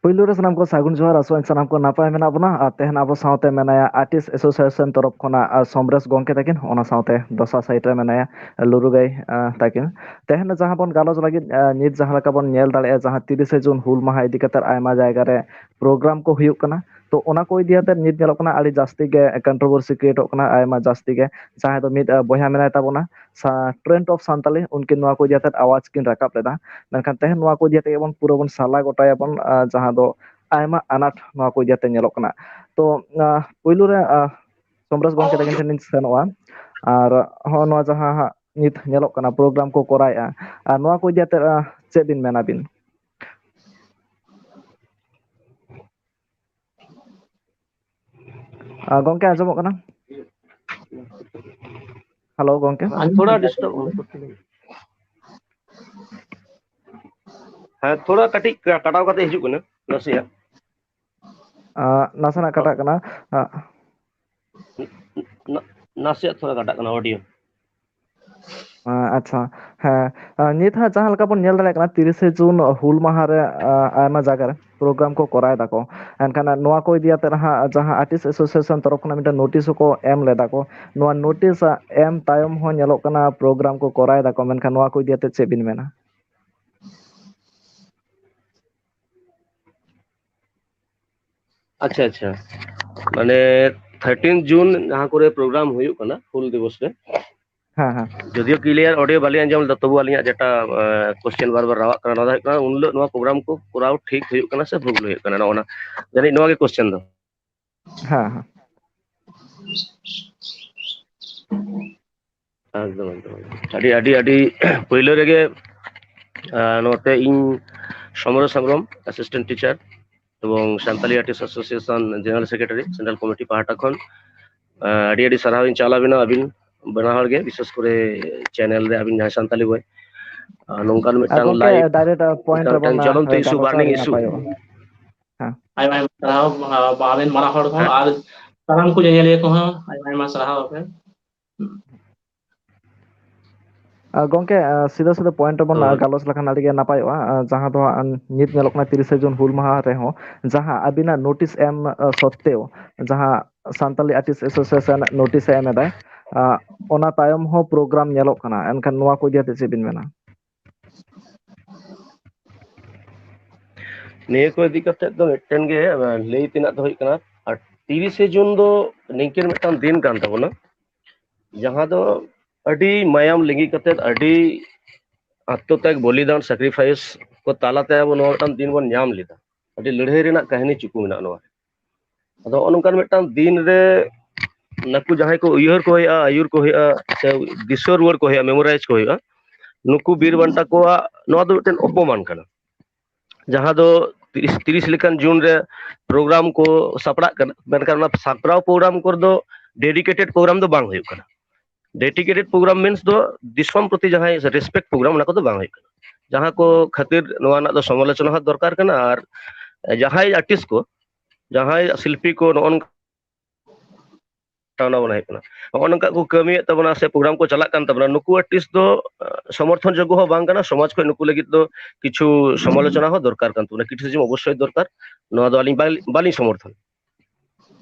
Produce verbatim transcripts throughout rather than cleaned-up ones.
ᱯᱳᱭᱞᱳ ᱨᱮ ᱥᱟᱱᱟᱢ ᱠᱚ ᱥᱟᱹᱜᱩᱱ ᱡᱚᱦᱟᱨ, ᱟᱥᱚᱜ ᱟᱹᱧ ᱥᱟᱱᱟᱢ ᱠᱚ ᱱᱟᱯᱟᱭ ᱢᱮᱱᱟᱜ ᱵᱚᱱᱟ᱾ ᱟᱨ ᱛᱮᱦᱮᱧ ᱟᱵᱚ ᱥᱟᱶᱛᱮ ᱢᱮᱱᱟᱭᱟ ᱟᱨᱴᱤᱥᱴ ᱮᱥᱳᱥᱤᱭᱮᱥᱚᱱ ᱛᱚᱨᱚᱯ ᱠᱷᱚᱱᱟᱜ, ᱟᱨ, ᱥᱚᱢᱨᱮᱥ ᱜᱚᱢᱠᱮ ᱛᱟᱹᱠᱤᱱ, ᱚᱱᱟ ᱥᱟᱶᱛᱮ ᱫᱚᱥᱟᱨ ᱥᱟᱭᱤᱰ ᱨᱮ ᱢᱮᱱᱟᱭᱟ ᱞᱩᱨᱩ ᱜᱟᱹᱭ, ᱟᱨ, ᱛᱟᱹᱠᱤᱱ᱾ ᱛᱮᱦᱮᱧ ᱡᱟᱦᱟᱸ ᱵᱚᱱ ᱜᱟᱞᱚᱪ ᱞᱟᱹᱜᱤᱫ, ᱟᱨ, ᱱᱤᱛ ᱡᱟᱦᱟᱸ ᱞᱮᱠᱟ ᱵᱚᱱ ᱧᱮᱞ ᱫᱟᱲᱮᱭᱟᱜᱼᱟ, ᱡᱟᱦᱟᱸ ᱛᱤᱨᱤᱥᱮ ᱡᱩᱱ ᱦᱩᱞ ᱢᱟᱦᱟ ᱤᱫᱤ ᱠᱟᱛᱮ ᱟᱭᱢᱟ ᱡᱟᱭᱜᱟ ᱨᱮ ᱯᱨᱳᱜᱨᱟᱢ ᱠᱚ ᱦᱩᱭᱩᱜ ᱠᱟᱱᱟ, ᱛᱚ ᱚᱱᱟ ᱠᱚ ᱤᱫᱤ ᱠᱟᱛᱮ ᱱᱤᱛ ᱧᱮᱞᱚᱜ ᱠᱟᱱᱟ ᱟᱹᱰᱤ ᱡᱟᱹᱥᱛᱤ ᱜᱮ ᱠᱚᱱᱴᱨᱳᱵᱷᱟᱨᱥᱤ ᱠᱨᱤᱭᱮᱴᱚᱜ ᱠᱟᱱᱟ ᱟᱭᱢᱟ ᱡᱟᱹᱥᱛᱤ ᱜᱮ᱾ ᱡᱟᱦᱟᱸᱭ ᱫᱚ ᱢᱤᱫ, ᱟᱨ, ᱵᱚᱭᱦᱟ ᱢᱮᱱᱟᱭ ᱛᱟᱵᱚᱱᱟ, ᱥᱟ-, ᱴᱨᱮᱱᱰ ᱚᱯᱷ ᱥᱟᱱᱛᱟᱞᱤ, ᱩᱱᱠᱤᱱ ᱱᱚᱣᱟ ᱠᱚ ᱤᱫᱤ ᱠᱟᱛᱮ ᱟᱣᱟᱡ ᱠᱤᱱ ᱨᱟᱠᱟᱵ ᱞᱮᱫᱟ᱾ ᱢᱮᱱᱠᱷᱟᱱ ᱛᱮᱦᱮᱧ ᱱᱚᱣᱟ ᱠᱚ ᱤᱫᱤ ᱠᱟᱛᱮ ᱜᱮᱵᱚᱱ ᱯᱩᱨᱟᱹ ᱵᱚᱱ ᱥᱟᱞᱟ ᱜᱚᱴᱟᱭᱟᱵᱚᱱ, ᱟᱨ, ᱡᱟᱦᱟᱸ ᱫᱚ ᱟᱭᱢᱟ ᱟᱱᱟᱴ ᱱᱚᱣᱟ ᱠᱚ ᱤᱫᱤ ᱠᱟᱛᱮ ᱧᱮᱞᱚᱜ ᱠᱟᱱᱟ᱾ ᱛᱚ, ᱟᱨ, ᱯᱳᱭᱞᱳ ᱨᱮ, ᱟᱨ, ᱥᱚᱢᱨᱮᱥ ᱜᱚᱢᱠᱮ ᱛᱟᱹᱠᱤᱱ ᱴᱷᱮᱱ ᱤᱧ ᱥᱮᱱᱚᱜᱼᱟ᱾ ᱟᱨ ᱦᱚᱸ ᱱᱚᱣᱟ ᱡᱟᱦᱟᱸ ᱦᱟᱸᱜ ᱱᱤᱛ ᱧᱮᱞᱚᱜ ᱠᱟᱱᱟ ᱯᱨᱳᱜᱨᱟᱢ ᱠᱚ ᱠᱚᱨᱟᱣᱮᱫᱼᱟ, ᱟᱨ ᱱᱚᱣᱟ ᱠᱚ ᱤᱫᱤ ᱠᱟᱛᱮ, ᱟᱨ, ᱪᱮᱫ ᱵᱤᱱ ᱢᱮᱱᱟ ᱵᱤᱱ? ᱟᱨ ᱜᱚᱢᱠᱮ ᱟᱸᱡᱚᱢᱚᱜ ᱠᱟᱱᱟ? ᱦᱮᱞᱳ ᱜᱚᱢᱠᱮ᱾ ᱟᱨ ᱛᱷᱚᱲᱟ ᱰᱤᱥᱴᱟᱨᱵ᱾ ᱦᱮᱸ, ᱛᱷᱚᱲᱟ ᱠᱟᱹᱴᱤᱡ ᱠᱟᱴᱟᱣ ᱠᱟᱛᱮ ᱦᱤᱡᱩᱜ ᱠᱟᱱᱟ ᱱᱟᱥᱮᱭᱟᱜ᱾ ᱟᱸ, ᱱᱟᱥᱮᱱᱟᱜ ᱠᱟᱴᱟᱜ ᱠᱟᱱᱟ᱾ ᱟᱸ, ᱱᱟ-, ᱱᱟᱥᱮᱭᱟᱜ ᱛᱷᱚᱲᱟ ᱠᱟᱴᱟᱜ ᱠᱟᱱᱟ ᱚᱰᱤᱭᱳ᱾ ᱟᱸ, ᱟᱪᱪᱷᱟ, ᱦᱮᱸ, ᱟᱸ, ᱱᱤᱛ ᱦᱟᱸᱜ ᱡᱟᱦᱟᱸ ᱞᱮᱠᱟ ᱵᱚᱱ ᱧᱮᱞ ᱫᱟᱲᱮᱭᱟᱜ ᱠᱟᱱᱟ, ᱛᱤᱨᱤᱥᱮ ᱡᱩᱱ ᱦᱩᱞ ᱢᱟᱦᱟ ᱨᱮ, ᱟᱸ, ᱟᱭᱢᱟ ᱡᱟᱭᱜᱟ ᱨᱮ ᱯᱨᱳᱜᱨᱟᱢ ᱠᱚ ᱠᱚᱨᱟᱣ ᱫᱟᱠᱚ᱾ ᱮᱱᱠᱷᱟᱱ ᱱᱚᱣᱟ ᱠᱚ ᱤᱫᱤ ᱠᱟᱛᱮ ᱦᱟᱸᱜ ᱡᱟᱦᱟᱸ ᱟᱨᱴᱤᱥᱴ ᱮᱥᱳᱥᱤᱭᱮᱥᱚᱱ ᱛᱚᱨᱚᱯ ᱠᱷᱚᱱᱟᱜ ᱢᱤᱫᱴᱮᱱ ᱱᱳᱴᱤᱥ ᱦᱚᱸᱠᱚ ᱮᱢ ᱞᱮᱫᱟ ᱠᱚ, ᱱᱚᱣᱟ ᱱᱳᱴᱤᱥ ᱮᱢ ᱛᱟᱭᱚᱢ ᱦᱚᱸ ᱧᱮᱞᱚᱜ ᱠᱟᱱᱟ ᱯᱨᱳᱜᱨᱟᱢ ᱠᱚ ᱠᱚᱨᱟᱣ ᱫᱟᱠᱚ, ᱢᱮᱱᱠᱷᱟᱱ ᱱᱚᱣᱟ ᱠᱚ ᱤᱫᱤ ᱠᱟᱛᱮ ᱪᱮᱫ ᱵᱤᱱ ᱢᱮᱱᱟ? ᱟᱪᱪᱷᱟ, ᱟᱪᱪᱷᱟ, ᱢᱟᱱᱮ ᱛᱷᱟᱨᱴᱤᱱ ᱡᱩᱱ ᱡᱟᱦᱟᱸ ᱠᱚᱨᱮ ᱯᱨᱳᱜᱨᱟᱢ ᱦᱩᱭᱩᱜ ᱠᱟᱱᱟ ᱦᱩᱞ ᱫᱤᱵᱚᱥ ᱨᱮ, ᱦᱮᱸ, ᱦᱮᱸ᱾ ᱡᱚᱫᱤᱭᱳ ᱠᱞᱤᱭᱟᱨ ᱚᱰᱤᱭᱳ ᱵᱟᱹᱞᱤᱧ ᱟᱸᱡᱚᱢ ᱞᱮᱫᱟ, ᱛᱚᱵᱩ ᱟᱹᱞᱤᱧᱟᱜ ᱡᱮᱴᱟ, ᱟᱸ, ᱠᱚᱥᱪᱮᱱ ᱵᱟᱨ ᱵᱟᱨ ᱨᱟᱣᱟᱜ ᱠᱟᱱᱟ, ᱚᱱᱟ ᱫᱚ ᱦᱩᱭᱩᱜ ᱠᱟᱱᱟ, ᱩᱱ ᱦᱤᱞᱳᱜ ᱱᱚᱣᱟ ᱯᱨᱳᱜᱨᱟᱢ ᱠᱚ ᱠᱚᱨᱟᱣ ᱴᱷᱤᱠ ᱦᱩᱭᱩᱜ ᱠᱟᱱᱟ ᱥᱮ ᱵᱷᱩᱞ ᱦᱩᱭᱩᱜ ᱠᱟᱱᱟ? ᱱᱚᱜᱼᱚ ᱱᱟ, ᱡᱟᱹᱱᱤᱡ ᱱᱚᱣᱟ ᱜᱮ ᱠᱚᱥᱪᱮᱱ ᱫᱚ᱾ ᱦᱮᱸ, ᱦᱮᱸ᱾ ᱮᱠᱫᱚᱢ, ᱮᱠᱫᱚᱢ, ᱮᱠᱫᱚᱢ᱾ ᱟᱹᱰᱤ, ᱟᱹᱰᱤ, ᱟᱹᱰᱤ ᱯᱳᱭᱞᱳ ᱨᱮᱜᱮ, ᱟᱸ, ᱱᱚᱛᱮ ᱤᱧ ᱥᱚᱢᱨᱮᱥ ᱦᱮᱢᱵᱨᱚᱢ, ᱮᱥᱤᱥᱴᱮᱱᱴ ᱴᱤᱪᱟᱨ ᱮᱵᱚᱝ Santali artist association general secretary, central committee ᱯᱟᱦᱴᱟ ᱠᱷᱚᱱ, ᱟᱸ, ᱟᱹᱰᱤ, ᱟᱹᱰᱤ ᱥᱟᱨᱦᱟᱣ ᱤᱧ ᱪᱟᱞ ᱟᱵᱤᱱᱟ, ᱟᱹᱵᱤᱱ ᱵᱟᱱᱟ ᱦᱚᱲ ᱜᱮ, ᱵᱤᱥᱮᱥ ᱠᱚᱨᱮ ᱪᱮᱱᱮᱞ ᱨᱮ ᱟᱹᱵᱤᱱ ᱡᱟᱦᱟᱸᱭ ᱥᱟᱱᱛᱟᱞᱤ ᱵᱚᱭ, ᱟᱨ ᱱᱚᱝᱠᱟᱱ ᱟᱨ ᱢᱤᱫᱴᱟᱝ ᱜᱚᱝᱠᱮ, ᱞᱟᱭᱤᱵᱷ, ᱰᱟᱭᱨᱮᱠᱴ ᱯᱚᱭᱮᱱᱴ ᱢᱤᱫᱴᱟᱝ, ᱨᱮᱵᱚᱱ, ᱢᱤᱫᱴᱟᱝ ᱡᱚᱞᱚᱱᱛᱚ ᱟᱸ, ᱤᱥᱩ, ᱜᱟᱞᱚᱪ ᱵᱟᱨᱱᱤᱝ ᱞᱮᱠᱷᱟᱱ ᱤᱥᱩ᱾ ᱱᱟᱯᱟᱭᱚᱜᱼᱟ᱾ ᱦᱮᱸ᱾ ᱟᱭᱢᱟ, ᱟᱭᱢᱟ ᱥᱟᱨᱦᱟᱣ, ᱟᱸ, ᱟᱵᱮᱱ ᱢᱟᱨᱟᱝ ᱦᱚᱲ ᱠᱚᱦᱚᱸ ᱦᱮᱸ᱾ ᱟᱨ ᱥᱟᱱᱟᱢ ᱠᱚ ᱧᱮᱧᱮᱞᱤᱭᱟᱹ ᱠᱚᱦᱚᱸ ᱟᱭᱢᱟ, ᱟᱭᱢᱟ ᱥᱟᱨᱦᱟᱣ ᱟᱯᱮ᱾ ᱟᱨ ᱜᱚᱝᱠᱮ, ᱟᱨ ᱥᱤᱫᱷᱟᱹ ᱥᱤᱫᱷᱟᱹ point ᱨᱮᱵᱚᱱ, ᱦᱳᱭ᱾ ᱟᱨ ᱜᱟᱞᱚᱪ ᱞᱮᱠᱷᱟᱱ ᱟᱹᱰᱤ ᱜᱮ ᱱᱟᱯᱟᱭᱚᱜᱼᱟ᱾ ᱟᱨ ᱡᱟᱦᱟᱸ ᱫᱚ ᱦᱟᱸᱜ ᱱᱤᱛ ᱧᱮᱞᱚᱜ ᱠᱟᱱᱟ, ᱛᱤᱨᱤᱥᱮ ᱡᱩᱱ ᱦᱩᱞ ᱢᱟᱦᱟ ᱨᱮᱦᱚᱸ ᱡᱟᱦᱟᱸ ᱟᱹᱵᱤᱱᱟᱜ notice ᱮᱢ, ᱟᱨ ᱥᱚᱛᱛᱮᱣ ᱡᱟᱦᱟᱸ ᱥᱟᱱᱛᱟᱞᱤ Artist Association notice ᱮ ᱮᱢ ᱮᱫᱟᱭ, ᱟᱨ ᱚᱱᱟ ᱛᱟᱭᱚᱢ ᱦᱚᱸ program ᱧᱮᱞᱚᱜ ᱠᱟᱱᱟ᱾ ᱮᱱᱠᱷᱟᱱ ᱱᱚᱣᱟ ᱠᱚ ᱤᱫᱤ ᱠᱟᱛᱮ ᱪᱮᱫ ᱵᱤᱱ ᱢᱮᱱᱟ? ᱱᱤᱭᱟᱹ ᱠᱚ ᱤᱫᱤ ᱠᱟᱛᱮ ᱫᱚ ᱢᱤᱫᱴᱮᱱ ᱜᱮ, ᱟᱨ ᱞᱟᱹᱭ ᱛᱮᱱᱟᱜ ᱫᱚ ᱦᱩᱭᱩᱜ ᱠᱟᱱᱟ, ᱟᱨ ᱛᱤᱨᱤᱥᱮ ᱡᱩᱱ ᱫᱚ ᱱᱤᱝᱠᱟᱹᱱ ᱢᱤᱫᱴᱟᱝ ᱫᱤᱱ ᱠᱟᱱ ᱛᱟᱵᱚᱱᱟ, ᱡᱟᱦᱟᱸ ᱫᱚ ᱟᱹᱰᱤ ᱢᱟᱭᱟᱢ ᱞᱤᱸᱜᱤ ᱠᱟᱛᱮ, ᱟᱹᱰᱤ ᱟᱛᱢᱚᱛᱛᱟᱜᱽ, ᱵᱚᱞᱤᱫᱟᱱ, sacrifice ᱠᱚ ᱛᱟᱞᱟᱛᱮ ᱟᱵᱚ ᱱᱚᱣᱟ ᱢᱤᱫᱴᱟᱝ ᱫᱤᱱ ᱵᱚᱱ ᱧᱟᱢ ᱞᱮᱫᱟ᱾ ᱟᱹᱰᱤ ᱞᱟᱹᱲᱦᱟᱹᱭ ᱨᱮᱱᱟᱜ ᱠᱟᱹᱦᱱᱤ ᱪᱩᱠᱩ ᱢᱮᱱᱟᱜᱼᱟ ᱱᱚᱣᱟ ᱨᱮ᱾ ᱟᱫᱚ ᱱᱚᱜᱼᱚ ᱱᱚᱝᱠᱟᱱ ᱢᱤᱫᱴᱟᱝ ᱫᱤᱱ ᱨᱮ ᱱᱩᱠᱩ ᱡᱟᱦᱟᱸᱭ ᱠᱚ ᱩᱭᱦᱟᱹᱨ ᱠᱚ ᱦᱩᱭᱩᱜᱼᱟ, ᱟᱹᱭᱩᱨ ᱠᱚ ᱦᱩᱭᱩᱜᱼᱟ, ᱥᱮ ᱫᱤᱥᱟᱹ ᱨᱩᱣᱟᱹᱲ ᱠᱚ ᱦᱩᱭᱩᱜᱼᱟ, memorize ᱠᱚ ᱦᱩᱭᱩᱜᱼᱟ, ᱱᱩᱠᱩ ᱵᱤᱨ ᱵᱟᱱᱴᱟ ᱠᱚᱣᱟᱜ ᱱᱚᱣᱟ ᱫᱚ ᱢᱤᱫᱴᱮᱱ ᱚᱯᱚᱢᱟᱱ ᱠᱟᱱᱟ᱾ ᱡᱟᱦᱟᱸ ᱫᱚ ᱛᱤᱨᱤᱥ, ᱛᱤᱨᱤᱥ ᱞᱮᱠᱟᱱ ᱡᱩᱱ ᱨᱮ program ᱠᱚ ᱥᱟᱯᱲᱟᱜ ᱠᱟᱱᱟ, ᱢᱮᱱᱠᱷᱟᱱ ᱚᱱᱟ ᱥᱟᱯᱲᱟᱣ program ᱠᱚᱨᱮ ᱫᱚ dedicated program ᱫᱚ ᱵᱟᱝ ᱦᱩᱭᱩᱜ ᱠᱟᱱᱟ᱾ Dedicated program means ᱫᱚ ᱫᱤᱥᱚᱢ ᱯᱨᱚᱛᱤ ᱡᱟᱦᱟᱸᱭ respect program, ᱚᱱᱟ ᱠᱚᱫᱚ ᱵᱟᱝ ᱦᱩᱭᱩᱜ ᱠᱟᱱᱟ᱾ ᱡᱟᱦᱟᱸ ᱠᱚ ᱠᱷᱟᱹᱛᱤᱨ ᱱᱚᱣᱟ ᱨᱮᱱᱟᱜ ᱫᱚ ᱥᱚᱢᱟᱞᱳᱪᱚᱱᱟ ᱦᱚᱸ ᱫᱚᱨᱠᱟᱨ ᱠᱟᱱᱟ, ᱟᱨ ᱡᱟᱦᱟᱸᱭ artist ᱠᱚ, ᱡᱟᱦᱟᱸᱭ ᱥᱤᱞᱯᱤ ᱠᱚ ᱱᱚᱜᱼᱚ ᱱᱚᱝᱠᱟ ᱚᱱᱟ ᱵᱚᱱ ᱦᱩᱭᱩᱜ ᱠᱟᱱᱟ, ᱱᱚᱜᱼᱚ ᱱᱚᱝᱠᱟ ᱠᱚ ᱠᱟᱹᱢᱤᱭᱮᱫ ᱛᱟᱵᱚᱱᱟ ᱥᱮ program ᱠᱚ ᱪᱟᱞᱟᱜ ᱠᱟᱱ ᱛᱟᱵᱚᱱᱟ, ᱱᱩᱠᱩ artist ᱫᱚ, ᱟᱸ, ᱥᱚᱢᱚᱨᱛᱷᱚᱱ ᱡᱳᱜᱽᱜᱚ ᱦᱚᱸ ᱵᱟᱝ ᱠᱟᱱᱟ᱾ ᱥᱚᱢᱟᱡᱽ ᱠᱷᱚᱱ ᱱᱩᱠᱩ ᱞᱟᱹᱜᱤᱫ ᱫᱚ ᱠᱤᱪᱷᱩ ᱥᱚᱢᱟᱞᱳᱪᱚᱱᱟ ᱦᱚᱸ ᱫᱚᱨᱠᱟᱨ ᱠᱟᱱ ᱛᱟᱵᱚᱱᱟ, criticism ᱚᱵᱚᱥᱥᱳᱭ ᱫᱚᱨᱠᱟᱨ᱾ ᱱᱚᱣᱟ ᱫᱚ ᱟᱹᱞᱤᱧ ᱵᱟᱞᱤᱧ, ᱵᱟᱞᱤᱧ ᱥᱚᱢᱚᱨᱛᱷᱚᱱ᱾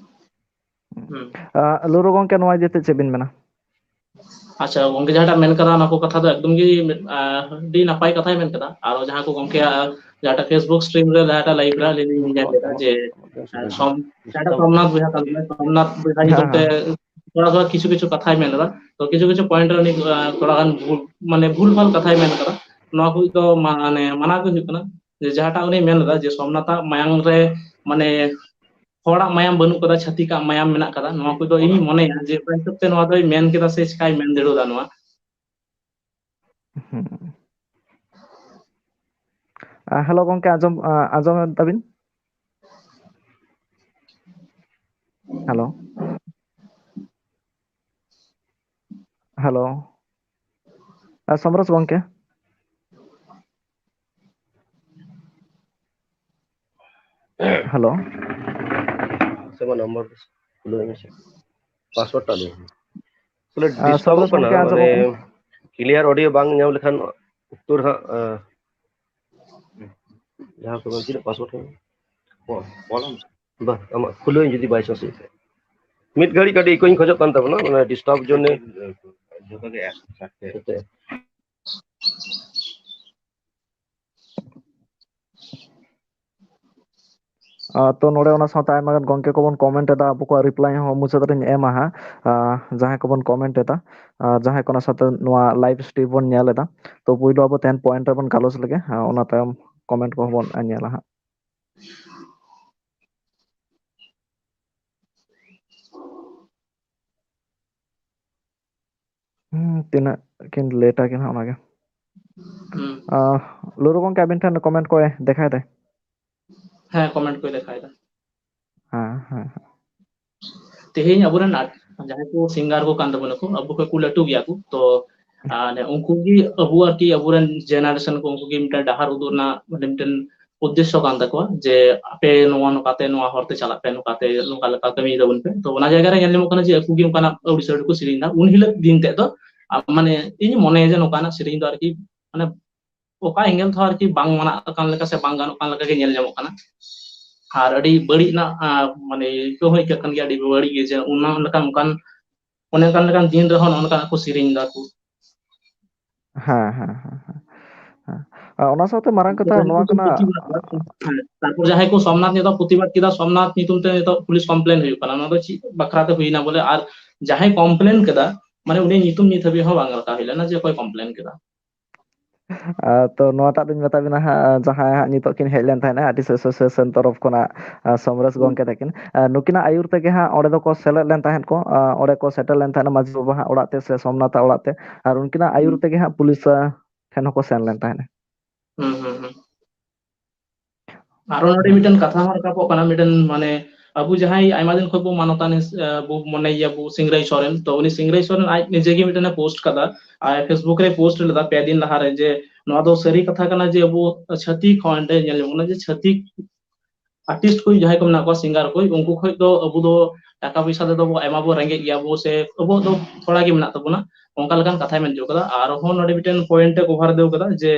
ᱦᱩᱸ᱾ ᱟᱸ, ᱞᱩᱨᱩ ᱜᱚᱝᱠᱮ, ᱱᱚᱣᱟ ᱤᱫᱤ ᱠᱟᱛᱮ ᱪᱮᱫ ᱵᱤᱱ ᱢᱮᱱᱟ? ᱟᱪᱪᱷᱟ, ᱜᱚᱝᱠᱮ ᱡᱟᱦᱟᱸᱴᱟᱜ ᱢᱮᱱ ᱠᱟᱫᱟ, ᱚᱱᱟ ᱠᱚ ᱠᱟᱛᱷᱟ ᱫᱚ ᱮᱠᱫᱚᱢ ᱜᱮ, ᱟᱸ, ᱟᱹᱰᱤ ᱱᱟᱯᱟᱭ ᱠᱟᱛᱷᱟᱭ ᱢᱮᱱ ᱠᱟᱫᱟ᱾ ᱟᱨ ᱡᱟᱦᱟᱸ ᱠᱚ ᱜᱚᱝᱠᱮᱭᱟᱜ ᱡᱟᱦᱟᱸᱴᱟᱜ Facebook stream ᱨᱮ ᱡᱟᱦᱟᱸᱴᱟᱜ live ᱨᱮ ᱟᱹᱞᱤᱧ ᱞᱤᱧ ᱧᱮᱞ ᱞᱮᱫᱟ ᱡᱮ, ᱟᱸ, ᱥᱚᱢ-, ᱡᱟᱦᱟᱸᱴᱟᱜ ᱥᱳᱢᱱᱟᱛᱷ ᱵᱚᱭᱦᱟ ᱛᱟᱞᱮ, ᱥᱳᱢᱱᱟᱛᱷ ᱵᱚᱭᱦᱟ ᱦᱮᱸ, ᱧᱩᱛᱩᱢ ᱛᱮ ᱦᱮᱸ᱾ ᱛᱷᱚᱲᱟ ᱛᱷᱚᱲᱟ ᱠᱤᱪᱷᱩ ᱠᱤᱪᱷᱩ ᱠᱟᱛᱷᱟᱭ ᱢᱮᱱ ᱞᱮᱫᱟ᱾ ᱛᱚ ᱠᱤᱪᱷᱩ ᱠᱤᱪᱷᱩ point ᱨᱮ ᱩᱱᱤ, ᱟᱸ, ᱛᱷᱚᱲᱟ ᱜᱟᱱ ᱵᱷᱩᱞ, ᱢᱟᱱᱮ ᱵᱷᱩᱞ ᱵᱷᱟᱞ ᱠᱟᱛᱷᱟᱭ ᱢᱮᱱ ᱠᱟᱫᱟ᱾ ᱱᱚᱣᱟ ᱠᱚ ᱫᱚ ᱢᱟᱱᱮ ᱢᱟᱱᱟᱣ ᱜᱮ ᱦᱩᱭᱩᱜ ᱠᱟᱱᱟ᱾ ᱡᱮ ᱡᱟᱦᱟᱸᱴᱟᱜ ᱩᱱᱤ ᱢᱮᱱ ᱞᱮᱫᱟ ᱡᱮ ᱥᱳᱢᱱᱟᱛᱷᱟᱜ ᱢᱟᱭᱟᱝ ᱨᱮ ᱢᱟᱱᱮ ᱦᱚᱲᱟᱜ ᱢᱟᱭᱟᱢ ᱵᱟᱹᱱᱩᱜ ᱠᱟᱫᱟ, ᱪᱷᱟᱹᱛᱤᱠᱟᱜ ᱢᱟᱭᱟᱢ ᱢᱮᱱᱟᱜ ᱠᱟᱫᱟ, ᱱᱚᱣᱟ ᱠᱚᱫᱚ ᱤᱧᱤᱧ ᱢᱚᱱᱮᱭᱟ ᱡᱮ ᱚᱠᱟ ᱦᱤᱥᱟᱹᱵ ᱛᱮ ᱱᱚᱣᱟ ᱫᱚᱭ ᱢᱮᱱ ᱠᱮᱫᱟ ᱥᱮ ᱪᱤᱠᱟᱭ ᱢᱮᱱ ᱫᱟᱲᱮᱣᱟᱫᱟ ᱱᱚᱣᱟ᱾ ᱦᱩᱸ᱾ ᱟ, hello ᱜᱚᱝᱠᱮ, ᱟᱸᱡᱚᱢ, ᱟ, ᱟᱸᱡᱚᱢ ᱮᱫ ᱛᱟᱵᱤᱱ? Hello? Hello? ᱟ, ᱥᱚᱢᱨᱚᱥ ᱜᱚᱝᱠᱮ? Hello? ᱥᱮ ᱢᱟ number ᱞᱟᱹᱭ ᱢᱮᱥᱮ᱾ Password ᱴᱟ ᱞᱟᱹᱭ ᱢᱮ᱾ ᱛᱟᱦᱞᱮ ᱟᱨ ᱰᱤᱥᱴᱟᱵᱚᱜ ᱥᱚᱨᱵᱚ ᱠᱟᱱᱟ, ᱜᱚᱢᱠᱮ ᱟᱸᱡᱚᱢᱚᱜ ᱢᱟᱱᱮ ᱠᱟᱱᱟ? ᱠᱞᱤᱭᱟᱨ ᱚᱰᱤᱭᱳ ᱵᱟᱝ ᱧᱟᱢ ᱞᱮᱠᱷᱟᱱ ᱩᱛᱛᱚᱨ ᱦᱟᱸᱜ, ᱟᱸ, ᱡᱟᱦᱟᱸ ᱠᱚ ᱢᱮᱱ ᱪᱮᱫ ᱯᱟᱥᱣᱟᱨᱰ ᱠᱟᱱᱟ? ᱚ, ᱵᱚᱞᱚᱱ᱾ ᱵᱟᱝ, ᱟᱢᱟᱜ ᱠᱷᱩᱞᱟᱹᱣ ᱡᱩᱫᱤ ᱵᱟᱭ ᱪᱟᱱᱥ ᱦᱩᱭᱩᱜ ᱠᱷᱟᱡ᱾ ᱢᱤᱫ ᱜᱷᱟᱹᱲᱤᱡ ᱠᱟᱹᱴᱤᱡ ᱤᱠᱳᱧ ᱠᱷᱚᱡᱚᱜ ᱠᱟᱱ ᱛᱟᱵᱚᱱᱟ, ᱚᱱᱟ ᱰᱤᱥᱴᱟᱵ ᱡᱚᱱᱱᱮ᱾ ᱡᱚᱛᱚ ᱜᱮ ᱮᱠ ᱥᱟᱛᱷᱮ᱾ ᱦᱮᱸ᱾ ᱟᱨ ᱛᱚ ᱱᱚᱰᱮ ᱚᱱᱟ ᱥᱟᱶᱛᱮ ᱟᱭᱢᱟ ᱜᱟᱱ ᱜᱚᱝᱠᱮ ᱠᱚᱵᱚᱱ ᱠᱚᱢᱮᱱᱴ ᱮᱫᱟ, ᱟᱵᱚ ᱠᱚᱣᱟᱜ ᱨᱤᱯᱞᱟᱭ ᱦᱚᱸ ᱢᱩᱪᱟᱹᱫ ᱨᱤᱧ ᱮᱢᱟ ᱦᱟᱸᱜ᱾ ᱟᱨ ᱡᱟᱦᱟᱸᱭ ᱠᱚᱵᱚᱱ ᱠᱚᱢᱮᱱᱴ ᱮᱫᱟ, ᱟᱨ ᱡᱟᱦᱟᱸᱭ ᱠᱚ ᱚᱱᱟ ᱥᱟᱶᱛᱮ ᱱᱚᱣᱟ ᱞᱟᱭᱤᱵᱷ ᱥᱴᱨᱤᱢ ᱵᱚᱱ ᱧᱮᱞ ᱮᱫᱟ, ᱛᱚ ᱯᱩᱭᱞᱩ ᱟᱵᱚ ᱛᱮᱦᱮᱧ ᱯᱚᱭᱮᱱᱴ ᱨᱮᱵᱚᱱ ᱜᱟᱞᱚᱪ ᱞᱮᱜᱮ, ᱟᱨ ᱚᱱᱟ ᱛᱟᱭᱚᱢ ᱠᱚᱢᱮᱱᱴ ᱠᱚᱦᱚᱸ ᱵᱚᱱ ᱧᱮᱞᱟ ᱦᱟᱸᱜ᱾ ᱦᱩᱸ, ᱛᱤᱱᱟᱹᱜ ᱠᱤᱱ ᱞᱮᱴᱟ ᱠᱤᱱ ᱦᱟᱸᱜ ᱚᱱᱟᱜᱮ᱾ ᱦᱩᱸ᱾ ᱟᱦ, ᱞᱩᱨᱩ ᱜᱚᱝᱠᱮ ᱟᱵᱤᱱ ᱴᱷᱮᱱ ᱠᱚᱢᱮᱱᱴ ᱠᱚᱭ ᱫᱮᱠᱷᱟᱭ ᱫᱟᱭ? ᱦᱮᱸ, ᱠᱚᱢᱮᱱᱴ ᱠᱚᱭ ᱫᱮᱠᱷᱟᱭ ᱫᱟ᱾ ᱦᱮᱸ, ᱦᱮᱸ, ᱦᱮᱸ᱾ ᱛᱮᱦᱮᱧ ᱟᱵᱚᱨᱮᱱ ᱟᱨ-, ᱡᱟᱦᱟᱸᱭ ᱠᱚ ᱥᱤᱝᱜᱟᱨ ᱠᱚ ᱠᱟᱱ ᱛᱟᱵᱚᱱᱟ ᱠᱚ, ᱟᱵᱚ ᱠᱷᱚᱡ ᱠᱚ ᱞᱟᱹᱴᱩ ᱜᱮᱭᱟ ᱠᱚ, ᱛᱚ, ᱟᱨ ᱩᱱᱠᱩ ᱜᱮ ᱟᱵᱚ ᱟᱨᱠᱤ ᱟᱵᱚᱨᱮᱱ ᱡᱮᱱᱟᱨᱮᱥᱚᱱ ᱠᱚ, ᱩᱱᱠᱩ ᱜᱮ ᱢᱤᱫᱴᱮᱱ ᱰᱟᱦᱟᱨ ᱩᱫᱩᱜ ᱨᱮᱱᱟᱜ ᱢᱟᱱᱮ ᱢᱤᱫᱴᱮᱱ ᱩᱫᱽᱫᱮᱥᱥᱚ ᱠᱟᱱ ᱛᱟᱠᱚᱣᱟ ᱡᱮ ᱟᱯᱮ ᱱᱚᱣᱟ ᱱᱚᱝᱠᱟᱛᱮ ᱱᱚᱣᱟ ᱦᱚᱨᱛᱮ ᱪᱟᱞᱟᱜ ᱯᱮ, ᱱᱚᱝᱠᱟᱛᱮ ᱱᱚᱝᱠᱟ ᱞᱮᱠᱟ ᱠᱟᱹᱢᱤᱭ ᱛᱟᱵᱚᱱ ᱯᱮ᱾ ᱛᱚ ᱚᱱᱟ ᱡᱟᱭᱜᱟ ᱨᱮ ᱧᱮᱞ ᱧᱟᱢᱚᱜ ᱠᱟᱱᱟ ᱡᱮ ᱟᱠᱚ ᱜᱮ ᱚᱱᱠᱟᱱᱟᱜ ᱟᱹᱣᱲᱤ ᱥᱟᱹᱣᱲᱤ ᱠᱚ ᱥᱮᱨᱮᱧ ᱮᱫᱟ᱾ ᱩᱱ ᱦᱤᱞᱳᱜ ᱫᱤᱱ ᱛᱮᱫ ᱫᱚ, ᱟ, ᱢᱟᱱᱮ ᱤᱧ ᱢᱚᱱᱮᱭᱟ ᱡᱮ ᱱᱚᱝᱠᱟᱱᱟᱜ ᱥᱮᱨᱮᱧ ᱫᱚ ᱟᱨᱠᱤ ᱢᱟᱱᱮ ᱚᱠᱟ angle ᱛᱮᱦᱚᱸ ᱟᱨᱠᱤ ᱵᱟᱝ ᱢᱟᱱᱟᱜ ᱠᱟᱱ ᱞᱮᱠᱟ ᱥᱮ ᱵᱟᱝ ᱜᱟᱱᱚᱜ ᱠᱟᱱ ᱞᱮᱠᱟ ᱜᱮ ᱧᱮᱞ ᱧᱟᱢᱚᱜ ᱠᱟᱱᱟ᱾ ᱟᱨ ᱟᱹᱰᱤ ᱵᱟᱹᱲᱤᱡ ᱨᱮᱱᱟᱜ, ᱟ, ᱢᱟᱱᱮ ᱟᱹᱭᱠᱟᱹᱣ ᱦᱚᱸ ᱟᱹᱭᱠᱟᱹᱜ ᱠᱟᱱ ᱜᱮᱭᱟ, ᱟᱹᱰᱤ ᱵᱟᱹᱲᱤᱡ ᱜᱮ ᱡᱮ ᱚᱱᱟ ᱞᱮᱠᱟᱱ ᱚᱱᱠᱟᱱ, ᱚᱱᱮ ᱚᱱᱠᱟᱱ ᱞᱮᱠᱟᱱ ᱫᱤᱱ ᱨᱮᱦᱚᱸ ᱱᱚᱜᱼᱚ ᱱᱚᱝᱠᱟ ᱠᱚ ᱥᱮᱨᱮᱧ ᱫᱟ ᱠᱚ᱾ ᱦᱮᱸ, ᱦᱮᱸ, ᱦᱮᱸ, ᱦᱮᱸ, ᱦᱮᱸ᱾ ᱟᱨ ᱚᱱᱟ ᱥᱟᱶᱛᱮ ᱢᱟᱨᱟᱝ ᱠᱟᱛᱷᱟ ᱡᱟᱦᱟᱸᱭ ᱱᱚᱣᱟ ᱠᱚ ᱠᱟᱱᱟ, ᱯᱨᱚᱛᱤᱵᱟᱫ ᱫᱟ, ᱦᱮᱸ, ᱛᱟᱨᱯᱚᱨ ᱡᱟᱦᱟᱸᱭ ᱠᱚ ᱥᱳᱢᱱᱟᱛᱷ ᱱᱤᱭᱟᱹ ᱫᱷᱟᱣ ᱯᱨᱚᱛᱤᱵᱟᱫ ᱠᱮᱫᱟ, ᱥᱳᱢᱱᱟᱛᱷ ᱧᱩᱛᱩᱢ ᱛᱮ ᱱᱤᱛᱚᱜ ᱯᱩᱞᱤᱥ ᱠᱚᱢᱯᱞᱮᱱ ᱦᱩᱭᱩᱜ ᱠᱟᱱᱟ, ᱱᱚᱣᱟ ᱫᱚ ᱪᱮᱫ ᱵᱟᱠᱷᱨᱟ ᱛᱮ ᱦᱩᱭᱱᱟ ᱵᱚᱞᱮ? ᱟᱨ ᱡᱟᱦᱟᱸᱭ ᱠᱚᱢᱯᱞᱮᱱ ᱠᱮᱫᱟ, ᱢᱟᱱᱮ ᱩᱱᱤ ᱧᱩᱛᱩᱢ ᱱᱤᱛ ᱦᱟᱹᱵᱤᱡ ᱦᱚᱸ ᱵᱟᱝ ᱨᱟᱠᱟᱵ ᱦᱩᱭ ᱞᱮᱱᱟ ᱡᱮ ᱚᱠᱚᱭ ᱠᱚᱢᱯᱞᱮᱱ ᱠᱮᱫᱟ᱾ ᱟᱨ ᱛᱚ ᱱᱚᱣᱟᱴᱟᱜ ᱫᱚᱧ ᱢᱮᱛᱟ ᱵᱤᱱᱟ ᱦᱟᱸᱜ, ᱡᱟᱦᱟᱸᱭ ᱦᱟᱸᱜ ᱱᱤᱛᱚᱜ ᱠᱤᱱ ᱦᱮᱡ ᱞᱮᱱ ᱛᱟᱦᱮᱸᱱᱟ ᱟᱨᱴᱤᱥᱴ ᱮᱥᱳᱥᱤᱭᱮᱥᱚᱱ ᱛᱚᱨᱚᱯ ᱠᱷᱚᱱᱟᱜ, ᱟᱨ ᱥᱚᱢᱨᱮᱥ ᱦᱩᱸ᱾ ᱜᱚᱢᱠᱮ ᱛᱟᱹᱠᱤᱱ, ᱟᱨ ᱱᱩᱠᱤᱱᱟᱜ ᱟᱹᱭᱩᱨ ᱛᱮᱜᱮ ᱦᱟᱸᱜ ᱚᱸᱰᱮ ᱫᱚᱠᱚ ᱥᱮᱞᱮᱫ ᱞᱮᱱ ᱛᱟᱦᱮᱸᱫ ᱠᱚ, ᱟᱨ ᱚᱸᱰᱮ ᱠᱚ ᱥᱮᱴᱮᱨ ᱞᱮᱱ ᱛᱟᱦᱮᱸᱫ ᱢᱟᱹᱡᱷᱤ ᱵᱟᱵᱟ ᱦᱟᱸᱜ ᱚᱲᱟᱜ ᱛᱮ ᱥᱮ ᱥᱳᱢᱱᱟᱛᱷ ᱟᱜ ᱚᱲᱟᱜ ᱛᱮ, ᱟᱨ ᱩᱱᱠᱤᱱᱟᱜ ᱟᱹᱭᱩᱨ ᱦᱩᱸ᱾ ᱛᱮᱜᱮ ᱦᱟᱸᱜ ᱯᱩᱞᱤᱥ, ᱟᱨ ᱴᱷᱮᱱ ᱦᱚᱸᱠᱚ ᱥᱮᱱ ᱞᱮᱱ ᱛᱟᱦᱮᱸᱫ᱾ ᱦᱩᱸ, ᱦᱩᱸ, ᱦᱩᱸ᱾ ᱟᱨᱚ ᱱᱚᱰᱮ ᱦᱩᱸ᱾ ᱢᱤᱫᱴᱮᱱ ᱠᱟᱛᱷᱟ ᱦᱚᱸ ᱨᱟᱠᱟᱵᱚᱜ ᱠᱟᱱᱟ, ᱢᱤᱫᱴᱮᱱ ᱢᱟᱱᱮ ᱟᱵᱚ ᱡᱟᱦᱟᱸᱭ ᱟᱭᱢᱟ ᱫᱤᱱ ᱠᱷᱚᱱ ᱵᱚ ᱢᱟᱱᱚᱛᱟᱱ, ᱮ, ᱵᱚ ᱢᱚᱱᱮᱭᱮᱭᱟ ᱵᱚ ᱥᱤᱝᱨᱟᱹᱭ ᱥᱚᱨᱮᱱ, ᱛᱚ ᱩᱱᱤ ᱥᱤᱝᱨᱟᱹᱭ ᱥᱚᱨᱮᱱ ᱟᱡ ᱱᱤᱡᱮ ᱜᱮ ᱢᱤᱫᱴᱮᱱ ᱮ ᱯᱳᱥᱴ ᱠᱟᱫᱟ, ᱟᱨ Facebook ᱨᱮ ᱯᱳᱥᱴ ᱞᱮᱫᱟ ᱯᱮ ᱫᱤᱱ ᱞᱟᱦᱟ ᱨᱮ ᱡᱮ ᱱᱚᱣᱟ ᱫᱚ ᱥᱟᱹᱨᱤ ᱠᱟᱛᱷᱟ ᱠᱟᱱᱟ ᱡᱮ ᱟᱵᱚ ᱪᱷᱟᱹᱛᱤᱠ ᱦᱚᱸ ᱚᱸᱰᱮ ᱧᱮᱞ ᱧᱟᱢᱚᱜ ᱠᱟᱱᱟ ᱡᱮ ᱪᱷᱟᱹᱛᱤᱠ ᱟᱨᱴᱤᱥᱴ ᱠᱚ ᱡᱟᱦᱟᱸᱭ ᱠᱚ ᱢᱮᱱᱟᱜ ᱠᱚᱣᱟ, ᱥᱤᱝᱜᱟᱨ ᱠᱚ, ᱩᱱᱠᱩ ᱠᱷᱚᱱ ᱫᱚ ᱟᱵᱚ ᱫᱚ ᱴᱟᱠᱟ ᱯᱚᱭᱥᱟ ᱛᱮᱫᱚ ᱵᱚ ᱟᱭᱢᱟ ᱵᱚ ᱨᱮᱸᱜᱮᱡ ᱜᱮᱭᱟ ᱵᱚ, ᱥᱮ ᱟᱵᱚᱣᱟᱜ ᱫᱚ ᱛᱷᱚᱲᱟ ᱜᱮ ᱢᱮᱱᱟᱜ ᱛᱟᱵᱚᱱᱟ, ᱚᱱᱠᱟ ᱞᱮᱠᱟᱱ ᱠᱟᱛᱷᱟᱭ ᱢᱮᱱ ᱦᱚᱪᱚ ᱠᱟᱫᱟ᱾ ᱟᱨᱦᱚᱸ ᱱᱚᱰᱮ ᱢᱤᱫᱴᱮᱱ ᱯᱚᱭᱮᱱᱴ ᱮ ᱠᱚᱵᱷᱟᱨ ᱫᱚᱦᱚ ᱠᱟᱫᱟ ᱡᱮ,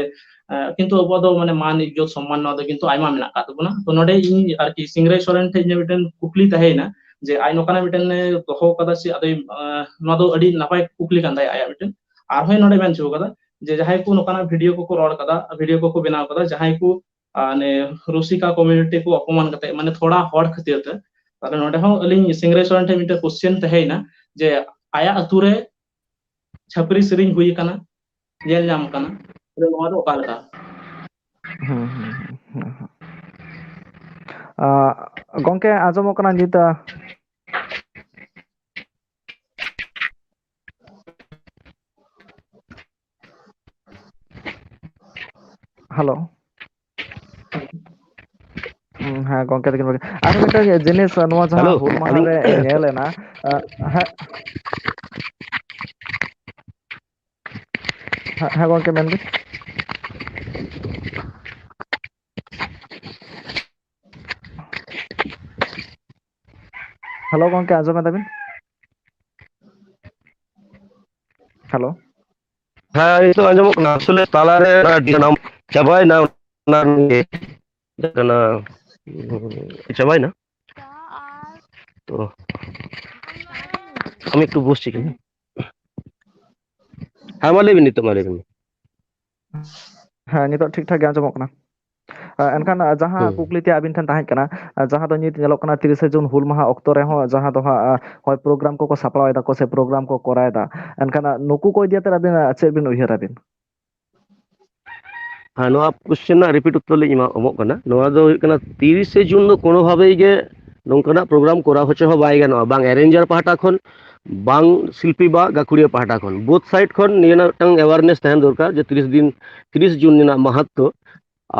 ᱟᱸ, ᱠᱤᱱᱛᱩ ᱟᱵᱚᱣᱟᱜ ᱫᱚ ᱢᱟᱱᱮ ᱢᱟᱱ ᱤᱡᱽᱡᱚᱛ ᱥᱚᱢᱢᱟᱱ ᱱᱚᱣᱟ ᱫᱚ ᱠᱤᱱᱛᱩ ᱟᱭᱢᱟ ᱢᱮᱱᱟᱜ ᱟᱠᱟᱫ ᱛᱟᱵᱚᱱᱟ᱾ ᱛᱚ ᱱᱚᱰᱮ ᱤᱧ ᱟᱨᱠᱤ ᱥᱤᱝᱨᱟᱭ ᱥᱚᱨᱮᱱ ᱴᱷᱮᱱ ᱤᱧᱟᱹᱜ ᱢᱤᱫᱴᱮᱱ ᱠᱩᱠᱞᱤ ᱛᱟᱦᱮᱸᱭᱮᱱᱟ ᱡᱮ ᱟᱡ ᱱᱚᱝᱠᱟᱱᱟᱜ ᱢᱤᱫᱴᱮᱱ ᱮ ᱫᱚᱦᱚ ᱠᱟᱫᱟ ᱥᱮ ᱟᱫᱚᱭ, ᱟᱸ, ᱱᱚᱣᱟ ᱫᱚ ᱟᱹᱰᱤ ᱱᱟᱯᱟᱭ ᱠᱩᱠᱞᱤ ᱠᱟᱱ ᱛᱟᱭᱟ ᱟᱭᱟᱜ ᱢᱤᱫᱴᱮᱱ᱾ ᱟᱨᱦᱚᱸᱭ ᱱᱚᱰᱮ ᱢᱮᱱ ᱦᱚᱪᱚ ᱠᱟᱫᱟ ᱡᱮ ᱡᱟᱦᱟᱸᱭ ᱠᱚ ᱱᱚᱝᱠᱟᱱᱟᱜ ᱵᱷᱤᱰᱤᱭᱳ ᱠᱚᱠᱚ ᱨᱚᱲ ᱠᱟᱫᱟ, ᱵᱷᱤᱰᱤᱭᱳ ᱠᱚᱠᱚ ᱵᱮᱱᱟᱣ ᱠᱟᱫᱟ, ᱡᱟᱦᱟᱸᱭ ᱠᱚ, ᱟᱸ, ᱢᱟᱱᱮ ᱨᱩᱥᱤᱠᱟ ᱠᱚᱢᱤᱭᱩᱱᱤᱴᱤ ᱠᱚ ᱚᱯᱚᱢᱟᱱ ᱠᱟᱛᱮ, ᱢᱟᱱᱮ ᱛᱷᱚᱲᱟ ᱦᱚᱲ ᱠᱷᱟᱹᱛᱤᱨ ᱛᱮ᱾ ᱛᱟᱦᱞᱮ ᱱᱚᱰᱮ ᱦᱚᱸ ᱟᱹᱞᱤᱧ ᱥᱤᱝᱨᱟᱭ ᱥᱚᱨᱮᱱ ᱴᱷᱮᱱ ᱢᱤᱫᱴᱮᱱ ᱠᱚᱥᱪᱮᱱ ᱛᱟᱦᱮᱸᱭᱮᱱᱟ ᱡᱮ ᱟᱭᱟᱜ ᱟᱹᱛᱩ ᱨᱮ ᱪᱷᱟᱹᱯᱨᱤ ᱥᱮᱨᱮᱧ ᱦᱩᱭ ᱟᱠᱟᱱᱟ, ᱧᱮᱞ ᱧᱟᱢ ᱟᱠᱟᱱᱟ, ᱛᱟᱦᱞᱮ ᱱᱚᱣᱟ ᱫᱚ ᱚᱠᱟ ᱞᱮᱠᱟ? ᱦᱩᱸ, ᱦᱩᱸ, ᱦᱩᱸ, ᱦᱩᱸ, ᱦᱩᱸ᱾ ᱟᱸ, ᱜᱚᱝᱠᱮ, ᱟᱸᱡᱚᱢᱚᱜ ᱠᱟᱱᱟ ᱱᱤᱛ? ᱟ, ᱦᱮᱞᱳ᱾ ᱦᱩᱸ, ᱦᱮᱸ, ᱜᱚᱝᱠᱮ ᱛᱟᱹᱠᱤᱱ ᱵᱟᱹᱜᱤ᱾ ᱟᱨ ᱢᱤᱫᱴᱟᱝ ᱡᱤᱱᱤᱥ, ᱱᱚᱣᱟ ᱡᱟᱦᱟᱸ ᱦᱮᱞᱳ, ᱦᱩᱞ ᱢᱟᱦᱟ ᱟᱹᱞᱤᱧ ᱨᱮ ᱧᱮᱞ ᱮᱱᱟ, ᱟ, ᱦᱮᱸ, ᱦᱮᱸ, ᱦᱮᱸ, ᱜᱚᱝᱠᱮ, ᱢᱮᱱ ᱵᱤᱱ᱾ ᱦᱮᱞᱳ, ᱜᱚᱝᱠᱮ, ᱟᱸᱡᱚᱢ ᱮᱫᱟ ᱵᱤᱱ? ᱦᱮᱞᱳ᱾ ᱦᱮᱸ, ᱱᱤᱛᱚᱜ ᱟᱸᱡᱚᱢᱚᱜ ᱠᱟᱱᱟ᱾ ᱟᱥᱚᱞᱮ ᱛᱟᱞᱟᱨᱮ ᱚᱱᱟ ᱰᱤᱥᱠᱟᱱᱮᱠᱴ ᱪᱟᱵᱟᱭᱮᱱᱟ, ᱚᱱᱟ ᱱᱤᱭᱮ ᱠᱟᱱᱟ, ᱪᱟᱵᱟᱭᱮᱱᱟ᱾ ᱛᱚ, আমি একটু বসছি এখানে। হ্যাঁ, মা, লেবিন নিতে, মা, লেবিন। ᱦᱮᱸ, ᱱᱤᱛᱚᱜ ᱴᱷᱤᱠ ᱴᱷᱟᱠ ᱜᱮ ᱟᱸᱡᱚᱢᱚᱜ ᱠᱟᱱᱟ᱾ ᱟ, ᱮᱱᱠᱷᱟᱱ, ᱟ, ᱡᱟᱦᱟᱸ ᱦᱩᱸ᱾ ᱠᱩᱠᱞᱤ ᱛᱮ ᱟᱹᱵᱤᱱ ᱴᱷᱮᱱ ᱛᱟᱦᱮᱸ ᱠᱟᱱᱟ, ᱟ, ᱡᱟᱦᱟᱸ ᱫᱚ ᱱᱤᱛ ᱧᱮᱞᱚᱜ ᱠᱟᱱᱟ, ᱛᱤᱨᱤᱥᱮ ᱡᱩᱱ ᱦᱩᱞ ᱢᱟᱦᱟ ᱚᱠᱛᱚ ᱨᱮᱦᱚᱸ ᱡᱟᱦᱟᱸ ᱫᱚ ᱦᱟᱸᱜ, ᱟ, ᱦᱚᱭ ᱯᱨᱳᱜᱨᱟᱢ ᱠᱚᱠᱚ ᱥᱟᱯᱲᱟᱣ ᱮᱫᱟ ᱠᱚ ᱥᱮ ᱯᱨᱳᱜᱨᱟᱢ ᱠᱚ ᱠᱚᱨᱟᱣ ᱮᱫᱟ, ᱮᱱᱠᱷᱟᱱ, ᱟ, ᱱᱩᱠᱩ ᱠᱚ ᱤᱫᱤ ᱠᱟᱛᱮ ᱟᱹᱵᱤᱱ, ᱟ, ᱪᱮᱫ ᱵᱤᱱ ᱩᱭᱦᱟᱹᱨ ᱟᱹᱵᱤᱱ? ᱦᱮᱸ, ᱱᱚᱣᱟ ᱠᱚᱥᱪᱮᱱ ᱨᱮᱱᱟᱜ ᱨᱤᱯᱤᱴ ᱩᱛᱛᱚᱨ ᱞᱤᱧ ᱮᱢᱟ-, ᱮᱢᱚᱜ ᱠᱟᱱᱟ᱾ ᱱᱚᱣᱟ ᱫᱚ ᱦᱩᱭᱩᱜ ᱠᱟᱱᱟ, ᱛᱤᱨᱤᱥᱮ ᱡᱩᱱ ᱫᱚ ᱠᱳᱱᱳ ᱵᱷᱟᱵᱮ ᱜᱮ ᱱᱚᱝᱠᱟᱱᱟᱜ ᱯᱨᱳᱜᱨᱟᱢ ᱠᱚᱨᱟᱣ ᱦᱚᱪᱚ ᱦᱚᱸ ᱵᱟᱭ ᱜᱟᱱᱚᱜᱼᱟ, ᱵᱟᱝ ᱮᱨᱮᱧᱡᱟᱨ ᱯᱟᱦᱴᱟ ᱠᱷᱚᱱ, ᱵᱟᱝ ᱥᱤᱞᱯᱤ ᱵᱟ ᱜᱟᱹᱠᱷᱩᱲᱤᱭᱟᱹ ᱯᱟᱦᱴᱟ ᱠᱷᱚᱱ᱾ ᱵᱳᱛᱷ ᱥᱟᱭᱤᱰ ᱠᱷᱚᱱ ᱱᱤᱭᱟᱹ ᱨᱮᱱᱟᱜ ᱢᱤᱫᱴᱟᱝ ᱮᱣᱟᱨᱱᱮᱥ ᱛᱟᱦᱮᱱ ᱫᱚᱨᱠᱟᱨ ᱡᱮ ᱛᱤᱨᱤᱥ ᱫᱤᱱ, ᱛᱤᱨᱤᱥ ᱡᱩᱱ ᱨᱮᱱᱟᱜ ᱢᱟᱦᱟᱛᱛᱚ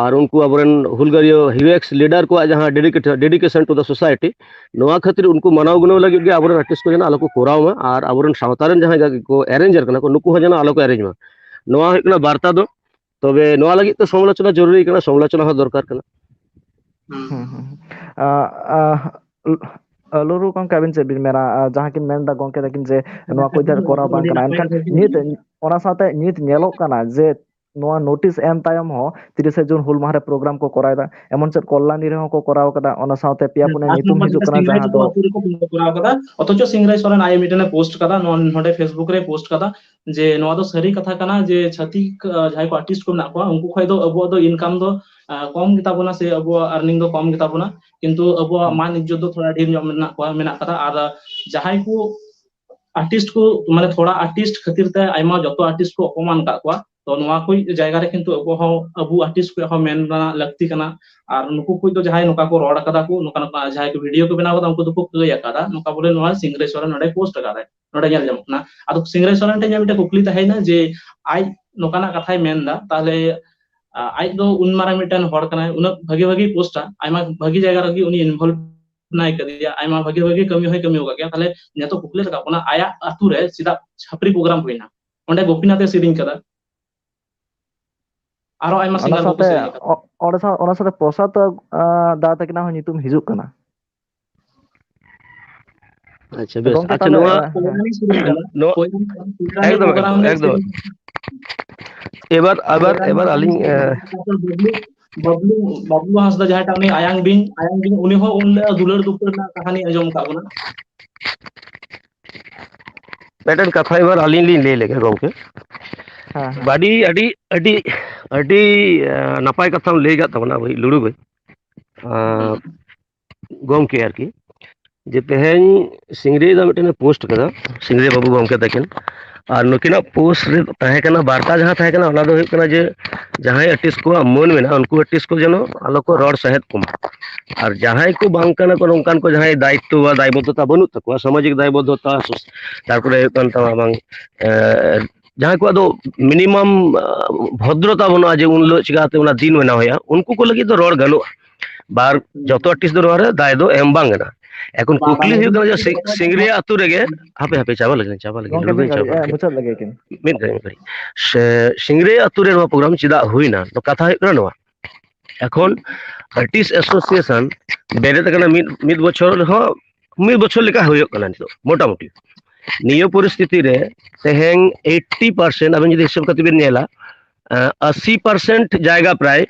ᱟᱨ ᱩᱱᱠᱩ ᱟᱵᱚᱨᱮᱱ ᱦᱩᱞᱜᱟᱹᱨᱤᱭᱟᱹ heroics leader ᱠᱚᱣᱟᱜ ᱡᱟᱦᱟᱸ dedicated, dedication to the society, ᱱᱚᱣᱟ ᱠᱷᱟᱹᱛᱤᱨ ᱩᱱᱠᱩ ᱢᱟᱱᱟᱣ ᱜᱩᱱᱟᱹᱣ ᱞᱟᱹᱜᱤᱫ ᱜᱮ ᱟᱵᱚᱨᱮᱱ ᱟᱨᱴᱤᱥᱴ ᱠᱚ ᱡᱮᱱᱚ ᱟᱞᱚ ᱠᱚ ᱠᱚᱨᱟᱣ ᱢᱟ ᱟᱨ ᱟᱵᱚᱨᱮᱱ ᱥᱟᱶᱛᱟ ᱨᱮᱱ ᱡᱟᱦᱟᱸᱭ ᱠᱚ ᱮᱨᱮᱧᱡᱟᱨ ᱠᱟᱱᱟ ᱠᱚ, ᱱᱩᱠᱩ ᱦᱚᱸ ᱡᱮᱱᱚ ᱟᱞᱚ ᱠᱚ ᱮᱨᱮᱧ ᱢᱟ᱾ ᱱᱚᱣᱟ ᱦᱩᱭᱩᱜ ᱠᱟᱱᱟ ᱵᱟᱨᱛᱟ ᱫᱚ᱾ ᱛᱚᱵᱮ ᱱᱚᱣᱟ ᱞᱟᱹᱜᱤᱫ ᱛᱮ ᱥᱚᱢᱟᱞᱳᱪᱚᱱᱟ ᱡᱚᱨᱩᱨᱤ ᱠᱟᱱᱟ, ᱥᱚᱢᱟᱞᱳᱪᱚᱱᱟ ᱦᱚᱸ ᱫᱚᱨᱠᱟᱨ ᱠᱟᱱᱟ᱾ ᱦᱩᱸ, ᱦᱩᱸ, ᱦᱩᱸ᱾ ᱟ, ᱟ, ᱞᱩᱨᱩ ᱜᱚᱝᱠᱮ, ᱟᱹᱵᱤᱱ ᱪᱮᱫ ᱵᱤᱱ ᱢᱮᱱᱟ? ᱟ, ᱡᱟᱦᱟᱸ ᱠᱤᱱ ᱢᱮᱱ ᱮᱫᱟ ᱜᱚᱝᱠᱮ ᱛᱟᱹᱠᱤᱱ ᱡᱮ ᱱᱚᱣᱟ ᱠᱚ ᱤᱫᱤ ᱠᱟᱛᱮ ᱠᱚᱨᱟᱣ ᱵᱟᱝ ᱠᱟᱱᱟ, ᱮᱱᱠᱷᱟᱱ ᱱᱤᱛ, ᱚᱱᱟ ᱥᱟᱶᱛᱮ ᱱᱤᱛ ᱧᱮᱞᱚᱜ ᱠᱟᱱᱟ ᱡᱮ ᱱᱚᱣᱟ ᱱᱳᱴᱤᱥ ᱮᱢ ᱛᱟᱭᱚᱢ ᱦᱚᱸ ᱛᱤᱨᱤᱥᱮ ᱡᱩᱱ ᱦᱩᱞ ᱢᱟᱦᱟ ᱨᱮ ᱯᱨᱳᱜᱨᱟᱢ ᱠᱚ ᱠᱚᱨᱟᱣ ᱮᱫᱟ, ᱮᱢᱚᱱ ᱪᱮᱫ ᱠᱚᱞᱞᱟᱱᱤ ᱨᱮᱦᱚᱸ ᱠᱚ ᱠᱚᱨᱟᱣ ᱠᱟᱫᱟ, ᱚᱱᱟ ᱥᱟᱶᱛᱮ ᱯᱮᱭᱟ ᱯᱩᱱᱭᱟ ᱧᱩᱛᱩᱢ ᱦᱤᱡᱩᱜ ᱠᱟᱱᱟ, ᱡᱟᱦᱟᱸ ᱫᱚ ᱟᱹᱛᱩ ᱨᱮᱠᱚ ᱠᱚᱨᱟᱣ ᱠᱟᱫᱟ, ᱚᱛᱷᱚᱪᱚ ᱥᱤᱝᱨᱟᱭ ᱥᱚᱨᱮᱱ ᱟᱡ ᱢᱤᱫᱴᱮᱱ ᱮ ᱯᱳᱥᱴ ᱠᱟᱫᱟ, ᱱᱚᱣᱟ ᱱᱚᱰᱮ Facebook ᱨᱮ ᱯᱳᱥᱴ ᱠᱟᱫᱟ ᱡᱮ ᱱᱚᱣᱟ ᱫᱚ ᱥᱟᱹᱨᱤ ᱠᱟᱛᱷᱟ ᱠᱟᱱᱟ ᱡᱮ ᱪᱷᱟᱹᱛᱤᱠ, ᱟ, ᱡᱟᱦᱟᱸᱭ ᱠᱚ ᱟᱨᱴᱤᱥᱴ ᱠᱚ ᱢᱮᱱᱟᱜ ᱠᱚᱣᱟ, ᱩᱱᱠᱩ ᱠᱷᱚᱡ ᱫᱚ ᱟᱵᱚᱣᱟᱜ ᱫᱚ ᱤᱱᱠᱟᱢ ᱫᱚ, ᱟ, ᱠᱚᱢ ᱜᱮᱛᱟ ᱵᱚᱱᱟ ᱥᱮ ᱟᱵᱚᱣᱟᱜ ᱟᱨᱱᱤᱝ ᱫᱚ ᱠᱚᱢ ᱜᱮᱛᱟ ᱵᱚᱱᱟ, ᱠᱤᱱᱛᱩ ᱟᱵᱚᱣᱟᱜ ᱦᱩᱸ᱾ ᱢᱟᱱ ᱤᱡᱽᱡᱚᱛ ᱫᱚ ᱛᱷᱚᱲᱟ ᱰᱷᱮᱨ ᱧᱚᱜ ᱢᱮᱱᱟᱜ ᱠᱚᱣᱟ, ᱢᱮᱱᱟᱜ ᱠᱟᱫᱟ᱾ ᱟᱨ ᱡᱟᱦᱟᱸᱭ ᱠᱚ ᱟᱨᱴᱤᱥᱴ ᱠᱚ, ᱢᱟᱱᱮ ᱛᱷᱚᱲᱟ ᱟᱨᱴᱤᱥᱴ ᱠᱷᱟᱹᱛᱤᱨ ᱛᱮ ᱟᱭᱢᱟ ᱡᱚᱛᱚ ᱟᱨᱴᱤᱥᱴ ᱠᱚ ᱚᱯᱚᱢᱟᱱ ᱠᱟᱜ ᱠᱚᱣᱟ᱾ ᱛᱚ ᱱᱚᱣᱟ ᱠᱚ ᱡᱟᱭᱜᱟ ᱨᱮ ᱠᱤᱱᱛᱩ ᱟᱵᱚ ᱦᱚᱸ, ᱟᱵᱚ ᱟᱨᱴᱤᱥᱴ ᱠᱚ ᱦᱚᱸ ᱢᱮᱱ ᱨᱮᱱᱟᱜ ᱞᱟᱹᱠᱛᱤ ᱠᱟᱱᱟ᱾ ᱟᱨ ᱱᱩᱠᱩ ᱠᱚ ᱫᱚ ᱡᱟᱦᱟᱸᱭ ᱱᱚᱝᱠᱟ ᱠᱚ ᱨᱚᱲ ᱠᱟᱫᱟ ᱠᱚ, ᱱᱚᱝᱠᱟ, ᱱᱚᱝᱠᱟ ᱡᱟᱦᱟᱸᱭ ᱠᱚ ᱵᱷᱤᱰᱤᱭᱳ ᱠᱚ ᱵᱮᱱᱟᱣ ᱠᱟᱫᱟ, ᱩᱱᱠᱩ ᱫᱚᱠᱚ ᱠᱟᱹᱭ ᱟᱠᱟᱫᱟ, ᱱᱚᱝᱠᱟ ᱵᱚᱞᱮ ᱱᱚᱣᱟ ᱥᱤᱝᱨᱟᱹᱭ ᱥᱚᱨᱮᱱ ᱱᱚᱰᱮ ᱯᱳᱥᱴ ᱟᱠᱟᱫᱟᱭ, ᱱᱚᱰᱮ ᱧᱮᱞ ᱧᱟᱢᱚᱜ ᱠᱟᱱᱟ᱾ ᱟᱫᱚ ᱥᱤᱝᱨᱟᱹᱭ ᱥᱚᱨᱮᱱ ᱴᱷᱮᱱ ᱤᱧᱟᱹᱜ ᱢᱤᱫᱴᱮᱱ ᱠᱩᱠᱞᱤ ᱛᱟᱦᱮᱸᱭᱮᱱᱟ ᱡᱮ ᱟᱡ ᱱᱚᱝᱠᱟᱱᱟᱜ ᱠᱟᱛᱷᱟᱭ ᱢᱮᱱ ᱮᱫᱟ, ᱛᱟᱦᱞᱮ, ᱟ, ᱟᱡ ᱫᱚ ᱩᱱ ᱢᱟᱨᱟᱝ ᱢᱤᱫᱴᱮᱱ ᱦᱚᱲ ᱠᱟᱱᱟᱭ, ᱩᱱᱟᱹᱜ ᱵᱷᱟᱜᱤ ᱵᱷᱟᱜᱤ ᱯᱳᱥᱴᱟ, ᱟᱭᱢᱟ ᱵᱷᱟᱜᱤ ᱡᱟᱭᱜᱟ ᱨᱮᱜᱮ ᱩᱱᱤ ᱤᱱᱵᱷᱚᱞᱵᱷ ᱢᱮᱱᱟᱭ ᱠᱟᱫᱮᱭᱟ, ᱟᱭᱢᱟ ᱵᱷᱟᱜᱤ ᱵᱷᱟᱜᱤ ᱠᱟᱹᱢᱤ ᱦᱚᱸᱭ ᱠᱟᱹᱢᱤ ᱟᱠᱟᱫ ᱜᱮᱭᱟ᱾ ᱛᱟᱦᱞᱮ ᱱᱤᱛᱚᱜ ᱠᱩᱠᱞᱤ ᱨᱟᱠᱟᱵ ᱠᱟᱱᱟ, ᱟᱭᱟᱜ ᱟᱛᱩ ᱨᱮ ᱪᱮᱫᱟᱜ ᱪᱷᱟᱯᱨᱤ ᱯᱨᱳᱜᱨᱟᱢ ᱦᱩᱭᱱᱟ? ᱚᱸᱰᱮ ᱜᱳᱯᱤᱱᱟᱛᱷ ᱮ ᱥᱮᱨᱮᱧ ᱠᱟᱫᱟ, ᱟᱨᱚ ᱟᱭᱢᱟ ᱚᱱᱟ ᱥᱤᱝᱜᱟᱨ ᱠᱚᱠᱚ ᱥᱟᱶᱛᱮ ᱥᱮᱨᱮᱧ ᱟᱠᱟᱫᱟ᱾ ᱚ-, ᱚᱸᱰᱮ ᱥᱟᱶ-, ᱚᱱᱟ ᱥᱟᱶᱛᱮ ᱯᱨᱚᱥᱟᱫᱽ, ᱟ, ᱫᱟ ᱛᱟᱹᱠᱤᱱᱟᱜ ᱦᱚᱸ ᱧᱩᱛᱩᱢ ᱦᱤᱡᱩᱜ ᱠᱟᱱᱟ᱾ ᱟᱪᱪᱷᱟ, ᱵᱮᱥ᱾ ᱜᱚᱝᱠᱮ, ᱟᱪᱪᱷᱟ, ᱛᱟᱦᱚᱞᱮ, ᱱᱚᱣᱟ, ᱟ, ᱦᱮᱸ᱾ ᱱᱚᱣᱟ, ᱯᱳᱭᱞᱳ ᱯᱨᱳᱜᱨᱟᱢ ᱨᱮ ᱮᱠᱫᱚᱢ, ᱥᱮᱨᱮᱧ ᱮᱠᱫᱚᱢ᱾ ᱮᱵᱟᱨ, ᱟᱵᱟᱨ, ᱵᱟᱵᱞᱩ, ᱵᱟᱵᱞᱩ, ᱵᱟᱵᱞᱩ ᱦᱟᱸᱥᱫᱟ ᱡᱟᱦᱟᱸᱭᱴᱟᱜ ᱩᱱᱤ ᱟᱭᱟᱝ ᱵᱤᱧ, ᱟᱭᱟᱝ ᱵᱤᱧ, ᱩᱱᱤ ᱦᱚᱸ ᱩᱱ ᱦᱤᱞᱳᱜ ᱫᱩᱞᱟᱹᱲ ᱫᱩᱯᱞᱟᱹᱲ ᱨᱮᱱᱟᱜ ᱠᱟᱹᱦᱱᱤ ᱟᱸᱡᱚᱢ ᱟᱠᱟᱫ ᱵᱚᱱᱟ᱾ ᱢᱤᱫᱴᱮᱱ ᱠᱟᱛᱷᱟ ᱮᱵᱟᱨ ᱟᱹᱞᱤᱧ ᱞᱤᱧ ᱞᱟᱹᱭ ᱞᱮᱜᱮ ᱜᱚᱝᱠᱮ᱾ ᱦᱮᱸ, ᱦᱮᱸ᱾ ᱟᱹᱰᱤ, ᱟᱹᱰᱤ, ᱟᱹᱰᱤ, ᱟᱹᱰᱤ, ᱟ, ᱱᱟᱯᱟᱭ ᱠᱟᱛᱷᱟᱢ ᱞᱟᱹᱭ ᱟᱠᱟᱫ ᱛᱟᱵᱚᱱᱟ ᱵᱷᱟᱹᱭ ᱞᱩᱲᱩ ᱵᱷᱟᱹᱭ᱾ ᱟ, ᱦᱩᱸ᱾ ᱜᱚᱝᱠᱮ ᱟᱨᱠᱤ, ᱡᱮ ᱛᱮᱦᱮᱧ ᱥᱤᱝᱨᱟᱹᱭ ᱫᱚ ᱢᱤᱫᱴᱮᱱ ᱮ ᱯᱳᱥᱴ ᱠᱟᱫᱟ, ᱥᱤᱝᱨᱟᱹᱭ ᱵᱟᱹᱵᱩ ᱜᱚᱝᱠᱮ ᱛᱟᱹᱠᱤᱱ᱾ ᱟᱨ ᱱᱩᱠᱤᱱᱟᱜ ᱯᱳᱥᱴ ᱨᱮ ᱛᱟᱦᱮᱸ ᱠᱟᱱᱟ, ᱵᱟᱨᱛᱟ ᱡᱟᱦᱟᱸ ᱛᱟᱦᱮᱸ ᱠᱟᱱᱟ, ᱚᱱᱟ ᱫᱚ ᱦᱩᱭᱩᱜ ᱠᱟᱱᱟ ᱡᱮ ᱡᱟᱦᱟᱸᱭ ᱟᱨᱴᱤᱥᱴ ᱠᱚᱣᱟᱜ ᱢᱟᱹᱱ ᱢᱮᱱᱟᱜᱼᱟ, ᱩᱱᱠᱩ ᱟᱨᱴᱤᱥᱴ ᱠᱚ ᱡᱮᱱᱚ ᱟᱞᱚ ᱠᱚ ᱨᱚᱲ ᱥᱟᱦᱮᱫ ᱠᱚᱢᱟ᱾ ᱟᱨ ᱡᱟᱦᱟᱸᱭ ᱠᱚ ᱵᱟᱝ ᱠᱟᱱᱟ ᱠᱚ, ᱱᱚᱝᱠᱟᱱ ᱠᱚ ᱡᱟᱦᱟᱸᱭ ᱫᱟᱭᱤᱛᱛᱚ ᱵᱟ ᱫᱟᱭᱵᱚᱫᱽᱫᱷᱚᱛᱟ ᱵᱟᱹᱱᱩᱜ ᱛᱟᱠᱚᱣᱟ, ᱥᱟᱢᱟᱡᱤᱠ ᱫᱟᱭᱵᱚᱫᱽᱫᱷᱚᱛᱟ, ᱛᱟᱨᱯᱚᱨᱮ ᱦᱩᱭᱩᱜ ᱠᱟᱱ ᱛᱟᱢᱟ ᱵᱟᱝ, ᱮ, ᱡᱟᱦᱟᱸᱭ ᱠᱚᱣᱟᱜ ᱫᱚ ᱢᱤᱱᱤᱢᱟᱢ, ᱟ, ᱵᱷᱚᱫᱨᱚᱛᱟ ᱵᱟᱹᱱᱩᱜᱼᱟ ᱡᱮ ᱩᱱ ᱦᱤᱞᱳᱜ ᱪᱤᱠᱟᱹᱛᱮ ᱚᱱᱟ ᱫᱤᱱ ᱵᱮᱱᱟᱣ ᱦᱩᱭᱩᱜᱼᱟ, ᱩᱱᱠᱩ ᱠᱚ ᱞᱟᱹᱜᱤᱫ ᱫᱚ ᱨᱚᱲ ᱜᱟᱱᱚᱜᱼᱟ᱾ ᱵᱟᱨ ᱦᱩᱸ᱾ ᱡᱚᱛᱚ ᱟᱨᱴᱤᱥᱴ ᱫᱚ ᱱᱚᱣᱟ ᱨᱮ ᱫᱟᱭ ᱫᱚ ᱮᱢ ᱵᱟᱝ ᱜᱟᱱᱚᱜᱼᱟ᱾ ᱮᱠᱷᱚᱱ ᱵᱟᱝ, ᱵᱟᱝ, ᱠᱩᱠᱞᱤ ᱦᱩᱭᱩᱜ ᱠᱟᱱᱟ ᱡᱮ ᱥᱤ-, ᱥᱤᱝᱨᱟᱹᱭ ᱟᱹᱛᱩ ᱨᱮᱜᱮ, ᱦᱟᱯᱮ, ᱦᱟᱯᱮ, ᱪᱟᱵᱟ ᱞᱮᱜᱮ, ᱪᱟᱵᱟ ᱞᱮᱜᱮ, ᱜᱚᱝᱠᱮ, ᱞᱩᱲᱩ ᱢᱤᱫ ᱵᱟᱹᱧ ᱪᱟᱵᱟ ᱜᱷᱟᱹᱲᱤᱡ, ᱦᱚᱪᱚ ᱮ, ᱠᱮᱫ᱾ ᱢᱩᱪᱟᱹᱫ ᱞᱮᱜᱮ ᱠᱤᱱ᱾ ᱢᱤᱫ ᱜᱷᱟᱹᱲᱤᱡ, ᱢᱤᱫ ᱜᱷᱟᱹᱲᱤᱡ᱾ ᱥᱮ-, ᱥᱤᱝᱨᱟᱹᱭ ᱟᱹᱛᱩ ᱨᱮ ᱱᱚᱣᱟ ᱯᱨᱳᱜᱨᱟᱢ ᱪᱮᱫᱟᱜ ᱦᱩᱭᱱᱟ? ᱱᱚᱣᱟ ᱠᱟᱛᱷᱟ ᱦᱩᱭᱩᱜ ᱠᱟᱱᱟ ᱱᱚᱣᱟ᱾ ᱮᱠᱷᱚᱱ ᱟᱨᱴᱤᱥᱴ ᱮᱥᱳᱥᱤᱭᱮᱥᱚᱱ ᱵᱮᱨᱮᱫ ᱟᱠᱟᱱᱟ ᱢᱤᱫ ᱢᱤᱫ ᱵᱚᱪᱷᱚᱨ ᱦᱚᱸ, ᱢᱤᱫ ᱵᱚᱪᱷᱚᱨ ᱞᱮᱠᱟ ᱦᱩᱭᱩᱜ ᱠᱟᱱᱟ ᱱᱤᱛᱚᱜ ᱢᱚᱴᱟᱢᱩᱴᱤ᱾ ᱱᱤᱭᱟᱹ ᱯᱚᱨᱤᱥᱛᱷᱤᱛᱤ ᱨᱮ ᱛᱮᱦᱮᱧ ᱮᱭᱤᱴᱴᱤ ᱯᱟᱨᱥᱮᱱᱴ ᱟᱵᱮᱱ ᱡᱩᱫᱤ ᱦᱤᱥᱟᱹᱵ ᱠᱟᱛᱮ ᱵᱮᱱ ᱧᱮᱞᱟ, ᱟᱥᱤ ᱯᱟᱨᱥᱮᱱᱴ ᱡᱟᱭᱜᱟ ᱯᱨᱟᱭ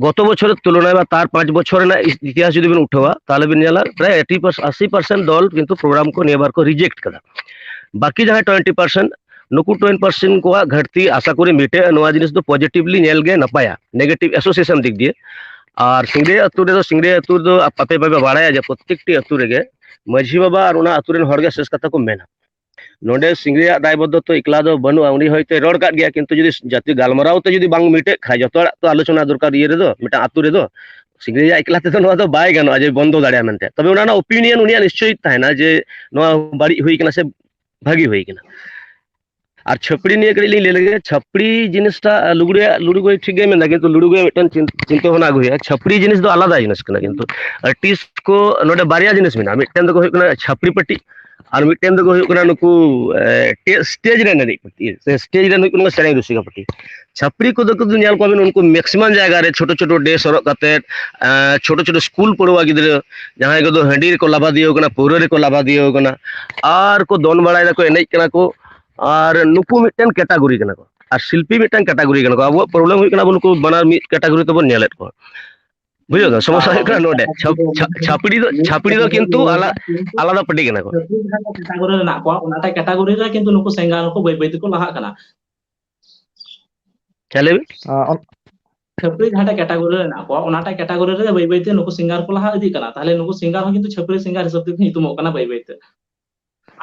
ᱜᱚᱛᱚ ᱵᱚᱪᱷᱚᱨ ᱛᱩᱞᱚᱱᱟᱭ ᱵᱟ ᱛᱟᱨ ᱯᱟᱸᱪ ᱵᱚᱪᱷᱚᱨ ᱨᱮᱱᱟᱜ ᱤᱛᱤᱦᱟᱥ ᱡᱩᱫᱤ ᱵᱮᱱ ᱩᱴᱷᱟᱹᱣᱟ, ᱛᱟᱦᱚᱞᱮ ᱵᱮᱱ ᱧᱮᱞᱟ ᱯᱨᱟᱭ ᱮᱭᱤᱴᱴᱤ ᱟᱥᱤ ᱯᱟᱨᱥᱮᱱᱴ ᱫᱚᱞ ᱠᱤᱱᱛᱩ ᱯᱨᱳᱜᱨᱟᱢ ᱠᱚ ᱱᱤᱭᱟᱹ ᱵᱟᱨ ᱠᱚ ᱨᱤᱡᱮᱠᱴ ᱠᱟᱫᱟ᱾ ᱵᱟᱹᱠᱤ ᱡᱟᱦᱟᱸᱭ ᱴᱩᱭᱮᱱᱴᱤ ᱯᱟᱨᱥᱮᱱᱴ, ᱱᱩᱠᱩ ᱴᱩᱭᱮᱱᱴᱤ ᱯᱟᱨᱥᱮᱱᱴ ᱠᱚᱣᱟᱜ ᱜᱷᱟᱹᱴᱛᱤ ᱟᱥᱟ ᱠᱚᱨᱤ ᱢᱤᱴᱟᱹᱜᱼᱟ᱾ ᱱᱚᱣᱟ ᱡᱤᱱᱤᱥ ᱫᱚ ᱯᱚᱡᱤᱴᱤᱵᱷᱞᱤ ᱧᱮᱞ ᱜᱮ ᱱᱟᱯᱟᱭᱟ, ᱱᱮᱜᱮᱴᱤᱵᱷ ᱮᱥᱳᱥᱤᱭᱮᱥᱚᱱ ᱫᱤᱠ ᱫᱤᱭᱮ᱾ ᱟᱨ ᱥᱤᱝᱨᱟᱹᱭ ᱟᱹᱛᱩ ᱨᱮᱫᱚ, ᱥᱤᱝᱨᱟᱹᱭ ᱟᱹᱛᱩ ᱨᱮᱫᱚ ᱟᱯᱮ ᱯᱮ ᱵᱟᱲᱟᱭᱟ ᱡᱮ ᱯᱨᱚᱛᱮᱠᱴᱤ ᱟᱹᱛᱩ ᱨᱮᱜᱮ ᱢᱟᱹᱡᱷᱤ ᱵᱟᱵᱟ ᱟᱨ ᱚᱱᱟ ᱟᱹᱛᱩ ᱨᱮᱱ ᱦᱚᱲ ᱜᱮ ᱥᱮᱥ ᱠᱟᱛᱷᱟ ᱠᱚ ᱢᱮᱱᱟ᱾ ᱱᱚᱰᱮ ᱥᱤᱝᱨᱟᱹᱭᱟᱜ ᱫᱟᱭᱵᱚᱫᱽᱫᱷᱚ ᱛᱚ ᱮᱠᱞᱟ ᱫᱚ ᱵᱟᱹᱱᱩᱜᱼᱟ, ᱩᱱᱤ ᱦᱚᱭᱛᱳ ᱨᱚᱲ ᱠᱟᱫ ᱜᱮᱭᱟ, ᱠᱤᱱᱛᱩ ᱡᱩᱫᱤ ᱡᱟᱛᱤ ᱜᱟᱞᱢᱟᱨᱟᱣ ᱛᱮ ᱡᱩᱫᱤ ᱵᱟᱝ ᱢᱤᱴᱟᱹᱜ ᱠᱷᱟᱡ, ᱡᱚᱛᱚ ᱦᱚᱲᱟᱜ ᱛᱚ ᱟᱞᱳᱪᱚᱱᱟ ᱫᱚᱨᱠᱟᱨ ᱤᱭᱟᱹ ᱨᱮᱫᱚ, ᱢᱤᱫᱴᱟᱝ ᱟᱹᱛᱩ ᱨᱮᱫᱚ ᱥᱤᱝᱨᱟᱹᱭᱟᱜ ᱮᱠᱞᱟ ᱛᱮᱫᱚ ᱱᱚᱣᱟ ᱫᱚ ᱵᱟᱭ ᱜᱟᱱᱚᱜᱼᱟ ᱡᱮ ᱵᱚᱱᱫᱚ ᱫᱟᱲᱮᱭᱟᱜᱼᱟ ᱢᱮᱱᱛᱮ᱾ ᱛᱚᱵᱮ ᱚᱱᱟ ᱨᱮᱱᱟᱜ ᱳᱯᱤᱱᱤᱭᱚᱱ ᱩᱱᱤᱭᱟᱜ ᱱᱤᱥᱪᱚᱭ ᱛᱟᱦᱮᱱᱟ ᱡᱮ ᱱᱚᱣᱟ ᱵᱟᱹᱲᱤᱡ ᱦᱩᱭ ᱠᱟᱱᱟ ᱥᱮ ᱵᱷᱟᱹᱜᱤ ᱦᱩᱭ ᱠᱟᱱᱟ᱾ ᱟᱨ ᱪᱷᱟᱹᱯᱲᱤ ᱱᱤᱭᱮ ᱠᱟᱹᱴᱤᱡ ᱞᱤᱧ ᱞᱟᱹᱭ ᱞᱮᱜᱮ᱾ ᱪᱷᱟᱹᱯᱲᱤ ᱡᱤᱱᱤᱥᱴᱟ, ᱞᱩᱜᱽᱲᱤᱭᱟᱜ, ᱞᱩᱜᱽᱲᱤ ᱜᱚᱭ ᱴᱷᱤᱠ ᱜᱮ ᱢᱮᱱᱫᱟ, ᱠᱤᱱᱛᱩ ᱞᱩᱜᱽᱲᱤ ᱜᱚᱭ ᱢᱤᱫᱴᱮᱱ ᱪᱤᱱ-, ᱪᱤᱱᱛᱟᱹ ᱵᱷᱟᱵᱽᱱᱟ ᱟᱹᱜᱩ ᱦᱩᱭᱩᱜᱼᱟ᱾ ᱪᱷᱟᱹᱯᱲᱤ ᱡᱤᱱᱤᱥ ᱫᱚ ᱟᱞᱟᱫᱟ ᱡᱤᱱᱤᱥ ᱠᱟᱱᱟ, ᱠᱤᱱᱛᱩ ᱟᱨᱴᱤᱥᱴ ᱠᱚ ᱱᱚᱰᱮ ᱵᱟᱨᱭᱟ ᱡᱤᱱᱤᱥ ᱢᱮᱱᱟᱜᱼᱟ᱾ ᱢᱤᱫᱴᱮᱱ ᱫᱚᱠᱚ ᱦᱩᱭᱩᱜ ᱠᱟᱱᱟ ᱪᱷᱟᱹᱯᱲᱤ ᱯᱟᱹᱴᱤ, ᱟᱨ ᱢᱤᱫᱴᱮᱱ ᱫᱚᱠᱚ ᱦᱩᱭᱩᱜ ᱠᱟᱱᱟ ᱱᱩᱠᱩ, ᱮ, ᱴᱮ-, ᱥᱴᱮᱡᱽ ᱨᱮ ᱮᱱᱮᱡ ᱯᱟᱹᱴᱤ, ᱥᱮ ᱥᱴᱮᱡᱽ ᱨᱮ ᱦᱩᱭᱩᱜ ᱠᱟᱱᱟ ᱥᱮᱨᱮᱧ ᱨᱩᱥᱤᱠᱟ ᱯᱟᱹᱴᱤ᱾ ᱪᱷᱟᱹᱯᱲᱤ ᱠᱚᱫᱚ ᱠᱤᱱᱛᱩ ᱧᱮᱞ ᱠᱚᱣᱟ ᱵᱤᱱ, ᱩᱱᱠᱩ ᱢᱮᱠᱥᱤᱢᱟᱢ ᱡᱟᱭᱜᱟ ᱨᱮ ᱪᱷᱳᱴᱳ ᱪᱷᱳᱴᱳ ᱰᱨᱮᱥ ᱦᱚᱨᱚᱜ ᱠᱟᱛᱮᱫ, ᱮ, ᱪᱷᱳᱴᱳ ᱪᱷᱳᱴᱳ ᱥᱠᱩᱞ ᱯᱟᱹᱲᱩᱣᱟ ᱜᱤᱫᱽᱨᱟᱹ, ᱡᱟᱦᱟᱸᱭ ᱠᱚᱫᱚ ᱦᱟᱺᱰᱤ ᱨᱮᱠᱚ ᱞᱟᱵᱟᱫᱤᱭᱟᱹᱣ ᱠᱟᱱᱟ, ᱯᱟᱹᱣᱨᱟᱹ ᱨᱮᱠᱚ ᱞᱟᱵᱟᱫᱤᱭᱟᱹᱣ ᱠᱟᱱᱟ, ᱟᱨ ᱠᱚ ᱫᱚᱱ ᱵᱟᱲᱟᱭ ᱫᱟᱠᱚ, ᱮᱱᱮᱡ ᱠᱟᱱᱟ ᱠᱚ᱾ ᱟᱨ ᱱᱩᱠᱩ ᱢᱤᱫᱴᱮᱱ ᱠᱮᱴᱟᱜᱚᱨᱤ ᱠᱟᱱᱟ ᱠᱚ, ᱟᱨ ᱥᱤᱞᱯᱤ ᱢᱤᱫᱴᱮᱱ ᱠᱮᱴᱟᱜᱚᱨᱤ ᱠᱟᱱᱟ ᱠᱚ᱾ ᱟᱵᱚᱣᱟᱜ ᱯᱨᱚᱵᱞᱮᱢ ᱦᱩᱭᱩᱜ ᱠᱟᱱᱟ, ᱟᱵᱚ ᱱᱩᱠᱩ ᱵᱟᱱᱟᱨ ᱢᱤᱫ ᱠᱮᱴᱟᱜᱚᱨᱤ ᱛᱮᱵᱚᱱ ᱧᱮᱞᱮᱫ ᱠᱚᱣᱟ᱾ ᱵᱩᱡᱷᱟᱹᱣ ᱫᱟ? ᱥᱚᱢᱚᱥᱥᱟ ᱦᱩᱭᱩᱜ ᱠᱟᱱᱟ ᱱᱚᱰᱮ᱾ ᱪᱷᱟᱯ-, ᱪᱷᱟ-, ᱪᱷᱟᱯᱲᱤ ᱫᱚ, ᱪᱷᱟᱯᱲᱤ ᱫᱚ ᱠᱤᱱᱛᱩ ᱟᱞᱟ-, ᱟᱞᱟᱫᱟ ᱯᱟᱹᱴᱤ ᱠᱟᱱᱟ ᱠᱚ᱾ ᱪᱷᱟᱹᱯᱲᱤ ᱡᱟᱦᱟᱸ ᱠᱮᱴᱟᱜᱚᱨᱤ ᱨᱮ ᱢᱮᱱᱟᱜ ᱠᱚᱣᱟ, ᱚᱱᱟᱴᱟᱜ ᱠᱮᱴᱟᱜᱚᱨᱤ ᱨᱮ ᱠᱤᱱᱛᱩ ᱱᱩᱠᱩ ᱥᱮᱸᱜᱟᱞ ᱦᱚᱸᱠᱚ ᱵᱟᱹᱭ ᱵᱟᱹᱭ ᱛᱮᱠᱚ ᱞᱟᱦᱟᱜ ᱠᱟᱱᱟ᱾ ᱪᱮᱫ ᱞᱟᱹᱭ ᱵᱤᱱ? ᱟᱸ, ᱚᱱ- ᱪᱷᱟᱹᱯᱲᱤ ᱡᱟᱦᱟᱸᱴᱟᱜ ᱠᱮᱴᱟᱜᱚᱨᱤ ᱨᱮ ᱢᱮᱱᱟᱜ ᱠᱚᱣᱟ, ᱚᱱᱟᱴᱟᱜ ᱠᱮᱴᱟᱜᱚᱨᱤ ᱨᱮ ᱵᱟᱹᱭ ᱵᱟᱹᱭ ᱛᱮ ᱱᱩᱠᱩ ᱥᱤᱝᱜᱟᱨ ᱠᱚ ᱞᱟᱦᱟ ᱤᱫᱤᱜ ᱠᱟᱱᱟ᱾ ᱛᱟᱦᱞᱮ ᱱᱩᱠᱩ ᱥᱤᱝᱜᱟᱨ ᱦᱚᱸ ᱠᱤᱱᱛᱩ ᱪᱷᱟᱹᱯᱲᱤ ᱥᱤᱝᱜᱟᱨ ᱦᱤᱥᱟᱹᱵ ᱛᱮᱠᱚ ᱧᱩᱛᱩᱢᱚᱜ ᱠᱟᱱᱟ ᱵᱟᱹᱭ ᱵᱟᱹᱭ ᱛᱮ᱾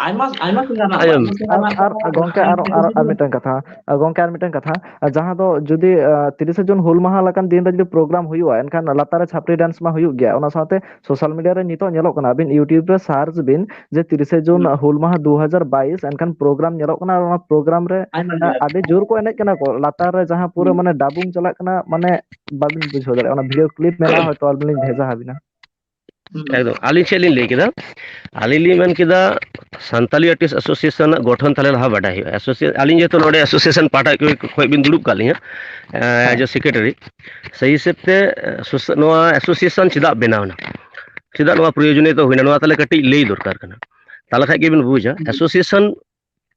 ᱟᱭᱢᱟ, ᱟᱭᱢᱟ ᱥᱤᱝᱜᱟᱨ ᱢᱮᱱᱟᱜ ᱠᱚᱣᱟ᱾ ᱟᱸᱡᱚᱢ᱾ ᱟᱭᱢᱟ ᱥᱤᱝᱜᱟᱨ ᱟᱨ, ᱢᱮᱱᱟᱜ ᱟᱨ ᱠᱚᱣᱟ, ᱜᱚᱝᱠᱮ, ᱟᱨ, ᱟᱨ, ᱟᱨ ᱢᱤᱫᱴᱟᱝ ᱠᱟᱛᱷᱟ, ᱜᱚᱝᱠᱮ, ᱟᱨ ᱢᱤᱫᱴᱟᱝ ᱠᱟᱛᱷᱟ, ᱡᱟᱦᱟᱸ ᱫᱚ ᱡᱩᱫᱤ, ᱟᱸ, ᱛᱤᱨᱤᱥᱮ ᱡᱩᱱ ᱦᱩᱞ ᱢᱟᱦᱟ ᱞᱮᱠᱟᱱ ᱫᱤᱱ ᱨᱮ ᱡᱩᱫᱤ ᱯᱨᱳᱜᱨᱟᱢ ᱦᱩᱭᱩᱜᱼᱟ, ᱮᱱᱠᱷᱟᱱ ᱞᱟᱛᱟᱨ ᱨᱮ ᱪᱷᱟᱯᱨᱤ ᱰᱮᱱᱥ ᱢᱟ ᱦᱩᱭᱩᱜ ᱜᱮᱭᱟ᱾ ᱚᱱᱟ ᱥᱟᱶᱛᱮ ᱥᱳᱥᱟᱞ ᱢᱤᱰᱤᱭᱟ ᱨᱮ ᱱᱤᱛᱚᱜ ᱧᱮᱞᱚᱜ ᱠᱟᱱᱟ, ᱟᱹᱵᱤᱱ YouTube ᱨᱮ ᱥᱟᱨᱪ ᱵᱤᱱ ᱡᱮ ᱛᱤᱨᱤᱥᱮ ᱡᱩᱱ ᱦᱩᱸ᱾ ᱦᱩᱞ ᱢᱟᱦᱟ ᱫᱩ ᱦᱟᱡᱟᱨ ᱵᱟᱭᱤᱥ, ᱮᱱᱠᱷᱟᱱ ᱯᱨᱳᱜᱨᱟᱢ ᱧᱮᱞᱚᱜ ᱠᱟᱱᱟ, ᱚᱱᱟ ᱯᱨᱳᱜᱨᱟᱢ ᱨᱮ, ᱟᱭᱢᱟ ᱟᱸ, ᱡᱟᱭᱜᱟ ᱨᱮ᱾ ᱟᱹᱰᱤ ᱡᱳᱨ ᱠᱚ ᱮᱱᱮᱡ ᱠᱟᱱᱟ ᱠᱚ, ᱞᱟᱛᱟᱨ ᱨᱮ ᱡᱟᱦᱟᱸ ᱯᱩᱨᱟᱹ ᱦᱩᱸ᱾ ᱢᱟᱱᱮ ᱰᱟᱵᱩᱝ ᱪᱟᱞᱟᱜ ᱠᱟᱱᱟ, ᱢᱟᱱᱮ ᱵᱟᱵᱤᱱ ᱵᱩᱡᱷᱟᱹᱣ ᱫᱟᱲᱮᱭᱟᱜᱼᱟ᱾ ᱚᱱᱟ ᱵᱷᱤᱰᱤᱭᱳ ᱠᱞᱤᱯ ᱢᱮᱱᱟᱜᱼᱟ, ᱦᱚᱭᱛᱳ ᱟᱹᱞᱤᱧ ᱞᱤᱧ ᱵᱷᱮᱡᱟ ᱟᱹᱵᱤᱱᱟ᱾ ᱮᱠᱫᱚᱢ, ᱟᱹᱞᱤᱧ ᱪᱮᱫ ᱞᱤᱧ ᱞᱟᱹᱭ ᱠᱮᱫᱟ? ᱟᱹᱞᱤᱧ ᱞᱤᱧ ᱢᱮᱱ ᱠᱮᱫᱟ, ᱥᱟᱱᱛᱟᱞᱤ ᱟᱨᱴᱤᱥᱴ ᱮᱥᱳᱥᱤᱭᱮᱥᱚᱱ ᱨᱮᱱᱟᱜ ᱜᱚᱴᱷᱚᱱ ᱛᱟᱦᱞᱮ ᱞᱟᱦᱟ ᱵᱟᱰᱟᱭ ᱦᱩᱭᱩᱜᱼᱟ᱾ ᱮᱥᱳᱥᱤᱭᱮ-, ᱟᱹᱞᱤᱧ ᱡᱮᱦᱮᱛᱩ ᱱᱚᱰᱮ ᱮᱥᱳᱥᱤᱭᱮᱥᱚᱱ ᱯᱟᱦᱴᱟ ᱠᱷᱚᱱ ᱵᱤᱱ ᱫᱩᱲᱩᱵ ᱠᱟᱜ ᱞᱤᱧᱟ, ᱮ, ᱦᱮᱸ᱾ As a secretary, ᱥᱮᱭ ᱦᱤᱥᱟᱹᱵ ᱛᱮ, ᱮ, ᱥᱳᱥᱟ-, ᱱᱚᱣᱟ ᱮᱥᱳᱥᱤᱭᱮᱥᱚᱱ ᱪᱮᱫᱟᱜ ᱵᱮᱱᱟᱣ ᱮᱱᱟ, ᱪᱮᱫᱟᱜ ᱱᱚᱣᱟ ᱯᱨᱚᱭᱳᱡᱚᱱᱤᱭᱚᱛᱟ ᱦᱩᱭᱱᱟ, ᱱᱚᱣᱟ ᱛᱟᱦᱞᱮ ᱠᱟᱹᱴᱤᱡ ᱞᱟᱹᱭ ᱫᱚᱨᱠᱟᱨ ᱠᱟᱱᱟ᱾ ᱛᱟᱦᱞᱮ ᱠᱷᱟᱡ ᱜᱮᱵᱤᱱ ᱵᱩᱡᱟ᱾ ᱦᱩᱸ᱾ ᱮᱥᱳᱥᱤᱭᱮᱥᱚᱱ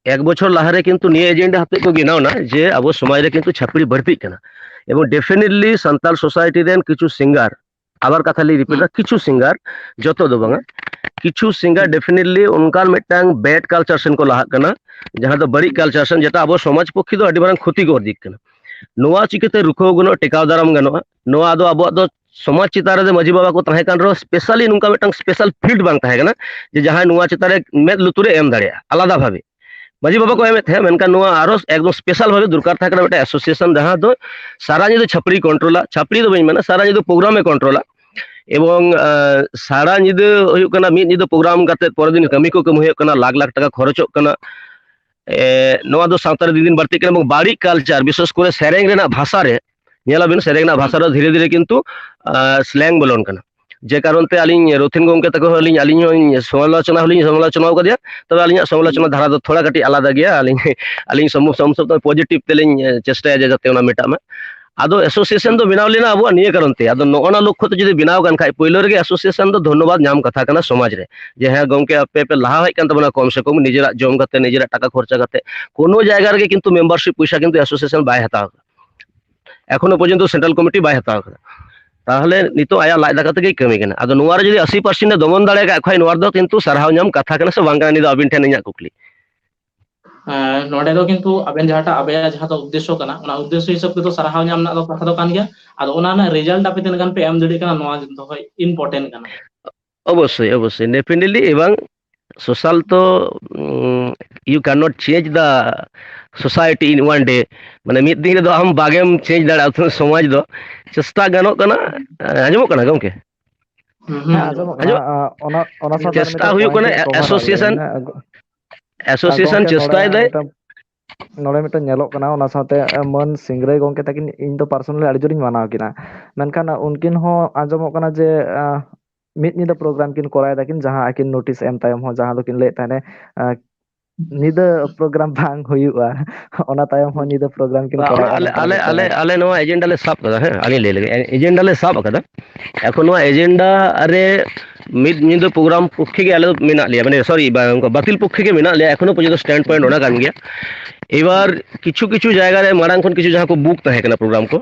ᱮᱠ ᱵᱚᱪᱷᱚᱨ ᱞᱟᱦᱟᱨᱮ ᱠᱤᱱᱛᱩ ᱱᱤᱭᱟᱹ ᱮᱡᱮᱱᱰᱟ ᱦᱟᱛᱮᱫ ᱠᱚ ᱵᱮᱱᱟᱣ ᱮᱱᱟ ᱡᱮ ᱟᱵᱚ ᱥᱚᱢᱟᱡᱽ ᱨᱮ ᱠᱤᱱᱛᱩ ᱪᱷᱟᱹᱯᱲᱤ ᱵᱟᱹᱲᱛᱤᱜ ᱠᱟᱱᱟ, ᱮᱵᱚᱝ definitely ᱥᱟᱱᱛᱟᱲ ᱥᱳᱥᱟᱭᱴᱤ ᱨᱮᱱ ᱠᱤᱪᱷᱩ ᱥᱤᱝᱜᱟᱨ, ᱟᱵᱟᱨ ᱠᱟᱛᱷᱟ ᱞᱤᱧ ᱨᱤᱯᱤᱴᱟ, ᱦᱩᱸ᱾ ᱠᱤᱪᱷᱩ ᱥᱤᱝᱜᱟᱨ, ᱡᱚᱛᱚ ᱫᱚ ᱵᱟᱝᱟ, ᱦᱩᱸ᱾ ᱠᱤᱪᱷᱩ ᱥᱤᱝᱜᱟᱨ ᱦᱩᱸ᱾ Definitely ᱚᱱᱠᱟᱱ ᱢᱤᱫᱴᱟᱝ ᱵᱮᱰ ᱠᱟᱞᱪᱟᱨ ᱥᱮᱱ ᱠᱚ ᱞᱟᱦᱟᱜ ᱠᱟᱱᱟ, ᱡᱟᱦᱟᱸ ᱫᱚ ᱵᱟᱹᱲᱤᱡ ᱦᱩᱸ᱾ ᱠᱟᱞᱪᱟᱨ ᱥᱮᱱ, ᱡᱮᱴᱟ ᱟᱵᱚ ᱥᱚᱢᱟᱡᱽ ᱯᱚᱠᱠᱷᱮ ᱫᱚ ᱟᱹᱰᱤ ᱢᱟᱨᱟᱝ ᱠᱷᱚᱛᱤᱠᱚᱨ ᱫᱤᱠ ᱠᱟᱱᱟ᱾ ᱱᱚᱣᱟ ᱪᱤᱠᱟᱹᱛᱮ ᱨᱩᱠᱷᱟᱹᱣ ᱜᱟᱱᱚᱜᱼᱟ, ᱴᱮᱠᱟᱣ ᱫᱟᱨᱟᱢ ᱜᱟᱱᱚᱜᱼᱟ? ᱱᱚᱣᱟ ᱫᱚ ᱟᱵᱚᱣᱟᱜ ᱫᱚ ᱥᱚᱢᱟᱡᱽ ᱪᱮᱛᱟᱱ ᱨᱮ ᱢᱟᱹᱡᱷᱤ ᱵᱟᱵᱟ ᱠᱚ ᱛᱟᱦᱮᱸ ᱠᱟᱱ ᱨᱮᱦᱚᱸ specially ᱱᱚᱝᱠᱟ ᱢᱤᱫᱴᱟᱝ special field ᱵᱟᱝ ᱛᱟᱦᱮᱸ ᱠᱟᱱᱟ ᱡᱮ ᱡᱟᱦᱟᱸᱭ ᱱᱚᱣᱟ ᱪᱮᱛᱟᱱ ᱨᱮ ᱢᱮᱫ ᱞᱩᱛᱩᱨᱮ ᱮᱢ ᱫᱟᱲᱮᱭᱟᱜᱼᱟ ᱟᱞᱟᱫᱟ ᱵᱷᱟᱵᱮ᱾ ᱢᱟᱹᱡᱷᱤ ᱵᱟᱵᱟ ᱠᱚ ᱮᱢᱮᱫ ᱛᱟᱦᱮᱸᱫ, ᱢᱮᱱᱠᱷᱟᱱ ᱱᱚᱣᱟ ᱟᱨᱚ ᱮᱠᱫᱚᱢ special ᱵᱷᱟᱵᱮ ᱫᱚᱨᱠᱟᱨ ᱛᱟᱦᱮᱸ ᱠᱟᱱᱟ ᱢᱤᱫᱴᱟᱝ ᱮᱥᱳᱥᱤᱭᱮᱥᱚᱱ, ᱡᱟᱦᱟᱸ ᱫᱚ ᱥᱟᱨᱟ ᱧᱤᱫᱟᱹ ᱪᱷᱟᱹᱯᱲᱤ ᱠᱚᱱᱴᱨᱳᱞᱟ, ᱪᱷᱟᱹᱯᱲᱤ ᱫᱚ ᱵᱟᱹᱧ ᱢᱮᱱᱟ, ᱥᱟᱨᱟ ᱧᱤᱫᱟᱹ ᱯᱨᱳᱜᱨᱟᱢᱮ ᱠᱚᱱᱴᱨᱳᱞᱟ᱾ ᱮᱵᱚᱝ, ᱟᱸ, ᱥᱟᱨᱟ ᱧᱤᱫᱟᱹ ᱦᱩᱭᱩᱜ ᱠᱟᱱᱟ, ᱢᱤᱫ ᱧᱤᱫᱟᱹ ᱯᱨᱳᱜᱨᱟᱢ ᱠᱟᱛᱮ ᱯᱚᱨᱮᱨ ᱫᱤᱱ ᱠᱟᱹᱢᱤ ᱠᱚ ᱠᱟᱹᱢᱦᱟᱹᱭᱚᱜ ᱠᱟᱱᱟ, ᱞᱟᱠᱷ ᱞᱟᱠᱷ ᱴᱟᱠᱟ ᱠᱷᱚᱨᱚᱪᱚᱜ ᱠᱟᱱᱟ᱾ ᱮ, ᱱᱚᱣᱟ ᱫᱚ ᱥᱟᱶᱛᱟ ᱨᱮ ᱫᱤᱱ ᱫᱤᱱ ᱵᱟᱹᱲᱛᱤᱜ ᱠᱟᱱᱟ, ᱮᱵᱚᱝ ᱵᱟᱹᱲᱤᱡ ᱠᱟᱞᱪᱟᱨ, ᱵᱤᱥᱮᱥ ᱠᱚᱨᱮ ᱥᱮᱨᱮᱧ ᱨᱮᱱᱟᱜ ᱵᱷᱟᱥᱟ ᱨᱮ, ᱧᱮᱞᱟᱵᱤᱱ ᱥᱮᱨᱮᱧ ᱨᱮᱱᱟᱜ ᱦᱩᱸ᱾ ᱵᱷᱟᱥᱟ ᱨᱮ ᱫᱷᱤᱨᱮ ᱫᱷᱤᱨᱮ ᱠᱤᱱᱛᱩ, ᱟᱸ, ᱥᱞᱮᱝ ᱵᱚᱞᱚᱱ ᱠᱟᱱᱟ᱾ ᱡᱮ ᱠᱟᱨᱚᱱ ᱛᱮ ᱟᱹᱞᱤᱧ ᱨᱚᱛᱷᱤᱱ ᱜᱚᱢᱠᱮ ᱛᱟᱠᱚ ᱦᱚᱸ ᱟᱹᱞᱤᱧ, ᱟᱹᱞᱤᱧ ᱦᱚᱸ ᱥᱚᱢᱟᱞᱳᱪᱚᱱᱟ ᱦᱚᱸᱞᱤᱧ ᱥᱚᱢᱟᱞᱳᱪᱚᱱᱟ ᱟᱠᱟᱫᱮᱭᱟ, ᱛᱚᱵᱮ ᱟᱹᱞᱤᱧᱟᱜ ᱥᱚᱢᱟᱞᱳᱪᱚᱱᱟ ᱦᱩᱸ᱾ ᱫᱷᱟᱨᱟ ᱫᱚ ᱛᱷᱚᱲᱟ ᱠᱟᱹᱴᱤᱡ ᱟᱞᱟᱫᱟ ᱜᱮᱭᱟ᱾ ᱟᱹᱞᱤᱧ, ᱟᱹᱞᱤᱧ ᱥᱚᱢᱵᱷᱚᱵ, ᱥᱚᱢᱵᱷᱚᱵ positive ᱛᱮᱞᱤᱧ, ᱮ, ᱪᱮᱥᱴᱟᱭᱟ ᱡᱮ ᱡᱟᱛᱮ ᱚᱱᱟ ᱢᱮᱴᱟᱜ ᱢᱟ᱾ ᱟᱫᱚ ᱮᱥᱳᱥᱤᱭᱮᱥᱚᱱ ᱦᱩᱸ᱾ ᱫᱚ ᱵᱮᱱᱟᱣ ᱞᱮᱱᱟ ᱟᱵᱚᱣᱟᱜ ᱱᱤᱭᱟᱹ ᱠᱟᱨᱚᱱ ᱛᱮ᱾ ᱟᱫᱚ ᱱᱚᱜᱼᱚ ᱱᱟ ᱞᱚᱠᱠᱷᱚ ᱛᱮ ᱡᱩᱫᱤ ᱵᱮᱱᱟᱣ ᱠᱟᱱ ᱠᱷᱟᱡ, ᱯᱳᱭᱞᱳ ᱨᱮᱜᱮ ᱮᱥᱳᱥᱤᱭᱮᱥᱚᱱ ᱫᱚ ᱫᱷᱚᱱᱱᱚᱵᱟᱫ ᱧᱟᱢ ᱠᱟᱛᱷᱟ ᱠᱟᱱᱟ ᱥᱚᱢᱟᱡᱽ ᱨᱮ, ᱡᱮ ᱦᱮᱸ ᱜᱚᱢᱠᱮ, ᱟᱯᱮ ᱯᱮ ᱞᱟᱦᱟ ᱦᱮᱡ ᱠᱟᱱ ᱛᱟᱵᱚᱱᱟ, ᱠᱚᱢ ᱥᱮ ᱠᱚᱢ ᱱᱤᱡᱮᱨᱟᱜ ᱡᱚᱢ ᱠᱟᱛᱮ, ᱱᱤᱡᱮᱨᱟᱜ ᱴᱟᱠᱟ ᱠᱷᱚᱨᱪᱟ ᱠᱟᱛᱮ᱾ ᱠᱳᱱᱳ ᱡᱟᱭᱜᱟ ᱨᱮᱜᱮ ᱠᱤᱱᱛᱩ ᱢᱮᱢᱵᱟᱨᱥᱤᱯ ᱯᱚᱭᱥᱟ ᱠᱤᱱᱛᱩ ᱮᱥᱳᱥᱤᱭᱮᱥᱚᱱ ᱵᱟᱭ ᱦᱟᱛᱟᱣ ᱠᱟᱫᱟ᱾ ᱮᱠᱷᱚᱱᱳ ᱯᱚᱨᱡᱚᱱᱛᱚ ᱥᱮᱱᱴᱨᱟᱞ ᱠᱚᱢᱤᱴᱤ ᱵᱟᱭ ᱦᱟᱛᱟᱣ ᱠᱟᱫᱟ᱾ ᱛᱟᱦᱚᱞᱮ ᱱᱤᱛᱚᱜ ᱟᱭᱟᱜ ᱞᱟᱡ ᱫᱟᱠᱟ ᱛᱮᱜᱮᱭ ᱠᱟᱹᱢᱤ ᱠᱟᱱᱟ᱾ ᱟᱫᱚ ᱱᱚᱣᱟ ᱨᱮ ᱡᱩᱫᱤ ᱟᱥᱤ ᱯᱟᱨᱥᱮᱱᱴ ᱮ ᱫᱚᱢᱚᱱ ᱫᱟᱲᱮ ᱟᱠᱟᱫ ᱠᱷᱟᱡ, ᱱᱚᱣᱟ ᱨᱮᱫᱚ ᱠᱤᱱᱛᱩ ᱥᱟᱨᱦᱟᱣ ᱧᱟᱢ ᱠᱟᱛᱷᱟ ᱠᱟᱱᱟ ᱥᱮ ᱵᱟᱝ ᱠᱟᱱᱟ, ᱱᱤᱭᱟᱹ ᱫᱚ ᱟᱹᱵᱤᱱ ᱴᱷᱮᱱ ᱤᱧᱟᱹᱜ ᱠᱩᱠᱞᱤ᱾ ᱦᱮᱸ, ᱱᱚᱰᱮ ᱫᱚ ᱠᱤᱱᱛᱩ ᱟᱵᱮᱱ ᱡᱟᱦᱟᱸᱴᱟᱜ, ᱟᱵᱮᱱᱟᱜ ᱡᱟᱦᱟᱸ ᱫᱚ ᱩᱫᱽᱫᱮᱥᱥᱚ ᱠᱟᱱᱟ, ᱚᱱᱟ ᱩᱫᱽᱫᱮᱥᱥᱚ ᱦᱤᱥᱟᱹᱵ ᱛᱮᱫᱚ ᱥᱟᱨᱦᱟᱣ ᱧᱟᱢ ᱨᱮᱱᱟᱜ ᱫᱚ ᱠᱟᱛᱷᱟ ᱫᱚ ᱠᱟᱱ ᱜᱮᱭᱟ᱾ ᱟᱫᱚ ᱚᱱᱟ ᱨᱮᱱᱟᱜ ᱨᱮᱡᱟᱞᱴ ᱟᱯᱮ ᱛᱤᱱᱟᱹᱜ ᱜᱟᱱ ᱯᱮ ᱮᱢ ᱫᱟᱲᱮᱭᱟᱜ ᱠᱟᱱᱟ, ᱱᱚᱣᱟ ᱫᱚ ᱦᱳᱭ ᱤᱢᱯᱚᱨᱴᱮᱱᱴ ᱠᱟᱱᱟ᱾ ᱚᱵᱚᱥᱥᱳᱭ, ᱚᱵᱚᱥᱥᱳᱭ, definitely. ᱮᱵᱚᱝ social ᱛᱚ, ᱩᱸ, you cannot change the society in one day. ᱢᱟᱱᱮ ᱢᱤᱫ ᱫᱤᱱ ᱨᱮᱫᱚ ᱟᱢ ᱵᱟᱜᱮᱢ ᱪᱮᱧᱡᱽ ᱫᱟᱲᱮᱭᱟᱜᱼᱟ ᱥᱚᱢᱟᱡᱽ ᱫᱚ᱾ ᱪᱮᱥᱴᱟ ᱜᱟᱱᱚᱜ ᱠᱟᱱᱟ᱾ ᱟᱸᱡᱚᱢᱚᱜ ᱠᱟᱱᱟ ᱜᱚᱢᱠᱮ? ᱦᱩᱸ, ᱦᱮᱸ, ᱦᱩᱸ, ᱟᱸᱡᱚᱢᱚᱜ ᱠᱟᱱᱟ᱾ ᱟᱸᱡᱚᱢᱚᱜ? ᱟ, ᱚᱱᱟ, ᱚᱱᱟ ᱥᱟᱶᱛᱮ ᱟᱨ ᱪᱮᱥᱴᱟ ᱢᱤᱫᱴᱮᱱ ᱦᱩᱭᱩᱜ ᱯᱚᱭᱮᱱᱴ ᱠᱟᱱᱟ ᱠᱟᱹᱡ ᱠᱚᱵᱷᱟᱨ ᱟᱜ ᱞᱤᱧ, ᱮᱥᱳᱥᱤᱭᱮᱥᱚᱱ, ᱦᱮᱸ, ᱟᱜ-, ᱮᱥᱳᱥᱤᱭᱮᱥᱚᱱ ᱜᱚᱢᱠᱮ, ᱱᱚᱰᱮ ᱪᱮᱥᱴᱟᱭ ᱫᱟᱭ᱾ ᱢᱤᱫᱴᱟᱝ, ᱱᱚᱰᱮ ᱢᱤᱫᱴᱟᱝ ᱧᱮᱞᱚᱜ ᱠᱟᱱᱟ, ᱚᱱᱟ ᱥᱟᱶᱛᱮ, ᱮ, ᱢᱟᱹᱱ ᱥᱤᱝᱨᱟᱹᱭ ᱜᱚᱢᱠᱮ ᱛᱟᱹᱠᱤᱱ ᱤᱧ ᱫᱚ personally ᱟᱹᱰᱤ ᱡᱳᱨᱤᱧ ᱢᱟᱱᱟᱣ ᱠᱤᱱᱟ᱾ ᱢᱮᱱᱠᱷᱟᱱ ᱩᱱᱠᱤᱱ ᱦᱚᱸ ᱟᱸᱡᱚᱢᱚᱜ ᱠᱟᱱᱟ ᱡᱮ, ᱟ, ᱢᱤᱫ ᱧᱤᱫᱟᱹ ᱯᱨᱳᱜᱨᱟᱢ ᱠᱤᱱ ᱠᱚᱨᱟᱣ ᱮᱫᱟ ᱠᱤᱱ, ᱡᱟᱦᱟᱸ ᱟᱹᱠᱤᱱ ᱱᱳᱴᱤᱥ ᱮᱢ ᱛᱟᱭᱚᱢ ᱦᱚᱸ, ᱡᱟᱦᱟᱸ ᱫᱚᱠᱤᱱ ᱞᱟᱹᱭᱮᱫ ᱛᱟᱦᱮᱸᱫ, ᱟᱸ, ᱧᱤᱫᱟᱹ ᱯᱨᱳᱜᱨᱟᱢ ᱵᱟᱝ ᱦᱩᱭᱩᱜᱼᱟ, ᱚᱱᱟ ᱛᱟᱭᱚᱢ ᱦᱚᱸ ᱧᱤᱫᱟᱹ ᱯᱨᱳᱜᱨᱟᱢ ᱠᱤᱱ ᱵᱟᱝ, ᱠᱚᱨᱟᱣᱮᱫᱼᱟ, ᱟᱞᱮ, ᱱᱚᱝᱠᱟᱱ ᱟᱞᱮ, ᱟᱞᱮ, ᱢᱤᱫᱴᱟᱝ ᱟᱞᱮ ᱱᱚᱣᱟ ᱮᱡᱮᱱᱰᱟ ᱞᱮ ᱥᱟᱵ ᱠᱟᱫᱟ, ᱦᱮᱸ, ᱟᱹᱞᱤᱧ ᱞᱟᱹᱭ ᱞᱮᱜᱮ, ᱮ-, ᱮᱡᱮᱱᱰᱟ ᱞᱮ ᱥᱟᱵ ᱟᱠᱟᱫᱟ᱾ ᱮᱠᱷᱚᱱ ᱱᱚᱣᱟ ᱮᱡᱮᱱᱰᱟ ᱨᱮ ᱢᱤᱫ ᱧᱤᱫᱟᱹ ᱯᱨᱳᱜᱨᱟᱢ ᱯᱚᱠᱠᱷᱮ ᱜᱮ ᱟᱞᱮ ᱫᱚ ᱢᱮᱱᱟᱜ ᱞᱮᱭᱟ, ᱢᱟᱱᱮ, ᱥᱚᱨᱤ, ᱵᱟ-, ᱚᱱᱠᱟ ᱵᱟᱹᱛᱤᱞ ᱯᱚᱠᱠᱷᱮ ᱜᱮ ᱢᱮᱱᱟᱜ ᱞᱮᱭᱟ, ᱮᱠᱷᱚᱱᱳ ᱯᱚᱨᱡᱚᱱᱛᱚ ᱥᱴᱮᱱᱰ ᱯᱚᱭᱮᱱᱴ ᱚᱱᱟ ᱠᱟᱱ ᱜᱮᱭᱟ᱾ ᱮᱵᱟᱨ ᱠᱤᱪᱷᱩ ᱠᱤᱪᱷᱩ ᱡᱟᱭᱜᱟ ᱨᱮ ᱢᱟᱲᱟᱝ ᱠᱷᱚᱱ ᱠᱤᱪᱷᱩ ᱡᱟᱦᱟᱸ ᱠᱚ ᱵᱩᱠ ᱛᱟᱦᱮᱸ ᱠᱟᱱᱟ ᱯᱨᱳᱜᱨᱟᱢ ᱠᱚ,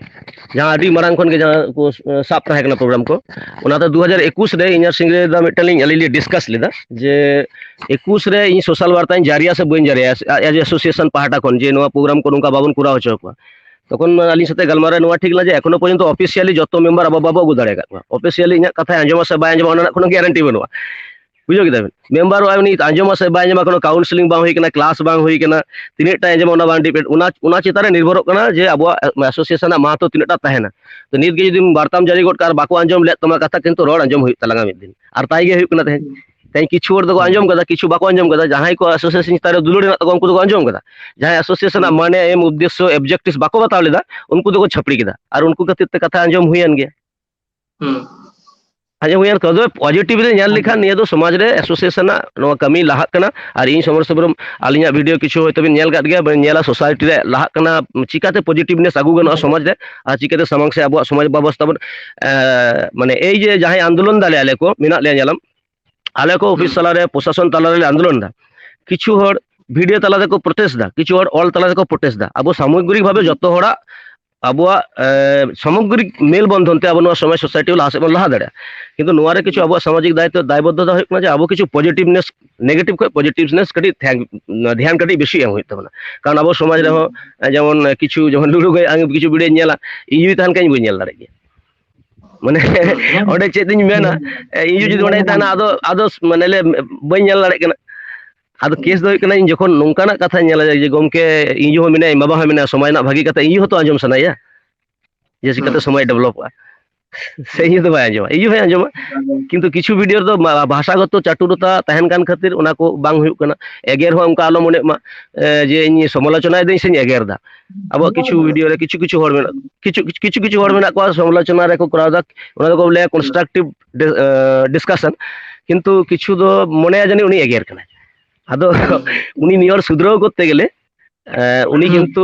ᱡᱟᱦᱟᱸ ᱟᱹᱰᱤ ᱢᱟᱲᱟᱝ ᱠᱷᱚᱱ ᱜᱮ ᱡᱟᱦᱟᱸ ᱠᱚ, ᱮ, ᱥᱟᱵ ᱛᱟᱦᱮᱸ ᱠᱟᱱᱟ ᱯᱨᱳᱜᱨᱟᱢ ᱠᱚ, ᱚᱱᱟ ᱫᱚ ᱫᱩ ᱦᱟᱡᱟᱨ ᱮᱠᱩᱥ ᱨᱮ ᱤᱧ ᱟᱨ ᱥᱤᱝᱨᱟᱹᱭ ᱫᱟ ᱢᱤᱫᱴᱟᱝ ᱞᱤᱧ, ᱟᱹᱞᱤᱧ ᱞᱮ ᱰᱤᱥᱠᱟᱥ ᱞᱮᱫᱟ ᱡᱮ ᱮᱠᱩᱥ ᱨᱮ ᱤᱧ ᱥᱳᱥᱟᱞ ᱵᱟᱨᱛᱟᱧ ᱡᱟᱹᱨᱤᱭᱟ ᱥᱮ ᱵᱟᱹᱧ ᱡᱟᱹᱨᱤᱭᱟ, ᱮᱡ ᱮᱥᱳᱥᱤᱭᱮᱥᱚᱱ ᱯᱟᱦᱴᱟ ᱠᱷᱚᱱ, ᱡᱮ ᱱᱚᱣᱟ ᱯᱨᱳᱜᱨᱟᱢ ᱠᱚ ᱱᱚᱝᱠᱟ ᱵᱟᱵᱚᱱ ᱠᱚᱨᱟᱣ ᱦᱚᱪᱚ ᱠᱚᱣᱟ᱾ ᱛᱚᱠᱷᱚᱱ ᱢᱟ ᱟᱹᱞᱤᱧ ᱥᱟᱛᱮ ᱜᱟᱞᱢᱟᱨᱟᱣ ᱱᱚᱣᱟ ᱴᱷᱤᱠ ᱞᱮᱱᱟ ᱡᱮ ᱮᱠᱷᱚᱱᱳ ᱯᱚᱨᱡᱚᱱᱛᱚ ᱚᱯᱷᱤᱥᱤᱭᱟᱞᱤ ᱡᱚᱛᱚ ᱢᱮᱢᱵᱟᱨ ᱟᱵᱚ ᱵᱟᱵᱚ ᱟᱹᱜᱩ ᱫᱟᱲᱮ ᱟᱠᱟᱫ ᱠᱚᱣᱟ᱾ ᱚᱯᱷᱤᱥᱤᱭᱟᱞᱤ ᱤᱧᱟᱹᱜ ᱠᱟᱛᱷᱟᱭ ᱟᱸᱡᱚᱢᱟ ᱥᱮ ᱵᱟᱭ ᱟᱸᱡᱚᱢᱟ, ᱚᱱᱟ ᱨᱮᱱᱟᱜ ᱠᱳᱱᱳ ᱜᱮᱨᱮᱱᱴᱤ ᱵᱟᱹᱱᱩᱜᱼᱟ᱾ ᱵᱩᱡᱷᱟᱹᱣ ᱠᱮᱫᱟ ᱵᱤᱱ? ᱢᱮᱢᱵᱟᱨ ᱩᱱᱤ ᱟᱸᱡᱚᱢᱟ ᱥᱮ ᱵᱟᱭ ᱟᱸᱡᱚᱢᱟ, ᱠᱳᱱᱳ ᱠᱟᱣᱩᱱᱥᱮᱞᱤᱝ ᱵᱟᱝ ᱦᱩᱭ ᱠᱟᱱᱟ, ᱛᱤᱱᱟᱹᱜ ᱴᱟ ᱟᱸᱡᱚᱢᱟ ᱚᱱᱟ ᱵᱟᱝ ᱰᱤᱯᱮᱱᱰ, ᱚᱱᱟ, ᱚᱱᱟ ᱪᱮᱛᱟᱱ ᱨᱮ ᱱᱤᱨᱵᱷᱚᱨᱚᱜ ᱠᱟᱱᱟ ᱡᱮ ᱟᱵᱚᱣᱟᱜ ᱮᱥᱳᱥᱤᱭᱮᱥᱚᱱ ᱨᱮᱱᱟᱜ ᱢᱟᱦᱟᱛᱚ ᱛᱤᱱᱟᱹᱜ ᱴᱟ ᱛᱟᱦᱮᱱᱟ᱾ ᱛᱚ ᱱᱤᱛ ᱜᱮ ᱡᱩᱫᱤ ᱵᱟᱨᱛᱟᱢ ᱡᱟᱹᱨᱤ ᱜᱚᱫ ᱠᱟᱜᱼᱟ ᱟᱨ ᱵᱟᱠᱚ ᱟᱸᱡᱚᱢ ᱞᱮᱫ ᱛᱟᱢᱟ ᱠᱟᱛᱷᱟ, ᱠᱤᱱᱛᱩ ᱨᱚᱲ ᱟᱸᱡᱚᱢ ᱦᱩᱭᱩᱜ ᱛᱟᱞᱟᱝᱟ ᱢᱤᱫ ᱫᱤᱱ, ᱟᱨ ᱛᱟᱭ ᱜᱮ ᱦᱩᱭᱩᱜ ᱠᱟᱱᱟ ᱛᱮᱦᱮᱧ᱾ ᱛᱮᱦᱮᱧ ᱠᱤᱪᱷᱩ ᱦᱚᱲ ᱫᱚᱠᱚ ᱟᱸᱡᱚᱢ ᱠᱟᱫᱟ, ᱠᱤᱪᱷᱩ ᱵᱟᱠᱚ ᱟᱸᱡᱚᱢ ᱠᱟᱫᱟ᱾ ᱡᱟᱦᱟᱸᱭ ᱠᱚ ᱮᱥᱳᱥᱤᱭᱮᱥᱚᱱ ᱪᱮᱛᱟᱱ ᱨᱮ ᱫᱩᱞᱟᱹᱲ ᱦᱮᱱᱟᱜ ᱛᱟᱠᱚᱣᱟ, ᱩᱱᱠᱩ ᱫᱚᱠᱚ ᱟᱸᱡᱚᱢ ᱠᱟᱫᱟ᱾ ᱡᱟᱦᱟᱸᱭ ᱮᱥᱳᱥᱤᱭᱮᱥᱚᱱ ᱟᱜ ᱢᱟᱱᱮ ᱮᱢ ᱩᱫᱽᱫᱮᱥᱥᱚ ᱚᱵᱡᱮᱠᱴᱤᱵᱷ ᱵᱟᱠᱚ ᱵᱟᱛᱟᱣ ᱞᱮᱫᱟ, ᱩᱱᱠᱩ ᱫᱚᱠᱚ ᱪᱷᱟᱹᱯᱲᱤ ᱠᱮᱫᱟ, ᱟᱨ ᱩᱱᱠᱩ ᱠᱷᱟᱹᱛᱤᱨ ᱛᱮ ᱠᱟᱛᱷᱟ ᱟᱸᱡᱚᱢ ᱦᱩᱭᱮᱱ ᱜᱮᱭᱟ᱾ ᱦᱩᱸ᱾ ᱟᱸᱡᱚᱢ ᱦᱩᱭᱮᱱ, ᱛᱚᱵᱮ ᱯᱚᱡᱤᱴᱤᱵᱷ ᱨᱮ ᱧᱮᱞ ᱞᱮᱠᱷᱟᱱ ᱱᱤᱭᱟᱹ ᱫᱚ ᱥᱚᱢᱟᱡᱽ ᱨᱮ ᱮᱥᱳᱥᱤᱭᱮᱥᱚᱱ ᱟᱜ ᱱᱚᱣᱟ ᱠᱟᱹᱢᱤ ᱞᱟᱦᱟᱜ ᱠᱟᱱᱟ᱾ ᱟᱨ ᱤᱧ ᱥᱚᱢᱚᱨ ᱥᱩᱵᱨᱚᱢ, ᱟᱹᱞᱤᱧᱟᱜ ᱵᱷᱤᱰᱤᱭᱳ ᱠᱤᱪᱷᱩ ᱦᱚᱭᱛᱳ ᱵᱤᱱ ᱧᱮᱞ ᱠᱟᱫ ᱜᱮᱭᱟ, ᱵᱤᱱ ᱧᱮᱞᱟ ᱥᱳᱥᱟᱭᱴᱤ ᱨᱮ ᱞᱟᱦᱟᱜ ᱠᱟᱱᱟ, ᱪᱤᱠᱟᱛᱮ ᱯᱚᱡᱤᱴᱤᱵᱷᱱᱮᱥ ᱟᱹᱜᱩ ᱜᱟᱱᱚᱜᱼᱟ ᱥᱚᱢᱟᱡᱽ ᱨᱮ, ᱟᱨ ᱪᱤᱠᱟᱛᱮ ᱥᱟᱢᱟᱝ ᱥᱮ ᱟᱵᱚᱣᱟᱜ ᱥᱚᱢᱟᱡᱽ ᱵᱮᱵᱚᱥᱛᱷᱟ ᱵᱚᱱ, ᱮ, ᱢᱟᱱᱮ ᱮᱭ ᱡᱮ ᱡᱟᱦᱟᱸᱭ ᱟᱱᱫᱳᱞᱚᱱ ᱫᱟᱲᱮ ᱟᱞᱮ ᱠᱚ ᱢᱮᱱᱟᱜ ᱞᱮᱭᱟ, ᱧᱮᱞᱟᱢ, ᱟᱞᱮ ᱠᱚ ᱚᱯᱷᱤᱥ ᱦᱩᱸ᱾ ᱛᱟᱞᱟᱨᱮ, ᱯᱨᱚᱥᱟᱥᱚᱱ ᱛᱟᱞᱟᱨᱮ ᱞᱮ ᱟᱱᱫᱳᱞᱚᱱ ᱫᱟ᱾ ᱠᱤᱪᱷᱩ ᱦᱚᱲ ᱵᱷᱤᱰᱤᱭᱳ ᱛᱟᱞᱟ ᱛᱮᱠᱚ ᱯᱨᱚᱴᱮᱥᱴ ᱫᱟ, ᱠᱤᱪᱷᱩ ᱦᱚᱲ ᱚᱞ ᱛᱟᱞᱟ ᱛᱮᱠᱚ ᱯᱨᱚᱴᱮᱥᱴ ᱫᱟ᱾ ᱟᱵᱚ ᱥᱟᱢᱚᱜᱨᱤᱠ ᱵᱷᱟᱵᱮ ᱦᱩᱸ᱾ ᱡᱚᱛᱚ ᱦᱚᱲᱟᱜ ᱟᱵᱚᱣᱟᱜ, ᱮ, ᱥᱟᱢᱚᱜᱨᱤᱠ ᱢᱮᱞ ᱵᱚᱱᱫᱷᱚᱱ ᱛᱮ ᱟᱵᱚ ᱱᱚᱣᱟ ᱥᱚᱢᱟᱡᱽ ᱥᱳᱥᱟᱭᱴᱤ ᱞᱟᱦᱟ ᱥᱮᱫ ᱵᱚᱱ ᱞᱟᱦᱟ ᱫᱟᱲᱮᱭᱟᱜᱼᱟ᱾ ᱠᱤᱱᱛᱩ ᱱᱚᱣᱟ ᱨᱮ ᱠᱤᱪᱷᱩ ᱦᱩᱸ᱾ ᱟᱵᱚᱣᱟᱜ ᱥᱟᱢᱟᱡᱤᱠ ᱫᱟᱭᱤᱛᱛᱚ ᱫᱟᱭᱵᱚᱫᱽᱫᱷᱚᱛᱟ ᱦᱩᱭᱩᱜ ᱠᱟᱱᱟ ᱡᱮ ᱟᱵᱚ ᱠᱤᱪᱷᱩ ᱯᱚᱡᱤᱴᱤᱵᱷᱱᱮᱥ, ᱱᱮᱜᱮᱴᱤᱵᱷ ᱠᱷᱚᱱ ᱯᱚᱡᱤᱴᱤᱵᱷᱱᱮᱥ ᱠᱟᱹᱴᱤᱡ ᱫᱷᱮᱭᱟᱱ, ᱫᱷᱮᱭᱟᱱ ᱠᱟᱹᱴᱤᱡ ᱵᱮᱥᱤ ᱮᱢ ᱦᱩᱭᱩᱜ ᱛᱟᱵᱚᱱᱟ᱾ ᱠᱟᱨᱚᱱ ᱟᱵᱚ ᱥᱚᱢᱟᱡᱽ ᱦᱩᱸ᱾ ᱨᱮᱦᱚᱸ, ᱮ, ᱡᱮᱢᱚᱱ ᱠᱤᱪᱷᱩ, ᱡᱮᱢᱚᱱ ᱞᱩᱞᱩ ᱜᱟᱹᱭ, ᱟᱝ ᱠᱤᱪᱷᱩ ᱵᱷᱤᱰᱤᱭᱳᱧ ᱧᱮᱞᱟ, ᱤᱧ ᱡᱩᱫᱤ ᱛᱟᱦᱮᱱ ᱠᱷᱟᱱ ᱤᱧ ᱵᱟᱹᱧ ᱧᱮᱞ ᱫᱟᱲᱮᱭᱟᱜ ᱜᱮᱭᱟ᱾ ᱢᱟᱱᱮ, ᱦᱩᱸ᱾ ᱚᱸᱰᱮ ᱪᱮᱫ ᱤᱧ ᱢᱮᱱᱟ, ᱦᱩᱸ᱾ ᱮ, ᱤᱧ ᱡᱩᱫᱤ ᱚᱸᱰᱮᱧ ᱛᱟᱦᱮᱱᱟ, ᱟᱫᱚ, ᱟᱫᱚ ᱢᱟᱱᱮ ᱞᱮ ᱵᱟᱹᱧ ᱧᱮᱞ ᱫᱟᱲᱮᱭᱟᱜ ᱠᱟᱱᱟ᱾ ᱟᱫᱚ ᱠᱮᱥ ᱫᱚ ᱦᱩᱭᱩᱜ ᱠᱟᱱᱟ, ᱤᱧ ᱡᱚᱠᱷᱚᱱ ᱱᱚᱝᱠᱟᱱᱟᱜ ᱠᱟᱛᱷᱟᱧ ᱧᱮᱞᱟ ᱡᱮ ᱜᱚᱢᱠᱮ, ᱤᱧ ᱦᱚᱸ ᱢᱮᱱᱟᱭᱟ, ᱤᱧ ᱵᱟᱵᱟ ᱦᱚᱸ ᱢᱮᱱᱟᱭᱟ, ᱥᱚᱢᱟᱡᱽ ᱨᱮᱱᱟᱜ ᱵᱷᱟᱹᱜᱤ ᱠᱟᱛᱷᱟ ᱤᱧ ᱦᱚᱸᱛᱚ ᱟᱸᱡᱚᱢ ᱥᱟᱱᱟᱭᱟ, ᱡᱮ ᱪᱤᱠᱟᱹᱛᱮ ᱦᱩᱸ᱾ ᱥᱚᱢᱟᱡᱽ ᱰᱮᱵᱷᱞᱚᱯᱚᱜᱼᱟ᱾ ᱥᱮ ᱤᱧ ᱫᱚ ᱵᱟᱭ ᱟᱸᱡᱚᱢᱟ, ᱤᱧ ᱦᱚᱸ ᱵᱟᱭ ᱟᱸᱡᱚᱢᱟ᱾ ᱠᱤᱱᱛᱩ ᱠᱤᱪᱷᱩ ᱵᱷᱤᱰᱤᱭᱳ ᱨᱮᱫᱚ ᱵᱷᱟᱥᱟᱜᱚᱛᱚ ᱪᱟᱴᱩᱨᱚᱛᱟ ᱛᱟᱦᱮᱱ ᱠᱟᱱ ᱠᱷᱟᱹᱛᱤᱨ ᱚᱱᱟ ᱠᱚ ᱵᱟᱝ ᱦᱩᱭᱩᱜ ᱠᱟᱱᱟ᱾ ᱮᱜᱮᱨ ᱦᱚᱸ ᱚᱱᱠᱟ ᱟᱞᱚ ᱢᱚᱱᱮᱜ ᱢᱟ ᱡᱮ ᱤᱧ ᱥᱚᱢᱟᱞᱳᱪᱚᱱᱟᱭ ᱫᱟᱹᱧ ᱥᱮᱧ ᱮᱜᱮᱨ ᱫᱟ᱾ ᱟᱵᱚᱣᱟᱜ ᱠᱤᱪᱷᱩ ᱵᱷᱤᱰᱤᱭᱳ ᱨᱮ ᱠᱤᱪᱷᱩ ᱠᱤᱪᱷᱩ ᱦᱚᱲ ᱢᱮᱱᱟᱜ ᱠᱤᱪᱷᱩ ᱠᱤᱪᱷᱩ ᱠᱤᱪᱷᱩ ᱦᱚᱲ ᱢᱮᱱᱟᱜ ᱠᱚᱣᱟ ᱥᱚᱢᱟᱞᱳᱪᱚᱱᱟ ᱨᱮᱠᱚ ᱠᱚᱨᱟᱣ ᱫᱟ, ᱚᱱᱟ ᱫᱚᱠᱚ ᱞᱟᱹᱭᱟ ᱠᱚᱱᱥᱴᱨᱟᱠᱴᱤᱵᱷ ᱰᱤᱥᱠᱟᱥᱚᱱ᱾ ᱠᱤᱱᱛᱩ ᱠᱤᱪᱷᱩ ᱫᱚ ᱢᱚᱱᱮᱭᱟ ᱡᱟᱹᱱᱤᱡ ᱩᱱᱤ ᱮᱜᱮᱨ ᱠᱟᱱᱟᱭ᱾ ᱟᱫᱚ ᱩᱱᱤ ᱢᱤᱫ ᱦᱚᱲ ᱥᱩᱫᱷᱨᱟᱹᱣ ᱠᱚᱨᱛᱮ ᱜᱮᱞᱮ ᱩᱱᱤ ᱠᱤᱱᱛᱩ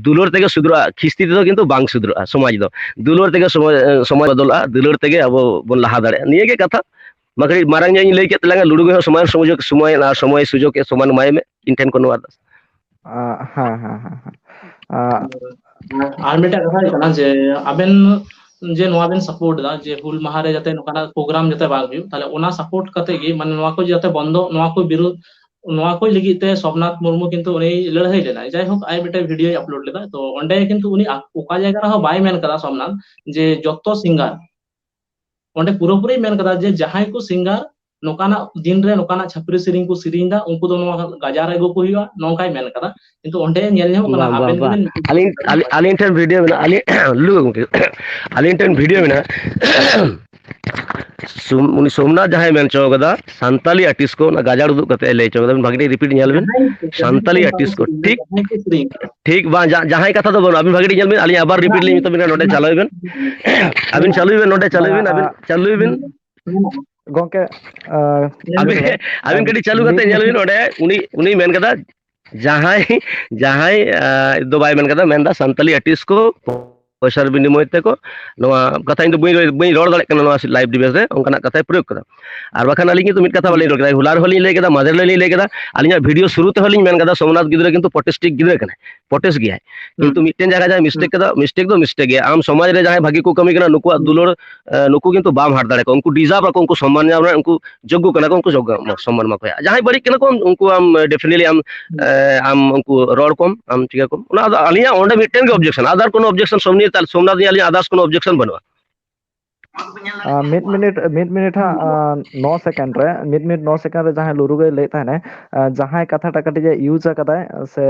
ᱫᱩᱞᱟᱹᱲ ᱛᱮᱜᱮ ᱥᱩᱫᱷᱨᱟᱹᱜᱼᱟ, ᱠᱷᱤᱥᱛᱤ ᱛᱮᱫᱚ ᱠᱤᱱᱛᱩ ᱵᱟᱝ ᱥᱩᱫᱷᱨᱟᱹᱜᱼᱟ᱾ ᱥᱚᱢᱟᱡᱽ ᱫᱚ ᱫᱩᱞᱟᱹᱲ ᱛᱮᱜᱮ ᱥᱚᱢᱟᱡᱽ, ᱥᱚᱢᱟᱡᱽ ᱵᱚᱫᱚᱞᱚᱜᱼᱟ, ᱫᱩᱞᱟᱹᱲ ᱛᱮᱜᱮ ᱟᱵᱚ ᱵᱚᱱ ᱞᱟᱦᱟ ᱫᱟᱲᱮᱭᱟᱜᱼᱟ᱾ ᱱᱤᱭᱟᱹ ᱜᱮ ᱠᱟᱛᱷᱟ᱾ ᱢᱟ ᱠᱟᱹᱴᱤᱡ ᱢᱟᱨᱟᱝ ᱧᱚᱜ ᱤᱧ ᱞᱟᱹᱭ ᱠᱮᱫ ᱛᱟᱞᱟᱝᱟ, ᱞᱩᱰᱩ ᱜᱚᱭ ᱦᱚᱸ ᱥᱚᱢᱚᱭ ᱥᱩᱡᱳᱜᱽ, ᱥᱚᱢᱚᱭ ᱟᱨ ᱥᱚᱢᱚᱭ ᱥᱩᱡᱳᱜᱽ ᱮ ᱥᱚᱢᱟᱱ ᱮᱢᱟᱭ ᱢᱮ ᱤᱧ ᱴᱷᱮᱱ ᱠᱷᱚᱱ ᱱᱚᱣᱟ ᱟᱨᱫᱟᱥ᱾ ᱦᱮᱸ, ᱦᱮᱸ, ᱦᱮᱸ, ᱦᱮᱸ᱾ ᱟᱨ ᱢᱤᱫᱴᱮᱱ ᱠᱟᱛᱷᱟ ᱦᱩᱭᱩᱜ ᱠᱟᱱᱟ ᱡᱮ ᱟᱵᱮᱱ ᱡᱮ ᱱᱚᱣᱟ ᱵᱮᱱ ᱥᱟᱯᱳᱨᱴ ᱮᱫᱟ ᱡᱮ ᱦᱩᱞ ᱢᱟᱦᱟ ᱨᱮ ᱡᱟᱛᱮ ᱱᱚᱝᱠᱟᱱᱟᱜ ᱯᱨᱳᱜᱨᱟᱢ ᱡᱟᱛᱮ ᱵᱟᱝ ᱦᱩᱭᱩᱜ, ᱛᱟᱦᱞᱮ ᱚᱱᱟ ᱥᱟᱯᱳᱨᱴ ᱠᱟᱛᱮ ᱜᱮ, ᱢᱟᱱᱮ ᱱᱚᱣᱟ ᱠᱚ ᱡᱟᱛᱮ ᱵᱚᱱᱫᱚ, ᱱᱚᱣᱟ ᱠᱚ ᱵᱤᱨᱩᱫᱷ, ᱱᱚᱣᱟ ᱠᱚ ᱞᱟᱹᱜᱤᱫ ᱛᱮ ᱥᱳᱢᱱᱟᱛᱷ ᱢᱩᱨᱢᱩ ᱠᱤᱱᱛᱩ ᱩᱱᱤ ᱞᱟᱹᱲᱦᱟᱹᱭ ᱞᱮᱱᱟᱭ᱾ ᱡᱟᱭᱦᱳᱠ, ᱟᱡ ᱢᱤᱫᱴᱮᱱ ᱵᱷᱤᱰᱤᱭᱳᱭ ᱟᱯᱞᱳᱰ ᱞᱮᱫᱟ, ᱛᱚ ᱚᱸᱰᱮ ᱠᱤᱱᱛᱩ ᱩᱱᱤ ᱚᱠᱟ ᱡᱟᱭᱜᱟ ᱨᱮᱦᱚᱸ ᱵᱟᱭ ᱢᱮᱱ ᱠᱟᱫᱟ ᱥᱳᱢᱱᱟᱛᱷ ᱡᱮ ᱡᱚᱛᱚ ᱥᱤᱝᱜᱟᱨ, ᱚᱸᱰᱮ ᱯᱩᱨᱟᱹᱯᱩᱨᱤ ᱢᱮᱱ ᱠᱟᱫᱟ ᱡᱮ ᱡᱟᱦᱟᱸᱭ ᱠᱚ ᱥᱤᱝᱜᱟᱨ ᱱᱚᱝᱠᱟᱱᱟᱜ ᱫᱤᱱ ᱨᱮ ᱱᱚᱝᱠᱟᱱᱟᱜ ᱪᱷᱟᱯᱨᱤ ᱥᱮᱨᱮᱧ ᱠᱚ ᱥᱮᱨᱮᱧ ᱫᱟ, ᱩᱱᱠᱩ ᱫᱚ ᱱᱚᱣᱟ ᱜᱟᱡᱟᱲ ᱟᱹᱜᱩ ᱠᱚ ᱦᱩᱭᱩᱜᱼᱟ, ᱱᱚᱝᱠᱟᱭ ᱢᱮᱱ ᱠᱟᱫᱟ᱾ ᱠᱤᱱᱛᱩ ᱚᱸᱰᱮ ᱧᱮᱞ ᱧᱟᱢᱚᱜ ᱠᱟᱱᱟ ᱵᱟᱝ, ᱵᱟᱝ, ᱟᱵᱮᱱ ᱵᱟᱝ᱾ ᱜᱮᱵᱮᱱ ᱟᱹᱞᱤᱧ, ᱟᱹᱞᱤᱧ, ᱟᱹᱞᱤᱧ ᱴᱷᱮᱱ ᱵᱷᱤᱰᱤᱭᱳ ᱢᱮᱱᱟᱜᱼᱟ, ᱟᱹᱞᱤᱧ, ᱞᱩ ᱜᱚᱢᱠᱮ, ᱟᱹᱞᱤᱧ ᱴᱷᱮᱱ ᱵᱷᱤᱰᱤᱭᱳ ᱢᱮᱱᱟᱜᱼᱟ᱾ ᱥᱳᱢ-, ᱩᱱᱤ ᱥᱳᱢᱱᱟᱛᱷ ᱡᱟᱦᱟᱸᱭ ᱢᱮᱱ ᱦᱚᱪᱚ ᱠᱟᱫᱟ, ᱥᱟᱱᱛᱟᱞᱤ ᱟᱨᱴᱤᱥᱴ ᱠᱚ ᱚᱱᱟ ᱜᱟᱡᱟᱲ ᱩᱫᱩᱜ ᱠᱟᱛᱮ ᱞᱟᱹᱭ ᱦᱚᱪᱚ ᱠᱟᱫᱟ, ᱵᱷᱟᱜᱤ ᱴᱷᱤᱠ ᱨᱤᱯᱤᱴ ᱧᱮᱞ ᱵᱮᱱ᱾ ᱡᱟᱦᱟᱸᱭ ᱠᱚ ᱥᱟᱱᱛᱟᱞᱤ ᱥᱟᱱᱛᱟᱞᱤ ᱟᱨᱴᱤᱥᱴ ᱠᱚ, ᱥᱮᱨᱮᱧ, ᱴᱷᱤᱠ, ᱡᱟᱦᱟᱸᱭ ᱠᱚ ᱥᱮᱨᱮᱧ ᱠᱟᱫᱟ᱾ ᱴᱷᱤᱠ, ᱵᱟᱝ, ᱡᱟ-, ᱡᱟᱦᱟᱸᱭ ᱠᱟᱛᱷᱟ ᱫᱚ ᱵᱟᱹᱱᱩᱜ, ᱟᱵᱤᱱ ᱵᱷᱟᱜᱤ ᱴᱷᱤᱠ ᱧᱮᱞ ᱵᱤᱱ, ᱟᱹᱞᱤᱧ ᱟᱵᱟᱨ ᱨᱤᱯᱤᱴ ᱞᱤᱧ ᱢᱮᱛᱟ ᱵᱤᱱᱟ, ᱱᱚᱰᱮ ᱪᱟᱞᱟᱣ ᱵᱮᱱ᱾ ᱟᱹᱵᱤᱱ ᱪᱟᱹᱞᱩᱭ ᱵᱮᱱ, ᱱᱚᱰᱮ ᱪᱟᱹᱞᱩᱭ ᱵᱮᱱ, ᱟᱹᱵᱤᱱ ᱪᱟᱹᱞᱩᱭ ᱵᱮᱱ᱾ ᱜᱚᱝᱠᱮ, ᱟᱹᱵᱤᱱ, ᱟᱹᱵᱤᱱ ᱠᱟᱹᱴᱤᱡ ᱪᱟᱹᱞᱩ ᱠᱟᱛᱮ ᱧᱮᱞ ᱵᱤᱱ, ᱱᱚᱰᱮ ᱩᱱᱤ, ᱩᱱᱤ ᱢᱮᱱ ᱠᱟᱫᱟ, ᱡᱟᱦᱟᱸᱭ, ᱡᱟᱦᱟᱸᱭ, ᱟᱸ, ᱫᱚ ᱵᱟᱭ ᱢᱮᱱ ᱠᱟᱫᱟ, ᱢᱮᱱᱫᱟ ᱥᱟᱱᱛᱟᱞᱤ ᱟᱨᱴᱤᱥᱴ ᱠᱚ ᱯᱚᱭᱥᱟ ᱵᱤᱱᱤᱢᱚᱭ ᱛᱮᱠᱚ ᱱᱚᱣᱟ ᱠᱟᱛᱷᱟ, ᱤᱧ ᱫᱚ ᱵᱟᱹᱧ, ᱵᱟᱹᱧ ᱨᱚᱲ ᱫᱟᱲᱮᱭᱟᱜ ᱠᱟᱱᱟ ᱱᱚᱣᱟ ᱞᱟᱭᱤᱵᱷ ᱰᱤᱵᱮᱴ ᱨᱮ, ᱚᱱᱠᱟᱱᱟᱜ ᱠᱟᱛᱷᱟᱭ ᱯᱨᱚᱭᱳᱜ ᱠᱟᱫᱟ᱾ ᱟᱨ ᱵᱟᱠᱷᱟᱱ ᱟᱹᱞᱤᱧ ᱠᱤᱱᱛᱩ ᱢᱤᱫ ᱠᱟᱛᱷᱟ ᱵᱟᱹᱞᱤᱧ ᱨᱚᱲ ᱠᱮᱫᱟ, ᱦᱚᱞᱟ ᱨᱮᱦᱚᱸ ᱞᱤᱧ ᱞᱟᱹᱭ ᱠᱮᱫᱟ, ᱢᱟᱫᱷᱮᱨ ᱦᱤᱞᱳᱜ ᱞᱤᱧ ᱞᱟᱹᱭ ᱠᱮᱫᱟ, ᱟᱹᱞᱤᱧᱟᱜ ᱵᱷᱤᱰᱤᱭᱳ ᱥᱩᱨᱩ ᱛᱮᱦᱚᱸ ᱞᱤᱧ ᱢᱮᱱ ᱠᱟᱫᱟ, ᱥᱳᱢᱱᱟᱛᱷ ᱜᱤᱫᱽᱨᱟᱹ ᱠᱤᱱᱛᱩ ᱯᱨᱚᱴᱮᱥᱴᱤᱠ ᱜᱤᱫᱽᱨᱟᱹ ᱠᱟᱱᱟᱭ, ᱯᱨᱚᱴᱮᱥᱴ ᱜᱮᱭᱟᱭ᱾ ᱠᱤᱱᱛᱩ ᱢᱤᱫᱴᱮᱱ ᱡᱟᱭᱜᱟ ᱡᱟᱦᱟᱸ ᱢᱤᱥᱴᱮᱠ ᱠᱟᱫᱟ, ᱢᱤᱥᱴᱮᱠ ᱫᱚ ᱢᱤᱥᱴᱮᱠ ᱜᱮᱭᱟ᱾ ᱟᱢ ᱥᱚᱢᱟᱡᱽ ᱨᱮ ᱡᱟᱦᱟᱸᱭ ᱵᱷᱟᱹᱜᱤ ᱠᱚ ᱠᱟᱹᱢᱤ ᱠᱟᱱᱟ, ᱱᱩᱠᱩᱣᱟᱜ ᱫᱩᱞᱟᱹᱲ, ᱮ, ᱱᱩᱠᱩ ᱠᱤᱱᱛᱩ ᱵᱟᱢ ᱦᱟᱨ ᱫᱟᱲᱮ ᱠᱚᱣᱟ, ᱩᱱᱠᱩ ᱰᱤᱡᱟᱨᱵᱷ ᱟᱠᱚ, ᱩᱱᱠᱩ ᱥᱚᱢᱢᱟᱱ ᱧᱟᱢ ᱨᱮᱱᱟᱜ ᱩᱱᱠᱩ ᱡᱳᱜᱽᱜᱚ ᱠᱟᱱᱟ ᱠᱚ, ᱩᱱᱠᱩ ᱡᱳᱜᱽᱜᱚ ᱟᱢ ᱥᱚᱢᱢᱟᱱ ᱮᱢᱟ ᱠᱚᱣᱟ᱾ ᱡᱟᱦᱟᱸᱭ ᱵᱟᱹᱲᱤᱡ ᱠᱟᱱᱟ ᱠᱚ, ᱩᱱᱠᱩ ᱟᱢ, ᱮ, definitely ᱟᱢ, ᱮ, ᱟᱢ ᱩᱱᱠᱩ ᱨᱚᱲ ᱠᱚᱢ, ᱟᱢ ᱪᱤᱠᱟᱹ ᱠᱚᱢ᱾ ᱚᱱᱟ ᱫᱚ ᱟᱹᱞᱤᱧᱟᱜ ᱚᱸᱰᱮ ᱢᱤᱫᱴᱮᱱ ᱜᱮ ᱚᱵᱡᱮᱠᱥᱚᱱ, ᱟᱫᱟᱨ ᱠᱳᱱᱳ ᱚᱵᱡᱮᱠᱥᱚᱱ ᱥᱳᱢᱱᱤ ᱛᱟᱞ-, ᱥᱳᱢᱱᱟᱛᱷ ᱱᱤᱭᱮ ᱟᱹᱞᱤᱧᱟᱜ others ᱠᱳᱱᱳ ᱚᱵᱡᱮᱠᱥᱚᱱ ᱵᱟᱹᱱᱩᱜᱼᱟ᱾ ᱟᱸ, ᱢᱤᱫ ᱢᱤᱱᱤᱴ, ᱢᱤᱫ ᱢᱤᱱᱤᱴ ᱦᱟᱸᱜ, ᱟᱸ, ᱱᱚ ᱥᱮᱠᱮᱱᱰ ᱨᱮ, ᱢᱤᱫ ᱢᱤᱱᱤᱴ ᱱᱚ ᱥᱮᱠᱮᱱᱰ ᱨᱮ ᱡᱟᱦᱟᱸᱭ ᱞᱩᱨᱩ ᱜᱮᱭ ᱞᱟᱹᱭᱮᱫ ᱛᱟᱦᱮᱱᱟᱭ, ᱟᱸ, ᱡᱟᱦᱟᱸᱭ ᱠᱟᱛᱷᱟᱴᱟᱜ ᱠᱟᱹᱴᱤᱡ ᱮ use ᱟᱠᱟᱫᱟᱭ, ᱥᱮ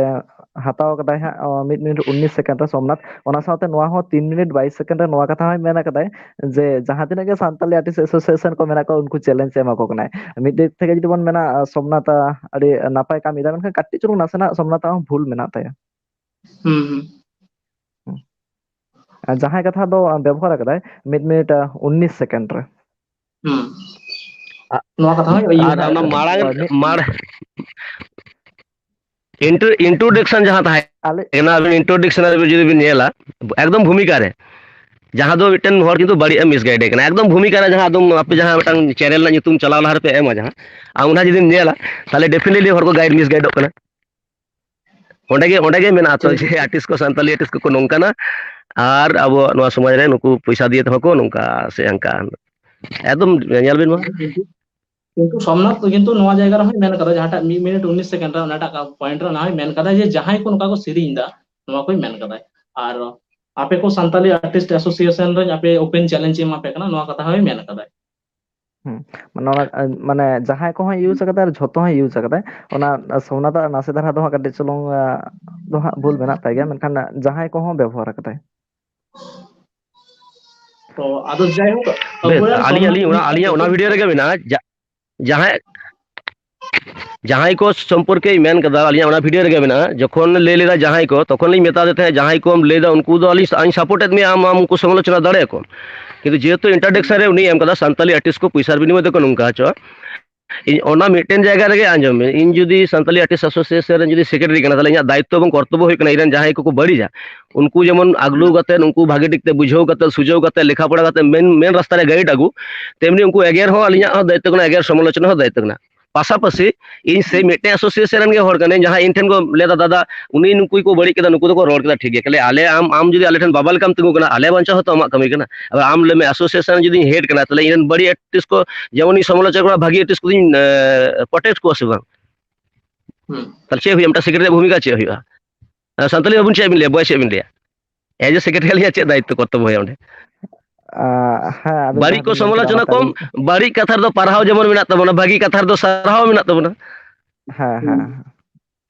ᱦᱟᱛᱟᱣ ᱠᱟᱫᱟᱭ ᱦᱟᱸᱜ ᱢᱤᱫ ᱢᱤᱱᱤᱴ ᱩᱱᱤᱥ ᱥᱮᱠᱮᱱᱰ ᱨᱮ ᱥᱳᱢᱱᱟᱛᱷ᱾ ᱚᱱᱟ ᱥᱟᱶᱛᱮ ᱱᱚᱣᱟ ᱦᱚᱸ ᱛᱤᱱ ᱢᱤᱱᱤᱴ ᱵᱟᱭᱤᱥ ᱥᱮᱠᱮᱱᱰ ᱨᱮ ᱱᱚᱣᱟ ᱠᱟᱛᱷᱟ ᱦᱚᱸᱭ ᱢᱮᱱ ᱟᱠᱟᱫᱟᱭ ᱡᱮ ᱡᱟᱦᱟᱸ ᱛᱤᱱᱟᱹᱜ ᱜᱮ ᱥᱟᱱᱛᱟᱞᱤ ᱟᱨᱴᱤᱥᱴ ᱮᱥᱳᱥᱤᱭᱮᱥᱚᱱ ᱠᱚ ᱢᱮᱱᱟᱜ ᱠᱚᱣᱟ, ᱩᱱᱠᱩ ᱪᱮᱞᱮᱧᱡᱽ ᱮ ᱮᱢᱟ ᱠᱚ ᱠᱟᱱᱟᱭ᱾ ᱢᱤᱫ ᱫᱤᱠ ᱛᱷᱮᱠᱮ ᱡᱩᱫᱤ ᱵᱚᱱ ᱢᱮᱱᱟ, ᱥᱳᱢᱱᱟᱛᱷ ᱟᱹᱰᱤ ᱱᱟᱯᱟᱭ ᱠᱟᱹᱢᱤᱭᱮᱫᱟ, ᱢᱮᱱᱠᱷᱟᱱ ᱠᱟᱹᱴᱤᱡ ᱪᱩᱞᱩᱝ ᱱᱟᱥᱮᱱᱟᱜ ᱥᱳᱢᱱᱟᱛᱷ ᱟᱜ ᱦᱚᱸ ᱵᱷᱩᱞ ᱢᱮᱱᱟᱜ ᱛᱟᱭᱟ᱾ ᱦᱩᱸ ᱦᱩᱸ᱾ ᱟᱨ ᱡᱟᱦᱟᱸᱭ ᱠᱟᱛᱷᱟ ᱫᱚ ᱵᱮᱵᱚᱦᱟᱨ ᱟᱠᱟᱫᱟᱭ ᱢᱤᱫ ᱢᱤᱱᱤᱴ ᱩᱱᱤᱥ ᱥᱮᱠᱮᱱᱰ ᱨᱮ᱾ ᱦᱩᱸ᱾ ᱱᱚᱣᱟ ᱠᱟᱛᱷᱟ ᱦᱚᱸ ᱤᱭᱟᱹ ᱟᱨ ᱚᱱᱟ ᱢᱟᱲᱟᱝ ᱦᱳᱭ, ᱢᱤᱫ- ᱢᱟᱲ ᱤᱱᱴᱨᱳᱰᱟᱠᱥᱚᱱ ᱡᱟᱦᱟᱸ ᱛᱟᱦᱮᱸ ᱟᱞᱮ ᱠᱟᱱᱟ, ᱟᱵᱤᱱ ᱤᱱᱴᱨᱳᱰᱟᱠᱥᱚᱱ ᱨᱮ ᱡᱩᱫᱤ ᱵᱤᱱ ᱧᱮᱞᱟ, ᱮᱠᱫᱚᱢ ᱵᱷᱩᱢᱤᱠᱟ ᱨᱮ ᱡᱟᱦᱟᱸ ᱫᱚ ᱢᱤᱫᱴᱮᱱ ᱦᱚᱲ ᱠᱤᱱᱛᱩ ᱵᱟᱹᱲᱤᱡ ᱮ ᱢᱤᱥᱜᱟᱭᱤᱰ ᱮ ᱠᱟᱱᱟ, ᱮᱠᱫᱚᱢ ᱵᱷᱩᱢᱤᱠᱟ ᱨᱮ ᱡᱟᱦᱟᱸ ᱟᱫᱚᱢ ᱟᱯᱮ ᱡᱟᱦᱟᱸ ᱢᱤᱫᱴᱟᱝ ᱪᱮᱱᱮᱞ ᱨᱮᱱᱟᱜ ᱧᱩᱛᱩᱢ ᱪᱟᱞᱟᱣ ᱞᱟᱦᱟ ᱨᱮᱯᱮ ᱮᱢᱟ ᱡᱟᱦᱟᱸ, ᱟᱨ ᱚᱱᱟ ᱡᱩᱫᱤᱢ ᱧᱮᱞᱟ, ᱛᱟᱦᱞᱮ ᱰᱮᱯᱷᱤᱱᱮᱴᱞᱤ ᱦᱚᱲ ᱠᱚ ᱜᱟᱭᱤᱰ ᱢᱤᱥᱜᱟᱭᱤᱰᱚᱜ ᱠᱟᱱᱟ᱾ ᱚᱸᱰᱮ ᱜᱮ ᱚᱸᱰᱮ ᱜᱮ ᱢᱮᱱᱟᱜᱼᱟ ᱛᱚ, ᱡᱮ ᱟᱨᱴᱤᱥᱴ ᱠᱚ, ᱥᱟᱱᱛᱟᱞᱤ ᱟᱨᱴᱤᱥᱴ ᱠᱚᱠᱚ ᱱᱚᱝᱠᱟᱱᱟ, ᱟᱨ ᱟᱵᱚᱣᱟᱜ ᱱᱚᱣᱟ ᱥᱚᱢᱟᱡᱽ ᱨᱮ ᱱᱩᱠᱩ ᱯᱚᱭᱥᱟ ᱫᱤᱭᱮ ᱛᱮᱦᱚᱸ ᱠᱚ ᱱᱚᱝᱠᱟ ᱥᱮ ᱦᱟᱱᱠᱟ᱾ ᱮᱠᱫᱚᱢ ᱧᱮᱞ ᱵᱤᱱ ᱢᱟ᱾ ᱠᱤᱱᱛᱩ ᱥᱳᱢᱱᱟᱛᱷ ᱫᱚ ᱠᱤᱱᱛᱩ ᱱᱚᱣᱟ ᱡᱟᱭᱜᱟ ᱨᱮᱦᱚᱸᱭ ᱢᱮᱱ ᱠᱟᱫᱟ, ᱡᱟᱦᱟᱸᱴᱟᱜ ᱢᱤᱫ ᱢᱤᱱᱤᱴ ᱩᱱᱤᱥ ᱥᱮᱠᱮᱱᱰ ᱨᱮ ᱚᱱᱟᱴᱟᱜ ᱯᱚᱭᱮᱱᱴ ᱨᱮ ᱚᱱᱟ ᱦᱚᱸᱭ ᱢᱮᱱ ᱠᱟᱫᱟ ᱡᱮ ᱡᱟᱦᱟᱸᱭ ᱠᱚ ᱱᱚᱝᱠᱟ ᱠᱚ ᱥᱮᱨᱮᱧ ᱫᱟ, ᱱᱚᱣᱟ ᱠᱚᱭ ᱢᱮᱱ ᱠᱟᱫᱟᱭ᱾ ᱟᱨ ᱟᱯᱮ ᱠᱚ ᱥᱟᱱᱛᱟᱞᱤ ᱟᱨᱴᱤᱥᱴ ᱮᱥᱳᱥᱤᱭᱮᱥᱚᱱ ᱨᱮ ᱟᱯᱮ ᱳᱯᱮᱱ ᱪᱮᱞᱮᱧᱡᱽ ᱮᱢᱟ ᱯᱮ ᱠᱟᱱᱟ, ᱱᱚᱣᱟ ᱠᱟᱛᱷᱟ ᱦᱚᱸᱭ ᱢᱮᱱ ᱠᱟᱫᱟᱭ᱾ ᱦᱩᱸ᱾ ᱱᱚᱣᱟ, ᱢᱟᱱᱮ ᱡᱟᱦᱟᱸᱭ ᱠᱚᱦᱚᱸ ᱤᱭᱩᱡᱽ ᱟᱠᱟᱫᱟᱭ ᱟᱨ ᱡᱷᱚᱛᱚ ᱦᱚᱸ ᱤᱭᱩᱡᱽ ᱟᱠᱟᱫᱟᱭ᱾ ᱚᱱᱟ ᱥᱳᱢᱱᱟᱛᱷ ᱟᱜ ᱱᱟᱥᱮ ᱫᱷᱟᱨᱟ ᱫᱚ ᱦᱟᱸᱜ ᱠᱟᱹᱴᱤᱡ ᱪᱩᱞᱩᱝ, ᱟᱸ, ᱫᱚ ᱦᱟᱸᱜ ᱵᱷᱩᱞ ᱢᱮᱱᱟᱜ ᱛᱟᱭ ᱜᱮᱭᱟ, ᱢᱮᱱᱠᱷᱟᱱ ᱡᱟᱦᱟᱸᱭ ᱠᱚᱦᱚᱸ ᱵᱮᱵᱚᱦᱟᱨ ᱟᱠᱟᱫᱟᱭ᱾ ᱛᱚ ᱟᱫᱚ ᱡᱟᱭᱦᱳᱠ, ᱵᱮᱥ, ᱟᱵᱚᱨᱮᱱ ᱟᱹᱞᱤᱧ ᱥᱳᱢᱱᱟᱛᱷ ᱟᱹᱞᱤᱧ ᱚᱱᱟ ᱩᱱᱤ ᱟᱹᱞᱤᱧᱟᱜ ᱚᱱᱟ ᱟᱹᱰᱤ ᱵᱷᱤᱰᱤᱭᱳ ᱨᱮᱜᱮ ᱢᱮᱱᱟᱜᱼᱟ, ᱡᱟ- ᱡᱟᱦᱟᱸᱭ ᱡᱟᱦᱟᱸᱭ ᱠᱚ ᱥᱚᱢᱯᱚᱨᱠᱮ ᱢᱮᱱ ᱠᱟᱫᱟ, ᱟᱹᱞᱤᱧᱟᱜ ᱚᱱᱟ ᱵᱷᱤᱰᱤᱭᱳ ᱨᱮᱜᱮ ᱢᱮᱱᱟᱜᱼᱟ, ᱡᱚᱠᱷᱚᱱ ᱞᱟᱹᱭ ᱞᱮᱫᱟ ᱡᱟᱦᱟᱸᱭ ᱠᱚ, ᱛᱚᱠᱷᱚᱱ ᱞᱤᱧ ᱢᱮᱛᱟ ᱫᱮ ᱛᱟᱦᱮᱸᱫ, ᱡᱟᱦᱟᱸᱭ ᱠᱚᱢ ᱞᱟᱹᱭ ᱫᱟ ᱩᱱᱠᱩ ᱫᱚ ᱟᱹᱞᱤᱧ ᱟᱹᱧ ᱥᱟᱯᱳᱨᱴ ᱮᱫ ᱢᱮᱭᱟ, ᱟᱢ ᱟᱢ ᱩᱱᱠᱩ ᱥᱚᱢᱟᱞᱳᱪᱚᱱᱟ ᱫᱟᱲᱮᱭᱟᱠᱚ᱾ ᱠᱤᱱᱛᱩ ᱡᱮᱦᱮᱛᱩ ᱤᱱᱴᱨᱳᱰᱟᱠᱥᱚᱱ ᱨᱮ ᱩᱱᱤ ᱮᱢ ᱠᱟᱫᱟ, ᱥᱟᱱᱛᱟᱞᱤ ᱟᱨᱴᱤᱥᱴ ᱠᱚ ᱯᱚᱭᱥᱟᱨ ᱵᱤᱱᱤᱢᱚᱭ ᱛᱮᱠᱚ ᱱᱚᱝᱠᱟ ᱦᱚᱪᱚ, ᱤᱧ ᱚᱱᱟ ᱢᱤᱫᱴᱮᱱ ᱡᱟᱭᱜᱟ ᱨᱮᱜᱮ ᱟᱸᱡᱚᱢ ᱢᱮ, ᱤᱧ ᱡᱩᱫᱤ ᱥᱟᱱᱛᱟᱞᱤ ᱟᱨᱴᱤᱥᱴ ᱮᱥᱳᱥᱤᱭᱮᱥᱚᱱ ᱨᱮᱱ ᱡᱩᱫᱤ ᱥᱮᱠᱨᱮᱴᱟᱨᱤ ᱠᱟᱱᱟ, ᱛᱟᱦᱞᱮ ᱤᱧᱟᱹᱜ ᱫᱟᱭᱤᱛᱛᱚ ᱮᱵᱚᱝ ᱠᱚᱨᱛᱚᱵᱵᱚ ᱦᱩᱭᱩᱜ ᱠᱟᱱᱟ, ᱤᱧ ᱨᱮᱱ ᱡᱟᱦᱟᱸᱭ ᱠᱚᱠᱚ ᱵᱟᱹᱲᱤᱡᱟ, ᱩᱱᱠᱩ ᱡᱮᱢᱚᱱ ᱟᱜᱽᱞᱩ ᱠᱟᱛᱮ, ᱩᱱᱠᱩ ᱵᱷᱟᱜᱮ ᱴᱷᱤᱠ ᱛᱮ ᱵᱩᱡᱷᱟᱹᱣ ᱠᱟᱛᱮ, ᱥᱩᱡᱷᱟᱹᱣ ᱠᱟᱛᱮ, ᱞᱮᱠᱷᱟ ᱯᱚᱲᱟ ᱠᱟᱛᱮ ᱢᱮᱱ ᱢᱮᱱ ᱨᱟᱥᱛᱟ ᱨᱮ ᱜᱟᱭᱤᱰ ᱟᱹᱜᱩ, ᱛᱮᱢᱱᱤ ᱩᱱᱠᱩ ᱮᱜᱮᱨ ᱦᱚᱸ ᱟᱹᱞᱤᱧᱟᱜ ᱦᱚᱸ ᱫᱟᱭᱤᱛᱛᱚ ᱠᱟᱱᱟ, ᱮᱜᱮᱨ ᱥᱚᱢᱟᱞᱳᱪᱚᱱᱟ ᱦᱚᱸ ᱫᱟᱭᱤᱛᱛᱚ ᱠᱟᱱᱟ᱾ ᱯᱟᱥᱟᱯᱟᱥᱤ ᱤᱧ ᱥᱮ ᱢᱤᱫᱴᱮᱱ ᱮᱥᱳᱥᱤᱭᱮᱥᱚᱱ ᱨᱮᱱ ᱜᱮ ᱦᱚᱲ ᱠᱟᱹᱱᱟᱹᱧ, ᱡᱟᱦᱟᱸᱭ ᱤᱧ ᱴᱷᱮᱱ ᱠᱚ ᱞᱟᱹᱭ ᱫᱟ, "ᱫᱟᱫᱟ, ᱩᱱᱤ ᱱᱩᱠᱩ ᱠᱚ ᱵᱟᱹᱲᱤᱡ ᱠᱮᱫᱟ, ᱱᱩᱠᱩ ᱫᱚᱠᱚ ᱨᱚᱲ ᱠᱮᱫᱟ, ᱴᱷᱤᱠ ᱜᱮᱭᱟ, ᱠᱷᱟᱹᱞᱤ ᱟᱞᱮ ᱟᱢ ᱟᱢ ᱡᱩᱫᱤ ᱟᱞᱮ ᱴᱷᱮᱱ ᱵᱟᱵᱟ ᱞᱮᱠᱟᱢ ᱛᱤᱸᱜᱩ ᱠᱟᱱᱟ, ᱟᱞᱮ ᱵᱟᱧᱪᱟᱣ ᱦᱚᱸᱛᱚ ᱟᱢᱟᱜ ᱠᱟᱹᱢᱤ ᱠᱟᱱᱟ᱾ ᱟᱵᱟᱨ ᱟᱢ ᱞᱟᱹᱭ ᱢᱮ, ᱮᱥᱳᱥᱤᱭᱮᱥᱚᱱ ᱡᱩᱫᱤᱧ ᱦᱮᱰ ᱠᱟᱱᱟ, ᱛᱟᱦᱞᱮ ᱤᱧ ᱨᱮᱱ ᱵᱟᱹᱲᱤᱡ ᱟᱨᱴᱤᱥᱴ ᱠᱚ, ᱡᱮᱢᱚᱱ ᱤᱧ ᱥᱚᱢᱟᱞᱳᱪᱚᱠ ᱠᱟᱱᱟ, ᱵᱷᱟᱹᱜᱤ ᱟᱨᱴᱤᱥᱴ ᱠᱚᱫᱚᱧ ᱯᱨᱚᱴᱮᱠᱴ ᱠᱚᱣᱟ ᱥᱮ ᱵᱟᱝ?" ᱦᱩᱸ᱾ ᱛᱟᱦᱞᱮ ᱪᱮᱫ ᱦᱩᱭᱩᱜᱼᱟ, ᱢᱤᱫᱴᱟᱝ ᱥᱮᱠᱨᱮᱴᱟᱨᱤ ᱨᱮᱭᱟᱜ ᱵᱷᱩᱢᱤᱠᱟ ᱪᱮᱫ ᱦᱩᱭᱩᱜᱼᱟ? ᱟᱨ ᱥᱟᱱᱛᱟᱞᱤ ᱵᱟᱵᱩᱱ ᱪᱮᱫ ᱵᱤᱱ ᱞᱟᱹᱭᱟ, ᱵᱚᱭ ᱪᱮᱫ ᱵᱤᱱ ᱞᱟᱹᱭᱟ? ᱮᱡ ᱮ ᱥᱮᱠᱨᱮᱴᱟᱨᱤ ᱟᱹᱞᱤᱧᱟᱜ ᱪᱮᱫ ᱫᱟᱭᱤᱛᱛᱚ ᱠᱚᱨᱛᱚᱵᱵᱚ ᱦᱩᱭᱩᱜᱼᱟ ᱚᱸᱰᱮ? ᱟᱸ, ᱦᱮᱸ, ᱟᱹᱵᱤᱱ ᱵᱟᱹᱲᱤᱡ ᱡᱟᱦᱟᱸ ᱠᱚ ᱵᱤᱱ ᱢᱮᱱ ᱠᱮᱫᱟ, ᱥᱚᱢᱟᱞᱳᱪᱚᱱᱟ ᱚᱱᱟᱛᱮ ᱠᱚᱢ, ᱟᱹᱞᱤᱧ ᱵᱟᱹᱲᱤᱡ ᱠᱟᱛᱷᱟ ᱨᱮᱫᱚ ᱯᱟᱨᱦᱟᱣ ᱡᱮᱢᱚᱱ ᱢᱮᱱᱟᱜ ᱛᱟᱵᱚᱱᱟ, ᱵᱷᱟᱹᱜᱤ ᱠᱟᱛᱷᱟ ᱨᱮᱫᱚ ᱥᱟᱨᱦᱟᱣ ᱢᱮᱱᱟᱜ ᱛᱟᱵᱚᱱᱟ᱾ ᱦᱮᱸ, ᱦᱩᱸ᱾ ᱦᱮᱸ᱾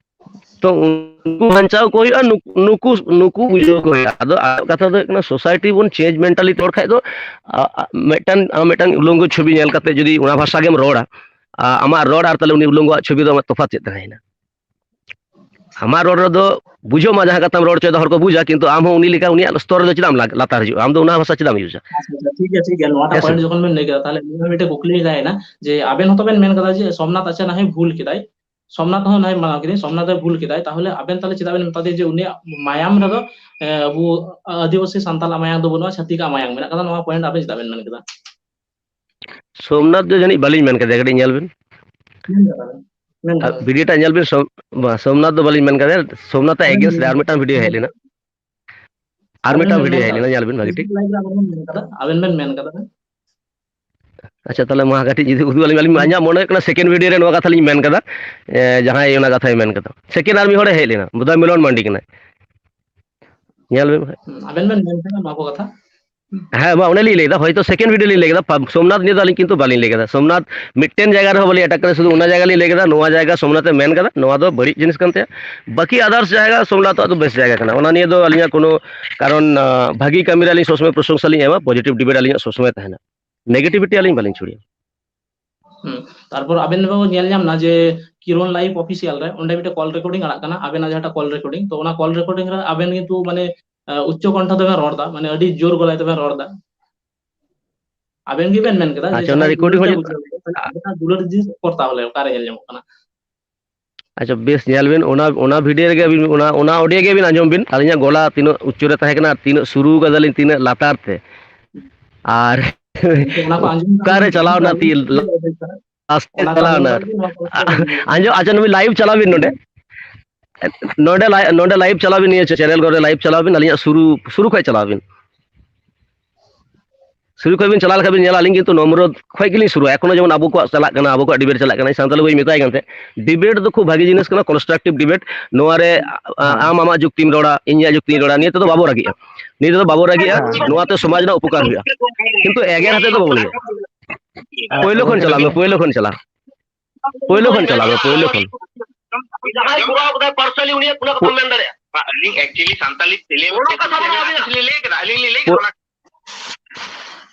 ᱛᱚ ᱩᱱᱠᱩ ᱵᱟᱧᱪᱟᱣ ᱠᱚ ᱦᱩᱭᱩᱜᱼᱟ, ᱱᱩᱠ- ᱱᱩᱠᱩ ᱱᱩᱠᱩ ᱵᱩᱡᱷᱟᱹᱣ ᱠᱚ ᱦᱩᱭᱩᱜᱼᱟ᱾ ᱟᱫᱚ ᱟᱨ ᱠᱟᱛᱷᱟ ᱫᱚ ᱦᱩᱭᱩᱜ ᱠᱟᱱᱟ, ᱥᱳᱥᱟᱭᱴᱤ ᱵᱚᱱ ᱪᱮᱧᱡᱽ ᱢᱮᱱᱴᱟᱞᱤᱴᱤ ᱨᱚᱲ ᱠᱷᱟᱡ ᱫᱚ ᱟ- ᱟ- ᱢᱤᱫᱴᱟᱝ ᱟᱢ ᱢᱤᱫᱴᱟᱝ ᱩᱞᱚᱝᱜᱚ ᱪᱷᱚᱵᱤ ᱧᱮᱞ ᱠᱟᱛᱮ ᱡᱩᱫᱤ ᱚᱱᱟ ᱵᱷᱟᱥᱟ ᱜᱮᱢ ᱨᱚᱲᱟ, ᱟ- ᱟᱢᱟᱜ ᱨᱚᱲ ᱟᱨ ᱛᱟᱦᱞᱮ ᱩᱱᱤ ᱩᱞᱚᱝᱜᱚᱣᱟᱜ ᱪᱷᱚᱵᱤ ᱫᱚ ᱟᱢᱟᱜ ᱛᱚᱯᱷᱟᱛ ᱪᱮᱫ ᱛᱟᱦᱮᱸᱭᱮᱱᱟ? ᱟᱢᱟᱜ ᱨᱚᱲ ᱨᱮᱫᱚ ᱵᱩᱡᱷᱟᱹᱜ ᱢᱟ, ᱡᱟᱦᱟᱸ ᱠᱟᱛᱷᱟᱢ ᱨᱚᱲ ᱦᱚᱪᱚᱭᱮᱫᱟ ᱦᱚᱲ ᱠᱚ ᱵᱩᱡᱟ, ᱠᱤᱱᱛᱩ ᱟᱢ ᱦᱚᱸ ᱩᱱᱤ ᱞᱮᱠᱟ ᱩᱱᱤᱭᱟᱜ ᱥᱛᱚᱨ ᱨᱮᱫᱚ ᱪᱮᱫᱟᱜ ᱮᱢ ᱞᱟ- ᱞᱟᱛᱟᱨ ᱦᱤᱡᱩᱜᱼᱟ? ᱟᱢ ᱫᱚ ᱚᱱᱟ ᱵᱷᱟᱥᱟ ᱪᱮᱫᱟᱜ ᱮᱢ ᱤᱭᱩᱡᱟ? ᱟᱪᱪᱷᱟ, ᱟᱪᱪᱷᱟ, ᱴᱷᱤᱠ ᱜᱮᱭᱟ, ᱴᱷᱤᱠ ᱜᱮᱭᱟ᱾ ᱱᱚᱣᱟᱴᱟᱜ ᱦᱮᱸ ᱥᱮ? ᱯᱚᱭᱮᱱᱴ ᱡᱚᱠᱷᱚᱱ ᱵᱮᱱ ᱞᱟᱹᱭ ᱠᱮᱫᱟ, ᱛᱟᱦᱞᱮ ᱱᱚᱣᱟ ᱢᱤᱫᱴᱮᱱ ᱠᱩᱠᱞᱤ ᱛᱟᱦᱮᱸᱭᱮᱱᱟ ᱡᱮ ᱟᱵᱮᱱ ᱦᱚᱸᱛᱚ ᱵᱮᱱ ᱢᱮᱱ ᱠᱟᱫᱟ ᱡᱮ ᱥᱳᱢᱱᱟᱛᱷ, ᱟᱪᱪᱷᱟ, ᱱᱟᱦᱚᱭ ᱵᱷᱩᱞ ᱠᱮᱫᱟᱭ, ᱥᱳᱢᱱᱟᱛᱷ ᱮ ᱵᱷᱩᱞ ᱠᱮᱫᱟᱭ, ᱛᱟᱦᱚᱞᱮ ᱟᱵᱮᱱ ᱛᱟᱦᱚᱞᱮ ᱪᱮᱫᱟᱜ ᱵᱮᱱ ᱢᱮᱛᱟ ᱫᱮᱭᱟ ᱡᱮ ᱩᱱᱤᱭᱟᱜ ᱢᱟᱭᱟᱢ ᱨᱮᱫᱚ, ᱮ, ᱟᱵᱚ ᱟᱹᱫᱤᱵᱟᱹᱥᱤ ᱥᱟᱱᱛᱟᱞᱟᱜ ᱢᱟᱭᱟᱢ ᱫᱚ ᱵᱟᱹᱱᱩᱜᱼᱟ, ᱪᱷᱟᱹᱛᱤᱠᱟᱜ ᱢᱟᱭᱟᱢ ᱢᱮᱱᱟᱜ ᱠᱟᱫᱟ? ᱱᱚᱣᱟ ᱯᱚᱭᱮᱱᱴ ᱟᱵᱮᱱ ᱪᱮᱫᱟᱜ ᱵᱮᱱ ᱢᱮᱱ ᱠᱮᱫᱟ? ᱥᱳᱢᱱᱟᱛᱷ ᱫᱚ ᱡᱟᱹᱱᱤᱡ ᱵᱟᱹᱞᱤᱧ ᱢᱮᱱ ᱠᱟᱫᱮᱭᱟ, ᱠᱟᱹᱴᱤᱡ ᱧᱮᱞ ᱵᱤᱱ᱾ ᱢᱮᱱ ᱠᱟᱫᱟ ᱵᱮᱱ, ᱢᱮᱱ ᱠᱟᱫᱟ ᱵᱮᱱ᱾ ᱵᱷᱤᱰᱤᱭᱳ ᱴᱟᱜ ᱧᱮᱞ ᱵᱤᱱ, ᱥᱳᱢ- ᱵᱟ, ᱥᱳᱢᱱᱟᱛᱷ ᱫᱚ ᱵᱟᱹᱞᱤᱧ ᱢᱮᱱ ᱠᱟᱫᱮᱭᱟ᱾ ᱥᱳᱢᱱᱟᱛᱷ ᱟᱜ ᱟᱵᱮᱱ ᱮᱜᱮᱱᱥᱴ ᱨᱮ ᱢᱮᱱ- ᱟᱨ ᱢᱤᱫᱴᱟᱝ ᱵᱷᱤᱰᱤᱭᱳ ᱦᱮᱡ ᱢᱮᱱ- ᱞᱮᱱᱟ, ᱟᱨ ᱟᱵᱮᱱ ᱢᱤᱫᱴᱟᱝ ᱵᱮᱱ ᱵᱷᱤᱰᱤᱭᱳ ᱢᱮᱱ ᱦᱮᱡ ᱠᱟᱫᱟ, ᱞᱮᱱᱟ, ᱧᱮᱞ ᱵᱤᱱ ᱵᱷᱟᱜᱤ ᱴᱷᱤᱠ᱾ Facebook live ᱨᱮ ᱟᱵᱮᱱ ᱵᱮᱱ ᱢᱮᱱ ᱠᱟᱫᱟ, ᱟᱵᱮᱱ ᱵᱮᱱ ᱢᱮᱱ ᱠᱟᱫᱟ ᱵᱮᱱ᱾ ᱟᱪᱪᱷᱟ, ᱛᱟᱦᱚᱞᱮ ᱢᱟ ᱠᱟᱹᱴᱤᱡ ᱡᱩᱫᱤ ᱩᱫᱩᱜ ᱟᱹᱞᱤᱧ, ᱟᱹᱞᱤᱧ ᱢᱟ ᱤᱧᱟᱹᱜ ᱢᱚᱱᱮ ᱦᱩᱭᱩᱜ ᱠᱟᱱᱟ ᱥᱮᱠᱮᱱᱰ ᱵᱷᱤᱰᱤᱭᱳ ᱨᱮ ᱱᱚᱣᱟ ᱠᱟᱛᱷᱟ ᱞᱤᱧ ᱢᱮᱱ ᱠᱟᱫᱟ, ᱮ, ᱡᱟᱦᱟᱸᱭ ᱚᱱᱟ ᱠᱟᱛᱷᱟᱭ ᱢᱮᱱ ᱠᱟᱫᱟ, ᱥᱮᱠᱮᱱᱰ ᱟᱨ ᱢᱤᱫ ᱦᱚᱲᱮ ᱦᱮᱡ ᱞᱮᱱᱟ, ᱵᱳᱫᱷᱚᱭ ᱢᱤᱞᱚᱱ ᱢᱟᱱᱰᱤ ᱠᱟᱱᱟᱭ, ᱧᱮᱞ ᱵᱤᱱ᱾ ᱦᱩᱸ, ᱟᱵᱮᱱ ᱵᱮᱱ ᱢᱮᱱ ᱠᱟᱫᱟ ᱱᱚᱣᱟ ᱠᱚ ᱠᱟᱛᱷᱟ᱾ ᱦᱮᱸ, ᱵᱟ, ᱚᱱᱮ ᱞᱤᱧ ᱞᱟᱹᱭ ᱠᱮᱫᱟ, ᱦᱚᱭᱛᱳ ᱥᱮᱠᱮᱱᱰ ᱵᱷᱤᱰᱤᱭᱳ ᱞᱤᱧ ᱞᱟᱹᱭ ᱠᱮᱫᱟ, ᱯᱟ- ᱥᱳᱢᱱᱟᱛᱷ ᱱᱤᱭᱮ ᱫᱚ ᱟᱹᱞᱤᱧ ᱠᱤᱱᱛᱩ ᱵᱟᱹᱞᱤᱧ ᱞᱟᱹᱭ ᱠᱮᱫᱟ᱾ ᱥᱳᱢᱱᱟᱛᱷ ᱢᱤᱫᱴᱮᱱ ᱡᱟᱭᱜᱟ ᱨᱮᱦᱚᱸ ᱵᱟᱹᱞᱤᱧ ᱟᱴᱟᱠ ᱠᱟᱫᱟ, ᱥᱩᱫᱷᱩ ᱚᱱᱟ ᱡᱟᱭᱜᱟ ᱞᱤᱧ ᱞᱟᱹᱭ ᱠᱮᱫᱟ, ᱱᱚᱣᱟ ᱡᱟᱭᱜᱟ ᱥᱳᱢᱱᱟᱛᱷ ᱮ ᱢᱮᱱ ᱠᱟᱫᱟ, ᱱᱚᱣᱟ ᱫᱚ ᱵᱟᱹᱲᱤᱡ ᱡᱤᱱᱤᱥ ᱠᱟᱱ ᱛᱟᱭᱟ᱾ ᱵᱟᱹᱠᱤ ᱟᱫᱟᱨᱥ ᱡᱟᱭᱜᱟ ᱥᱳᱢᱱᱟᱛᱷ ᱟᱜ ᱫᱚ ᱵᱮᱥ ᱡᱟᱭᱜᱟ ᱠᱟᱱᱟ, ᱚᱱᱟ ᱱᱤᱭᱮ ᱫᱚ ᱟᱹᱞᱤᱧᱟᱜ ᱠᱳᱱᱳ ᱠᱟᱨᱚᱱ, ᱟ, ᱵᱷᱟᱹᱜᱤ ᱠᱟᱹᱢᱤ ᱨᱮ ᱟᱹᱞᱤᱧ ᱥᱚᱵᱽ ᱥᱚᱢᱚᱭ ᱯᱨᱚᱥᱚᱝᱥᱟ ᱞᱤᱧ ᱮᱢᱟ, ᱯᱚᱡᱤᱴᱤᱵᱷ ᱰᱤᱵᱮᱴ ᱟᱹᱞᱤᱧᱟᱜ ᱥᱚᱵᱽ ᱥᱚᱢᱚᱭ ᱛᱟᱦᱮᱱᱟ, ᱱᱮᱜᱮᱴᱤᱵᱷᱤᱴᱤ ᱟᱹᱞᱤᱧ ᱵᱟᱹᱞᱤᱧ ᱪᱷᱩᱲᱭᱟ᱾ ᱦᱩᱸ᱾ ᱛᱟᱨᱯᱚᱨ ᱟᱵᱮᱱ ᱵᱮᱱ ᱧᱮᱞ ᱧᱟᱢ ᱱᱟ ᱡᱮ ᱠᱤᱨᱚᱱ ᱞᱟᱭᱤᱵᱷ ᱚᱯᱷᱤᱥᱤᱭᱟᱞ ᱨᱮ ᱚᱸᱰᱮ ᱢᱤᱫᱴᱮᱱ ᱠᱚᱞ ᱨᱮᱠᱚᱨᱰᱤᱝ ᱟᱲᱟᱜ ᱠᱟᱱᱟ, ᱟᱵᱮᱱᱟᱜ ᱡᱟᱦᱟᱸᱴᱟᱜ ᱠᱚᱞ ᱨᱮᱠᱚᱨᱰᱤᱝ, ᱛᱚ ᱚᱱᱟ ᱠᱚᱞ ᱨᱮᱠᱚᱨᱰᱤᱝ ᱨᱮ ᱟᱵᱮᱱ ᱠᱤᱱᱛᱩ ᱢᱟᱱᱮ, ᱟ, ᱩᱪᱪᱚ ᱠᱚᱱᱴᱷᱚ ᱛᱮᱵᱮᱱ ᱨᱚᱲ ᱫᱟ, ᱢᱟᱱᱮ ᱟᱹᱰᱤ ᱡᱳᱨ ᱜᱚᱞᱟ ᱛᱮᱵᱮᱱ ᱨᱚᱲ ᱫᱟ᱾ ᱟᱵᱮᱱ ᱜᱮᱵᱮᱱ ᱢᱮᱱ ᱠᱮᱫᱟ ᱡᱮ ᱟᱪᱪᱷᱟ, ᱚᱱᱟ ᱡᱟᱦᱟᱸᱭ ᱨᱮᱠᱚᱨᱰᱤᱝ ᱵᱩᱡᱽ ᱦᱚᱸ ᱫᱟ, ᱡᱩᱫᱤ- ᱵᱩᱡᱷᱟᱹᱣ ᱠᱮᱫᱟ, ᱛᱟᱦᱞᱮ ᱟᱵᱮᱱᱟᱜ ᱫᱩᱞᱟᱹᱲ ᱡᱤᱱᱤᱥ ᱚᱠᱚᱨ ᱛᱟᱦᱚᱞᱮ ᱚᱠᱟᱨᱮ ᱧᱮᱞ ᱧᱟᱢᱚᱜ ᱠᱟᱱᱟ? ᱟᱪᱪᱷᱟ, ᱵᱮᱥ, ᱧᱮᱞ ᱵᱤᱱ, ᱚᱱᱟ, ᱚᱱᱟ ᱵᱷᱤᱰᱤᱭᱳ ᱨᱮᱜᱮ ᱟᱹᱵᱤᱱ, ᱚᱱᱟ, ᱚᱱᱟ ᱚᱰᱤᱭᱳ ᱜᱮ ᱟᱹᱵᱤᱱ ᱟᱸᱡᱚᱢ ᱵᱤᱱ, ᱟᱹᱞᱤᱧᱟᱜ ᱜᱚᱞᱟ ᱛᱤᱱᱟᱹᱜ ᱩᱪᱪᱚ ᱨᱮ ᱛᱟᱦᱮᱸ ᱠᱟᱱᱟ ᱟᱨ ᱛᱤᱱᱟᱹᱜ ᱥᱩᱨᱩ ᱠᱟᱫᱟᱞᱤᱧ ᱛᱤᱱᱟᱹᱜ ᱞᱟᱛᱟᱨ ᱛᱮ, ᱟᱨ ᱚᱱᱟ ᱠᱚ ᱟᱸᱡᱚᱢ ᱠᱟᱛᱮ ᱚᱠᱟᱨᱮ ᱟᱹᱞᱤᱧ ᱪᱟᱞᱟᱣ ᱱᱟ, ᱛᱤ ᱚᱱᱟ ᱠᱚ ᱞᱟᱥᱴ ᱨᱮ ᱚᱱᱟ ᱠᱚ ᱪᱟᱞᱟᱣ ᱟᱸᱡᱚᱢ ᱱᱟ᱾ ᱠᱟᱛᱮ ᱱᱚᱣᱟ ᱠᱚ ᱟ-, ᱟᱸᱡᱚᱢ, ᱟᱪᱪᱷᱟ, ᱱᱩᱭ ᱞᱟᱭᱤᱵᱷ ᱪᱟᱞᱟᱣ ᱵᱤᱱ ᱱᱚᱰᱮ᱾ ᱱᱚᱰᱮ ᱞᱟᱭ-, ᱱᱚᱰᱮ ᱞᱟᱭᱤᱵᱷ ᱪᱟᱞᱟᱣ ᱵᱤᱱ, ᱱᱤᱭᱟᱹ ᱪᱮᱱᱮᱞ ᱠᱚᱨᱮ ᱞᱟᱭᱤᱵᱷ ᱪᱟᱞᱟᱣ ᱵᱤᱱ, ᱟᱹᱞᱤᱧᱟᱜ ᱥᱩᱨᱩ, ᱥᱩᱨᱩ ᱠᱷᱚᱡ ᱪᱟᱞᱟᱣ ᱵᱤᱱ᱾ ᱥᱩᱨᱩ ᱠᱷᱚᱡ ᱵᱤᱱ ᱪᱟᱞᱟᱣ ᱞᱮᱠᱷᱟᱡ ᱵᱤᱱ ᱧᱮᱞᱟ, ᱟᱹᱞᱤᱧ ᱠᱤᱱᱛᱩ ᱱᱚᱢᱨᱚᱫ ᱠᱷᱚᱡ ᱜᱮᱞᱤᱧ ᱥᱩᱨᱩᱣᱟ᱾ ᱮᱠᱷᱚᱱᱳ ᱡᱮᱢᱚᱱ ᱟᱵᱚ ᱠᱚᱣᱟᱜ ᱪᱟᱞᱟᱜ ᱠᱟᱱᱟ, ᱟᱵᱚ ᱠᱚᱣᱟᱜ ᱰᱤᱵᱮᱴ ᱪᱟᱞᱟᱜ ᱠᱟᱱᱟ, ᱥᱟᱱᱛᱟᱲ ᱵᱚᱭ ᱢᱮᱛᱟᱭ ᱠᱟᱱ ᱛᱟᱦᱮᱸᱫ, ᱰᱤᱵᱮᱴ ᱫᱚ ᱠᱷᱩᱵ ᱵᱷᱟᱜᱤ ᱡᱤᱱᱤᱥ ᱠᱟᱱᱟ, ᱠᱚᱱᱥᱴᱨᱟᱠᱴᱤᱵᱷ ᱰᱤᱵᱮᱴ᱾ ᱱᱚᱣᱟ ᱨᱮ, ᱟ-, ᱟ-, ᱟᱢ ᱟᱢᱟᱜ ᱡᱩᱠᱛᱤᱢ ᱨᱚᱲᱟ, ᱤᱧ ᱤᱧᱟᱹᱜ ᱡᱩᱠᱛᱤᱧ ᱨᱚᱲᱟ, ᱱᱤᱭᱟᱹ ᱛᱮᱫᱚ ᱵᱟᱵᱚ ᱨᱟᱹᱜᱤᱜᱼᱟ, ᱱᱤᱭᱟᱹ ᱛᱮᱫᱚ ᱵᱟᱵᱚ ᱨᱟᱹᱜᱤᱜᱼᱟ᱾ ᱱᱚᱣᱟ ᱛᱮ ᱥᱚᱢᱟᱡᱽ ᱨᱮᱱᱟᱜ ᱩᱯᱚᱠᱟᱨ ᱦᱩᱭᱩᱜᱼᱟ, ᱠᱤᱱᱛᱩ ᱮᱜᱮᱨ ᱦᱟᱛᱮᱫ ᱫᱚ ᱵᱟᱵᱚᱱ ᱤᱭᱟᱹ᱾ ᱯᱳᱭᱞᱳ ᱠᱷᱚᱱ ᱪᱟᱞᱟᱜ ᱢᱮ, ᱯᱳᱭᱞᱳ ᱠᱷᱚᱱ ᱪᱟᱞᱟᱜ, ᱯᱳᱭᱞᱳ ᱠᱷᱚᱱ ᱪᱟᱞᱟᱜ ᱢᱮ, ᱯᱳᱭᱞᱳ ᱠᱷᱚᱱ᱾ ᱡᱟᱦᱟᱸᱭ ᱠᱚᱨᱟᱣ ᱠᱟᱫᱟᱭ partially ᱩᱱᱤᱭᱟᱜ ᱠᱩᱱᱟ ᱠᱟᱛᱷᱟ ᱢᱮᱱ ᱫᱟᱲᱮᱭᱟᱜᱼᱟ᱾ ᱟᱹᱞᱤᱧ actually ᱥᱟᱱᱛᱟᱞᱤ film ᱚᱱᱟ ᱠᱟᱛᱷᱟ ᱵᱚᱱ ᱵᱷᱟᱵᱤᱭᱟ᱾ ᱟᱹᱞᱤᱧ ᱞᱤᱧ ᱞᱟᱹᱭ ᱠᱮᱫᱟ, ᱟᱹᱞᱤᱧ ᱞᱤᱧ ᱞᱟᱹᱭ ᱠᱮᱫᱟ ᱚᱱᱟ᱾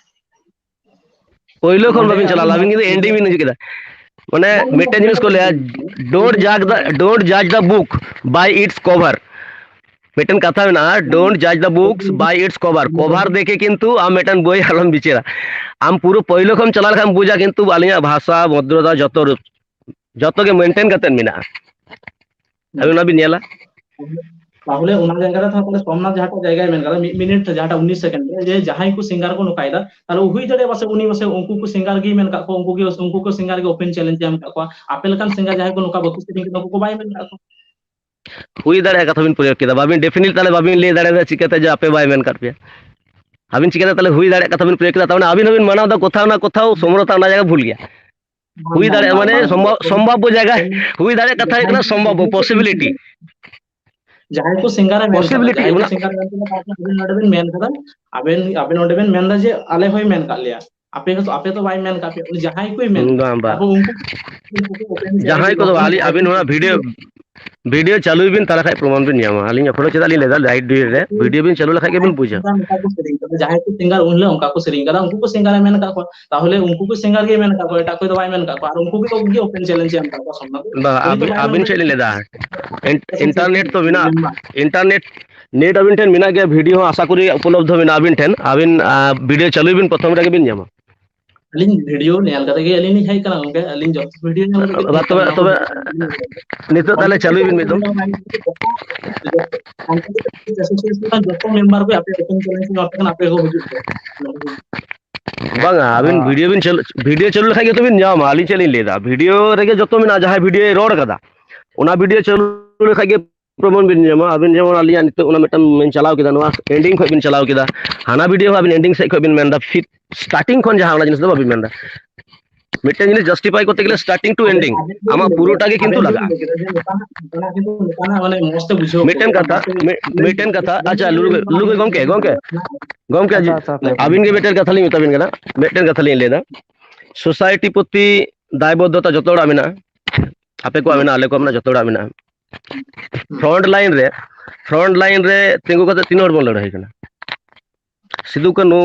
ᱯᱳᱭᱞᱳ ᱠᱷᱚᱱ ᱵᱟᱵᱤᱱ ᱪᱟᱞᱟᱣ ᱞᱮᱱᱟ, ᱟᱹᱵᱤᱱ ᱠᱤᱱᱛᱩ ending ᱵᱤᱱ ᱦᱤᱡᱩᱜ ᱠᱮᱫᱟ᱾ ᱢᱟᱱᱮ ᱢᱤᱫᱴᱮᱱ ᱡᱤᱱᱤᱥ ᱠᱚ ᱞᱟᱹᱭᱟ, don't judge the, don't judge the book by its cover. ᱢᱤᱫᱴᱮᱱ ᱠᱟᱛᱷᱟ ᱢᱮᱱᱟᱜᱼᱟ, don't judge the books by its cover. Cover ᱫᱮᱠᱷᱮ ᱠᱤᱱᱛᱩ ᱟᱢ ᱢᱤᱫᱴᱮᱱ ᱵᱳᱭ ᱟᱞᱚᱢ ᱵᱤᱪᱟᱹᱨᱟ᱾ ᱟᱢ ᱯᱩᱨᱟᱹ ᱯᱳᱭᱞᱳ ᱠᱷᱚᱱ ᱪᱟᱞᱟᱣ ᱞᱮᱠᱷᱟᱱ ᱵᱩᱡᱟ, ᱠᱤᱱᱛᱩ ᱟᱹᱞᱤᱧᱟᱜ ᱵᱷᱟᱥᱟ, ᱵᱷᱚᱫᱨᱚᱛᱟ, ᱡᱚᱛᱚ ᱨᱩᱯ, ᱡᱚᱛᱚ ᱜᱮ maintain ᱠᱟᱛᱮᱫ ᱢᱮᱱᱟᱜᱼᱟ᱾ ᱟᱹᱵᱤᱱ ᱚᱱᱟ ᱵᱤᱱ ᱧᱮᱞᱟ᱾ ᱛᱟᱦᱚᱞᱮ ᱚᱱᱟ ᱡᱟᱭᱜᱟ ᱨᱮ ᱛᱟᱦᱚᱞᱮ ᱥᱳᱢᱱᱟᱛᱷ ᱡᱟᱦᱟᱸᱴᱟᱜ ᱡᱟᱭᱜᱟᱭ ᱢᱮᱱ ᱠᱟᱫᱟ, ᱢᱤᱫ ᱢᱤᱱᱤᱴ ᱛᱮ ᱡᱟᱦᱟᱸᱴᱟᱜ ᱩᱱᱤᱥ ᱥᱮᱠᱮᱱᱰ ᱨᱮ, ᱡᱮ ᱡᱟᱦᱟᱸᱭ ᱠᱚ singer ᱠᱚ ᱱᱚᱝᱠᱟᱭᱮᱫᱟ, ᱛᱟᱦᱚᱞᱮ ᱦᱩᱭ ᱫᱟᱲᱮᱭᱟᱜᱼᱟ ᱯᱟᱥᱮ ᱩᱱᱤ ᱯᱟᱥᱮ ᱩᱱᱠᱩ ᱠᱚ singer ᱜᱮ ᱢᱮᱱ ᱠᱟᱜ ᱠᱚᱣᱟ, ᱩᱱᱠᱩ ᱜᱮ, ᱩᱱᱠᱩ ᱠᱚ singer ᱜᱮ open challenge ᱮ ᱮᱢ ᱠᱟᱜ ᱠᱚᱣᱟ, ᱟᱯᱮ ᱞᱮᱠᱟᱱ singer ᱡᱟᱦᱟᱸᱭ ᱠᱚ ᱱᱚᱝᱠᱟ ᱵᱟᱠᱚ ᱥᱮᱨᱮᱧ ᱠᱟᱫᱟ, ᱩᱱᱠᱩ ᱠᱚ ᱵᱟᱭ ᱢᱮᱱ ᱠᱟᱜ ᱠᱚᱣᱟ᱾ ᱦᱩᱭ ᱫᱟᱲᱮᱭᱟᱜᱼᱟ ᱠᱟᱛᱷᱟ ᱵᱤᱱ ᱯᱨᱚᱭᱳᱜ ᱠᱮᱫᱟ, ᱵᱟᱵᱤᱱ definitely ᱛᱟᱦᱚᱞᱮ ᱵᱟᱵᱤᱱ ᱞᱟᱹᱭ ᱫᱟᱲᱮᱭᱟᱫᱟ ᱪᱤᱠᱟᱹᱛᱮ ᱡᱮ ᱟᱯᱮ ᱵᱟᱭ ᱢᱮᱱ ᱠᱟᱫ ᱯᱮᱭᱟ? ᱟᱵᱤᱱ ᱪᱤᱠᱟᱹᱛᱮ ᱛᱟᱦᱚᱞᱮ ᱦᱩᱭ ᱫᱟᱲᱮᱭᱟᱜ ᱠᱟᱛᱷᱟ ᱵᱤᱱ ᱯᱨᱚᱭᱳᱜ ᱠᱮᱫᱟ? ᱛᱟᱨ ᱢᱟᱱᱮ ᱟᱵᱤᱱ ᱦᱚᱸᱵᱤᱱ ᱢᱟᱱᱟᱣ ᱮᱫᱟ ᱠᱚᱛᱷᱟᱣ ᱱᱟ ᱠᱚᱛᱷᱟᱣ ᱥᱚᱢᱵᱷᱚᱵᱚᱛᱟ ᱚᱱᱟ ᱡᱟᱭᱜᱟ ᱵᱷᱩᱞ ᱜᱮᱭᱟ᱾ ᱵᱟᱝ, ᱦᱩᱭ ᱵᱟᱝ, ᱫᱟᱲᱮᱭᱟᱜᱼᱟ, ᱵᱟᱝ, ᱢᱟᱱᱮ ᱵᱟᱝ, ᱥᱚᱢᱵᱷᱚ-, ᱵᱟᱝ᱾ ᱥᱚᱢᱵᱷᱟᱵᱵᱚ ᱡᱟᱭᱜᱟ, ᱦᱩᱭ ᱫᱟᱲᱮᱭᱟᱜ ᱠᱟᱛᱷᱟ ᱦᱩᱭᱩᱜ ᱠᱟᱱᱟ ᱥᱚᱢᱵᱷᱟᱵᱵᱚ, possibility᱾ ᱡᱟᱦᱟᱸᱭ ᱠᱚ singer ᱮ ᱢᱮᱱ ᱠᱟᱫᱟ, possibility ᱡᱟᱦᱟᱸᱭ ᱠᱚ ᱚᱱᱟ singer ᱮ ᱢᱮᱱ ᱠᱟᱫᱟ, ᱛᱟᱨᱯᱚᱨ ᱟᱵᱮᱱ ᱱᱚᱰᱮ ᱵᱮᱱ ᱢᱮᱱ ᱠᱟᱫᱟ, ᱟᱵᱮᱱ, ᱟᱵᱮᱱ ᱱᱚᱰᱮ ᱵᱮᱱ ᱢᱮᱱ ᱫᱟ ᱡᱮ ᱟᱞᱮ ᱦᱚᱸᱭ ᱢᱮᱱ ᱠᱟᱫ ᱞᱮᱭᱟ, ᱟᱯᱮ ᱦᱚᱸ, ᱟᱯᱮ ᱫᱚ ᱵᱟᱭ ᱢᱮᱱ ᱠᱟᱫ ᱯᱮᱭᱟ, ᱩᱱᱤ ᱡᱟᱦᱟᱸᱭ ᱠᱚᱭ ᱢᱮᱱ ᱠᱟᱫᱟ᱾ ᱵᱟᱝ, ᱵᱟᱝ᱾ ᱛᱟᱨᱯᱚᱨ ᱩᱱᱠᱩ, ᱩᱱᱠᱩ ᱠᱚ open challenge ᱡᱟᱦᱟᱸᱭ ᱠᱚᱫᱚ ᱵᱟᱠᱚ ᱟᱹᱞᱤᱧ, ᱟᱹᱵᱤᱱ ᱚᱱᱟ video, video ᱪᱟᱹᱞᱩᱭ ᱵᱤᱱ, ᱛᱟᱦᱚᱞᱮ ᱠᱷᱟᱡ ᱯᱨᱚᱢᱟᱱ ᱵᱤᱱ ᱧᱟᱢᱟ᱾ ᱟᱹᱞᱤᱧ ᱮᱠᱷᱚᱱᱳ ᱪᱮᱫᱟᱜ ᱞᱤᱧ ᱞᱟᱹᱭᱫᱟ, live video ᱨᱮ, video ᱵᱤᱱ ᱪᱟᱹᱞᱩ ᱞᱮᱠᱷᱟᱡ ᱜᱮᱵᱤᱱ ᱵᱩᱡᱟ᱾ ᱡᱟᱦᱟᱸᱭ ᱠᱚ singer ᱩᱱ ᱦᱤᱞᱳᱜ ᱚᱱᱠᱟ ᱠᱚ ᱥᱮᱨᱮᱧ ᱠᱟᱫᱟ, ᱩᱱᱠᱩ ᱠᱚ singer ᱮ ᱢᱮᱱ ᱠᱟᱫ ᱠᱚᱣᱟ, ᱛᱟᱦᱚᱞᱮ ᱩᱱᱠᱩ ᱠᱚ singer ᱜᱮ ᱢᱮᱱ ᱠᱟᱫ ᱠᱚᱣᱟ, ᱮᱴᱟᱜ ᱠᱚ ᱫᱚ ᱵᱟᱭ ᱢᱮᱱ ᱠᱟᱫ ᱠᱚᱣᱟ᱾ ᱟᱨ ᱩᱱᱠᱩ ᱜᱮ, ᱜᱮ open challenge ᱮ ᱮᱢ ᱠᱟᱫ ᱠᱚᱣᱟ ᱥᱳᱢᱱᱟᱛᱷ᱾ ᱵᱟᱝ, ᱩᱱᱤ ᱫᱚ ᱟᱹᱵᱤᱱ, ᱵᱟᱭ ᱟᱹᱵᱤᱱ ᱢᱮᱱ ᱪᱮᱫ ᱞᱤᱧ ᱞᱟᱹᱭᱫᱟ? ᱤᱱ-, internet ᱛᱚ ᱢᱮᱱᱟᱜ, internet, net ᱟᱹᱵᱤᱱ ᱴᱷᱮᱱ ᱢᱮᱱᱟᱜ ᱜᱮᱭᱟ, video ᱦᱚᱸ ᱟᱥᱟ ᱠᱚᱨᱤ ᱩᱯᱚᱞᱚᱵᱫᱷᱚ ᱢᱮᱱᱟᱜᱼᱟ ᱟᱹᱵᱤᱱ ᱴᱷᱮᱱ᱾ ᱟᱹᱵᱤᱱ, ᱟᱸ, video ᱪᱟᱹᱞᱩᱭ ᱵᱤᱱ, ᱯᱨᱚᱛᱷᱚᱢ ᱨᱮᱜᱮ ᱵᱤᱱ ᱧᱟᱢᱟ᱾ ᱟᱹᱞᱤᱧ video ᱧᱮᱞ ᱠᱟᱛᱮ ᱜᱮ ᱟᱹᱞᱤᱧ ᱞᱤᱧ ᱦᱮᱡ ᱠᱟᱱᱟ ᱜᱚᱝᱠᱮ, ᱟᱹᱞᱤᱧ ᱡᱚᱛᱚ video ᱧᱮᱞ ᱠᱟᱛᱮ ᱜᱮ ᱵᱟ, ᱛᱚᱵᱮ, ᱛᱚᱵᱮ ᱱᱤᱛᱚᱜ ᱛᱟᱦᱞᱮ ᱪᱟᱹᱞᱩᱭ ᱵᱤᱱ ᱢᱤᱫ ᱫᱚᱢ᱾ ᱡᱚᱛᱚ, ᱡᱚᱛᱚ, ᱡᱚᱛᱚ member ᱠᱚ ᱟᱯᱮ open challenge ᱯᱮ ᱮᱢᱟ ᱯᱮ ᱠᱟᱱᱟ, ᱟᱯᱮ ᱠᱚ ᱦᱤᱡᱩᱜ ᱯᱮ᱾ ᱵᱟᱝᱟ, ᱟᱹᱵᱤᱱ ᱦᱮᱸ᱾ Video ᱵᱤᱱ ᱪᱟᱹᱞᱩ, video ᱪᱟᱹᱞᱩ ᱞᱮᱠᱷᱟᱡ ᱜᱮᱛᱚ ᱵᱤᱱ ᱧᱟᱢᱟ᱾ ᱟᱹᱞᱤᱧ ᱪᱮᱫ ᱞᱤᱧ ᱞᱟᱹᱭᱫᱟ, video ᱨᱮᱜᱮ ᱡᱚᱛᱚ ᱢᱮᱱᱟᱜᱼᱟ, ᱡᱟᱦᱟᱸᱭ videoᱭ ᱨᱚᱲ ᱠᱟᱫᱟ, ᱚᱱᱟ video ᱪᱟᱹᱞᱩ ᱞᱮᱠᱷᱟᱡ ᱜᱮ ᱯᱨᱚᱢᱟᱱ ᱵᱤᱱ ᱧᱟᱢᱟ᱾ ᱟᱹᱵᱤᱱ ᱡᱮᱢᱚᱱ ᱟᱹᱞᱤᱧᱟᱜ ᱱᱤᱛᱚᱜ ᱚᱱᱟ ᱢᱤᱫᱴᱟᱝ ᱵᱤᱱ ᱪᱟᱞᱟᱣ ᱠᱮᱫᱟ, ᱱᱚᱣᱟ ending ᱠᱷᱚᱡ ᱵᱤᱱ ᱪᱟᱞᱟᱣ ᱠᱮᱫᱟ, ᱦᱟᱱᱟ video ᱦᱚᱸ ᱟᱹᱵᱤᱱ ending ᱥᱮᱫ ᱠᱷᱚᱡ ᱵᱤᱱ ᱢᱮᱱᱫᱟ, ᱯᱷᱤᱨ starting ᱠᱷᱚᱱ ᱡᱟᱦᱟᱸ ᱚᱱᱟ ᱡᱤᱱᱤᱥ ᱫᱚ ᱵᱟᱹᱵᱤᱱ ᱢᱮᱱᱫᱟ᱾ ᱢᱤᱫᱴᱮᱱ ᱡᱤᱱᱤᱥ justify ᱠᱚᱨᱛᱮ ᱜᱮᱞᱮ starting to ending ᱟᱢᱟᱜ ᱯᱩᱨᱟᱹᱴᱟ ᱜᱮ ᱠᱤᱱᱛᱩ ᱞᱟᱜᱟᱜᱼᱟ᱾ ᱢᱤᱫᱴᱮᱱ ᱠᱟᱛᱷᱟ, ᱢᱤᱫ-, ᱢᱤᱫᱴᱮᱱ ᱠᱟᱛᱷᱟ, ᱟᱪᱪᱷᱟ, ᱞᱩᱜᱩ, ᱞᱩᱜᱩ ᱜᱚᱢᱠᱮ, ᱜᱚᱢᱠᱮ, ᱜᱚᱢᱠᱮ, ᱟᱪᱪᱷᱟ, ᱟᱪᱪᱷᱟ, ᱟᱪᱪᱷᱟ᱾ ᱟᱹᱵᱤᱱ ᱜᱮ ᱢᱤᱫᱴᱮᱱ ᱠᱟᱛᱷᱟ ᱞᱤᱧ ᱢᱮᱛᱟᱵᱤᱱ ᱠᱟᱱᱟ, ᱢᱤᱫᱴᱮᱱ ᱠᱟᱛᱷᱟ ᱞᱤᱧ ᱞᱟᱹᱭᱫᱟ, society ᱯᱨᱚᱛᱤ ᱫᱟᱭᱵᱚᱫᱽᱫᱷᱚᱛᱟ ᱡᱚᱛᱚ ᱦᱚᱲᱟᱜ ᱢᱮᱱᱟᱜᱼᱟ᱾ ᱟᱯᱮ ᱠᱚᱣᱟᱜ ᱢᱮᱱᱟᱜᱼᱟ, ᱟᱞᱮ ᱠᱚᱣᱟᱜ ᱢᱮᱱᱟᱜᱼᱟ, ᱡᱚᱛᱚ ᱦᱚᱲᱟᱜ ᱢᱮᱱᱟᱜᱼᱟ᱾ ᱯᱷᱨᱚᱱᱴ ᱞᱟᱭᱤᱱ ᱨᱮ, ᱯᱷᱨᱚᱱᱴ ᱞᱟᱭᱤᱱ ᱨᱮ ᱛᱤᱸᱜᱩ ᱠᱟᱛᱮ ᱛᱤᱱᱟᱹᱜ ᱦᱚᱲ ᱵᱚᱱ ᱞᱟᱹᱲᱦᱟᱹᱭ ᱠᱟᱱᱟ? ᱥᱤᱫᱩ ᱠᱟᱹᱱᱦᱩ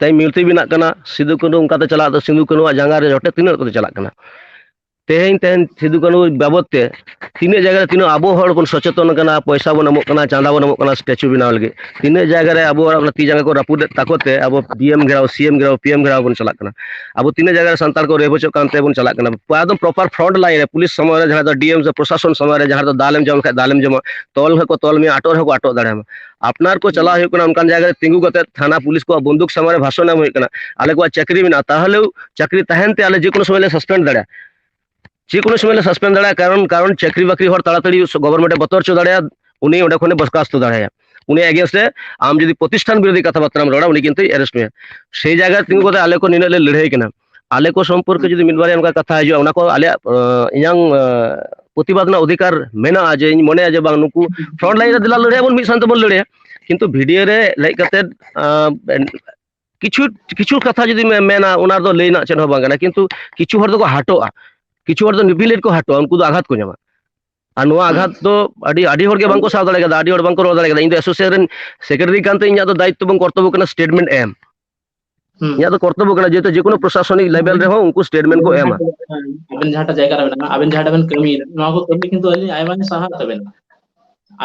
ᱛᱮᱦᱮᱧ ᱢᱩᱨᱛᱤ ᱵᱮᱱᱟᱜ ᱠᱟᱱᱟ, ᱥᱤᱫᱩ ᱠᱟᱹᱱᱦᱩ ᱚᱱᱠᱟᱛᱮ ᱪᱟᱞᱟᱜ ᱫᱚ, ᱥᱤᱫᱩ ᱠᱟᱹᱱᱦᱩᱣᱟᱜ ᱡᱟᱸᱜᱟ ᱨᱮ ᱡᱚᱴᱮᱫ ᱛᱤᱱᱟᱹᱜ ᱠᱚᱛᱮ ᱪᱟᱞᱟᱜ ᱠᱟᱱᱟ? ᱛᱮᱦᱮᱧ, ᱛᱮᱦᱮᱧ ᱥᱤᱫᱩ ᱠᱟᱹᱱᱦᱩ ᱵᱟᱵᱚᱫ ᱛᱮ ᱛᱤᱱᱟᱹᱜ ᱡᱟᱭᱜᱟ ᱨᱮ ᱛᱤᱱᱟᱹᱜ ᱟᱵᱚ ᱦᱚᱲ ᱵᱚᱱ ᱥᱚᱪᱮᱛᱚᱱ ᱠᱟᱱᱟ, ᱯᱚᱭᱥᱟ ᱵᱚᱱ ᱮᱢᱚᱜ ᱠᱟᱱᱟ, ᱪᱟᱸᱫᱟ ᱵᱚᱱ ᱮᱢᱚᱜ ᱠᱟᱱᱟ ᱥᱴᱮᱪᱩ ᱵᱮᱱᱟᱣ ᱞᱟᱹᱜᱤᱫ, ᱛᱤᱱᱟᱹᱜ ᱡᱟᱭᱜᱟ ᱨᱮ ᱟᱵᱚ ᱚᱱᱟ ᱛᱤ ᱡᱟᱸᱜᱟ ᱠᱚ ᱨᱟᱹᱯᱩᱫᱮᱫ ᱛᱟᱠᱚ ᱛᱮ ᱟᱵᱚ ᱰᱤ ᱮᱢ ᱜᱷᱮᱨᱟᱣ, ᱥᱤ ᱮᱢ ᱜᱷᱮᱨᱟᱣ, ᱯᱤ ᱮᱢ ᱜᱷᱮᱨᱟᱣ ᱵᱚᱱ ᱪᱟᱞᱟᱜ ᱠᱟᱱᱟ᱾ ᱟᱵᱚ ᱛᱤᱱᱟᱹᱜ ᱡᱟᱭᱜᱟ ᱨᱮ ᱥᱟᱱᱛᱟᱲ ᱠᱚ ᱨᱮᱯ ᱦᱚᱪᱚᱜ ᱠᱟᱱ ᱛᱮ ᱵᱚᱱ ᱪᱟᱞᱟᱜ ᱠᱟᱱᱟ᱾ ᱮᱠᱫᱚᱢ ᱯᱨᱚᱯᱟᱨ ᱯᱷᱨᱚᱱᱴ ᱞᱟᱭᱤᱱ ᱨᱮ ᱯᱩᱞᱤᱥ ᱥᱚᱢᱚᱭ ᱨᱮ, ᱡᱟᱦᱟᱸ ᱫᱚ ᱰᱤ ᱮᱢ ᱥᱮ ᱯᱨᱚᱥᱟᱥᱚᱱ ᱥᱚᱢᱚᱭ ᱨᱮ, ᱡᱟᱦᱟᱸ ᱨᱮᱫᱚ ᱫᱟᱞᱮᱢ ᱡᱚᱢ ᱠᱷᱟᱡ ᱫᱟᱞᱮᱢ ᱡᱚᱢᱟ, ᱛᱚᱞ ᱦᱚᱸᱠᱚ ᱛᱚᱞ ᱢᱮᱭᱟ, ᱟᱴᱚᱜ ᱨᱮᱦᱚᱸ ᱠᱚ ᱟᱴᱚᱜ ᱫᱟᱲᱮᱭᱟᱢᱟ᱾ ᱟᱯᱱᱟᱨ ᱠᱚ ᱪᱟᱞᱟᱣ ᱦᱩᱭᱩᱜ ᱠᱟᱱᱟ ᱚᱱᱠᱟᱱ ᱡᱟᱭᱜᱟ ᱨᱮ ᱛᱤᱸᱜᱩ ᱠᱟᱛᱮ ᱛᱷᱟᱱᱟ ᱯᱩᱞᱤᱥ ᱠᱚᱣᱟᱜ ᱵᱚᱱᱫᱩᱠ ᱥᱟᱢᱟᱝ ᱨᱮ ᱵᱷᱟᱥᱚᱱ ᱮᱢ ᱦᱩᱭᱩᱜ ᱠᱟᱱᱟ᱾ ᱟᱞᱮ ᱠᱚᱣᱟᱜ ᱪᱟᱹᱠᱨᱤ ᱢᱮᱱᱟᱜᱼᱟ, ᱛᱟᱦᱚᱞᱮ ᱪᱟᱹᱠᱨᱤ ᱛᱟᱦᱮᱱ ᱛᱮ ᱟᱞᱮ ᱡᱮᱠᱳᱱᱳ ᱥᱚᱢᱚᱭ ᱞᱮ ᱥᱟᱥᱯᱮᱱᱰ ᱫᱟᱲᱮᱭᱟᱜᱼᱟ, ᱡᱮᱠᱳᱱᱳ ᱥᱚᱢᱚᱭ ᱞᱮ ᱥᱟᱥᱯᱮᱱᱰ ᱫᱟᱲᱮᱭᱟᱜᱼᱟ᱾ ᱠᱟᱨᱚᱱ, ᱠᱟᱨᱚᱱ ᱪᱟᱹᱠᱨᱤ ᱵᱟᱹᱠᱨᱤ ᱦᱚᱲ ᱛᱟᱲᱟᱛᱟᱲᱤ ᱜᱚᱵᱷᱚᱨᱱᱢᱮᱱᱴ ᱮ ᱵᱚᱛᱚᱨ ᱦᱚᱪᱚ ᱫᱟᱲᱮᱭᱟᱜᱼᱟ, ᱩᱱᱤ ᱚᱸᱰᱮ ᱠᱷᱚᱱᱮ ᱵᱚᱨᱠᱟᱥᱛᱚ ᱫᱟᱲᱮᱭᱟᱜᱼᱟ᱾ ᱩᱱᱤ ᱮᱜᱮᱱᱥᱴ ᱨᱮ ᱟᱢ ᱡᱩᱫᱤ ᱯᱨᱚᱛᱤᱥᱴᱷᱟᱱ ᱵᱤᱨᱳᱫᱷᱤ ᱠᱟᱛᱷᱟ ᱵᱟᱨᱛᱟᱢ ᱨᱚᱲᱟ, ᱩᱱᱤ ᱠᱤᱱᱛᱩᱭ ᱮᱨᱮᱥᱴ ᱢᱮᱭᱟ᱾ ᱥᱮᱭ ᱡᱟᱭᱜᱟ ᱨᱮ ᱛᱤᱸᱜᱩ ᱠᱟᱛᱮ ᱟᱞᱮ ᱠᱚ ᱱᱤᱱᱟᱹᱜ ᱞᱮ ᱞᱟᱹᱲᱦᱟᱹᱭ ᱠᱟᱱᱟ, ᱟᱞᱮ ᱠᱚ ᱥᱚᱢᱯᱚᱨᱠᱮ ᱡᱩᱫᱤ ᱢᱤᱫ ᱵᱟᱨᱭᱟ ᱚᱱᱠᱟ ᱠᱟᱛᱷᱟ ᱦᱤᱡᱩᱜᱼᱟ, ᱚᱱᱟ ᱠᱚ ᱟᱞᱮᱭᱟᱜ, ᱟᱸ, ᱤᱧᱟᱹᱝ, ᱟᱸ, ᱯᱨᱚᱛᱤᱵᱟᱫ ᱨᱮᱱᱟᱜ ᱚᱫᱷᱤᱠᱟᱨ ᱢᱮᱱᱟᱜᱼᱟ, ᱡᱮ ᱤᱧ ᱢᱚᱱᱮᱭᱟ ᱡᱮ ᱵᱟᱝ, ᱱᱩᱠᱩ ᱯᱷᱨᱚᱱᱴ ᱞᱟᱭᱤᱱ ᱨᱮ ᱫᱮᱞᱟ ᱞᱟᱹᱲᱦᱟᱹᱭ ᱟᱵᱚᱱ, ᱢᱤᱫ ᱥᱟᱶ ᱛᱮᱵᱚᱱ ᱞᱟᱹᱲᱦᱟᱹᱭᱟ, ᱠᱤᱱᱛᱩ ᱵᱷᱤᱰᱤᱭᱳ ᱨᱮ ᱦᱮᱡ ᱠᱟᱛᱮ, ᱟᱸ, ᱠᱤᱪᱷᱩ, ᱠᱤᱪᱷᱩ ᱠᱟᱛᱷᱟ ᱡᱩᱫᱤ ᱢᱮ-, ᱢᱮᱱᱟ, ᱚᱱᱟ ᱨᱮᱫᱚ ᱞᱟᱹᱭ ᱨᱮᱱᱟᱜ ᱪᱮᱫ ᱦᱚᱸ ᱵᱟᱝ ᱠᱟᱱᱟ, ᱠᱤᱱᱛᱩ ᱠᱤᱪᱷᱩ ᱦᱚᱲ ᱫᱚᱠᱚ ᱦᱟᱴᱚᱜᱼᱟ, ᱠᱤᱪᱷᱩ ᱦᱚᱲ ᱫᱚ ᱱᱤᱯᱤᱞᱮᱴ ᱠᱚ ᱦᱟᱴᱚᱜᱼᱟ, ᱩᱱᱠᱩ ᱫᱚ ᱟᱜᱷᱟᱛ ᱠᱚ ᱧᱟᱢᱟ᱾ ᱟᱨ ᱱᱚᱣᱟ ᱦᱩᱸ᱾ ᱟᱜᱷᱟᱛ ᱫᱚ ᱟᱹᱰᱤ, ᱟᱹᱰᱤ ᱦᱚᱲ ᱜᱮ ᱵᱟᱝᱠᱚ ᱥᱟᱦᱟᱣ ᱫᱟᱲᱮ ᱠᱟᱫᱟ, ᱟᱹᱰᱤ ᱦᱚᱲ ᱵᱟᱝᱠᱚ ᱨᱚᱲ ᱫᱟᱲᱮ ᱠᱟᱫᱟ᱾ ᱤᱧ ᱫᱚ ᱮᱥᱳᱥᱤᱭᱮᱥᱚᱱ ᱨᱮᱱ ᱥᱮᱠᱨᱮᱴᱟᱨᱤ ᱠᱟᱱᱛᱮ ᱤᱧᱟᱹᱜ ᱫᱚ ᱫᱟᱭᱤᱛᱛᱚ ᱵᱟᱝ ᱠᱚᱨᱛᱚᱵᱵᱚ ᱠᱟᱱᱟ ᱥᱴᱮᱴᱢᱮᱱᱴ ᱮᱢ᱾ ᱦᱩᱸ᱾ ᱤᱧᱟᱹᱜ ᱫᱚ ᱠᱚᱨᱛᱚᱵᱵᱚ ᱠᱟᱱᱟ, ᱡᱮᱦᱮᱛᱩ ᱡᱮᱠᱳᱱᱳ ᱯᱨᱚᱥᱟᱥᱚᱱᱤᱠ ᱞᱮᱵᱮᱞ ᱨᱮᱦᱚᱸ ᱩᱱᱠᱩ ᱥᱴᱮᱴᱢᱮᱱᱴ ᱠᱚ ᱮᱢᱟ᱾ ᱟᱵᱮᱱ ᱡᱟᱦᱟᱸᱴᱟᱜ ᱡᱟᱭᱜᱟ ᱨᱮ ᱢᱮᱱᱟᱜᱼᱟ, ᱟᱵᱮᱱ ᱡᱟᱦᱟᱸᱴᱟᱜ ᱵᱮᱱ ᱠᱟᱹᱢᱤᱭᱮᱫᱟ, ᱱᱚᱣᱟ ᱠᱚ ᱠᱟᱹᱢᱤ ᱠᱤᱱᱛᱩ ᱟᱹᱞᱤᱧ ᱟᱭᱢᱟ ᱞᱤᱧ ᱥᱟᱦᱟᱣ ᱛᱟᱵᱮᱱᱟ᱾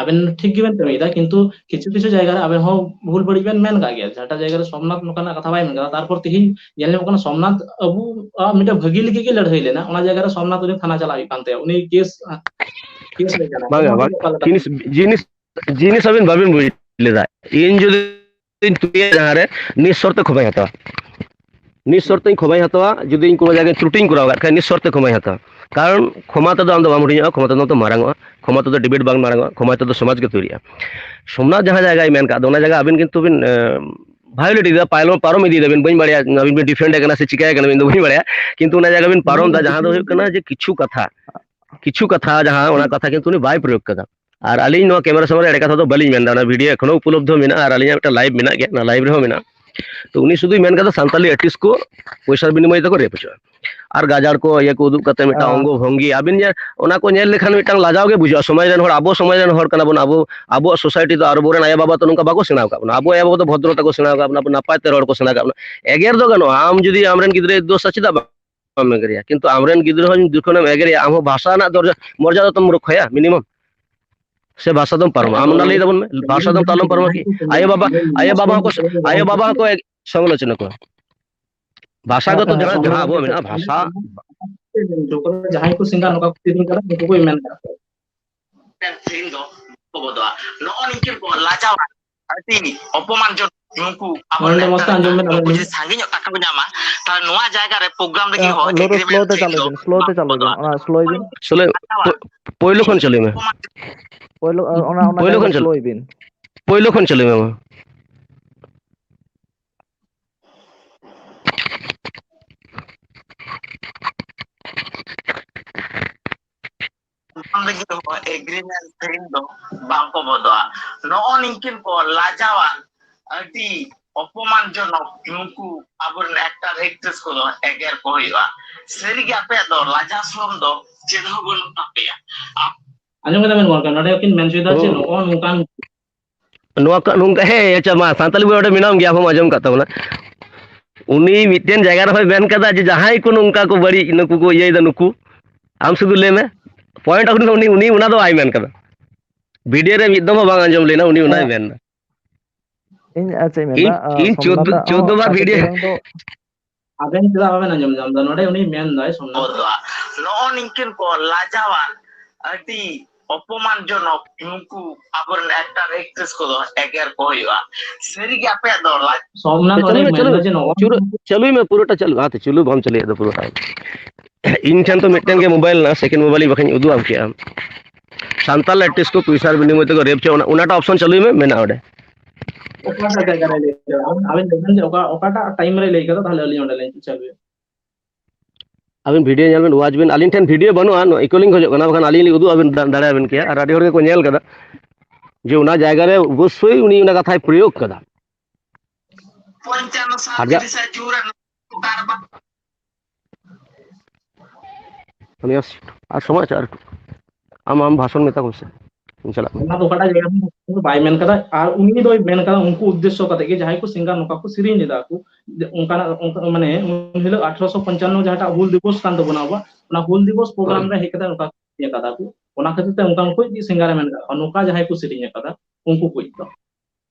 ᱟᱵᱮᱱ ᱴᱷᱤᱠ ᱜᱮᱵᱮᱱ ᱠᱟᱹᱢᱤᱭᱮᱫᱟ, ᱠᱤᱱᱛᱩ ᱠᱤᱪᱷᱩ ᱠᱤᱪᱷᱩ ᱡᱟᱭᱜᱟ ᱨᱮ ᱟᱵᱮᱱ ᱦᱚᱸ ᱵᱷᱩᱞ ᱵᱟᱹᱲᱤᱡ ᱵᱮᱱ ᱢᱮᱱ ᱠᱟᱜ ᱜᱮᱭᱟ᱾ ᱡᱟᱦᱟᱸᱴᱟᱜ ᱡᱟᱭᱜᱟ ᱨᱮ ᱥᱳᱢᱱᱟᱛᱷ ᱱᱚᱝᱠᱟᱱᱟᱜ ᱠᱟᱛᱷᱟ ᱵᱟᱭ ᱢᱮᱱ ᱠᱟᱫᱟ, ᱛᱟᱨᱯᱚᱨ ᱛᱤᱦᱤᱧ ᱧᱮᱞ ᱧᱟᱢᱚᱜ ᱠᱟᱱᱟ ᱥᱳᱢᱱᱟᱛᱷ ᱟᱵᱚᱣᱟᱜ ᱢᱤᱫᱴᱮᱱ ᱵᱷᱟᱹᱜᱤ ᱞᱟᱹᱜᱤᱫ ᱜᱮ ᱞᱟᱹᱲᱦᱟᱹᱭ ᱞᱮᱱᱟ, ᱚᱱᱟ ᱡᱟᱭᱜᱟ ᱨᱮ ᱥᱳᱢᱱᱟᱛᱷ ᱩᱱᱤ ᱛᱷᱟᱱᱟ ᱪᱟᱞᱟᱜ ᱦᱩᱭᱩᱜ ᱠᱟᱱ ᱛᱟᱭᱟ, ᱩᱱᱤ ᱠᱮᱥ, ᱠᱮᱥ ᱦᱩᱭ ᱠᱟᱱᱟ᱾ ᱵᱟᱝᱟ, ᱱᱚᱣᱟ ᱫᱚ ᱵᱟᱝ᱾ ᱚᱠᱟ ᱞᱮᱠᱟ? ᱡᱤᱱᱤᱥ, ᱡᱤᱱᱤᱥ, ᱡᱤᱱᱤᱥ ᱟᱵᱤᱱ ᱵᱟᱵᱤᱱ ᱵᱩᱡᱽ ᱞᱮᱫᱟ᱾ ᱤᱧ ᱡᱩᱫᱤ ᱤᱧ ᱛᱩᱭᱟ ᱡᱟᱦᱟᱸ ᱨᱮ, ᱱᱤᱥᱥᱚᱨᱛᱮ ᱠᱷᱚᱢᱟᱭ ᱦᱟᱛᱟᱣᱟ᱾ ᱱᱤᱥᱥᱚᱨᱛᱮᱧ ᱠᱷᱚᱢᱟᱭ ᱦᱟᱛᱟᱣᱟ, ᱡᱩᱫᱤ ᱤᱧ ᱠᱳᱱᱳ ᱡᱟᱭᱜᱟᱧ ᱛᱨᱩᱴᱤᱧ ᱠᱚᱨᱟᱣ ᱠᱟᱜ ᱠᱷᱟᱱ, ᱱᱤᱥᱥᱚᱨᱛᱮ ᱠᱷᱚᱢᱟᱭ ᱦᱟᱛᱟᱣᱟ᱾ ᱠᱟᱨᱚᱱ ᱠᱷᱚᱢᱟ ᱛᱮᱫᱚ ᱟᱢ ᱫᱚ ᱵᱟᱢ ᱦᱩᱰᱤᱧᱚᱜᱼᱟ, ᱠᱷᱚᱢᱟ ᱛᱮᱫᱚ ᱟᱢ ᱫᱚ ᱢᱟᱨᱟᱝᱚᱜᱼᱟ, ᱠᱷᱚᱢᱟ ᱛᱮᱫᱚ ᱰᱤᱵᱮᱴ ᱵᱟᱝ ᱢᱟᱨᱟᱝᱚᱜᱼᱟ, ᱠᱷᱚᱢᱟ ᱛᱮᱫᱚ ᱥᱚᱢᱟᱡᱽ ᱜᱮ ᱛᱚᱭᱨᱤᱜᱼᱟ᱾ ᱥᱳᱢᱱᱟᱛᱷ ᱡᱟᱦᱟᱸ ᱡᱟᱭᱜᱟᱭ ᱢᱮᱱ ᱠᱟᱜ ᱫᱚ, ᱚᱱᱟ ᱡᱟᱭᱜᱟ ᱟᱵᱤᱱ ᱠᱤᱱᱛᱩ ᱵᱤᱱ, ᱮ, ᱵᱷᱟᱭᱳᱞᱮᱴ ᱤᱫᱤᱭᱮᱫᱟ, ᱯᱟᱨᱚᱢ, ᱯᱟᱨᱚᱢ ᱤᱫᱤᱭᱮᱫᱟᱵᱤᱱ, ᱵᱟᱹᱧ ᱵᱟᱲᱟᱭᱟ ᱟᱵᱤᱱ ᱵᱤᱱ ᱰᱤᱯᱷᱮᱱᱰ ᱮ ᱠᱟᱱᱟ ᱥᱮ ᱪᱤᱠᱟᱹᱭ ᱠᱟᱱᱟ, ᱤᱧ ᱫᱚ ᱵᱟᱹᱧ ᱵᱟᱲᱟᱭᱟ᱾ ᱠᱤᱱᱛᱩ ᱚᱱᱟ ᱡᱟᱭᱜᱟ ᱵᱤᱱ ᱯᱟᱨᱚᱢ ᱮᱫᱟ, ᱡᱟᱦᱟᱸ ᱫᱚ ᱦᱩᱭᱩᱜ ᱠᱟᱱᱟ ᱡᱮ ᱠᱤᱪᱷᱩ ᱠᱟᱛᱷᱟ, ᱠᱤᱪᱷᱩ ᱠᱟᱛᱷᱟ ᱡᱟᱦᱟᱸ, ᱚᱱᱟ ᱠᱟᱛᱷᱟ ᱠᱤᱱᱛᱩ ᱩᱱᱤ ᱵᱟᱭ ᱯᱨᱚᱭᱳᱜ ᱠᱟᱫᱟ᱾ ᱟᱨ ᱟᱹᱞᱤᱧ ᱱᱚᱣᱟ ᱠᱮᱢᱮᱨᱟ ᱥᱟᱢᱟᱝ ᱨᱮ ᱮᱲᱮ ᱠᱟᱛᱷᱟ ᱫᱚ ᱵᱟᱹᱞᱤᱧ ᱢᱮᱱᱫᱟ, ᱚᱱᱟ ᱵᱷᱤᱰᱤᱭᱳ ᱮᱠᱷᱚᱱᱳ ᱩᱯᱚᱞᱚᱵᱫᱷᱚ ᱢᱮᱱᱟᱜᱼᱟ ᱟᱨ ᱟᱹᱞᱤᱧᱟᱜ ᱢᱤᱫᱴᱟᱝ ᱞᱟᱭᱤᱵᱷ ᱢᱮᱱᱟᱜ ᱜᱮᱭᱟ, ᱚᱱᱟ ᱞᱟᱭᱤᱵᱷ ᱨᱮᱦᱚᱸ ᱢᱮᱱᱟᱜᱼᱟ᱾ ᱛᱚ ᱩᱱᱤ ᱥᱩᱫᱷᱩᱭ ᱢᱮᱱ ᱠᱟᱫᱟ ᱥᱟᱱᱛᱟᱞᱤ ᱟᱨᱴᱤᱥᱴ ᱠᱚ ᱯᱚᱭᱥᱟ ᱵᱤᱱᱤᱢᱚᱭ ᱛᱮᱠᱚ ᱨᱮᱯ ᱦᱚᱪᱚᱜᱼᱟ᱾ ᱟᱨ ᱜᱟᱡᱟᱲ ᱠᱚ ᱤᱭᱟᱹ ᱠᱚ ᱩᱫᱩᱜ ᱠᱟᱛᱮ ᱢᱤᱫᱴᱟᱝ ᱚᱝᱜᱚ ᱵᱷᱚᱝᱜᱤ, ᱟᱵᱤᱱ ᱧᱮᱞ, ᱚᱱᱟ ᱠᱚ ᱧᱮᱞ ᱞᱮᱠᱷᱟᱱ ᱢᱤᱫᱴᱟᱝ ᱞᱟᱡᱟᱣ ᱜᱮ ᱵᱩᱡᱷᱟᱹᱜᱼᱟ᱾ ᱥᱚᱢᱟᱡᱽ ᱨᱮᱱ ᱦᱚᱲ, ᱟᱵᱚ ᱥᱚᱢᱟᱡᱽ ᱨᱮᱱ ᱦᱚᱲ ᱠᱟᱱᱟ ᱵᱚᱱ, ᱟᱵᱚ, ᱟᱵᱚᱣᱟᱜ ᱥᱳᱥᱟᱭᱴᱤ ᱫᱚ ᱟᱵᱚᱨᱮᱱ ᱟᱭᱳᱼᱵᱟᱵᱟ ᱛᱚ ᱱᱚᱝᱠᱟ ᱵᱟᱠᱚ ᱥᱮᱬᱟ ᱟᱠᱟᱫ ᱵᱚᱱᱟ᱾ ᱟᱵᱚ ᱟᱭᱳᱼᱵᱟᱵᱟ ᱫᱚ ᱵᱷᱚᱫᱨᱚᱛᱟ ᱠᱚ ᱥᱮᱬᱟ ᱟᱠᱟᱫ ᱵᱚᱱᱟ, ᱱᱟᱯᱟᱭ ᱛᱮ ᱨᱚᱲ ᱠᱚ ᱥᱮᱬᱟ ᱟᱠᱟᱫ ᱵᱚᱱᱟ᱾ ᱮᱜᱮᱨ ᱫᱚ ᱜᱟᱱᱚᱜᱼᱟ, ᱟᱢ ᱡᱩᱫᱤ ᱟᱢᱨᱮᱱ ᱜᱤᱫᱽᱨᱟᱹᱭ ᱫᱳᱥᱟ, ᱪᱮᱫᱟᱜ ᱵᱟᱢ ᱮᱜᱮᱨᱮᱭᱟ? ᱠᱤᱱᱛᱩ ᱟᱢᱨᱮᱱ ᱜᱤᱫᱽᱨᱟᱹ ᱦᱚᱸ ᱡᱚᱠᱷᱚᱱᱮᱢ ᱮᱜᱮᱨᱮᱭᱟ, ᱟᱢ ᱦᱚᱸ ᱵᱷᱟᱥᱟ ᱨᱮᱱᱟᱜ ᱫᱚᱨᱡᱟ, ᱢᱚᱨᱡᱟᱫᱟ ᱛᱚᱢ ᱨᱚᱠᱷᱟᱭᱟ ᱢᱤᱱᱤᱢᱟᱢ, ᱥᱮ ᱵᱷᱟᱥᱟ ᱫᱚᱢ ᱯᱟᱨᱚᱢᱟ? ᱟᱢ ᱚᱱᱟ ᱞᱟᱹᱭ ᱛᱟᱵᱚᱱ ᱢᱮ, ᱵᱷᱟᱥᱟ ᱫᱚᱢ ᱛᱟᱞᱚᱢ ᱯᱟᱨᱚᱢᱟ ᱠᱤ? ᱟᱭᱳᱼᱵᱟᱵᱟ, ᱟᱭᱳᱼᱵᱟᱵᱟ ᱦᱚᱸᱠᱚ, ᱟᱭᱳᱼᱵᱟᱵᱟ ᱦᱚᱸᱠᱚ ᱮᱜ-, ᱥᱚᱢᱟᱞᱳᱪᱚᱱᱟ ᱠᱚᱣᱟ᱾ ᱵᱷᱟᱥᱟ ᱜᱚᱛᱚ ᱡᱟᱦᱟᱸ, ᱡᱟᱦᱟᱸ ᱟᱵᱚᱣᱟᱜ ᱢᱮᱱᱟᱜᱼᱟ, ᱵᱷᱟᱥᱟ᱾ ᱡᱟᱦᱟᱸᱭ ᱠᱚ ᱥᱤᱝᱜᱟᱨ ᱱᱚᱝᱠᱟ ᱠᱚ ᱥᱮᱨᱮᱧ ᱠᱟᱫᱟ, ᱩᱱᱠᱩ ᱠᱚ ᱢᱮᱱ ᱠᱟᱫᱟ᱾ ᱥᱮᱨᱮᱧ ᱫᱚ ᱠᱚ ᱵᱚᱫᱚᱜᱼᱟ᱾ ᱱᱚᱜᱼᱚ ᱱᱤᱝᱠᱟᱹᱱ ᱠᱚ ᱞᱟᱡᱟᱣᱟ, ᱟᱹᱰᱤ ᱚᱯᱚᱢᱟᱱᱡᱚᱱᱚᱠ᱾ ᱱᱩᱠᱩ ᱟᱵᱚ ᱱᱚᱰᱮ ᱢᱚᱡᱽ ᱛᱮ ᱟᱸᱡᱚᱢ ᱵᱮᱱ, ᱱᱩᱠᱩ ᱟᱵᱮᱱ᱾ ᱡᱩᱫᱤ ᱥᱟᱺᱜᱤᱧ ᱧᱚᱜ ᱴᱟᱠᱟ ᱠᱚ ᱧᱟᱢᱟ, ᱛᱟᱦᱞᱮ ᱱᱚᱣᱟ ᱡᱟᱭᱜᱟ ᱨᱮ ᱯᱨᱳᱜᱨᱟᱢ ᱞᱟᱹᱜᱤᱫ ᱦᱚᱸ ᱞᱳ ᱨᱮ ᱥᱞᱳ ᱛᱮ ᱪᱟᱹᱞᱩᱭ ᱵᱤᱱ, ᱥᱞᱳ ᱛᱮ ᱪᱟᱹᱞᱩᱭ ᱵᱤᱱ, ᱚᱱᱟ ᱥᱞᱳᱭ ᱵᱤᱱ᱾ ᱥᱞᱳ, ᱯᱳ-, ᱯᱳᱭᱞᱳ ᱠᱷᱚᱱ ᱪᱟᱹᱞᱩᱭ ᱢᱮ᱾ ᱯᱳᱭᱞᱳ, ᱚᱱᱟ, ᱚᱱᱟ ᱯᱳᱭᱞᱳ ᱠᱷᱚᱱ ᱪᱟᱹᱞᱩ, ᱥᱞᱳᱭ ᱵᱤᱱ᱾ ᱯᱳᱭᱞᱳ ᱠᱷᱚᱱ ᱪᱟᱹᱞᱩᱭ ᱢᱮ ᱢᱟ᱾ ᱚᱱᱟ ᱞᱟᱹᱜᱤᱫ ᱦᱚᱸ ᱮᱜᱽᱨᱤᱢᱮᱱᱴ ᱥᱮᱨᱮᱧ ᱫᱚ ᱵᱟᱝ ᱠᱚ ᱵᱚᱫᱚᱜᱼᱟ᱾ ᱱᱚᱜᱼᱚ ᱱᱤᱝᱠᱤᱱ ᱠᱚ ᱞᱟᱡᱟᱣᱟᱱ, ᱟᱹᱰᱤ ᱚᱯᱚᱢᱟᱱᱡᱚᱱᱚᱠ, ᱱᱩᱠᱩ ᱟᱵᱚᱨᱮᱱ ᱮᱠᱴᱟᱨ ᱮᱠᱴᱨᱮᱥ ᱠᱚᱫᱚ ᱮᱜᱮᱨ ᱠᱚ ᱦᱩᱭᱩᱜᱼᱟ᱾ ᱥᱟᱹᱨᱤᱜᱮ ᱟᱯᱮᱭᱟᱜ ᱫᱚ ᱞᱟᱡᱟ ᱥᱚᱨᱚᱢ ᱫᱚ ᱪᱮᱫ ᱦᱚᱸ ᱵᱟᱹᱱᱩᱜ ᱛᱟᱯᱮᱭᱟ᱾ ᱟᱸᱡᱚᱢ ᱠᱮᱫᱟ ᱵᱮᱱ ᱜᱚᱢᱠᱮ, ᱱᱚᱰᱮ ᱠᱤᱱ ᱢᱮᱱ ᱦᱚᱪᱚᱭᱮᱫᱟ ᱡᱮ ᱱᱚᱜᱼᱚ ᱱᱚᱝᱠᱟᱱ ᱱᱚᱣᱟ ᱠᱚ ᱱᱚᱝᱠᱟ, ᱦᱮᱸ, ᱟᱪᱪᱷᱟ, ᱢᱟ, ᱥᱟᱱᱛᱟᱞᱤ ᱵᱳᱭ ᱚᱸᱰᱮ ᱢᱮᱱᱟᱢ ᱜᱮᱭᱟ, ᱟᱢ ᱦᱚᱸᱢ ᱟᱸᱡᱚᱢ ᱠᱟᱜ ᱛᱟᱵᱚᱱᱟ᱾ ᱩᱱᱤ ᱢᱤᱫᱴᱮᱱ ᱡᱟᱭᱜᱟ ᱨᱮᱦᱚᱸᱭ ᱢᱮᱱ ᱠᱟᱫᱟ ᱡᱮ ᱡᱟᱦᱟᱸᱭ ᱠᱚ ᱱᱚᱝᱠᱟ ᱠᱚ ᱵᱟᱹᱲᱤᱡ, ᱱᱩᱠᱩ ᱠᱚ ᱤᱭᱟᱹᱭᱮᱫᱟ, ᱱᱩᱠᱩ, ᱟᱢ ᱥᱩᱫᱷᱩ ᱞᱟᱹᱭ ᱢᱮ, ᱯᱚᱭᱮᱱᱴ ᱟᱹᱜᱩ ᱞᱮᱠᱷᱟᱱ ᱩᱱᱤ, ᱩᱱᱤ ᱚᱱᱟ ᱫᱚ ᱵᱟᱭ ᱢᱮᱱ ᱠᱟᱫᱟ᱾ ᱵᱷᱤᱰᱤᱭᱳ ᱨᱮ ᱢᱤᱫ ᱫᱚᱢ ᱦᱚᱸ ᱵᱟᱝ ᱟᱸᱡᱚᱢ ᱞᱮᱱᱟ, ᱩᱱᱤ ᱚᱱᱟᱭ ᱦᱮᱸ᱾ ᱢᱮᱱ ᱫᱟ᱾ ᱤᱧ ᱟᱨ ᱪᱮᱫ ᱤᱧ ᱢᱮᱱᱫᱟ, ᱤᱧ ᱟᱸ, ᱪᱳᱫᱫᱳ, ᱥᱳᱢᱱᱟᱛᱷ ᱟᱜ ᱪᱳᱫᱫᱳ ᱦᱚᱸ ᱵᱟᱨ ᱟᱹᱰᱤ ᱵᱷᱤᱰᱤᱭᱳ᱾ ᱛᱮᱨᱟᱝ ᱫᱚ ᱟᱵᱮᱱ ᱪᱮᱫᱟᱜ ᱵᱟᱵᱮᱱ ᱟᱸᱡᱚᱢ ᱧᱟᱢ ᱫᱟ? ᱱᱚᱰᱮ ᱩᱱᱤ ᱢᱮᱱ ᱫᱟᱭ, ᱥᱳᱢᱱᱟᱛᱷ᱾ ᱱᱚᱜᱼᱚ ᱱᱤᱝᱠᱟᱹᱱ ᱠᱚ ᱞᱟᱡᱟᱣᱟᱱ, ᱟᱹᱰᱤ ᱚᱯᱚᱢᱟᱱᱡᱚᱱᱚᱠ, ᱱᱩᱠᱩ ᱟᱵᱚᱨᱮᱱ ᱮᱠᱴᱟᱨ ᱮᱠᱴᱨᱮᱥ ᱠᱚᱫᱚ ᱮᱜᱮᱨ ᱠᱚ ᱦᱩᱭᱩᱜᱼᱟ᱾ ᱥᱟᱹᱨᱤᱜᱮ ᱟᱯᱮᱭᱟᱜ ᱫᱚ ᱞᱟᱡ ᱥᱳᱢᱱᱟᱛᱷ ᱪᱟᱹᱞᱩᱭ ᱚᱸᱰᱮ ᱢᱮ, ᱢᱮᱱ ᱪᱟᱹᱞᱩᱭ ᱫᱟ ᱢᱮ᱾ ᱡᱮ ᱱᱚᱜᱼᱚ ᱪᱩᱨᱩ-, ᱪᱟᱹᱞᱩᱭ ᱢᱮ, ᱯᱩᱨᱟᱹᱴᱟ ᱪᱟᱹᱞᱩ᱾ ᱦᱟᱛᱮ ᱪᱩᱞᱩ ᱵᱟᱢ ᱪᱟᱹᱞᱩᱭᱮᱫ ᱫᱚ ᱯᱩᱨᱟᱹᱴᱟ᱾ ᱤᱧ ᱴᱷᱮᱱ ᱛᱚ ᱢᱤᱫᱴᱮᱱ ᱜᱮ ᱢᱳᱵᱟᱭᱤᱞ ᱢᱮᱱᱟᱜᱼᱟ, ᱥᱮᱠᱮᱱᱰ ᱢᱳᱵᱟᱭᱤᱞ ᱤᱧ ᱵᱟᱠᱷᱟᱱ ᱩᱫᱩᱜ ᱟᱢ ᱠᱮᱭᱟ᱾ ᱥᱟᱱᱛᱟᱲ ᱟᱨᱴᱤᱥᱴ ᱠᱚ ᱯᱚᱭᱥᱟ ᱵᱤᱱᱤᱢᱚᱭ ᱛᱮᱠᱚ ᱨᱮᱯ ᱦᱚᱪᱚ, ᱚᱱᱟ, ᱚᱱᱟᱴᱟᱜ ᱚᱯᱥᱚᱱ ᱪᱟᱹᱞᱩᱭ ᱢᱮ, ᱢᱮᱱᱟᱜᱼᱟ ᱚᱸᱰᱮ᱾ ᱚᱠᱟᱴᱟᱜ ᱡᱟᱭᱜᱟ ᱨᱮ ᱞᱟᱹᱭ ᱠᱮᱫᱟ? ᱟᱵᱮᱱ, ᱟᱵᱮᱱ ᱞᱟᱹᱭ ᱵᱮᱱ ᱡᱮ ᱚᱠᱟ, ᱚᱠᱟᱴᱟᱜ ᱴᱟᱭᱤᱢ ᱨᱮ ᱞᱟᱹᱭ ᱠᱮᱫᱟ, ᱛᱟᱦᱞᱮ ᱟᱹᱞᱤᱧ ᱚᱸᱰᱮ ᱞᱤᱧ ᱪᱟᱹᱞᱩᱭᱟ᱾ ᱟᱵᱮᱱ ᱵᱷᱤᱰᱤᱭᱳ ᱧᱮᱞ ᱵᱮᱱ, ᱣᱟᱪ ᱵᱮᱱ᱾ ᱟᱹᱞᱤᱧ ᱴᱷᱮᱱ ᱵᱷᱤᱰᱤᱭᱳ ᱵᱟᱹᱱᱩᱜᱼᱟ, ᱱᱚᱣᱟ ᱤᱠᱳ ᱞᱤᱧ ᱠᱷᱚᱡᱚᱜ ᱠᱟᱱᱟ, ᱵᱟᱠᱷᱟᱱ ᱟᱹᱞᱤᱧ ᱞᱤᱧ ᱩᱫᱩᱜ ᱟᱵᱮᱱ ᱫᱟ-, ᱫᱟᱲᱮᱭᱟᱵᱮᱱ ᱠᱮᱭᱟ᱾ ᱟᱨ ᱟᱹᱰᱤ ᱦᱚᱲ ᱜᱮᱠᱚ ᱧᱮᱞ ᱠᱟᱫᱟ ᱡᱮ ᱚᱱᱟ ᱡᱟᱭᱜᱟ ᱨᱮ ᱚᱵᱚᱥᱥᱳᱭ ᱩᱱᱤ ᱚᱱᱟ ᱠᱟᱛᱷᱟᱭ ᱯᱨᱚᱭᱳᱜᱽ ᱠᱟᱫᱟ᱾ ᱯᱚᱧᱪᱟᱱᱱᱚ ᱥᱟᱞ ᱦᱟᱡᱟᱨ ᱛᱤᱨᱤᱥᱟ ᱡᱩᱱ ᱨᱮ ᱱᱚᱝᱠᱟ ᱟᱨ ᱵᱟᱝ ᱩᱱᱤ ᱟᱨ, ᱟᱨ ᱥᱚᱢᱚᱭ ᱟᱪᱪᱷᱟ, ᱟᱨ ᱟᱢ, ᱟᱢ ᱵᱷᱟᱥᱚᱱ ᱢᱮᱛᱟ ᱠᱚᱢ ᱥᱮ, ᱤᱧ ᱪᱟᱞᱟᱜ ᱠᱟᱱᱟ᱾ ᱚᱱᱟ ᱫᱚ ᱚᱠᱟᱴᱟᱜ ᱡᱟᱭᱜᱟ ᱨᱮ ᱵᱟᱭ ᱢᱮᱱ ᱠᱟᱫᱟ, ᱟᱨ ᱩᱱᱤ ᱫᱚᱭ ᱢᱮᱱ ᱠᱟᱫᱟ ᱩᱱᱠᱩ ᱩᱫᱽᱫᱮᱥᱥᱚ ᱠᱟᱛᱮ ᱜᱮ, ᱡᱟᱦᱟᱸᱭ ᱠᱚ ᱥᱤᱝᱜᱟᱨ ᱱᱚᱝᱠᱟ ᱠᱚ ᱥᱮᱨᱮᱧ ᱞᱮᱫᱟ ᱠᱚ, ᱡᱮ ᱚᱱᱠᱟᱱᱟᱜ, ᱚᱱᱠᱟ, ᱢᱟᱱᱮ ᱩᱱ ᱦᱤᱞᱳᱜ ᱟᱴᱷᱨᱚᱥᱚ ᱯᱚᱧᱪᱟᱱᱱᱚ ᱡᱟᱦᱟᱸᱴᱟᱜ ᱦᱩᱞ ᱫᱤᱵᱚᱥ ᱠᱟᱱ ᱛᱟᱵᱚᱱᱟ ᱟᱵᱚᱣᱟᱜ, ᱚᱱᱟ ᱦᱩᱞ ᱫᱤᱵᱚᱥ ᱯᱨᱳᱜᱨᱟᱢ ᱦᱳᱭ᱾ ᱨᱮ ᱦᱮᱡ ᱠᱟᱛᱮ ᱱᱚᱝᱠᱟ ᱠᱚ ᱥᱮᱨᱮᱧ ᱟᱠᱟᱫᱟ ᱠᱚ, ᱚᱱᱟ ᱠᱷᱟᱹᱛᱤᱨ ᱛᱮ ᱚᱱᱠᱟᱱ ᱠᱚ ᱥᱤᱝᱜᱟᱨ ᱮ ᱢᱮᱱ ᱠᱟᱫᱟ ᱠᱚ, ᱱᱚᱝᱠᱟ ᱡᱟᱦᱟᱸᱭ ᱠᱚ ᱥᱮᱨᱮᱧ ᱟᱠᱟᱫᱟ ᱩᱱᱠᱩ ᱠᱚ ᱫᱚ᱾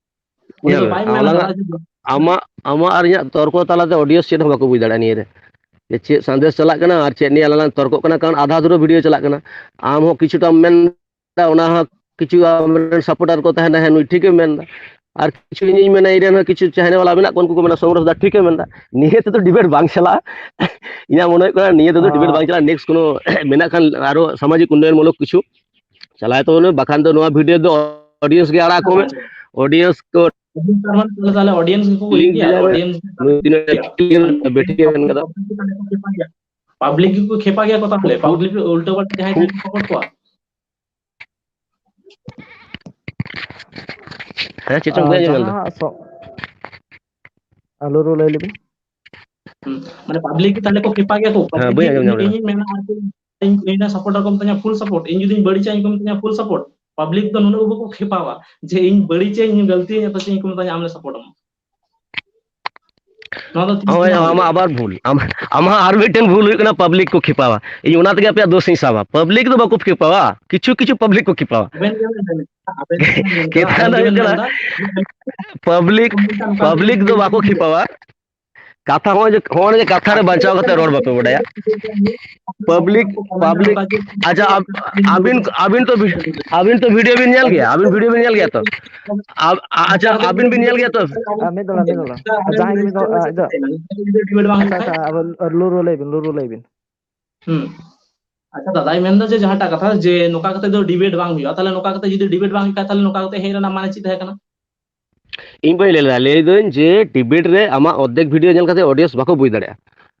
ᱩᱱᱤ ᱧᱮᱞ ᱫᱚ ᱢᱮ, ᱵᱟᱭ ᱢᱮᱱ ᱟᱞᱟᱝ ᱠᱟᱫᱟ ᱡᱮ ᱟᱢᱟᱜ, ᱟᱢᱟᱜ ᱟᱨ ᱤᱧᱟᱹᱜ ᱛᱚᱨᱠᱚ ᱛᱟᱞᱟᱛᱮ audience ᱪᱮᱫ ᱦᱚᱸ ᱵᱟᱠᱚ ᱵᱩᱡᱽ ᱫᱟᱲᱮᱭᱟᱜᱼᱟ ᱱᱤᱭᱟᱹ ᱨᱮ, ᱡᱮ ᱪᱮᱫ ᱥᱟᱸᱫᱮᱥ ᱪᱟᱞᱟᱜ ᱠᱟᱱᱟ ᱟᱨ ᱪᱮᱫ ᱱᱤᱭᱟᱹ ᱟᱞᱟᱝ ᱞᱟᱝ ᱛᱚᱨᱠᱚᱜ ᱠᱟᱱᱟ, ᱠᱟᱨᱚᱱ ᱟᱫᱷᱟ ᱫᱷᱩᱨᱟᱹ video ᱪᱟᱞᱟᱜ ᱠᱟᱱᱟ᱾ ᱟᱢ ᱦᱚᱸ ᱠᱤᱪᱷᱩᱴᱟᱢ ᱢᱮᱱ ᱮᱫᱟ, ᱚᱱᱟ ᱦᱚᱸ ᱠᱤᱪᱷᱩ ᱟᱢᱨᱮᱱ supporter ᱠᱚ ᱛᱟᱦᱮᱱᱟ, "ᱦᱮᱸ, ᱱᱩᱭ ᱴᱷᱤᱠᱮ ᱢᱮᱱ ᱮᱫᱟ", ᱟᱨ ᱠᱤᱪᱷᱩ ᱤᱧᱤᱧ ᱢᱮᱱᱟ, ᱤᱧ ᱨᱮᱱ ᱦᱚᱸ ᱠᱤᱪᱷᱩ channel ᱵᱟᱞᱟ ᱢᱮᱱᱟᱜ ᱠᱚᱣᱟ, ᱩᱱᱠᱩ ᱠᱚ ᱢᱮᱱᱟ, "ᱥᱚᱢᱨᱚᱥ ᱫᱟ ᱴᱷᱤᱠᱮ ᱢᱮᱱ ᱮᱫᱟ", ᱱᱤᱭᱟᱹ ᱛᱮᱫᱚ debate ᱵᱟᱝ ᱪᱟᱞᱟᱜᱼᱟ᱾ ᱤᱧᱟᱹᱜ ᱢᱚᱱᱮ ᱦᱩᱭᱩᱜ ᱠᱟᱱᱟ ᱱᱤᱭᱟᱹ ᱛᱮᱫᱚ debate ᱟᱨ ᱵᱟᱝ ᱪᱟᱞᱟᱜᱼᱟ᱾ Next ᱠᱳᱱᱳ ᱢᱮᱱᱟᱜ ᱠᱷᱟᱱ ᱟᱨᱚ ᱥᱟᱢᱟᱡᱤᱠ ᱩᱱᱱᱚᱭᱚᱱ ᱢᱩᱞᱚᱠ ᱠᱤᱪᱷᱩ ᱪᱟᱞᱟᱣ ᱛᱟᱵᱚᱱ ᱢᱮ, ᱵᱟᱠᱷᱟᱱ ᱫᱚ ᱱᱚᱣᱟ video ᱫᱚ audience ᱜᱮ ᱟᱲᱟᱜ ᱠᱚ ᱢᱮ᱾ Audience ᱠᱚ ᱛᱟᱦᱞᱮ audience ᱜᱮᱠᱚ ᱞᱤᱝᱠ ᱠᱩᱞᱤᱭᱮᱫ ᱜᱮᱭᱟ, ᱧᱮᱞ ᱢᱮ᱾ Audience ᱜᱮ ᱱᱩᱭ ᱛᱤᱱᱟᱹᱜ ᱠᱩᱞᱤᱭᱮᱫ ᱜᱮᱭᱟ᱾ Public ᱵᱮᱴᱷᱤᱠ ᱮ ᱢᱮᱱ ᱠᱟᱫᱟ᱾ Public ᱜᱮᱠᱚ ᱠᱷᱮᱯᱟ ᱜᱮᱭᱟ ᱠᱚ ᱛᱟᱦᱞᱮ, ᱠᱷᱩᱵ, ᱠᱷᱩᱵ, public ᱩᱞᱴᱟᱹ ᱯᱟᱞᱴᱟ ᱡᱟᱦᱟᱸᱭ ᱠᱷᱩᱵ᱾ Support ᱠᱚᱣᱟ᱾ ᱦᱮᱸ, ᱪᱮᱫ ᱪᱚᱝ ᱟᱨ ᱵᱟᱹᱧ ᱟᱸᱡᱚᱢ ᱧᱟᱢ ᱞᱮᱫᱟ᱾ ᱡᱟᱦᱟᱸ ᱥᱚ-, ᱟᱞᱚ ᱨᱩ ᱞᱟᱹᱭ ᱞᱮᱵᱤᱱ᱾ ᱦᱩᱸ, ᱢᱟᱱᱮ public ᱜᱮ ᱛᱟᱦᱞᱮ ᱠᱚ ᱠᱷᱮᱯᱟ ᱜᱮᱭᱟ ᱠᱚ, ᱦᱮᱸ, public ᱵᱟᱹᱧ ᱜᱮ ᱟᱸᱡᱚᱢ ᱧᱟᱢ ᱞᱮᱫᱟ᱾ ᱤᱧᱤᱧ ᱢᱮᱱᱟ ᱟᱨᱠᱤ, ᱤᱧ, ᱤᱧ ᱨᱮᱱ supporter ᱠᱚ ᱢᱤᱛᱟᱹᱧᱟ full support, ᱤᱧ ᱡᱩᱫᱤᱧ ᱵᱟᱹᱲᱤᱡᱟ ᱤᱧ ᱠᱚ ᱢᱤᱛᱟᱹᱧᱟ full support᱾ Public ᱫᱚ ᱱᱩᱱᱟᱹᱜ ᱵᱟᱠᱚ ᱠᱷᱮᱯᱟᱣᱟ ᱡᱮ ᱤᱧ ᱵᱟᱹᱲᱤᱡᱟᱹᱧ, ᱤᱧ ᱜᱟᱹᱞᱛᱤᱭᱟᱹᱧ, ᱯᱟᱪᱮ ᱤᱧ ᱠᱚ ᱢᱤᱛᱟᱹᱧᱟ ᱟᱢ ᱞᱮ support ᱟᱢᱟ᱾ ᱱᱚᱣᱟ ᱫᱚ ᱴᱷᱤᱠ ᱦᱳᱭ, ᱵᱟᱝ ᱟᱢᱟᱜ ᱦᱩᱭᱩᱜᱼᱟ᱾ ᱟᱵᱟᱨ ᱵᱷᱩᱞ᱾ ᱟᱢ, ᱟᱢᱟᱜ ᱟᱨ ᱢᱤᱫᱴᱮᱱ ᱵᱷᱩᱞ ᱦᱩᱭᱩᱜ ᱠᱟᱱᱟ, public ᱠᱚ ᱠᱷᱮᱯᱟᱣᱟ᱾ ᱤᱧ ᱚᱱᱟ ᱛᱮᱜᱮ ᱟᱯᱮᱭᱟᱜ ᱫᱳᱥ ᱤᱧ ᱥᱟᱵᱟ᱾ Public ᱫᱚ ᱵᱟᱠᱚ ᱠᱷᱮᱯᱟᱣᱟ, ᱠᱤᱪᱷᱩ ᱠᱤᱪᱷᱩ public ᱠᱚ ᱠᱷᱮᱯᱟᱣᱟ᱾ ᱟᱵᱮᱱ ᱜᱮᱵᱮᱱ ᱢᱮᱱ ᱠᱟᱫᱟ, ᱟᱵᱮᱱ ᱜᱮᱵᱮᱱ ᱢᱮᱱ ᱠᱟᱫᱟ, ᱠᱟᱛᱷᱟ ᱫᱚ ᱟᱵᱮᱱ ᱦᱩᱭᱩᱜ ᱜᱮᱵᱮᱱ ᱠᱟᱱᱟ, ᱢᱮᱱ ᱠᱟᱫᱟ᱾ Public, ᱱᱚᱝᱠᱟ public ᱫᱚ ᱵᱟᱠᱚ ᱠᱷᱮᱯᱟᱣᱟ᱾ ᱠᱟᱛᱷᱟ ᱦᱚᱸᱜᱼᱚᱭ ᱡᱮ, ᱦᱚᱸᱜᱼᱚᱭ ᱡᱮ ᱠᱟᱛᱷᱟ ᱨᱮ ᱟᱵᱮᱱ ᱵᱟᱧᱪᱟᱣ ᱜᱮᱵᱮᱱ ᱠᱟᱛᱮ ᱢᱮᱱ ᱨᱚᱲ ᱠᱟᱫᱟ᱾ ᱵᱟᱯᱮ ᱵᱟᱰᱟᱭᱟ᱾ Public, public, ᱟᱪᱪᱷᱟ, ᱟᱵ-, ᱟᱹᱵᱤᱱ, ᱟᱹᱵᱤᱱ ᱛᱚ ᱵᱷᱤ-, ᱟᱹᱵᱤᱱ ᱛᱚ video ᱵᱤᱱ ᱧᱮᱞ ᱜᱮᱭᱟ, ᱟᱹᱵᱤᱱ video ᱵᱤᱱ ᱧᱮᱞ ᱜᱮᱭᱟ ᱛᱚ? ᱟᱵ-, ᱟ-, ᱟᱪᱪᱷᱟ, ᱟᱹᱵᱤᱱ ᱵᱤᱱ ᱧᱮᱞ ᱜᱮᱭᱟ ᱛᱚ? ᱟᱨ ᱢᱤᱫ ᱫᱚᱲᱟ, ᱢᱤᱫ ᱫᱚᱲᱟ᱾ ᱡᱟᱦᱟᱸᱭ ᱜᱮ ᱢᱤᱫ ᱫᱚᱲᱟ, ᱟ, ᱤᱭᱟᱹ, ᱟᱪᱪᱷᱟ, ᱟᱪᱪᱷᱟ, ᱟᱵᱚ ᱞᱩᱨᱩ ᱞᱟᱹᱭ ᱵᱤᱱ, ᱞᱩᱨᱩ ᱞᱟᱹᱭ ᱵᱤᱱ᱾ ᱦᱩᱸ᱾ ᱟᱪᱪᱷᱟ, ᱫᱟᱫᱟᱭ ᱢᱮᱱᱫᱟ ᱡᱮ ᱡᱟᱦᱟᱸᱴᱟᱜ ᱠᱟᱛᱷᱟ ᱡᱮ ᱱᱚᱝᱠᱟ ᱠᱟᱛᱮ ᱫᱚ debate ᱵᱟᱝ ᱦᱩᱭᱩᱜᱼᱟ, ᱛᱟᱦᱞᱮ ᱱᱚᱝᱠᱟ ᱠᱟᱛᱮ ᱡᱩᱫᱤ debate ᱵᱟᱝ ᱦᱩᱭᱩᱜᱼᱟ, ᱛᱟᱦᱞᱮ ᱱᱚᱝᱠᱟ ᱠᱟᱛᱮ ᱦᱮᱡ ᱨᱮᱱᱟᱜ ᱢᱟᱱᱮ ᱪᱮᱫ ᱛᱟᱦᱮᱸ ᱠᱟᱱᱟ? ᱤᱧ ᱵᱟᱹᱧ ᱞᱟᱹᱭ ᱞᱮᱫᱟ, ᱞᱟᱹᱭ ᱫᱟᱹᱧ ᱡᱮ debate ᱨᱮ ᱟᱢᱟᱜ ᱚᱨᱫᱷᱮᱠ video ᱧᱮᱞ ᱠᱟᱛᱮ audience ᱵᱟᱠᱚ ᱵᱩᱡᱽ ᱫᱟᱲᱮᱭᱟᱜᱼᱟ,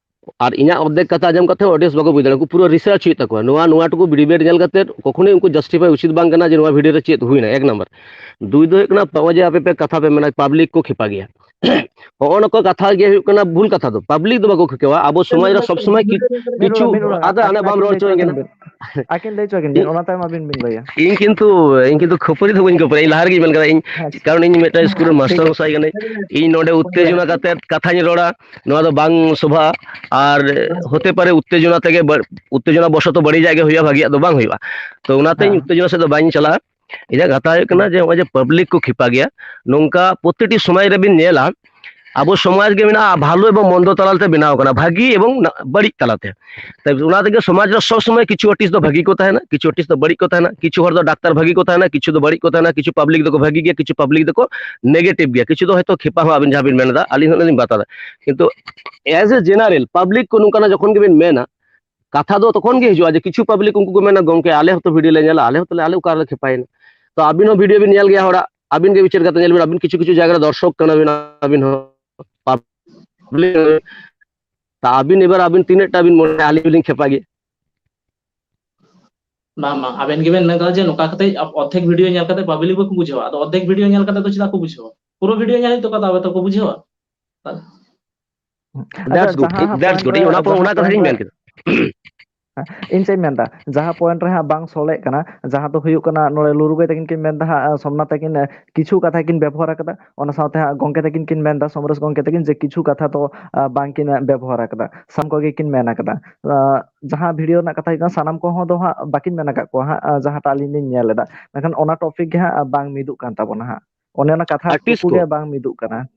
ᱟᱨ ᱤᱧᱟᱹᱜ ᱚᱨᱫᱷᱮᱠ ᱠᱟᱛᱷᱟ ᱟᱸᱡᱚᱢ ᱠᱟᱛᱮ audience ᱵᱟᱠᱚ ᱵᱩᱡᱽ ᱫᱟᱲᱮᱭᱟᱜᱼᱟ᱾ ᱩᱱᱠᱩ ᱯᱩᱨᱟᱹ research ᱦᱩᱭᱩᱜ ᱛᱟᱠᱚᱣᱟ᱾ ᱱᱚᱣᱟ, ᱱᱚᱣᱟ ᱴᱩᱠᱩ debate ᱧᱮᱞ ᱠᱟᱛᱮ ᱠᱚᱠᱷᱚᱱᱳᱭ ᱩᱱᱠᱩ justify ᱩᱪᱤᱛ ᱵᱟᱝ ᱠᱟᱱᱟ ᱡᱮ ᱱᱚᱣᱟ video ᱨᱮ ᱪᱮᱫ ᱦᱩᱭᱱᱟ, ᱮᱠ ᱱᱟᱢᱵᱟᱨ᱾ ᱫᱩᱭ ᱫᱚ ᱦᱩᱭᱩᱜ ᱠᱟᱱᱟ, ᱱᱚᱜᱼᱚᱭ ᱡᱮ ᱟᱯᱮ ᱯᱮ ᱠᱟᱛᱷᱟ ᱯᱮ ᱢᱮᱱᱟ public ᱠᱚ ᱠᱷᱮᱯᱟ ᱜᱮᱭᱟ, ᱦᱚᱸᱜᱼᱚ ᱱᱚᱣᱟ ᱠᱚ ᱠᱟᱛᱷᱟ ᱜᱮ ᱦᱩᱭᱩᱜ ᱠᱟᱱᱟ ᱵᱷᱩᱞ ᱠᱟᱛᱷᱟ ᱫᱚ᱾ ᱯᱟᱵᱽᱞᱤᱠ ᱫᱚ ᱵᱟᱠᱚ ᱠᱷᱤᱯᱟᱹᱣᱟ᱾ ᱟᱵᱚ ᱥᱚᱢᱟᱡᱽ ᱨᱮ ᱥᱚᱵ ᱥᱚᱢᱚᱭ ᱠᱤ-, ᱢᱤᱫ ᱨᱚᱲ, ᱠᱤᱪᱷᱩ, ᱢᱤᱫ ᱨᱚᱲ, ᱟᱫᱚ ᱟᱹᱠᱤᱱ, ᱟᱱᱮ ᱵᱟᱢ ᱟᱹᱠᱤᱱ ᱨᱚᱲ ᱞᱟᱹᱭ ᱦᱚᱪᱚᱣᱟᱹᱧ ᱦᱚᱪᱚᱣᱟᱹᱠᱤᱱ ᱠᱟᱱᱟ᱾ ᱵᱤᱱ᱾ ᱟᱹᱠᱤᱱ ᱞᱟᱹᱭ ᱦᱚᱪᱚᱣᱟᱹᱠᱤᱱ ᱵᱤᱱ, ᱤᱧ, ᱚᱱᱟ ᱛᱟᱭᱚᱢ ᱟᱹᱵᱤᱱ ᱵᱤᱱ ᱞᱟᱹᱭᱟ᱾ ᱤᱧ ᱠᱤᱱᱛᱩ, ᱤᱧ ᱠᱤᱱᱛᱩ ᱠᱷᱟᱹᱯᱟᱹᱨᱤ ᱫᱚ ᱵᱟᱹᱧ ᱠᱷᱟᱹᱯᱟᱹᱨᱤᱭᱟ᱾ ᱤᱧ ᱞᱟᱦᱟ ᱨᱮᱜᱮᱧ ᱢᱮᱱ ᱠᱟᱫᱟ, ᱤᱧ, ᱦᱮᱸ᱾ ᱠᱟᱨᱚᱱ ᱤᱧ ᱢᱤᱫᱴᱟᱝ ᱥᱠᱩᱞ ᱨᱮ ᱢᱟᱥᱴᱟᱨ ᱢᱚᱥᱟᱭ ᱠᱟᱹᱱᱟᱹᱧ᱾ ᱤᱧ ᱱᱚᱰᱮ ᱩᱛᱛᱮᱡᱚᱱᱟ ᱠᱟᱛᱮ ᱠᱟᱛᱷᱟᱧ ᱨᱚᱲᱟ, ᱱᱚᱣᱟ ᱫᱚ ᱵᱟᱝ ᱥᱚᱵᱷᱟ᱾ ᱟᱨ ᱦᱚᱛᱮ ᱯᱟᱨᱮ ᱩᱛᱛᱮᱡᱚᱱᱟ ᱛᱮᱜᱮ ᱵᱟᱹᱲ-, ᱩᱛᱛᱮᱡᱚᱱᱟ ᱵᱚᱥᱚᱛᱚ ᱵᱟᱹᱲᱤᱡᱟᱜ ᱜᱮ ᱦᱩᱭᱩᱜᱼᱟ, ᱵᱷᱟᱜᱤᱭᱟᱜ ᱫᱚ ᱵᱟᱝ ᱦᱩᱭᱩᱜᱼᱟ᱾ ᱛᱚ ᱚᱱᱟᱛᱮ ᱤᱧ ᱦᱮᱸ᱾ ᱩᱛᱛᱮᱡᱚᱱᱟ ᱥᱮᱫ ᱫᱚ ᱵᱟᱹᱧ ᱪᱟᱞᱟᱜᱼᱟ᱾ ᱤᱧᱟᱹᱜ ᱠᱟᱛᱷᱟ ᱦᱩᱭᱩᱜ ᱠᱟᱱᱟ ᱦᱮᱸ᱾ ᱡᱮ ᱱᱚᱜᱼᱚᱭ ᱡᱮ ᱯᱟᱵᱽᱞᱤᱠ ᱠᱚ ᱠᱷᱮᱯᱟ ᱜᱮᱭᱟ, ᱱᱚᱝᱠᱟ ᱯᱨᱚᱛᱤᱴᱤ ᱥᱚᱢᱟᱡᱽ ᱨᱮᱵᱤᱱ ᱧᱮᱞᱟ, ᱟᱵᱚ ᱥᱚᱢᱟᱡᱽ ᱜᱮ ᱢᱮᱱᱟᱜᱼᱟ ᱵᱷᱟᱞᱚ ᱮᱵᱚᱝ ᱢᱚᱱᱫᱚ ᱛᱟᱞᱟᱛᱮ ᱵᱮᱱᱟᱣ ᱠᱟᱱᱟ, ᱵᱷᱟᱹᱜᱤ ᱮᱵᱚᱝ ᱱᱟ-, ᱵᱟᱹᱲᱤᱡ ᱛᱟᱞᱟᱛᱮ᱾ ᱛᱟᱭ ᱚᱱᱟ ᱛᱮᱜᱮ ᱥᱚᱢᱟᱡᱽ ᱨᱮ ᱥᱚᱵ ᱥᱚᱢᱚᱭ ᱠᱤᱪᱷᱩ ᱟᱨᱴᱤᱥᱴ ᱫᱚ ᱵᱷᱟᱹᱜᱤ ᱠᱚ ᱛᱟᱦᱮᱱᱟ, ᱠᱤᱪᱷᱩ ᱟᱨᱴᱤᱥᱴ ᱫᱚ ᱵᱟᱹᱲᱤᱡ ᱠᱚ ᱛᱟᱦᱮᱱᱟ, ᱠᱤᱪᱷᱩ ᱦᱚᱲ ᱫᱚ ᱰᱟᱠᱛᱟᱨ ᱵᱷᱟᱹᱜᱤ ᱠᱚ ᱛᱟᱦᱮᱱᱟ, ᱠᱤᱪᱷᱩ ᱫᱚ ᱵᱟᱹᱲᱤᱡ ᱠᱚ ᱛᱟᱦᱮᱱᱟ, ᱠᱤᱪᱷᱩ ᱯᱟᱵᱽᱞᱤᱠ ᱫᱚᱠᱚ ᱵᱷᱟᱹᱜᱤ ᱜᱮᱭᱟ, ᱠᱤᱪᱷᱩ ᱯᱟᱵᱽᱞᱤᱠ ᱫᱚᱠᱚ ᱱᱮᱜᱮᱴᱤᱵᱷ ᱜᱮᱭᱟ, ᱠᱤᱪᱷᱩ ᱫᱚ ᱦᱚᱭᱛᱳ ᱠᱷᱮᱯᱟ ᱦᱚᱸ ᱟᱹᱵᱤᱱ ᱡᱟᱦᱟᱸ ᱵᱤᱱ ᱢᱮᱱ ᱮᱫᱟ, ᱟᱹᱞᱤᱧ ᱦᱚᱸ ᱞᱤᱧ ᱵᱟᱛᱟᱣ ᱮᱫᱟ᱾ ᱠᱤᱱᱛᱩ as a general ᱯᱟᱵᱽᱞᱤᱠ ᱠᱚ ᱱᱚᱝᱠᱟᱱᱟᱜ ᱡᱚᱠᱷᱚᱱ ᱜᱮᱵᱤᱱ ᱢᱮᱱᱟ, ᱠᱟᱛᱷᱟ ᱫᱚ ᱛᱚᱠᱷᱚᱱ ᱜᱮ ᱦᱤᱡᱩᱜᱼᱟ ᱡᱮ ᱠᱤᱪᱷᱩ ᱯᱟᱵᱽᱞᱤᱠ ᱩᱱᱠᱩ ᱠᱚ ᱢᱮᱱᱟ, "ᱜᱚᱝᱠᱮ, ᱟᱞᱮ ᱦᱚᱸᱛᱚ ᱵᱷᱤᱰᱤᱭᱳ ᱞᱮ ᱧᱮᱞᱟ, ᱟᱞᱮ ᱦᱚᱸᱛᱚ ᱞᱮ, ᱟᱞᱮ ᱚᱠᱟ ᱨᱮᱞᱮ ᱠᱷᱮᱯᱟᱭᱮᱱᱟ?" ᱛᱚ ᱟᱹᱵᱤᱱ ᱦᱚᱸ ᱵᱷᱤᱰᱤᱭᱳ ᱵᱤᱱ ᱧᱮᱞ ᱜᱮᱭᱟ ᱦᱚᱲᱟᱜ, ᱟᱹᱵᱤᱱ ᱜᱮ ᱵᱤᱪᱟᱹᱨ ᱠᱟᱛᱮ ᱧᱮᱞ ᱵᱤᱱ, ᱟᱹᱵᱤᱱ ᱠᱤᱪᱷᱩ ᱠᱤᱪᱷᱩ ᱡᱟᱭᱜᱟ ᱨᱮ ᱫᱚᱨᱥᱚᱠ ᱠᱟᱱᱟ ᱵᱤᱱ, ᱟᱹᱵᱤᱱ ᱦᱚᱸ ᱯᱟᱵᱽᱞᱤᱠ, ᱛᱟ ᱟᱹᱵᱤᱱ ᱮᱵᱟᱨ ᱟᱹᱵᱤᱱ ᱛᱤᱱᱟᱹᱜ ᱴᱟ ᱵᱤᱱ ᱢᱚᱱᱮᱭᱟ ᱟᱹᱞᱤᱧ ᱦᱚᱸᱞᱤᱧ ᱠᱷᱮᱯᱟ ᱜᱮ? ᱵᱟᱝ, ᱵᱟᱝ, ᱟᱵᱮᱱ ᱜᱮᱵᱮᱱ ᱢᱮᱱ ᱠᱟᱫᱟ ᱡᱮ ᱱᱚᱝᱠᱟ ᱠᱟᱛᱮ ᱚᱨᱫᱷᱮᱠ ᱵᱷᱤᱰᱤᱭᱳ ᱧᱮᱞ ᱠᱟᱛᱮ ᱯᱟᱵᱽᱞᱤᱠ ᱵᱟᱠᱚ ᱵᱩᱡᱷᱟᱹᱣᱟ, ᱟᱫᱚ ᱚᱨᱫᱷᱮᱠ ᱵᱷᱤᱰᱤᱭᱳ ᱧᱮᱞ ᱠᱟᱛᱮ ᱫᱚ ᱪᱮᱫᱟᱜ ᱠᱚ ᱵᱩᱡᱷᱟᱹᱣᱟ? ᱯᱩᱨᱟᱹ ᱵᱷᱤᱰᱤᱭᱳ ᱧᱮᱞ ᱦᱩᱭᱩᱜ ᱛᱟᱠᱚᱣᱟ, ᱛᱚᱵᱮ ᱛᱚ ᱠᱚ ᱵᱩᱡᱷᱟᱹᱣᱟ᱾ ᱟᱪᱪᱷᱟ, that's good, ᱡᱟᱦᱟᱸ that's point good. ᱨᱮ, ᱤᱧ ᱚᱱᱟ ᱯᱚ-, ᱡᱟᱦᱟᱸ ᱚᱱᱟ ᱠᱟᱛᱷᱟ point ᱜᱤᱧ ᱨᱮ, ᱢᱮᱱ ᱠᱮᱫᱟ᱾ ᱦᱮᱸ, ᱤᱧ ᱪᱮᱫ ᱤᱧ ᱢᱮᱱᱫᱟ, ᱡᱟᱦᱟᱸ point ᱨᱮ ᱦᱟᱸᱜ ᱵᱟᱝ ᱥᱚᱞᱦᱮᱜ ᱠᱟᱱᱟ, ᱡᱟᱦᱟᱸ ᱫᱚ ᱦᱩᱭᱩᱜ ᱠᱟᱱᱟ, ᱱᱚᱰᱮ ᱞᱩᱨᱩ ᱜᱟᱹᱭ ᱛᱟᱹᱠᱤᱱ ᱠᱤᱱ ᱢᱮᱱᱫᱟ ᱦᱟᱸᱜ, ᱥᱳᱢᱱᱟᱛᱷ ᱛᱟᱹᱠᱤᱱ, ᱮ, ᱠᱤᱪᱷᱩ ᱠᱟᱛᱷᱟ ᱠᱤᱱ ᱵᱮᱵᱚᱦᱟᱨ ᱟᱠᱟᱫᱟ, ᱚᱱᱟ ᱥᱟᱶᱛᱮ ᱦᱟᱸᱜ ᱜᱚᱝᱠᱮ ᱛᱟᱹᱠᱤᱱ ᱠᱤᱱ ᱢᱮᱱᱫᱟ, ᱥᱚᱢᱨᱮᱥ ᱜᱚᱝᱠᱮ ᱛᱟᱹᱠᱤᱱ, ᱡᱮ ᱠᱤᱪᱷᱩ ᱠᱟᱛᱷᱟ ᱫᱚ, ᱟ, ᱵᱟᱝ ᱠᱤᱱ ᱵᱮᱵᱚᱦᱟᱨ ᱟᱠᱟᱫᱟ, ᱥᱟᱱᱟᱢ ᱠᱚᱜᱮ ᱠᱤᱱ ᱢᱮᱱ ᱟᱠᱟᱫᱟ᱾ ᱟ, ᱡᱟᱦᱟᱸ ᱵᱷᱤᱰᱤᱭᱳ ᱨᱮᱱᱟᱜ ᱠᱟᱛᱷᱟ ᱦᱩᱭᱩᱜ ᱠᱟᱱᱟ, ᱥᱟᱱᱟᱢ ᱠᱚᱦᱚᱸ ᱫᱚ ᱦᱟᱸᱜ ᱵᱟᱹᱠᱤᱱ ᱢᱮᱱ ᱟᱠᱟᱫ ᱠᱚᱣᱟ ᱦᱟᱸᱜ, ᱟ, ᱡᱟᱦᱟᱸᱴᱟᱜ ᱟᱹᱞᱤᱧ ᱞᱤᱧ ᱧᱮᱞ ᱮᱫᱟ, ᱢᱮᱱᱠᱷᱟᱱ ᱚᱱᱟ topic ᱜᱮ ᱦᱟᱸᱜ ᱵᱟᱝ ᱢᱤᱫᱚᱜ ᱠᱟᱱ ᱛᱟᱵᱚᱱᱟ ᱦᱟᱸᱜ, ᱚᱱᱮ ᱚᱱᱟ ᱠᱟᱛᱷᱟ ᱟᱨᱴᱤᱥᱴ ᱴᱩᱠᱩ ᱠᱚ᱾ ᱜᱮ ᱵᱟᱝ ᱢᱤᱫᱚᱜ ᱠᱟᱱᱟ᱾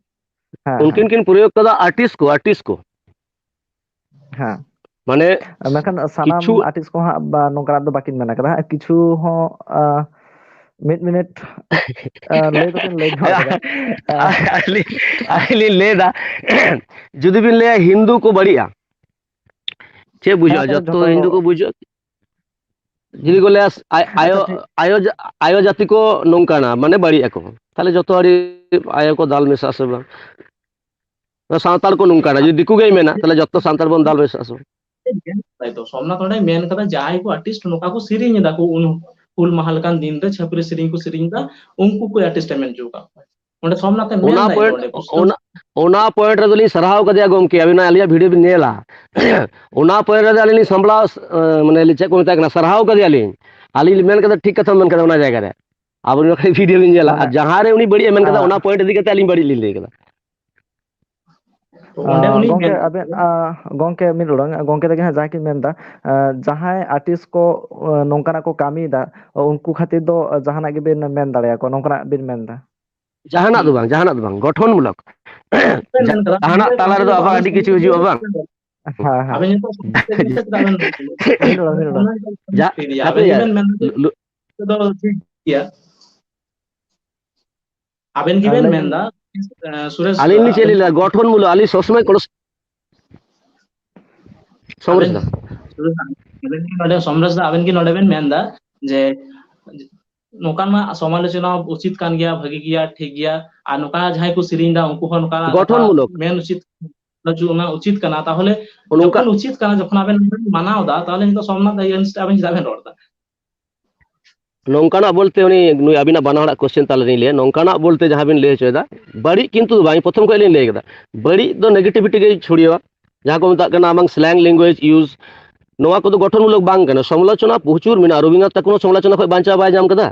ᱦᱮᱸ, ᱩᱱᱠᱤᱱ ᱦᱮᱸ᱾ ᱠᱤᱱ ᱯᱨᱚᱭᱳᱜᱽ ᱠᱟᱫᱟ ᱟᱨᱴᱤᱥᱴ ᱠᱚ, ᱟᱨᱴᱤᱥᱴ ᱠᱚ᱾ ᱦᱮᱸ᱾ ᱢᱟᱱᱮ ᱢᱮᱱᱠᱷᱟᱱ ᱥᱟᱱᱟᱢ ᱠᱤᱪᱷᱩ ᱟᱨᱴᱤᱥᱴ ᱠᱚ ᱦᱟᱸᱜ ᱵᱟ-, ᱱᱚᱝᱠᱟᱱᱟᱜ ᱫᱚ ᱵᱟᱹᱠᱤᱱ ᱢᱮᱱ ᱟᱠᱟᱫᱟ ᱦᱟᱸᱜ᱾ ᱠᱤᱪᱷᱩ ᱦᱚᱸ, ᱟ, ᱢᱤᱫ ᱢᱤᱱᱤᱴ, ᱟ, ᱞᱟᱹᱭ ᱫᱚᱠᱤᱱ ᱞᱟᱹᱭ ᱧᱚᱜ ᱟᱠᱟᱫᱟ᱾ ᱟ, ᱟᱹᱞᱤᱧ, ᱟᱹᱞᱤᱧ ᱞᱤᱧ ᱞᱟᱹᱭ ᱮᱫᱟ, ᱡᱩᱫᱤ ᱵᱤᱱ ᱞᱟᱹᱭᱟ ᱦᱤᱱᱫᱩ ᱠᱚ ᱵᱟᱹᱲᱤᱡᱼᱟ, ᱪᱮᱫ ᱦᱮᱸ, ᱵᱩᱡᱷᱟᱹᱜᱼᱟ? ᱛᱟᱦᱞᱮ ᱡᱚᱛᱚ ᱡᱷᱚᱛᱚ ᱦᱤᱱᱫᱩ ᱠᱚ ᱵᱩᱡᱷᱟᱹᱜᱼᱟ? ᱡᱩᱫᱤ ᱠᱚ ᱞᱟᱹᱭᱟ, ᱟᱭ-, ᱟᱪᱪᱷᱟ, ᱟᱭᱳ, ᱴᱷᱤᱠ᱾ ᱟᱭᱳ ᱡᱟ-, ᱟᱭᱳ ᱡᱟᱹᱛᱤ ᱠᱚ ᱱᱚᱝᱠᱟᱱᱟ, ᱢᱟᱱᱮ ᱵᱟᱹᱲᱤᱡ ᱟᱠᱚ, ᱛᱟᱦᱞᱮ ᱡᱚᱛᱚ ᱟᱹᱰᱤ ᱟᱭᱳ ᱠᱚ ᱫᱟᱞ ᱢᱮᱥᱟ ᱥᱮ ᱵᱟᱝ? ᱥᱟᱱᱛᱟᱲ ᱠᱚ ᱱᱚᱝᱠᱟᱱᱟ, ᱡᱩᱫᱤ ᱫᱤᱠᱩ ᱜᱮᱭ ᱢᱮᱱᱟ, ᱛᱟᱦᱞᱮ ᱡᱚᱛᱚ ᱥᱟᱱᱛᱟᱲ ᱵᱚᱱ ᱫᱟᱞ ᱢᱮᱥᱟᱜᱼᱟ ᱥᱮ ᱵᱟᱝ? ᱛᱟᱭ ᱛᱚ, ᱥᱳᱢᱱᱟᱛᱷ ᱱᱚᱰᱮ ᱢᱮᱱ ᱠᱟᱫᱟ, ᱡᱟᱦᱟᱸᱭ ᱠᱚ ᱟᱨᱴᱤᱥᱴ ᱱᱚᱝᱠᱟ ᱠᱚ ᱥᱮᱨᱮᱧ ᱮᱫᱟ ᱠᱚ, ᱩᱱ ᱦᱩᱞ ᱢᱟᱦᱟ ᱞᱮᱠᱟᱱ ᱫᱤᱱ ᱨᱮ ᱪᱷᱟᱹᱯᱨᱤ ᱥᱮᱨᱮᱧ ᱠᱚ ᱥᱮᱨᱮᱧ ᱮᱫᱟ, ᱩᱱᱠᱩ ᱠᱚ ᱟᱨᱴᱤᱥᱴ ᱮ ᱢᱮᱱ ᱦᱚᱪᱚ ᱟᱠᱟᱫ ᱠᱚᱣᱟ᱾ ᱚᱸᱰᱮ ᱥᱳᱢᱱᱟᱛᱷ ᱮ ᱢᱮᱱ ᱫᱟᱭ ᱱᱚᱰᱮ ᱯᱩᱥᱴᱟᱹᱣ ᱚᱱᱟ ᱯᱚᱭᱮᱱᱴ ᱨᱮᱫᱚ ᱞᱤᱧ ᱥᱟᱨᱦᱟᱣ ᱠᱟᱫᱮᱭᱟ ᱜᱚᱢᱠᱮ, ᱟᱹᱵᱤᱱᱟᱜ ᱟᱹᱞᱤᱧᱟᱜ ᱵᱷᱤᱰᱤᱭᱳ ᱵᱤᱱ ᱧᱮᱞᱟ᱾ ᱚᱱᱟ ᱯᱚᱭᱮᱱᱴ ᱨᱮᱫᱚ ᱟᱹᱞᱤᱧ ᱞᱤᱧ ᱥᱟᱢᱵᱲᱟᱣ, ᱢᱟᱱᱮ ᱪᱮᱫ ᱠᱚ ᱢᱮᱛᱟᱜ ᱠᱟᱱᱟ, ᱥᱟᱨᱦᱟᱣ ᱠᱟᱫᱮᱭᱟᱞᱤᱧ᱾ ᱟᱹᱞᱤᱧ ᱞᱤᱧ ᱢᱮᱱ ᱠᱟᱫᱟ, ᱴᱷᱤᱠ ᱠᱟᱛᱷᱟᱢ ᱢᱮᱱ ᱠᱟᱫᱟ ᱚᱱᱟ ᱡᱟᱭᱜᱟ ᱨᱮ᱾ ᱟᱵᱚ ᱡᱚᱠᱷᱚᱱ ᱵᱷᱤᱰᱤᱭᱳ ᱵᱤᱱ ᱧᱮᱞᱟ, ᱟᱨ ᱡᱟᱦᱟᱸ ᱨᱮ ᱩᱱᱤ ᱵᱟᱹᱲᱤᱡ ᱮ ᱢᱮᱱ ᱠᱟᱫᱟ, ᱚᱱᱟ ᱯᱚᱭᱮᱱᱴ ᱤᱫᱤ ᱠᱟᱛᱮ ᱟᱹᱞᱤᱧ ᱵᱟᱹᱲᱤᱡ ᱞᱤᱧ ᱞᱟᱹᱭ ᱠᱟᱫᱟ᱾ ᱛᱚ ᱚᱸᱰᱮ ᱩᱱᱤ ᱜᱚᱝᱠᱮ, ᱢᱮᱱ ᱟᱵᱮᱱ, ᱟᱸ, ᱜᱚᱝᱠᱮ, ᱢᱤᱫ ᱴᱚᱲᱟᱝ, ᱜᱚᱝᱠᱮ ᱛᱟᱹᱠᱤᱱ ᱦᱟᱸᱜ ᱡᱟᱦᱟᱸ ᱠᱤᱱ ᱢᱮᱱ ᱮᱫᱟ, ᱟᱸ, ᱡᱟᱦᱟᱸᱭ ᱟᱨᱴᱤᱥᱴ ᱠᱚ, ᱟᱸ, ᱱᱚᱝᱠᱟᱱᱟᱜ ᱠᱚ ᱠᱟᱹᱢᱤᱭᱮᱫᱟ, ᱩᱱᱠᱩ ᱠᱷᱟᱹᱛᱤᱨ ᱫᱚ ᱡᱟᱦᱟᱱᱟᱜ ᱜᱮᱵᱤᱱ ᱢᱮᱱ ᱫᱟᱲᱮᱭᱟᱠᱚᱣᱟ, ᱱᱚᱝᱠᱟᱱᱟᱜ ᱵᱤᱱ ᱢᱮᱱ ᱮᱫᱟ? ᱡᱟᱦᱟᱱᱟᱜ ᱫᱚ ᱵᱟᱝ, ᱡᱟᱦᱟᱱᱟᱜ ᱫᱚ ᱵᱟᱝ, ᱜᱚᱴᱷᱚᱱ ᱢᱩᱞᱚᱠ᱾ ᱵᱮᱱ ᱢᱮᱱ ᱠᱟᱫᱟ, ᱡᱟᱦᱟᱱᱟᱜ ᱛᱟᱞᱟ ᱨᱮᱫᱚ ᱟᱵᱟᱨ ᱟᱹᱰᱤ ᱠᱤᱪᱷᱩ ᱦᱤᱡᱩᱜᱼᱟ ᱵᱟᱝ? ᱦᱮᱸ, ᱦᱮᱸ᱾ ᱟᱵᱮᱱ ᱱᱤᱛᱚᱜ ᱪᱮᱫᱟᱜ ᱵᱮᱱ ᱢᱤᱫ ᱦᱚᱲ, ᱢᱤᱫ ᱦᱚᱲ᱾ ᱡᱟ-, ᱟᱵᱮᱱ ᱦᱟᱯᱮ ᱡᱟ, ᱜᱮᱵᱮᱱ ᱢᱮᱱ ᱞᱩ-, ᱞᱩ-, ᱫᱚ ᱴᱷᱤᱠ ᱜᱮᱭᱟ᱾ ᱟᱵᱮᱱ ᱜᱮᱵᱮᱱ ᱞᱟᱹᱭ ᱵᱮᱱ᱾ ᱢᱮᱱᱫᱟ, ᱮ, ᱥᱩᱨᱮᱥ ᱟᱹᱞᱤᱧ ᱫᱟ, ᱞᱤᱧ ᱪᱮᱫ ᱟᱵᱮᱱ ᱞᱤᱧ ᱞᱟᱹᱭᱟ, ᱜᱚᱴᱷᱚᱱ ᱢᱩᱞᱚᱠ, ᱟᱹᱞᱤᱧ ᱥᱚᱵ ᱥᱚᱢᱚᱭ ᱠᱚᱱᱚ ᱥᱚᱢᱨᱮᱥ ᱟᱵᱮᱱ, ᱫᱟ᱾ ᱥᱩᱨᱮᱥ ᱫᱟ, ᱟᱵᱮᱱ ᱜᱮ ᱱᱚᱰᱮ, ᱥᱚᱢᱨᱮᱥ ᱫᱟ, ᱟᱵᱮᱱ ᱜᱮ ᱱᱚᱰᱮ ᱵᱮᱱ ᱢᱮᱱᱫᱟ ᱡᱮ ᱱᱚᱝᱠᱟᱱᱟᱜ ᱥᱚᱢᱟᱞᱳᱪᱚᱱᱟ ᱩᱪᱤᱛ ᱠᱟᱱ ᱜᱮᱭᱟ, ᱵᱷᱟᱹᱜᱤ ᱜᱮᱭᱟ, ᱴᱷᱤᱠ ᱜᱮᱭᱟ, ᱟᱨ ᱱᱚᱝᱠᱟ ᱡᱟᱦᱟᱸᱭ ᱠᱚ ᱥᱮᱨᱮᱧ ᱫᱟ ᱩᱱᱠᱩ ᱦᱚᱸ ᱱᱚᱝᱠᱟᱱᱟᱜ ᱠᱟᱛᱷᱟ ᱜᱚᱴᱷᱚᱱ ᱢᱩᱞᱚᱠ᱾ ᱢᱮᱱ ᱩᱪᱤᱛ, ᱚᱱᱟ ᱩᱪᱤᱛ ᱠᱟᱱᱟ᱾ ᱛᱟᱦᱚᱞᱮ ᱱᱚᱝᱠᱟ ᱡᱚᱠᱷᱚᱱ ᱩᱪᱤᱛ ᱠᱟᱱᱟ, ᱡᱚᱠᱷᱚᱱ ᱟᱵᱮᱱ ᱵᱮᱱ ᱢᱟᱱᱟᱣ ᱫᱟ, ᱛᱟᱦᱚᱞᱮ ᱱᱤᱛᱚᱜ ᱥᱳᱢᱱᱟᱛᱷ against ᱟᱵᱮᱱ ᱪᱮᱫᱟᱜ ᱵᱮᱱ ᱨᱚᱲ ᱫᱟ? ᱱᱚᱝᱠᱟᱱᱟᱜ ᱵᱚᱞᱛᱮ ᱩᱱᱤ, ᱱᱩᱭ ᱟᱹᱵᱤᱱᱟᱜ ᱵᱟᱱᱟ ᱦᱚᱲᱟᱜ question ᱛᱟᱦᱞᱮ ᱞᱤᱧ ᱞᱟᱹᱭᱟ, ᱱᱚᱝᱠᱟᱱᱟᱜ ᱵᱚᱞᱛᱮ ᱡᱟᱦᱟᱸ ᱵᱤᱱ ᱞᱟᱹᱭ ᱦᱚᱪᱚᱭᱮᱫᱟ, ᱵᱟᱹᱲᱤᱡ ᱠᱤᱱᱛᱩ ᱫᱚ ᱵᱟᱝ, ᱯᱨᱚᱛᱷᱚᱢ ᱠᱷᱚᱱ ᱞᱤᱧ ᱞᱟᱹᱭ ᱠᱮᱫᱟ, ᱵᱟᱹᱲᱤᱡ ᱫᱚ negativity ᱜᱮ ᱪᱷᱩᱲᱭᱟᱹᱣᱟ᱾ ᱡᱟᱦᱟᱸ ᱠᱚ ᱢᱮᱛᱟᱜ ᱠᱟᱱᱟ ᱟᱢᱟᱝ slang language use, ᱱᱚᱣᱟ ᱠᱚᱫᱚ ᱜᱚᱴᱷᱚᱱᱢᱩᱞᱚᱠ ᱵᱟᱝ ᱠᱟᱱᱟ᱾ ᱥᱚᱢᱟᱞᱳᱪᱚᱱᱟ ᱯᱨᱚᱪᱩᱨ ᱢᱮᱱᱟᱜᱼᱟ, ᱨᱚᱵᱤᱱᱫᱨᱚᱱᱟᱛᱷ ᱴᱷᱟᱠᱩᱨ ᱦᱚᱸ ᱥᱚᱢᱟᱞᱳᱪᱚᱱᱟ ᱠᱷᱚᱱ ᱵᱟᱧᱪᱟᱣ ᱵᱟᱭ ᱧᱟᱢ ᱠᱟᱫᱟ᱾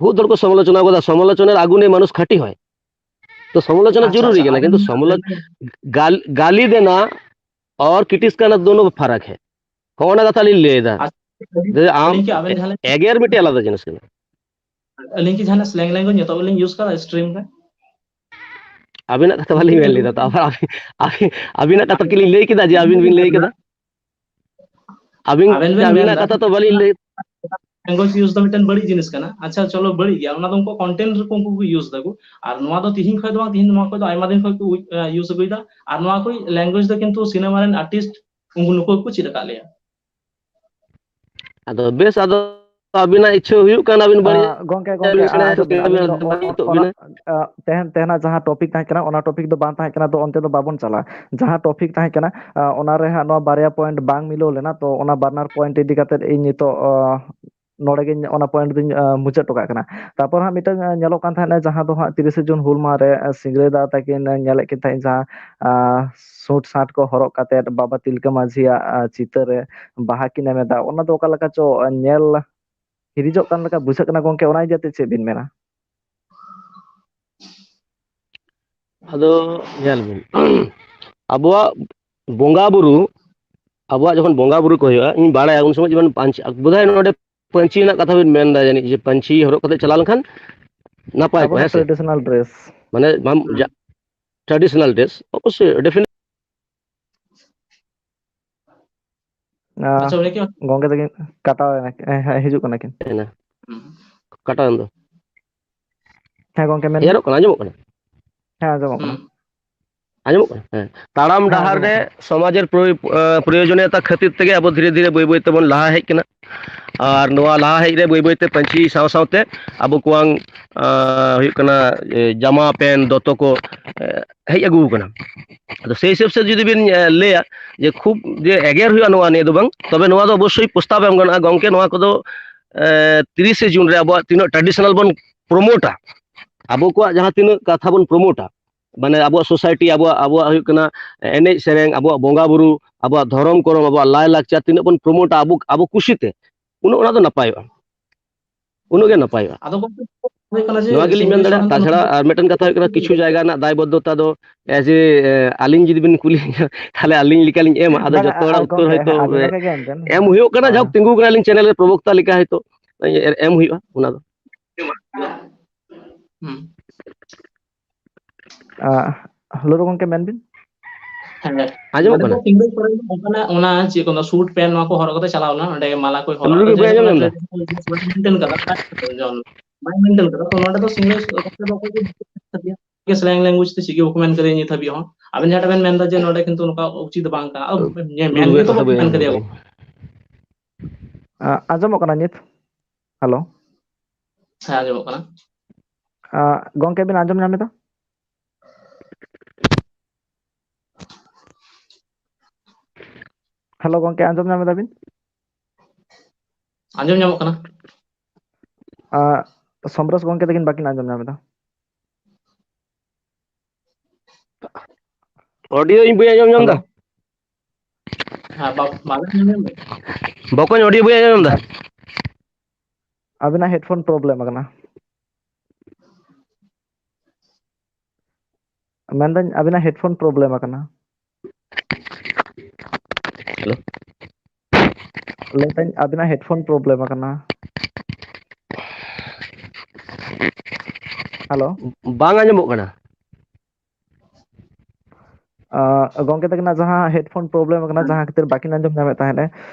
ᱵᱚᱦᱩᱛ ᱦᱚᱲ ᱠᱚ ᱥᱚᱢᱟᱞᱳᱪᱚᱱᱟ ᱠᱟᱫᱟ, ᱥᱚᱢᱟᱞᱳᱪᱚᱱᱟ ᱨᱮ ᱟᱜᱩᱱᱮ ᱢᱟᱱᱩᱥ ᱠᱷᱟᱹᱴᱤ ᱦᱚᱭ᱾ ᱛᱚ ᱥᱚᱢᱟᱞᱳᱪᱚᱱᱟ ᱟᱪᱪᱷᱟ, ᱡᱚᱨᱩᱨᱤ ᱟᱪᱪᱷᱟ, ᱠᱟᱱᱟ, ᱟᱵᱮᱱ ᱠᱤᱱᱛᱩ ᱥᱚᱢᱟᱞᱳᱪ-, ᱜᱟᱞ-, ᱜᱟᱞᱤ ᱫᱮᱱᱟ ᱟᱨ ᱠᱨᱤᱴᱤᱥ ᱠᱟᱱᱟ ᱫᱳᱱᱳ ᱯᱷᱟᱨᱟᱠ ᱦᱮ᱾ ᱦᱚᱸᱜᱼᱚ ᱱᱟ ᱠᱟᱛᱷᱟ ᱞᱤᱧ ᱞᱟᱹᱭ ᱮᱫᱟ᱾ ᱟᱪᱪᱷᱟ, ᱡᱮ ᱟᱢ ᱟᱹᱞᱤᱧ ᱠᱤ ᱟᱵᱮᱱ ᱮ-, ᱡᱟᱦᱟᱸ ᱞᱮᱠᱟ ᱮᱜᱮᱨ ᱢᱤᱫᱴᱮᱡ ᱟᱞᱟᱫᱟ ᱡᱤᱱᱤᱥ ᱠᱟᱱᱟ᱾ ᱟᱹᱞᱤᱧ ᱠᱤ ᱡᱟᱦᱟᱱᱟᱜ slang language ᱱᱤᱛᱚᱜ ᱞᱤᱧ use ᱠᱟᱫᱟ stream ᱨᱮ? ᱟᱵᱤᱱᱟᱜ ᱠᱟᱛᱷᱟ ᱵᱟᱹᱞᱤᱧ ᱢᱮᱱ ᱞᱮᱫᱟ, ᱛᱚ ᱟᱵᱟᱨ ᱟᱵᱤᱱ, ᱟᱵᱤᱱ, ᱟᱵᱤᱱᱟᱜ ᱠᱟᱛᱷᱟ ᱠᱤᱞᱤᱧ ᱞᱟᱹᱭ ᱠᱮᱫᱟ ᱡᱮ ᱟᱵᱤᱱ ᱵᱤᱱ ᱞᱟᱹᱭ ᱠᱮᱫᱟ? ᱟᱵᱤᱱ, ᱟᱵᱮᱱ ᱵᱮᱱ ᱟᱵᱤᱱᱟᱜ ᱢᱮᱱᱫᱟ ᱠᱟᱛᱷᱟ ᱛᱚ ᱵᱟᱹᱞᱤᱧ ᱞᱟᱹᱭ᱾ Language use ᱫᱚ ᱢᱤᱫᱴᱮᱱ ᱵᱟᱹᱲᱤᱡ ᱡᱤᱱᱤᱥ ᱠᱟᱱᱟ᱾ ᱟᱪᱪᱷᱟ, ᱪᱚᱞᱚ, ᱵᱟᱹᱲᱤᱡ ᱜᱮᱭᱟ, ᱚᱱᱟ ᱫᱚ ᱩᱱᱠᱩ content ᱨᱮᱠᱚ ᱩᱱᱠᱩ ᱠᱚ use ᱫᱟᱠᱚ᱾ ᱟᱨ ᱱᱚᱣᱟ ᱫᱚ ᱛᱤᱦᱤᱧ ᱠᱷᱚᱱ ᱫᱚ ᱵᱟᱝ, ᱛᱤᱦᱤᱧ ᱱᱚᱣᱟ ᱠᱷᱚᱱ ᱫᱚ ᱟᱭᱢᱟ ᱫᱤᱱ ᱠᱷᱚᱱ ᱠᱚ ᱩ-, ᱮ, use ᱟᱹᱜᱩᱭᱮᱫᱟ᱾ ᱟᱨ ᱱᱚᱣᱟ ᱠᱚ language ᱫᱚ ᱠᱤᱱᱛᱩ ᱥᱤᱱᱮᱢᱟ ᱨᱮᱱ artist ᱩᱱᱠᱩ ᱱᱩᱠᱩ ᱜᱮᱠᱚ ᱪᱮᱫ ᱟᱠᱟᱫ ᱞᱮᱭᱟ᱾ ᱟᱫᱚ ᱵᱮᱥ, ᱟᱫᱚ ᱟᱹᱵᱤᱱᱟᱜ ᱤᱪᱪᱷᱟᱹ ᱦᱩᱭᱩᱜ ᱠᱟᱱ, ᱟᱹᱵᱤᱱ ᱵᱟᱹᱲᱤᱡ ᱟ, ᱜᱚᱝᱠᱮ, ᱜᱚᱝᱠᱮ, ᱵᱤᱱ ᱥᱮᱬᱟᱭᱟ, ᱟᱨ ᱥᱮ ᱢᱤᱫᱴᱤᱡ ᱵᱟᱹᱲᱤᱡ ᱟᱹᱞᱤᱧ ᱫᱚ ᱵᱤᱱ ᱚ-, ᱚ-, ᱵᱟᱹᱲᱤᱡᱚᱜ ᱚᱱᱟ, ᱵᱤᱱᱟ? ᱟ, ᱛᱮᱦᱮᱧ, ᱛᱮᱦᱮᱧᱟᱜ ᱡᱟᱦᱟᱸ topic ᱛᱟᱦᱮᱸ ᱠᱟᱱᱟ, ᱚᱱᱟ topic ᱫᱚ ᱵᱟᱝ ᱛᱟᱦᱮᱸ ᱠᱟᱱᱟ, ᱛᱚ ᱚᱱᱛᱮ ᱫᱚ ᱵᱟᱵᱚᱱ ᱪᱟᱞᱟᱜᱼᱟ᱾ ᱡᱟᱦᱟᱸ topic ᱛᱟᱦᱮᱸ ᱠᱟᱱᱟ, ᱟ, ᱚᱱᱟ ᱨᱮ ᱦᱟᱸᱜ ᱱᱚᱣᱟ ᱵᱟᱨᱭᱟ point ᱵᱟᱝ ᱢᱤᱞᱟᱹᱣ ᱞᱮᱱᱟ, ᱛᱚ ᱚᱱᱟ ᱵᱟᱱᱟᱨ point ᱤᱫᱤ ᱠᱟᱛᱮᱫ ᱤᱧ ᱱᱤᱛᱚᱜ, ᱟ, ᱱᱚᱰᱮ ᱜᱮ ᱚᱱᱟ ᱯᱚᱭᱮᱱᱴ ᱫᱚᱧ ᱢᱩᱪᱟᱹᱫ ᱦᱚᱴᱚ ᱠᱟᱜ ᱠᱟᱱᱟ᱾ ᱛᱟᱨᱯᱚᱨ ᱦᱟᱸᱜ ᱢᱤᱫᱴᱟᱝ ᱧᱮᱞᱚᱜ ᱠᱟᱱ ᱛᱟᱦᱮᱸᱱᱟ, ᱡᱟᱦᱟᱸ ᱫᱚ ᱦᱟᱸᱜ ᱛᱤᱨᱤᱥᱮ ᱡᱩᱱ ᱦᱩᱞ ᱢᱟᱦᱟ ᱨᱮ ᱥᱤᱝᱨᱟᱹᱭ ᱫᱟ ᱛᱟᱹᱠᱤᱱ ᱧᱮᱞᱮᱫ ᱠᱤᱱ ᱛᱟᱦᱮᱸᱫ, ᱡᱟᱦᱟᱸ ᱥᱩᱴ ᱥᱟᱴ ᱠᱚ ᱦᱚᱨᱚᱜ ᱠᱟᱛᱮᱫ ᱵᱟᱵᱟ ᱛᱤᱞᱠᱟᱹ ᱢᱟᱹᱡᱷᱤᱭᱟᱜ ᱪᱤᱛᱟᱹᱨ ᱨᱮ ᱵᱟᱦᱟ ᱠᱤᱱ ᱮᱢ ᱮᱫᱟ, ᱚᱱᱟ ᱫᱚ ᱚᱠᱟ ᱞᱮᱠᱟ ᱪᱚ ᱧᱮᱞ ᱦᱤᱨᱤᱡᱚᱜ ᱠᱟᱱ ᱞᱮᱠᱟ ᱵᱩᱡᱷᱟᱹᱜ ᱠᱟᱱᱟ ᱜᱚᱝᱠᱮ, ᱚᱱᱟ ᱤᱫᱤ ᱠᱟᱛᱮ ᱪᱮᱫ ᱵᱤᱱ ᱢᱮᱱᱟ? ᱟᱫᱚ ᱧᱮᱞ ᱵᱤᱱ, ᱟᱵᱚᱣᱟᱜ ᱵᱚᱸᱜᱟ ᱵᱩᱨᱩ, ᱟᱵᱚᱣᱟᱜ ᱡᱚᱠᱷᱚᱱ ᱵᱚᱸᱜᱟ ᱵᱩᱨᱩ ᱠᱚ ᱦᱩᱭᱩᱜᱼᱟ, ᱤᱧ ᱵᱟᱲᱟᱭᱟ ᱩᱱ ᱥᱚᱢᱚᱭ ᱡᱮᱢᱚᱱ ᱯᱟᱧᱪᱤ, ᱵᱳᱫᱷᱚᱭ ᱱᱚᱰᱮ ᱯᱟᱹᱧᱪᱤ ᱨᱮᱱᱟᱜ ᱠᱟᱛᱷᱟ ᱵᱤᱱ ᱢᱮᱱ ᱮᱫᱟ ᱡᱟᱹᱱᱤᱡ, ᱡᱮ ᱯᱟᱹᱧᱪᱤ ᱦᱚᱨᱚᱜ ᱠᱟᱛᱮ ᱪᱟᱞᱟᱣ ᱞᱮᱱᱠᱷᱟᱱ ᱱᱟᱯᱟᱭ ᱠᱚᱜᱼᱟ, ᱟᱵᱚᱱᱟᱜ ᱦᱮᱸ ᱥᱮ? Traditional dress. ᱢᱟᱱᱮ ᱵᱟᱢ ᱡᱟ-, traditional dress, ᱚᱵᱚᱥᱥᱳᱭ, definitely᱾ ᱟᱸ, ᱟᱪᱪᱷᱟ, ᱩᱱᱤ ᱠᱤ? ᱜᱚᱝᱠᱮ ᱛᱟᱹᱠᱤᱱ ᱠᱟᱴᱟᱣ ᱮᱱᱟ ᱠᱤᱱ, ᱦᱮᱸ, ᱦᱮᱸ, ᱦᱤᱡᱩᱜ ᱠᱟᱱᱟ ᱠᱤᱱ᱾ ᱦᱩᱸ᱾ ᱠᱟᱴᱟᱣ ᱮᱱ ᱫᱚ᱾ ᱦᱮᱸ ᱜᱚᱝᱠᱮ, ᱢᱮᱱ ᱵᱤᱱ᱾ ᱦᱮᱡ ᱠᱟᱱᱟ, ᱟᱸᱡᱚᱢᱚᱜ ᱠᱟᱱᱟ? ᱦᱮᱸ, ᱟᱸᱡᱚᱢᱚᱜ ᱠᱟᱱᱟ᱾ ᱦᱩᱸ᱾ ᱟᱸᱡᱚᱢᱚᱜ ᱠᱟᱱᱟ? ᱦᱮᱸ᱾ ᱛᱟᱲᱟᱢ ᱦᱮᱸ, ᱰᱟᱦᱟᱨ ᱟᱸᱡᱚᱢᱚᱜ ᱨᱮ ᱠᱟᱱᱟ᱾ ᱥᱚᱢᱟᱡᱮᱨ ᱯᱨᱚᱭᱳ-, ᱟᱸ, ᱯᱨᱚᱭᱳᱡᱚᱱᱤᱭᱚᱛᱟ ᱠᱷᱟᱹᱛᱤᱨ ᱛᱮᱜᱮ ᱟᱵᱚ ᱫᱷᱤᱨᱮ ᱫᱷᱤᱨᱮ ᱵᱟᱹᱭ ᱵᱟᱹᱭ ᱛᱮᱵᱚᱱ ᱞᱟᱦᱟ ᱦᱮᱡ ᱠᱟᱱᱟ᱾ ᱟᱨ ᱱᱚᱣᱟ ᱞᱟᱦᱟ ᱦᱮᱡ ᱨᱮ ᱵᱟᱹᱭ ᱵᱟᱹᱭ ᱛᱮ ᱯᱟᱹᱧᱪᱤ ᱥᱟᱶ ᱥᱟᱶᱛᱮ ᱟᱵᱚ ᱠᱚᱣᱟᱝ, ᱟᱸ, ᱦᱩᱭᱩᱜ ᱠᱟᱱᱟ, ᱮ, ᱡᱟᱢᱟ, ᱯᱮᱱ, ᱫᱚᱛᱚ ᱠᱚ, ᱮ, ᱦᱮᱡ ᱟᱹᱜᱩ ᱟᱠᱟᱱᱟ᱾ ᱟᱫᱚ ᱥᱮᱭ ᱦᱤᱥᱟᱹᱵ ᱥᱮ ᱡᱩᱫᱤ ᱵᱤᱱ, ᱮ, ᱞᱟᱹᱭᱟ ᱡᱮ ᱠᱷᱩᱵ ᱡᱮ ᱮᱜᱮᱨ ᱦᱩᱭᱩᱜᱼᱟ ᱱᱚᱣᱟ ᱱᱤᱭᱟᱹ ᱫᱚ ᱵᱟᱝ, ᱛᱚᱵᱮ ᱱᱚᱣᱟ ᱫᱚ ᱚᱵᱚᱥᱥᱳᱭ ᱯᱨᱚᱥᱛᱟᱵ ᱮᱢ ᱜᱟᱱᱚᱜᱼᱟ, ᱜᱚᱝᱠᱮ, ᱱᱚᱣᱟ ᱠᱚᱫᱚ, ᱮ, ᱛᱤᱨᱤᱥᱮ ᱡᱩᱱ ᱨᱮ ᱟᱵᱚᱣᱟᱜ ᱛᱤᱱᱟᱹᱜ traditional ᱵᱚᱱ ᱯᱨᱚᱢᱳᱴᱟ, ᱟᱵᱚ ᱠᱚᱣᱟᱜ ᱡᱟᱦᱟᱸ ᱛᱤᱱᱟᱹᱜ ᱠᱟᱛᱷᱟ ᱵᱚᱱ ᱯᱨᱚᱢᱳᱴᱟ, ᱢᱟᱱᱮ ᱟᱵᱚᱣᱟᱜ ᱥᱳᱥᱟᱭᱴᱤ, ᱟᱵᱚᱣᱟᱜ, ᱟᱵᱚᱣᱟᱜ ᱦᱩᱭᱩᱜ ᱠᱟᱱᱟ ᱮᱱᱮᱡ ᱥᱮᱨᱮᱧ, ᱟᱵᱚᱣᱟᱜ ᱵᱚᱸᱜᱟ ᱵᱩᱨᱩ, ᱟᱵᱚᱣᱟᱜ ᱫᱷᱚᱨᱚᱢ ᱠᱚᱨᱚᱢ, ᱟᱵᱚᱣᱟᱜ ᱞᱟᱭ ᱞᱟᱠᱪᱟᱨ ᱛᱤᱱᱟᱹᱜ ᱵᱚᱱ ᱯᱨᱚᱢᱳᱴᱟ ᱟᱵᱚ, ᱟᱵᱚ ᱠᱩᱥᱤᱛᱮ, ᱩᱱᱟᱹᱜ ᱚᱱᱟ ᱫᱚ ᱱᱟᱯᱟᱭᱚᱜᱼᱟ, ᱩᱱᱟᱹᱜ ᱜᱮ ᱱᱟᱯᱟᱭᱚᱜᱼᱟ᱾ ᱟᱫᱚ ᱜᱚᱝᱠᱮ, ᱦᱩᱭᱩᱜ ᱠᱟᱱᱟ ᱡᱮ ᱱᱚᱣᱟ ᱜᱮᱞᱤᱧ ᱢᱮᱱ ᱥᱤᱝᱨᱟᱹᱭ ᱫᱟᱲᱮᱭᱟᱜᱼᱟ᱾ ᱥᱟᱶᱛᱮ ᱛᱟᱪᱷᱟᱲᱟ ᱱᱚᱣᱟ ᱟᱨ ᱢᱤᱫᱴᱮᱱ ᱠᱟᱛᱷᱟ ᱦᱩᱭᱩᱜ ᱠᱟᱱᱟ, ᱠᱤᱪᱷᱩ ᱡᱟᱭᱜᱟ ᱨᱮᱱᱟᱜ ᱫᱟᱭᱵᱚᱫᱽᱫᱷᱚᱛᱟ ᱫᱚ, ᱮ, ᱡᱮ, ᱮ, ᱟᱹᱞᱤᱧ ᱡᱩᱫᱤ ᱵᱤᱱ ᱠᱩᱞᱤ ᱞᱤᱧᱟ, ᱛᱟᱦᱞᱮ ᱟᱹᱞᱤᱧ ᱞᱮᱠᱟᱞᱤᱧ ᱮᱢᱟ, ᱟᱫᱚ ᱵᱟᱝ, ᱡᱚᱛᱚ ᱟ-, ᱦᱚᱲᱟᱜ ᱟ-, ᱩᱛᱛᱚᱨ ᱜᱚᱝᱠᱮ, ᱦᱚᱭᱛᱳ, ᱟᱵᱤᱱ ᱮ, ᱞᱮᱠᱟ ᱜᱮ ᱮᱢ ᱵᱮᱱ᱾ ᱮᱢ ᱦᱮᱸ᱾ ᱦᱩᱭᱩᱜ ᱠᱟᱱᱟ᱾ ᱡᱟᱦᱳᱠ, ᱛᱤᱸᱜᱩ ᱠᱟᱱᱟ, ᱟᱹᱞᱤᱧ ᱪᱮᱱᱮᱞ ᱨᱮ ᱯᱨᱚᱵᱚᱠᱛᱟ ᱞᱮᱠᱟ ᱦᱚᱭᱛᱳ, ᱮ, ᱮᱢ ᱦᱩᱭᱩᱜᱼᱟ ᱚᱱᱟ ᱫᱚ᱾ ᱦᱩᱸ᱾ ᱟ, ᱞᱩᱨᱩ ᱜᱚᱝᱠᱮ, ᱢᱮᱱ ᱵᱤᱱ᱾ ᱦᱮᱸ, ᱟᱸᱡᱚᱢᱚᱜ ᱱᱚᱰᱮ ᱫᱚ ᱠᱟᱱᱟ? ᱥᱤᱝᱨᱟᱹᱭ ᱠᱚᱨᱮ ᱫᱚ ᱚᱱᱠᱟᱱᱟᱜ ᱚᱱᱟ ᱪᱮᱫ ᱠᱚ ᱢᱮᱱᱟ, ᱥᱩᱴ ᱯᱮᱱ ᱱᱚᱣᱟ ᱠᱚ ᱦᱚᱨᱚᱜ ᱠᱟᱛᱮ ᱪᱟᱞᱟᱣ ᱞᱮᱱᱟ, ᱚᱸᱰᱮ ᱢᱟᱞᱟ ᱠᱚᱭ ᱦᱚᱨᱚᱜ ᱞᱩᱨᱩ ᱟᱫᱟ, ᱜᱚᱝᱠᱮ, ᱡᱟᱭᱦᱳᱠ, ᱟᱸᱡᱚᱢ ᱚᱱᱟ ᱧᱟᱢ ᱫᱟ? traditional dress ᱵᱟᱭ maintain ᱠᱟᱫᱟ, ᱵᱟᱭ maintain ᱠᱟᱫᱟ, ᱛᱚ ᱱᱚᱰᱮ ᱫᱚ ᱥᱤᱝᱨᱟᱹᱭ ᱥᱚᱨᱠᱟᱨ ᱫᱚ ᱚᱠᱚᱭ ᱜᱮ slang language ᱛᱮ ᱪᱮᱫ ᱜᱮ ᱵᱟᱠᱚ ᱢᱮᱱ ᱠᱟᱫᱟ ᱱᱤᱛ ᱦᱟᱹᱵᱤᱡ ᱦᱚᱸ᱾ ᱟᱵᱮᱱ ᱡᱟᱦᱟᱸᱴᱟᱜ ᱵᱮᱱ ᱢᱮᱱᱫᱟ ᱡᱮ ᱱᱚᱰᱮ ᱠᱤᱱᱛᱩ ᱱᱚᱝᱠᱟ ᱩᱪᱤᱛ ᱫᱚ ᱵᱟᱝ ᱠᱟᱱᱟ, ᱟᱫᱚ ᱢᱮᱱ ᱜᱮᱛᱚ ᱵᱟᱠᱚ ᱢᱮᱱ ᱠᱟᱫᱮᱭᱟ ᱜᱚᱝᱠᱮ᱾ ᱟ, ᱟᱸᱡᱚᱢᱚᱜ ᱠᱟᱱᱟ ᱱᱤᱛ? ᱦᱮᱞᱳ᱾ ᱦᱮᱸ, ᱟᱸᱡᱚᱢᱚᱜ ᱠᱟᱱᱟ᱾ ᱟ, ᱜᱚᱝᱠᱮ, ᱵᱤᱱ ᱟᱸᱡᱚᱢ ᱧᱟᱢ ᱮᱫᱟ? ᱦᱮᱞᱳ ᱜᱚᱝᱠᱮ, ᱟᱸᱡᱚᱢ ᱧᱟᱢ ᱮᱫᱟ ᱵᱤᱱ? ᱟᱸᱡᱚᱢ ᱧᱟᱢᱚᱜ ᱠᱟᱱᱟ? ᱟᱸ, ᱥᱚᱢᱨᱮᱥ ᱜᱚᱝᱠᱮ ᱛᱟᱹᱠᱤᱱ ᱵᱟᱹᱠᱤᱱ ᱟᱸᱡᱚᱢ ᱧᱟᱢ ᱮᱫᱟ᱾ ᱚᱰᱤᱭᱳ ᱤᱧ ᱵᱟᱹᱧ ᱟᱸᱡᱚᱢ ᱧᱟᱢ ᱮᱫᱟ᱾ ᱦᱮᱸ, ᱵᱟ- ᱵᱟᱵᱮᱱ ᱟᱸᱡᱚᱢ ᱧᱟᱢ ᱮᱫᱟ? ᱵᱚᱠᱚᱧ, ᱚᱰᱤᱭᱳ ᱵᱟᱹᱧ ᱟᱸᱡᱚᱢ ᱮᱫᱟ᱾ ᱟᱵᱤᱱᱟᱜ ᱦᱮᱰᱯᱷᱳᱱ ᱯᱨᱚᱵᱞᱮᱢ ᱟᱠᱟᱱᱟ᱾ ᱢᱮᱱᱫᱟᱹᱧ ᱟᱵᱤᱱᱟᱜ ᱦᱮᱰᱯᱷᱳᱱ ᱯᱨᱚᱵᱞᱮᱢ ᱟᱠᱟᱱᱟ᱾ ᱦᱮᱞᱳ᱾ ᱞᱟᱹᱭᱫᱟᱹᱧ ᱟᱵᱤᱱᱟᱜ ᱦᱮᱰᱯᱷᱳᱱ ᱯᱨᱚᱵᱞᱮᱢ ᱟᱠᱟᱱᱟ᱾ ᱦᱮᱞᱳ᱾ ᱵᱟᱝ ᱟᱸᱡᱚᱢᱚᱜ ᱠᱟᱱᱟ᱾ ᱟᱸ, ᱜᱚᱝᱠᱮ ᱛᱟᱹᱠᱤᱱᱟᱜ ᱡᱟᱦᱟᱸ ᱦᱮᱰᱯᱷᱳᱱ ᱯᱨᱚᱵᱞᱮᱢ ᱟᱠᱟᱱᱟ, ᱡᱟᱦᱟᱸ ᱠᱷᱟᱹᱛᱤᱨ ᱵᱟᱹᱠᱤᱱ ᱟᱸᱡᱚᱢ ᱧᱟᱢᱮᱫ ᱛᱟᱦᱮᱸᱫ,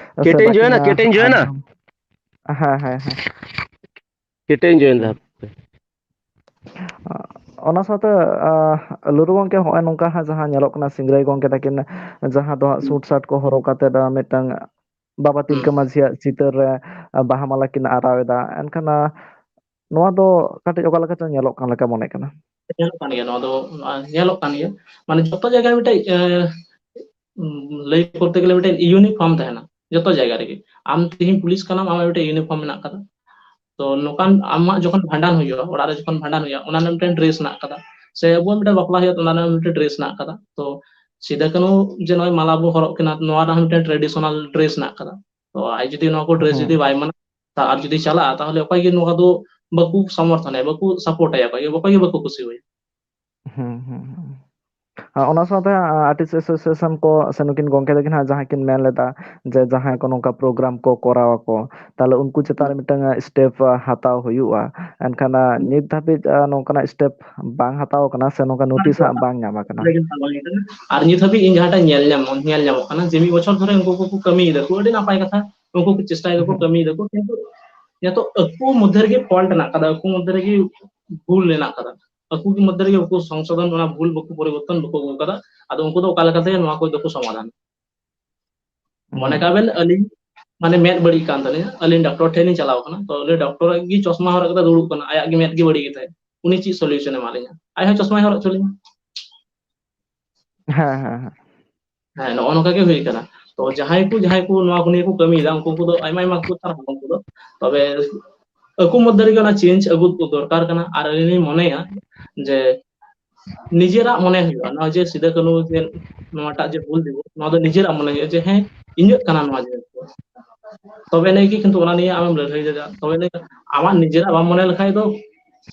ᱥᱮ ᱠᱮᱴᱮᱡ ᱵᱟᱹᱠᱤᱱ, ᱡᱚᱭᱮᱱᱟ, ᱟᱸ, ᱠᱮᱴᱮᱡ ᱡᱚᱭᱮᱱᱟ᱾ ᱟᱸᱡᱚᱢ-, ᱦᱮᱸ, ᱦᱮᱸ, ᱦᱮᱸ᱾ ᱠᱮᱴᱮᱡ ᱡᱚᱭᱮᱱ ᱫᱟ᱾ ᱚᱱᱟ ᱥᱟᱶᱛᱮ, ᱟᱸ, ᱞᱩᱨᱩ ᱜᱚᱝᱠᱮ, ᱦᱚᱸᱜᱼᱚᱭ ᱱᱚᱝᱠᱟ ᱦᱟᱸᱜ ᱡᱟᱦᱟᱸ ᱧᱮᱞᱚᱜ ᱠᱟᱱᱟ, ᱥᱤᱝᱨᱟᱹᱭ ᱜᱚᱝᱠᱮ ᱛᱟᱹᱠᱤᱱ ᱡᱟᱦᱟᱸ ᱫᱚ ᱦᱟᱸᱜ ᱥᱩᱴ ᱥᱟᱴ ᱠᱚ ᱦᱚᱨᱚᱜ ᱠᱟᱛᱮᱫ, ᱟᱸ, ᱢᱤᱫᱴᱟᱝ ᱵᱟᱵᱟ ᱛᱤᱞᱠᱟᱹ ᱦᱩᱸ᱾ ᱢᱟᱹᱡᱷᱤᱭᱟᱜ ᱪᱤᱛᱟᱹᱨ ᱨᱮ, ᱟᱸ, ᱵᱟᱦᱟ ᱢᱟᱞᱟ ᱠᱤᱱ ᱟᱨᱟᱣ ᱮᱫᱟ, ᱮᱱᱠᱷᱟᱱ, ᱟᱸ, ᱱᱚᱣᱟ ᱫᱚ ᱠᱟᱹᱴᱤᱡ ᱚᱠᱟ ᱞᱮᱠᱟ ᱪᱚᱝ ᱧᱮᱞᱚᱜ ᱠᱟᱱ ᱞᱮᱠᱟ ᱢᱚᱱᱮᱜ ᱠᱟᱱᱟ᱾ ᱧᱮᱞᱚᱜ ᱠᱟᱱ ᱜᱮᱭᱟ, ᱱᱚᱣᱟ ᱫᱚ, ᱟᱸ, ᱧᱮᱞᱚᱜ ᱠᱟᱱ ᱜᱮᱭᱟ᱾ ᱢᱟᱱᱮ, ᱡᱚᱛᱚ ᱡᱟᱭᱜᱟ ᱨᱮ ᱢᱤᱫᱴᱮᱡ, ᱟᱸ, ᱞᱟᱹᱭ ᱠᱚᱨᱛᱮ ᱜᱮᱞᱮ ᱢᱤᱫᱴᱮᱡ ᱤᱭᱩᱱᱤᱯᱷᱚᱨᱢ ᱛᱟᱦᱮᱱᱟ ᱡᱚᱛᱚ ᱡᱟᱭᱜᱟ ᱨᱮᱜᱮ᱾ ᱟᱢ ᱛᱮᱦᱮᱧ ᱯᱩᱞᱤᱥ ᱠᱟᱱᱟᱢ, ᱟᱢᱟᱜ ᱢᱤᱫᱴᱮᱡ ᱤᱭᱩᱱᱤᱯᱷᱚᱨᱢ ᱢᱮᱱᱟᱜ ᱠᱟᱫᱟ᱾ ᱛᱚ, ᱱᱚᱝᱠᱟᱱ ᱟᱢᱟᱜ ᱡᱚᱠᱷᱚᱱ ᱵᱷᱟᱸᱰᱟᱱ ᱦᱩᱭᱩᱜᱼᱟ, ᱚᱲᱟᱜ ᱨᱮ ᱡᱚᱠᱷᱚᱱ ᱵᱷᱟᱸᱰᱟᱱ ᱦᱩᱭᱩᱜᱼᱟ, ᱚᱱᱟ ᱨᱮᱱᱟᱜ ᱢᱤᱫᱴᱮᱱ ᱰᱨᱮᱥ ᱦᱮᱱᱟᱜ ᱠᱟᱫᱟ᱾ ᱥᱮ ᱟᱵᱚᱣᱟᱜ ᱢᱤᱫᱴᱮᱱ ᱵᱟᱯᱞᱟ ᱦᱩᱭᱩᱜᱼᱟ, ᱚᱱᱟ ᱨᱮᱱᱟᱜ ᱢᱤᱫᱴᱮᱱ ᱰᱨᱮᱥ ᱦᱮᱱᱟᱜ ᱠᱟᱫᱟ᱾ ᱛᱚ, ᱥᱤᱫᱩ ᱠᱟᱹᱱᱦᱩ ᱡᱮ ᱱᱚᱜᱼᱚᱭ ᱢᱟᱞᱟ ᱵᱚ ᱦᱚᱨᱚᱜ ᱠᱤᱱᱟ, ᱱᱚᱣᱟ ᱨᱮᱱᱟᱜ ᱢᱤᱫᱴᱮᱱ ᱴᱨᱮᱰᱤᱥᱚᱱᱟᱞ ᱰᱨᱮᱥ ᱦᱮᱱᱟᱜ ᱠᱟᱫᱟ᱾ ᱛᱚ, ᱟᱡ ᱡᱩᱫᱤ ᱱᱚᱣᱟ ᱠᱚ ᱰᱨᱮᱥ ᱦᱩᱸ᱾ ᱡᱩᱫᱤ ᱵᱟᱭ ᱢᱟᱱᱟ, ᱛᱟ-, ᱟᱨ ᱡᱩᱫᱤ ᱪᱟᱞᱟᱜᱼᱟ, ᱛᱟᱦᱚᱞᱮ ᱚᱠᱚᱭ ᱜᱮ ᱱᱚᱣᱟ ᱫᱚ ᱵᱟᱠᱚ ᱥᱚᱢᱚᱨᱛᱷᱚᱱᱟᱭᱟ, ᱵᱟᱠᱚ ᱥᱟᱯᱳᱨᱴ ᱟᱭᱟ, ᱚᱠᱚᱭ ᱜᱮ, ᱚᱠᱚᱭ ᱜᱮ ᱵᱟᱠᱚ ᱠᱩᱥᱤᱣᱟᱭᱟ᱾ ᱦᱩᱸ, ᱦᱩᱸ, ᱦᱩᱸ᱾ ᱟᱨ ᱚᱱᱟ ᱥᱟᱶᱛᱮ, ᱟ, ᱟᱨᱴᱤᱥᱴ ᱮᱥᱳᱥᱤᱭᱮᱥᱚᱱ ᱠᱚ ᱥᱮ ᱱᱩᱠᱤᱱ ᱜᱚᱝᱠᱮ ᱛᱟᱹᱠᱤᱱ ᱦᱟᱸᱜ ᱡᱟᱦᱟᱸ ᱠᱤᱱ ᱢᱮᱱ ᱞᱮᱫᱟ ᱡᱮ ᱡᱟᱦᱟᱸᱭ ᱠᱚ ᱱᱚᱝᱠᱟ ᱯᱨᱳᱜᱨᱟᱢ ᱠᱚ ᱠᱚᱨᱟᱣ ᱟᱠᱚ, ᱛᱟᱦᱞᱮ ᱩᱱᱠᱩ ᱪᱮᱛᱟᱱ ᱨᱮ ᱢᱤᱫᱴᱟᱝ, ᱟ, ᱥᱴᱮᱯ, ᱟ, ᱦᱟᱛᱟᱣ ᱦᱩᱭᱩᱜᱼᱟ᱾ ᱮᱱᱠᱷᱟᱱ, ᱟ, ᱱᱤᱛ ᱫᱷᱟᱹᱵᱤᱡ, ᱟ, ᱱᱚᱝᱠᱟᱱᱟᱜ ᱥᱴᱮᱯ ᱵᱟᱝ ᱦᱟᱛᱟᱣ ᱟᱠᱟᱱᱟ ᱥᱮ ᱱᱚᱝᱠᱟ ᱱᱳᱴᱤᱥ ᱦᱟᱸᱜ ᱵᱟᱝ ᱧᱟᱢ ᱟᱠᱟᱱᱟ᱾ ᱟᱨ ᱱᱤᱛ ᱦᱟᱹᱵᱤᱡ ᱤᱧ ᱡᱟᱦᱟᱸᱴᱟᱜ ᱧᱮᱞ ᱧᱟᱢ, ᱧᱮᱞ ᱧᱟᱢᱚᱜ ᱠᱟᱱᱟ ᱡᱮ ᱢᱤᱫ ᱵᱚᱪᱷᱚᱨ ᱫᱷᱚᱨᱮ ᱩᱱᱠᱩ ᱠᱚᱠᱚ ᱠᱟᱹᱢᱤᱭᱮᱫᱟ ᱠᱚ, ᱟᱹᱰᱤ ᱱᱟᱯᱟᱭ ᱠᱟᱛᱷᱟ, ᱩᱱᱠᱩ ᱠᱚ ᱪᱮᱥᱴᱟᱭ ᱫᱟᱠᱚ, ᱦᱩᱸ᱾ ᱠᱟᱹᱢᱤᱭᱮᱫᱟ ᱠᱚ, ᱠᱤᱱᱛᱩ ᱱᱤᱛᱚᱜ ᱟᱠᱚ ᱢᱚᱫᱽᱫᱷᱮ ᱨᱮᱜᱮ ᱯᱷᱚᱞᱴ ᱦᱮᱱᱟᱜ ᱠᱟᱫᱟ, ᱟᱠᱚ ᱢᱚᱫᱽᱫᱷᱮ ᱨᱮᱜᱮ ᱵᱷᱩᱞ ᱦᱮᱱᱟᱜ ᱠᱟᱫᱟ, ᱟᱠᱚ ᱜᱮ ᱢᱚᱫᱽᱫᱷᱮ ᱨᱮᱜᱮ ᱩᱱᱠᱩ ᱥᱚᱝᱥᱳᱫᱷᱚᱱ, ᱚᱱᱟ ᱵᱷᱩᱞ ᱵᱟᱠᱚ ᱯᱚᱨᱤᱵᱚᱨᱛᱚᱱ ᱵᱟᱠᱚ ᱟᱹᱜᱩ ᱠᱟᱫᱟ᱾ ᱟᱫᱚ ᱩᱱᱠᱩ ᱫᱚ ᱚᱠᱟ ᱞᱮᱠᱟᱛᱮ ᱱᱚᱣᱟ ᱠᱚ ᱫᱚᱠᱚ ᱥᱚᱢᱟᱫᱷᱟᱱ? ᱢᱚᱱᱮ ᱦᱩᱸ᱾ ᱠᱟᱜ ᱵᱮᱱ, ᱟᱹᱞᱤᱧ ᱢᱟᱱᱮ ᱢᱮᱫ ᱵᱟᱹᱲᱤᱡ ᱠᱟᱱ ᱛᱟᱹᱞᱤᱧᱟ, ᱟᱹᱞᱤᱧ ᱰᱟᱠᱛᱚᱨ ᱴᱷᱮᱱ ᱞᱤᱧ ᱪᱟᱞᱟᱣ ᱠᱟᱱᱟ, ᱛᱚ ᱩᱱᱤ ᱰᱟᱠᱛᱚᱨ ᱜᱮ ᱪᱚᱥᱢᱟ ᱦᱚᱨᱚᱜ ᱠᱟᱛᱮ ᱫᱩᱲᱩᱵ ᱠᱟᱱᱟ, ᱟᱭᱟᱜ ᱜᱮ ᱢᱮᱫ ᱜᱮ ᱵᱟᱹᱲᱤᱡ ᱜᱮᱛᱟᱭᱟ, ᱩᱱᱤ ᱪᱮᱫ ᱥᱚᱞᱤᱭᱩᱥᱚᱱ ᱮ ᱮᱢᱟ ᱞᱤᱧᱟ? ᱟᱡ ᱦᱚᱸ ᱪᱚᱥᱢᱟᱭ ᱦᱚᱨᱚᱜ ᱦᱚᱪᱚ ᱞᱤᱧᱟ᱾ ᱦᱮᱸ, ᱦᱮᱸ, ᱦᱮᱸ᱾ ᱦᱮᱸ, ᱱᱚᱜᱼᱚ ᱱᱚᱝᱠᱟ ᱜᱮ ᱦᱩᱭ ᱠᱟᱱᱟ᱾ ᱛᱚ ᱡᱟᱦᱟᱸᱭ ᱠᱚ ᱡᱟᱦᱟᱸᱭ ᱠᱚ ᱱᱚᱣᱟ ᱠᱚ ᱱᱤᱭᱟᱹ ᱠᱚ ᱠᱟᱹᱢᱤᱭᱮᱫᱟ, ᱩᱱᱠᱩ ᱠᱚᱫᱚ ᱟᱭᱢᱟ ᱟᱭᱢᱟ ᱠᱚ ᱥᱟᱨᱦᱟᱣ ᱩᱱᱠᱩ ᱫᱚ᱾ ᱛᱚᱵᱮ ᱟᱠᱚ ᱢᱚᱫᱽᱫᱷᱮ ᱨᱮᱜᱮ ᱚᱱᱟ ᱪᱮᱧᱡᱽ ᱟᱹᱜᱩ ᱫᱚᱨᱠᱟᱨ ᱠᱟᱱᱟ᱾ ᱟᱨ ᱟᱹᱞᱤᱧ ᱞᱤᱧ ᱢᱚᱱᱮᱭᱟ ᱡᱮ ᱱᱤᱡᱮᱨᱟᱜ ᱢᱚᱱᱮ ᱦᱩᱭᱩᱜᱼᱟ, ᱱᱚᱣᱟ ᱡᱮ ᱥᱤᱫᱩ ᱠᱟᱹᱱᱦᱩ ᱡᱮ ᱱᱚᱣᱟᱴᱟᱜ ᱡᱮ ᱦᱩᱞ ᱫᱤᱵᱚᱥ, ᱱᱚᱣᱟ ᱫᱚ ᱱᱤᱡᱮᱨᱟᱜ ᱢᱚᱱᱮ ᱦᱩᱭᱩᱜᱼᱟ ᱡᱮ ᱦᱮᱸ, ᱤᱧᱟᱹᱜ ᱠᱟᱱᱟ ᱱᱚᱣᱟ ᱡᱤᱱᱤᱥ ᱫᱚ᱾ ᱛᱚᱵᱮ ᱟᱹᱱᱤᱡ ᱜᱮ ᱠᱤᱱᱛᱩ ᱚᱱᱟ ᱱᱤᱭᱮ ᱟᱢᱮᱢ ᱞᱟᱹᱲᱦᱟᱹᱭ ᱫᱟᱲᱮᱭᱟᱜᱼᱟ, ᱛᱚᱵᱮ ᱟᱹᱱᱤᱡ ᱟᱢᱟᱜ ᱱᱤᱡᱮᱨᱟᱜ ᱵᱟᱢ ᱢᱚᱱᱮ ᱞᱮᱠᱷᱟᱡ ᱫᱚ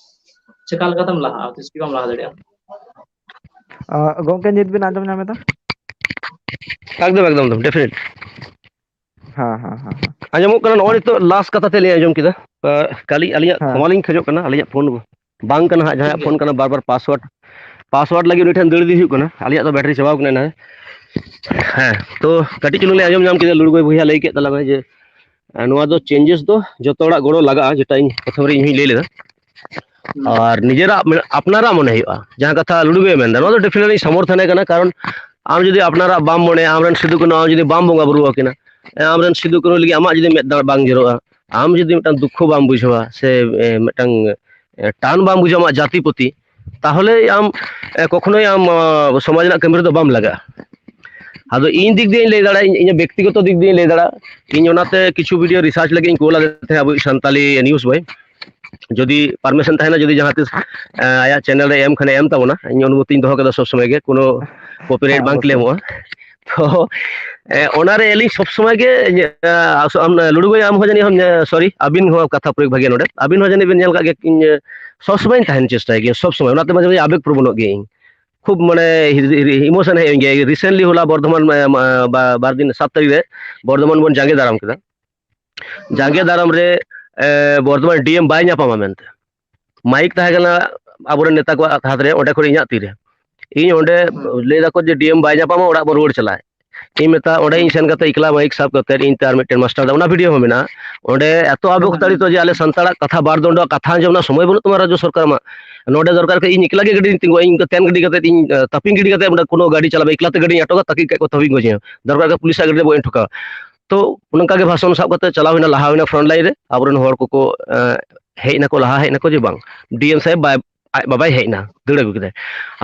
ᱪᱮᱠᱟ ᱞᱮᱠᱟᱛᱮᱢ ᱞᱟᱦᱟᱜᱼᱟ? ᱛᱤᱥ ᱜᱮ ᱵᱟᱢ ᱞᱟᱦᱟ ᱫᱟᱲᱮᱭᱟᱜᱼᱟ᱾ ᱟᱸ, ᱜᱚᱝᱠᱮ, ᱱᱤᱛ ᱵᱤᱱ ᱟᱸᱡᱚᱢ ᱧᱟᱢ ᱮᱫᱟ? ᱮᱠᱫᱚᱢ ᱮᱠᱫᱚᱢ ᱮᱠᱫᱚᱢ, definite᱾ ᱦᱮᱸ, ᱦᱮᱸ, ᱦᱮᱸ, ᱦᱮᱸ᱾ ᱟᱸᱡᱚᱢᱚᱜ ᱠᱟᱱᱟ? ᱱᱚᱜᱼᱚᱭ ᱦᱮᱸ, ᱱᱤᱛᱚᱜ ᱞᱟᱥᱴ ᱠᱟᱛᱷᱟ ᱛᱮᱫ ᱞᱤᱧ ᱟᱸᱡᱚᱢ ᱠᱮᱫᱟ᱾ ᱟᱸ, ᱠᱟᱹᱞᱤ ᱟᱹᱞᱤᱧᱟᱜ ᱦᱮᱸ, ᱠᱷᱚᱢᱟ ᱞᱤᱧ ᱠᱷᱚᱡᱚᱜ ᱠᱟᱱᱟ, ᱟᱹᱞᱤᱧᱟᱜ ᱯᱷᱳᱱ ᱵᱟᱝ ᱠᱟᱱᱟ ᱦᱟᱸᱜ, ᱴᱷᱤᱠ ᱡᱟᱦᱟᱸᱭᱟᱜ ᱜᱮᱭᱟ᱾ ᱯᱷᱳᱱ ᱠᱟᱱᱟ, ᱵᱟᱨ ᱵᱟᱨ ᱯᱟᱥᱣᱟᱨᱰ ᱯᱟᱥᱣᱟᱨᱰ ᱞᱟᱹᱜᱤᱫ ᱩᱱᱤ ᱴᱷᱮᱱ ᱫᱟᱹᱲ ᱤᱫᱤ ᱦᱩᱭᱩᱜ ᱠᱟᱱᱟ᱾ ᱟᱹᱞᱤᱧᱟᱜ ᱫᱚ ᱵᱮᱴᱟᱨᱤ ᱪᱟᱵᱟᱣ ᱠᱟᱱᱟ ᱮᱱᱟᱝ᱾ ᱦᱮᱸ, ᱛᱚ ᱠᱟᱹᱴᱤᱡ ᱪᱩᱞᱩᱝ ᱞᱤᱧ ᱟᱸᱡᱚᱢ ᱧᱟᱢ ᱠᱮᱫᱟ, ᱞᱩᱲᱩ ᱜᱚᱭ ᱵᱚᱭᱦᱟ ᱞᱟᱹᱭ ᱠᱮᱫ ᱛᱟᱞᱟᱝᱟ ᱡᱮ, ᱟᱸ, ᱱᱚᱣᱟ ᱫᱚ ᱪᱮᱧᱡᱮᱥ ᱫᱚ ᱡᱚᱛᱚ ᱦᱚᱲᱟᱜ ᱜᱚᱲᱚ ᱞᱟᱜᱟᱜᱼᱟ, ᱡᱮᱴᱟ ᱤᱧ ᱯᱨᱚᱛᱷᱚᱢ ᱨᱮ ᱤᱧ ᱦᱚᱸᱧ ᱞᱟᱹᱭ ᱞᱮᱫᱟ᱾ ᱦᱩᱸ, ᱟᱨ ᱱᱤᱡᱮᱨᱟᱜ ᱢᱮ-, ᱟᱯᱱᱟᱨᱟᱜ ᱢᱚᱱᱮ ᱦᱩᱭᱩᱜᱼᱟ, ᱡᱟᱦᱟᱸ ᱠᱟᱛᱷᱟ ᱞᱩᱲᱩ ᱜᱚᱭ ᱢᱮᱱᱫᱟ, ᱱᱚᱣᱟ ᱫᱚ definitely ᱥᱚᱢᱚᱨᱛᱷᱚᱱᱮ ᱠᱟᱱᱟ᱾ ᱠᱟᱨᱚᱱ ᱟᱢ ᱡᱩᱫᱤ ᱟᱯᱱᱟᱨᱟᱜ ᱵᱟᱢ ᱢᱚᱱᱮᱭᱟ, ᱟᱢᱨᱮᱱ ᱥᱤᱫᱩ ᱠᱟᱹᱱᱦᱩ ᱟᱢ ᱡᱩᱫᱤ ᱵᱟᱢ ᱵᱚᱸᱜᱟ ᱵᱩᱨᱩ ᱟᱹᱠᱤᱱᱟ, ᱟᱢᱨᱮᱱ ᱥᱤᱫᱩ ᱠᱟᱹᱱᱦᱩ ᱞᱟᱹᱜᱤᱫ ᱟᱢᱟᱜ ᱡᱩᱫᱤ ᱢᱮᱫ ᱫᱟᱜ ᱵᱟᱝ ᱡᱚᱨᱚᱜᱼᱟ, ᱟᱢ ᱡᱩᱫᱤ ᱢᱤᱫᱴᱟᱝ ᱫᱩᱠᱠᱷᱚ ᱵᱟᱢ ᱵᱩᱡᱷᱟᱹᱣᱟ ᱥᱮ, ᱮ, ᱢᱤᱫᱴᱟᱝ, ᱮ, ᱴᱟᱱ ᱵᱟᱢ ᱵᱩᱡᱷᱟᱹᱣᱟ ᱟᱢᱟᱜ ᱡᱟᱹᱛᱤ ᱯᱨᱚᱛᱤ, ᱛᱟᱦᱚᱞᱮ ᱟᱢ, ᱮ, ᱠᱚᱠᱷᱚᱱᱳᱭ ᱟᱢ, ᱟ, ᱥᱚᱢᱟᱡᱽ ᱨᱮᱱᱟᱜ ᱠᱟᱹᱢᱤ ᱨᱮᱫᱚ ᱵᱟᱢ ᱞᱟᱜᱟᱜᱼᱟ᱾ ᱟᱫᱚ ᱤᱧ ᱫᱤᱠ ᱫᱤᱭᱮᱧ ᱞᱟᱹᱭ ᱫᱟᱲᱮᱭᱟᱜᱼᱟ, ᱤᱧ, ᱤᱧᱟᱹᱜ ᱵᱮᱠᱛᱤᱜᱚᱛᱚ ᱫᱤᱠ ᱫᱤᱭᱮᱧ ᱞᱟᱹᱭ ᱫᱟᱲᱮᱭᱟᱜᱼᱟ, ᱤᱧ ᱚᱱᱟᱛᱮ ᱠᱤᱪᱷᱩ video research ᱞᱟᱹᱜᱤᱫ ᱤᱧ ᱠᱳᱞ ᱟᱫᱮ ᱛᱟᱦᱮᱸᱫ ᱟᱵᱚᱭᱤᱡ ᱥᱟᱱᱛᱟᱞᱤ news boy, ᱡᱩᱫᱤ permission ᱛᱟᱦᱮᱱᱟ, ᱡᱩᱫᱤ ᱡᱟᱦᱟᱸ ᱛᱤᱥ, ᱮ, ᱟᱭᱟᱜ channel ᱨᱮ ᱮᱢ ᱠᱷᱟᱱᱮ ᱮᱢ ᱛᱟᱵᱚᱱᱟ, ᱤᱧ ᱚᱱᱩᱢᱚᱛᱤᱧ ᱫᱚᱦᱚ ᱠᱟᱫᱟ ᱥᱚᱵ ᱥᱚᱢᱚᱭ ᱜᱮ, ᱠᱳᱱᱳ copyright ᱦᱮᱸ, ᱵᱟᱝ ᱚᱵᱚᱥᱥᱳᱭ᱾ claimᱚᱜᱼᱟ᱾ ᱛᱚ, ᱮ, ᱚᱱᱟᱨᱮ ᱟᱹᱞᱤᱧ ᱥᱚᱵ ᱥᱚᱢᱚᱭ ᱜᱮ, ᱮ, ᱟᱥ-, ᱟᱢ, ᱞᱩᱲᱩ ᱵᱷᱟᱹᱭ, ᱟᱢ ᱦᱚᱸ ᱡᱟᱹᱱᱤᱡ ᱦᱚᱸ, ᱮ, sorry, ᱟᱹᱵᱤᱱ ᱦᱚᱸ ᱠᱟᱛᱷᱟ ᱯᱨᱚᱭᱳᱜᱽ ᱵᱷᱟᱜᱮ ᱱᱚᱰᱮ, ᱟᱹᱵᱤᱱ ᱦᱚᱸ ᱡᱟᱹᱱᱤᱡ ᱵᱤᱱ ᱧᱮᱞ ᱠᱟᱜ ᱜᱮᱭᱟ, ᱤᱧ, ᱮ, ᱥᱚᱵ ᱥᱚᱢᱚᱭ ᱤᱧ ᱛᱟᱦᱮᱱ ᱪᱮᱥᱴᱟᱭ ᱜᱮᱭᱟ, ᱥᱚᱵ ᱥᱚᱢᱚᱭ, ᱚᱱᱟᱛᱮ ᱢᱟᱡᱷᱮ ᱢᱟᱡᱷᱮ ᱟᱵᱮᱜᱽ ᱯᱨᱚᱵᱚᱱᱚᱜ ᱜᱮᱭᱟᱹᱧ, ᱠᱷᱩᱵ ᱢᱟᱱᱮ emotion ᱦᱮᱡ ᱟᱹᱧ ᱜᱮᱭᱟ᱾ Recently ᱦᱚᱞᱟ ᱵᱚᱨᱫᱷᱚᱢᱟᱱ, ᱮ, ᱢᱟ-, ᱵᱟ-, ᱵᱟᱨ ᱫᱤᱱ, ᱥᱟᱛ ᱛᱟᱹᱨᱤᱠᱷ ᱨᱮ ᱵᱚᱨᱫᱷᱚᱢᱟᱱ ᱵᱚᱱ ᱡᱟᱸᱜᱮ ᱫᱟᱨᱟᱢ ᱠᱮᱫᱟ᱾ ᱡᱟᱸᱜᱮ ᱫᱟᱨᱟᱢ ᱨᱮ, ᱮ, ᱵᱚᱨᱫᱷᱚᱢᱟᱱ DM ᱵᱟᱭ ᱧᱟᱯᱟᱢᱟ ᱢᱮᱱᱛᱮ ᱢᱟᱭᱤᱠ ᱛᱟᱦᱮᱸ ᱠᱟᱱᱟ ᱟᱵᱚᱨᱮᱱ ᱱᱮᱛᱟ ᱠᱚᱣᱟᱜ ᱦᱟᱛ ᱨᱮ, ᱚᱸᱰᱮ ᱠᱷᱚᱱ ᱤᱧᱟᱹᱜ ᱛᱤᱨᱮ᱾ ᱤᱧ ᱚᱸᱰᱮ ᱞᱟᱹᱭ ᱫᱟᱠᱚ ᱡᱮ DM ᱵᱟᱭ ᱧᱟᱯᱟᱢᱟ, ᱚᱲᱟᱜ ᱵᱚᱱ ᱨᱩᱣᱟᱹᱲ ᱪᱟᱞᱟᱜᱼᱟ᱾ ᱤᱧ ᱢᱮᱛᱟ, ᱚᱸᱰᱮ ᱤᱧ ᱥᱮᱱ ᱠᱟᱛᱮ ᱮᱠᱞᱟ ᱢᱟᱭᱤᱠ ᱥᱟᱵ ᱠᱟᱛᱮ ᱤᱧ ᱛᱮ ᱟᱨ ᱢᱤᱫᱴᱮᱱ ᱢᱟᱥᱴᱟᱨ ᱫᱟ, ᱚᱱᱟ video ᱦᱚᱸ ᱢᱮᱱᱟᱜᱼᱟ᱾ ᱚᱸᱰᱮ ᱮᱛᱚ ᱟᱵᱚ ᱛᱟᱲᱤᱛᱚ ᱡᱮ ᱟᱞᱮ ᱥᱟᱱᱛᱟᱲᱟᱜ ᱠᱟᱛᱷᱟ ᱵᱟᱨ ᱫᱚᱱᱰᱚ ᱠᱟᱛᱷᱟ ᱟᱸᱡᱚᱢ ᱨᱮᱱᱟᱜ ᱥᱚᱢᱚᱭ ᱵᱟᱹᱱᱩᱜ ᱛᱟᱢᱟ ᱨᱟᱡᱽᱡᱚ ᱥᱚᱨᱠᱟᱨ ᱟᱢᱟᱜ᱾ ᱱᱚᱰᱮ ᱫᱚᱨᱠᱟᱨ ᱠᱷᱟᱡ ᱤᱧ ᱮᱠᱞᱟ ᱜᱮ ᱜᱟᱹᱰᱤ ᱨᱤᱧ ᱛᱤᱸᱜᱩᱣᱟ, ᱤᱧ ᱛᱮᱱ ᱜᱟᱹᱰᱤ ᱠᱟᱛᱮ ᱤᱧ, ᱮ, ᱛᱟᱹᱯᱤᱧ ᱜᱤᱰᱤ ᱠᱟᱛᱮ ᱚᱸᱰᱮ ᱠᱳᱱᱳ ᱜᱟᱹᱰᱤ ᱪᱟᱞᱟᱣ ᱵᱟᱝ, ᱮᱠᱞᱟ ᱛᱮ ᱜᱟᱹᱰᱤᱧ ᱟᱴᱚᱠᱟ, ᱛᱟᱹᱠᱤᱡ ᱠᱷᱟᱡ ᱠᱚ ᱛᱟᱹᱯᱤᱧ ᱜᱚᱡᱤᱧᱟ, ᱫᱚᱨᱠᱟᱨ ᱠᱷᱟᱡ ᱯᱩᱞᱤᱥᱟᱜ ᱜᱟᱹᱰᱤ ᱨᱮ ᱵᱚᱱ ᱴᱷᱚᱠᱟᱣᱟ᱾ ᱛᱚ ᱚᱱᱠᱟ ᱜᱮ ᱵᱷᱟᱥᱚᱱ ᱥᱟᱵ ᱠᱟᱛᱮ ᱪᱟᱞᱟᱣ ᱦᱩᱭᱱᱟ, ᱞᱟᱦᱟ ᱦᱩᱭᱱᱟ front line ᱨᱮ, ᱟᱵᱚᱨᱮᱱ ᱦᱚᱲ ᱠᱚᱠᱚ, ᱮ, ᱦᱮᱡ ᱱᱟᱠᱚ, ᱞᱟᱦᱟ ᱦᱮᱡ ᱱᱟᱠᱚ ᱡᱮ ᱵᱟᱝ, DM ᱥᱟᱦᱮᱵᱽ ᱵᱟᱭ ᱟᱡ ᱵᱟᱵᱟᱭ ᱦᱮᱡ ᱮᱱᱟ, ᱫᱟᱹᱲ ᱟᱹᱜᱩ ᱠᱮᱫᱟᱭ᱾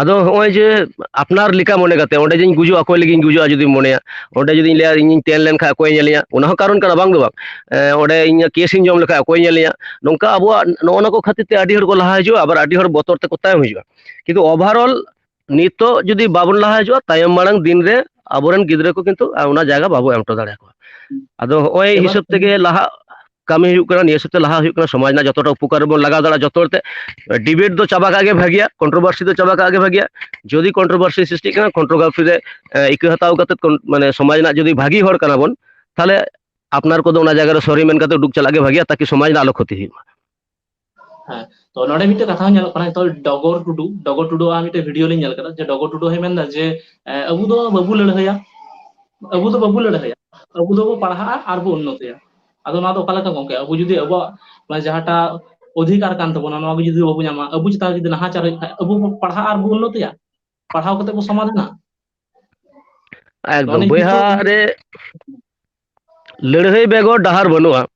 ᱟᱫᱚ ᱦᱚᱸᱜᱼᱚᱭ ᱡᱮ ᱟᱯᱱᱟᱨ ᱞᱮᱠᱟ ᱢᱚᱱᱮ ᱠᱟᱛᱮ, ᱚᱸᱰᱮ ᱡᱮᱧ ᱜᱩᱡᱩᱜ, ᱚᱠᱚᱭ ᱞᱟᱹᱜᱤᱫ ᱤᱧ ᱜᱩᱡᱩᱜᱼᱟ ᱡᱩᱫᱤᱧ ᱢᱚᱱᱮᱭᱟ, ᱚᱸᱰᱮ ᱡᱩᱫᱤᱧ ᱞᱟᱹᱭᱟ ᱤᱧᱤᱧ ᱛᱮᱱ ᱞᱮᱱᱠᱷᱟᱱ ᱚᱠᱚᱭᱮ ᱧᱮᱞᱤᱧᱟ, ᱚᱱᱟ ᱦᱚᱸ ᱠᱟᱨᱚᱱ ᱠᱟᱱᱟ, ᱵᱟᱝ ᱫᱚ ᱵᱟᱝ᱾ ᱮ, ᱚᱸᱰᱮ ᱤᱧ ᱠᱮᱥ ᱤᱧ ᱡᱚᱢ ᱞᱮᱠᱷᱟᱱ ᱚᱠᱚᱭᱮ ᱧᱮᱞᱤᱧᱟ? ᱱᱚᱝᱠᱟ ᱟᱵᱚᱣᱟᱜ ᱱᱚᱜᱼᱚ ᱱᱚᱣᱟ ᱠᱚ ᱠᱷᱟᱹᱛᱤᱨ ᱛᱮ ᱟᱹᱰᱤ ᱦᱚᱲ ᱠᱚ ᱞᱟᱦᱟ ᱦᱤᱡᱩᱜᱼᱟ, ᱟᱵᱟᱨ ᱟᱹᱰᱤ ᱦᱚᱲ ᱵᱚᱛᱚᱨ ᱛᱮᱠᱚ ᱛᱟᱭᱚᱢ ᱦᱤᱡᱩᱜᱼᱟ᱾ ᱠᱤᱱᱛᱩ overall ᱱᱤᱛᱚᱜ ᱡᱩᱫᱤ ᱵᱟᱵᱚᱱ ᱞᱟᱦᱟ ᱦᱤᱡᱩᱜᱼᱟ, ᱛᱟᱭᱚᱢ ᱢᱟᱲᱟᱝ ᱫᱤᱱ ᱨᱮ ᱟᱵᱚᱨᱮᱱ ᱜᱤᱫᱽᱨᱟᱹ ᱠᱚ ᱠᱤᱱᱛᱩ ᱚᱱᱟ ᱡᱟᱭᱜᱟ ᱵᱟᱵᱚ ᱮᱢ ᱦᱚᱴᱚ ᱫᱟᱲᱮᱭᱟᱠᱚᱣᱟ᱾ ᱟᱫᱚ ᱦᱚᱸᱜᱼᱚᱭ ᱮᱵᱟᱨ ᱦᱤᱥᱟᱹᱵ ᱛᱮᱜᱮ ᱞᱟᱦᱟ ᱠᱟᱹᱢᱤ ᱦᱩᱭᱩᱜ ᱠᱟᱱᱟ, ᱱᱤᱭᱟᱹ ᱦᱤᱥᱟᱹᱵ ᱛᱮ ᱞᱟᱦᱟ ᱦᱩᱭᱩᱜ ᱠᱟᱱᱟ, ᱥᱚᱢᱟᱡᱽ ᱨᱮᱱᱟᱜ ᱡᱚᱛᱚᱴᱟ ᱩᱯᱚᱠᱟᱨ ᱵᱚᱱ ᱞᱟᱜᱟᱣ ᱫᱟᱲᱮᱭᱟᱜᱼᱟ, ᱡᱚᱛᱚ ᱦᱚᱲ ᱛᱮ᱾ ᱰᱤᱵᱮᱴ ᱫᱚ ᱪᱟᱵᱟ ᱠᱟᱜ ᱜᱮ ᱵᱷᱟᱜᱮᱭᱟ, ᱠᱚᱱᱴᱨᱳᱵᱷᱟᱨᱥᱤ ᱫᱚ ᱪᱟᱵᱟ ᱠᱟᱜ ᱜᱮ ᱵᱷᱟᱜᱮᱭᱟ᱾ ᱡᱩᱫᱤ ᱠᱚᱱᱴᱨᱳᱵᱷᱟᱨᱥᱤ ᱥᱨᱤᱥᱴᱤᱜ ᱠᱟᱱᱟ, ᱠᱚᱱᱴᱨᱳᱵᱷᱟᱨᱥᱤ ᱨᱮ ᱮ, ᱤᱠᱟᱹ ᱦᱟᱛᱟᱣ ᱠᱟᱛᱮ ᱠᱚᱱ-, ᱢᱟᱱᱮ ᱥᱚᱢᱟᱡᱽ ᱨᱮᱱᱟᱜ ᱡᱩᱫᱤ ᱵᱷᱟᱹᱜᱤ ᱦᱚᱲ ᱠᱟᱱᱟ ᱵᱚᱱ, ᱛᱟᱦᱚᱞᱮ ᱟᱯᱱᱟᱨ ᱠᱚᱫᱚ ᱚᱱᱟ ᱡᱟᱭᱜᱟ ᱨᱮ sorry ᱢᱮᱱ ᱠᱟᱛᱮ ᱩᱰᱩᱠ ᱪᱟᱞᱟᱜ ᱜᱮ ᱵᱷᱟᱜᱮᱭᱟ, ᱛᱟᱠᱤ ᱥᱚᱢᱟᱡᱽ ᱨᱮᱱᱟᱜ ᱟᱞᱚ ᱠᱷᱚᱛᱤ ᱦᱩᱭᱩᱜ ᱢᱟ᱾ ᱦᱮᱸ, ᱛᱚ ᱱᱚᱰᱮ ᱢᱤᱫᱴᱮᱡ ᱠᱟᱛᱷᱟ ᱦᱚᱸ ᱧᱮᱞᱚᱜ ᱠᱟᱱᱟ, ᱱᱤᱛᱚᱜ ᱰᱚᱜᱚᱨ ᱴᱩᱰᱩ, ᱰᱚᱜᱚᱨ ᱴᱩᱰᱩᱣᱟᱜ ᱢᱤᱫᱴᱮᱡ ᱵᱷᱤᱰᱤᱭᱳ ᱞᱤᱧ ᱧᱮᱞ ᱠᱮᱫᱟ, ᱡᱮ ᱰᱚᱜᱚᱨ ᱴᱩᱰᱩ ᱦᱚᱸᱭ ᱢᱮᱱᱫᱟ ᱡᱮ, ᱮ, ᱟᱵᱚ ᱫᱚ ᱵᱟᱵᱚ ᱞᱟᱹᱲᱦᱟᱹᱭᱟ, ᱟᱵᱚ ᱫᱚ ᱵᱟᱵᱚ ᱞᱟᱹᱲᱦᱟᱹᱭᱟ, ᱟᱵᱚ ᱫᱚᱵᱚ ᱯᱟᱲᱦᱟᱜᱼᱟ ᱟᱨ ᱵᱚ ᱩᱱᱱᱚᱛᱤᱭᱟ᱾ ᱟᱫᱚ ᱱᱚᱣᱟ ᱫᱚ ᱚᱠᱟ ᱞᱮᱠᱟ ᱜᱚᱝᱠᱮ? ᱟᱵᱚ ᱡᱩᱫᱤ ᱟᱵᱚᱣᱟᱜ, ᱢᱟᱱᱮ, ᱡᱟᱦᱟᱸᱴᱟᱜ ᱚᱫᱷᱤᱠᱟᱨ ᱠᱟᱱ ᱛᱟᱵᱚᱱᱟ, ᱱᱚᱣᱟ ᱜᱮ ᱡᱩᱫᱤ ᱵᱟᱵᱚ ᱧᱟᱢᱟ, ᱟᱵᱚ ᱪᱮᱛᱟᱱ ᱨᱮ ᱡᱩᱫᱤ ᱱᱟᱦᱟᱪᱟᱨ ᱦᱩᱭᱩᱜ ᱠᱷᱟᱡ, ᱟᱵᱚ ᱵᱚ ᱯᱟᱲᱦᱟᱜᱼᱟ ᱟᱨ ᱵᱚ ᱩᱱᱱᱚᱛᱤᱭᱟ, ᱯᱟᱲᱦᱟᱣ ᱠᱟᱛᱮ ᱵᱚ ᱥᱚᱢᱟᱫᱷᱟᱱᱟ᱾ ᱱᱚᱜᱼᱚ ᱮᱠᱫᱚᱢ ᱱᱤᱭᱟᱹ ᱵᱚᱭᱦᱟ ᱠᱤᱪᱷᱩ ᱨᱮ ᱞᱟᱹᱲᱦᱟᱹᱭ ᱵᱮᱜᱚᱨ ᱰᱟᱦᱟᱨ ᱵᱟᱹᱱᱩᱜᱼᱟ,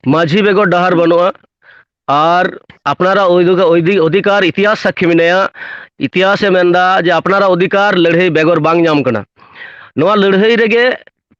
ᱢᱟᱹᱡᱷᱤ ᱵᱮᱜᱚᱨ ᱰᱟᱦᱟᱨ ᱵᱟᱹᱱᱩᱜᱼᱟ, ᱟᱨ ᱟᱯᱱᱟᱨᱟᱜ ᱚᱫᱷᱤ-, ᱚᱫᱷᱤ-, ᱚᱫᱷᱤᱠᱟᱨ ᱤᱛᱤᱦᱟᱥ ᱥᱟᱹᱠᱷᱤ ᱢᱮᱱᱟᱭᱟ᱾ ᱤᱛᱤᱦᱟᱥᱮ ᱢᱮᱱᱫᱟ ᱡᱮ ᱟᱯᱱᱟᱨᱟᱜ ᱚᱫᱷᱤᱠᱟᱨ ᱞᱟᱹᱲᱦᱟᱹᱭ ᱵᱮᱜᱚᱨ ᱵᱟᱝ ᱧᱟᱢ ᱠᱟᱱᱟ᱾ ᱱᱚᱣᱟ ᱞᱟᱹᱲᱦᱟᱹᱭ ᱨᱮᱜᱮ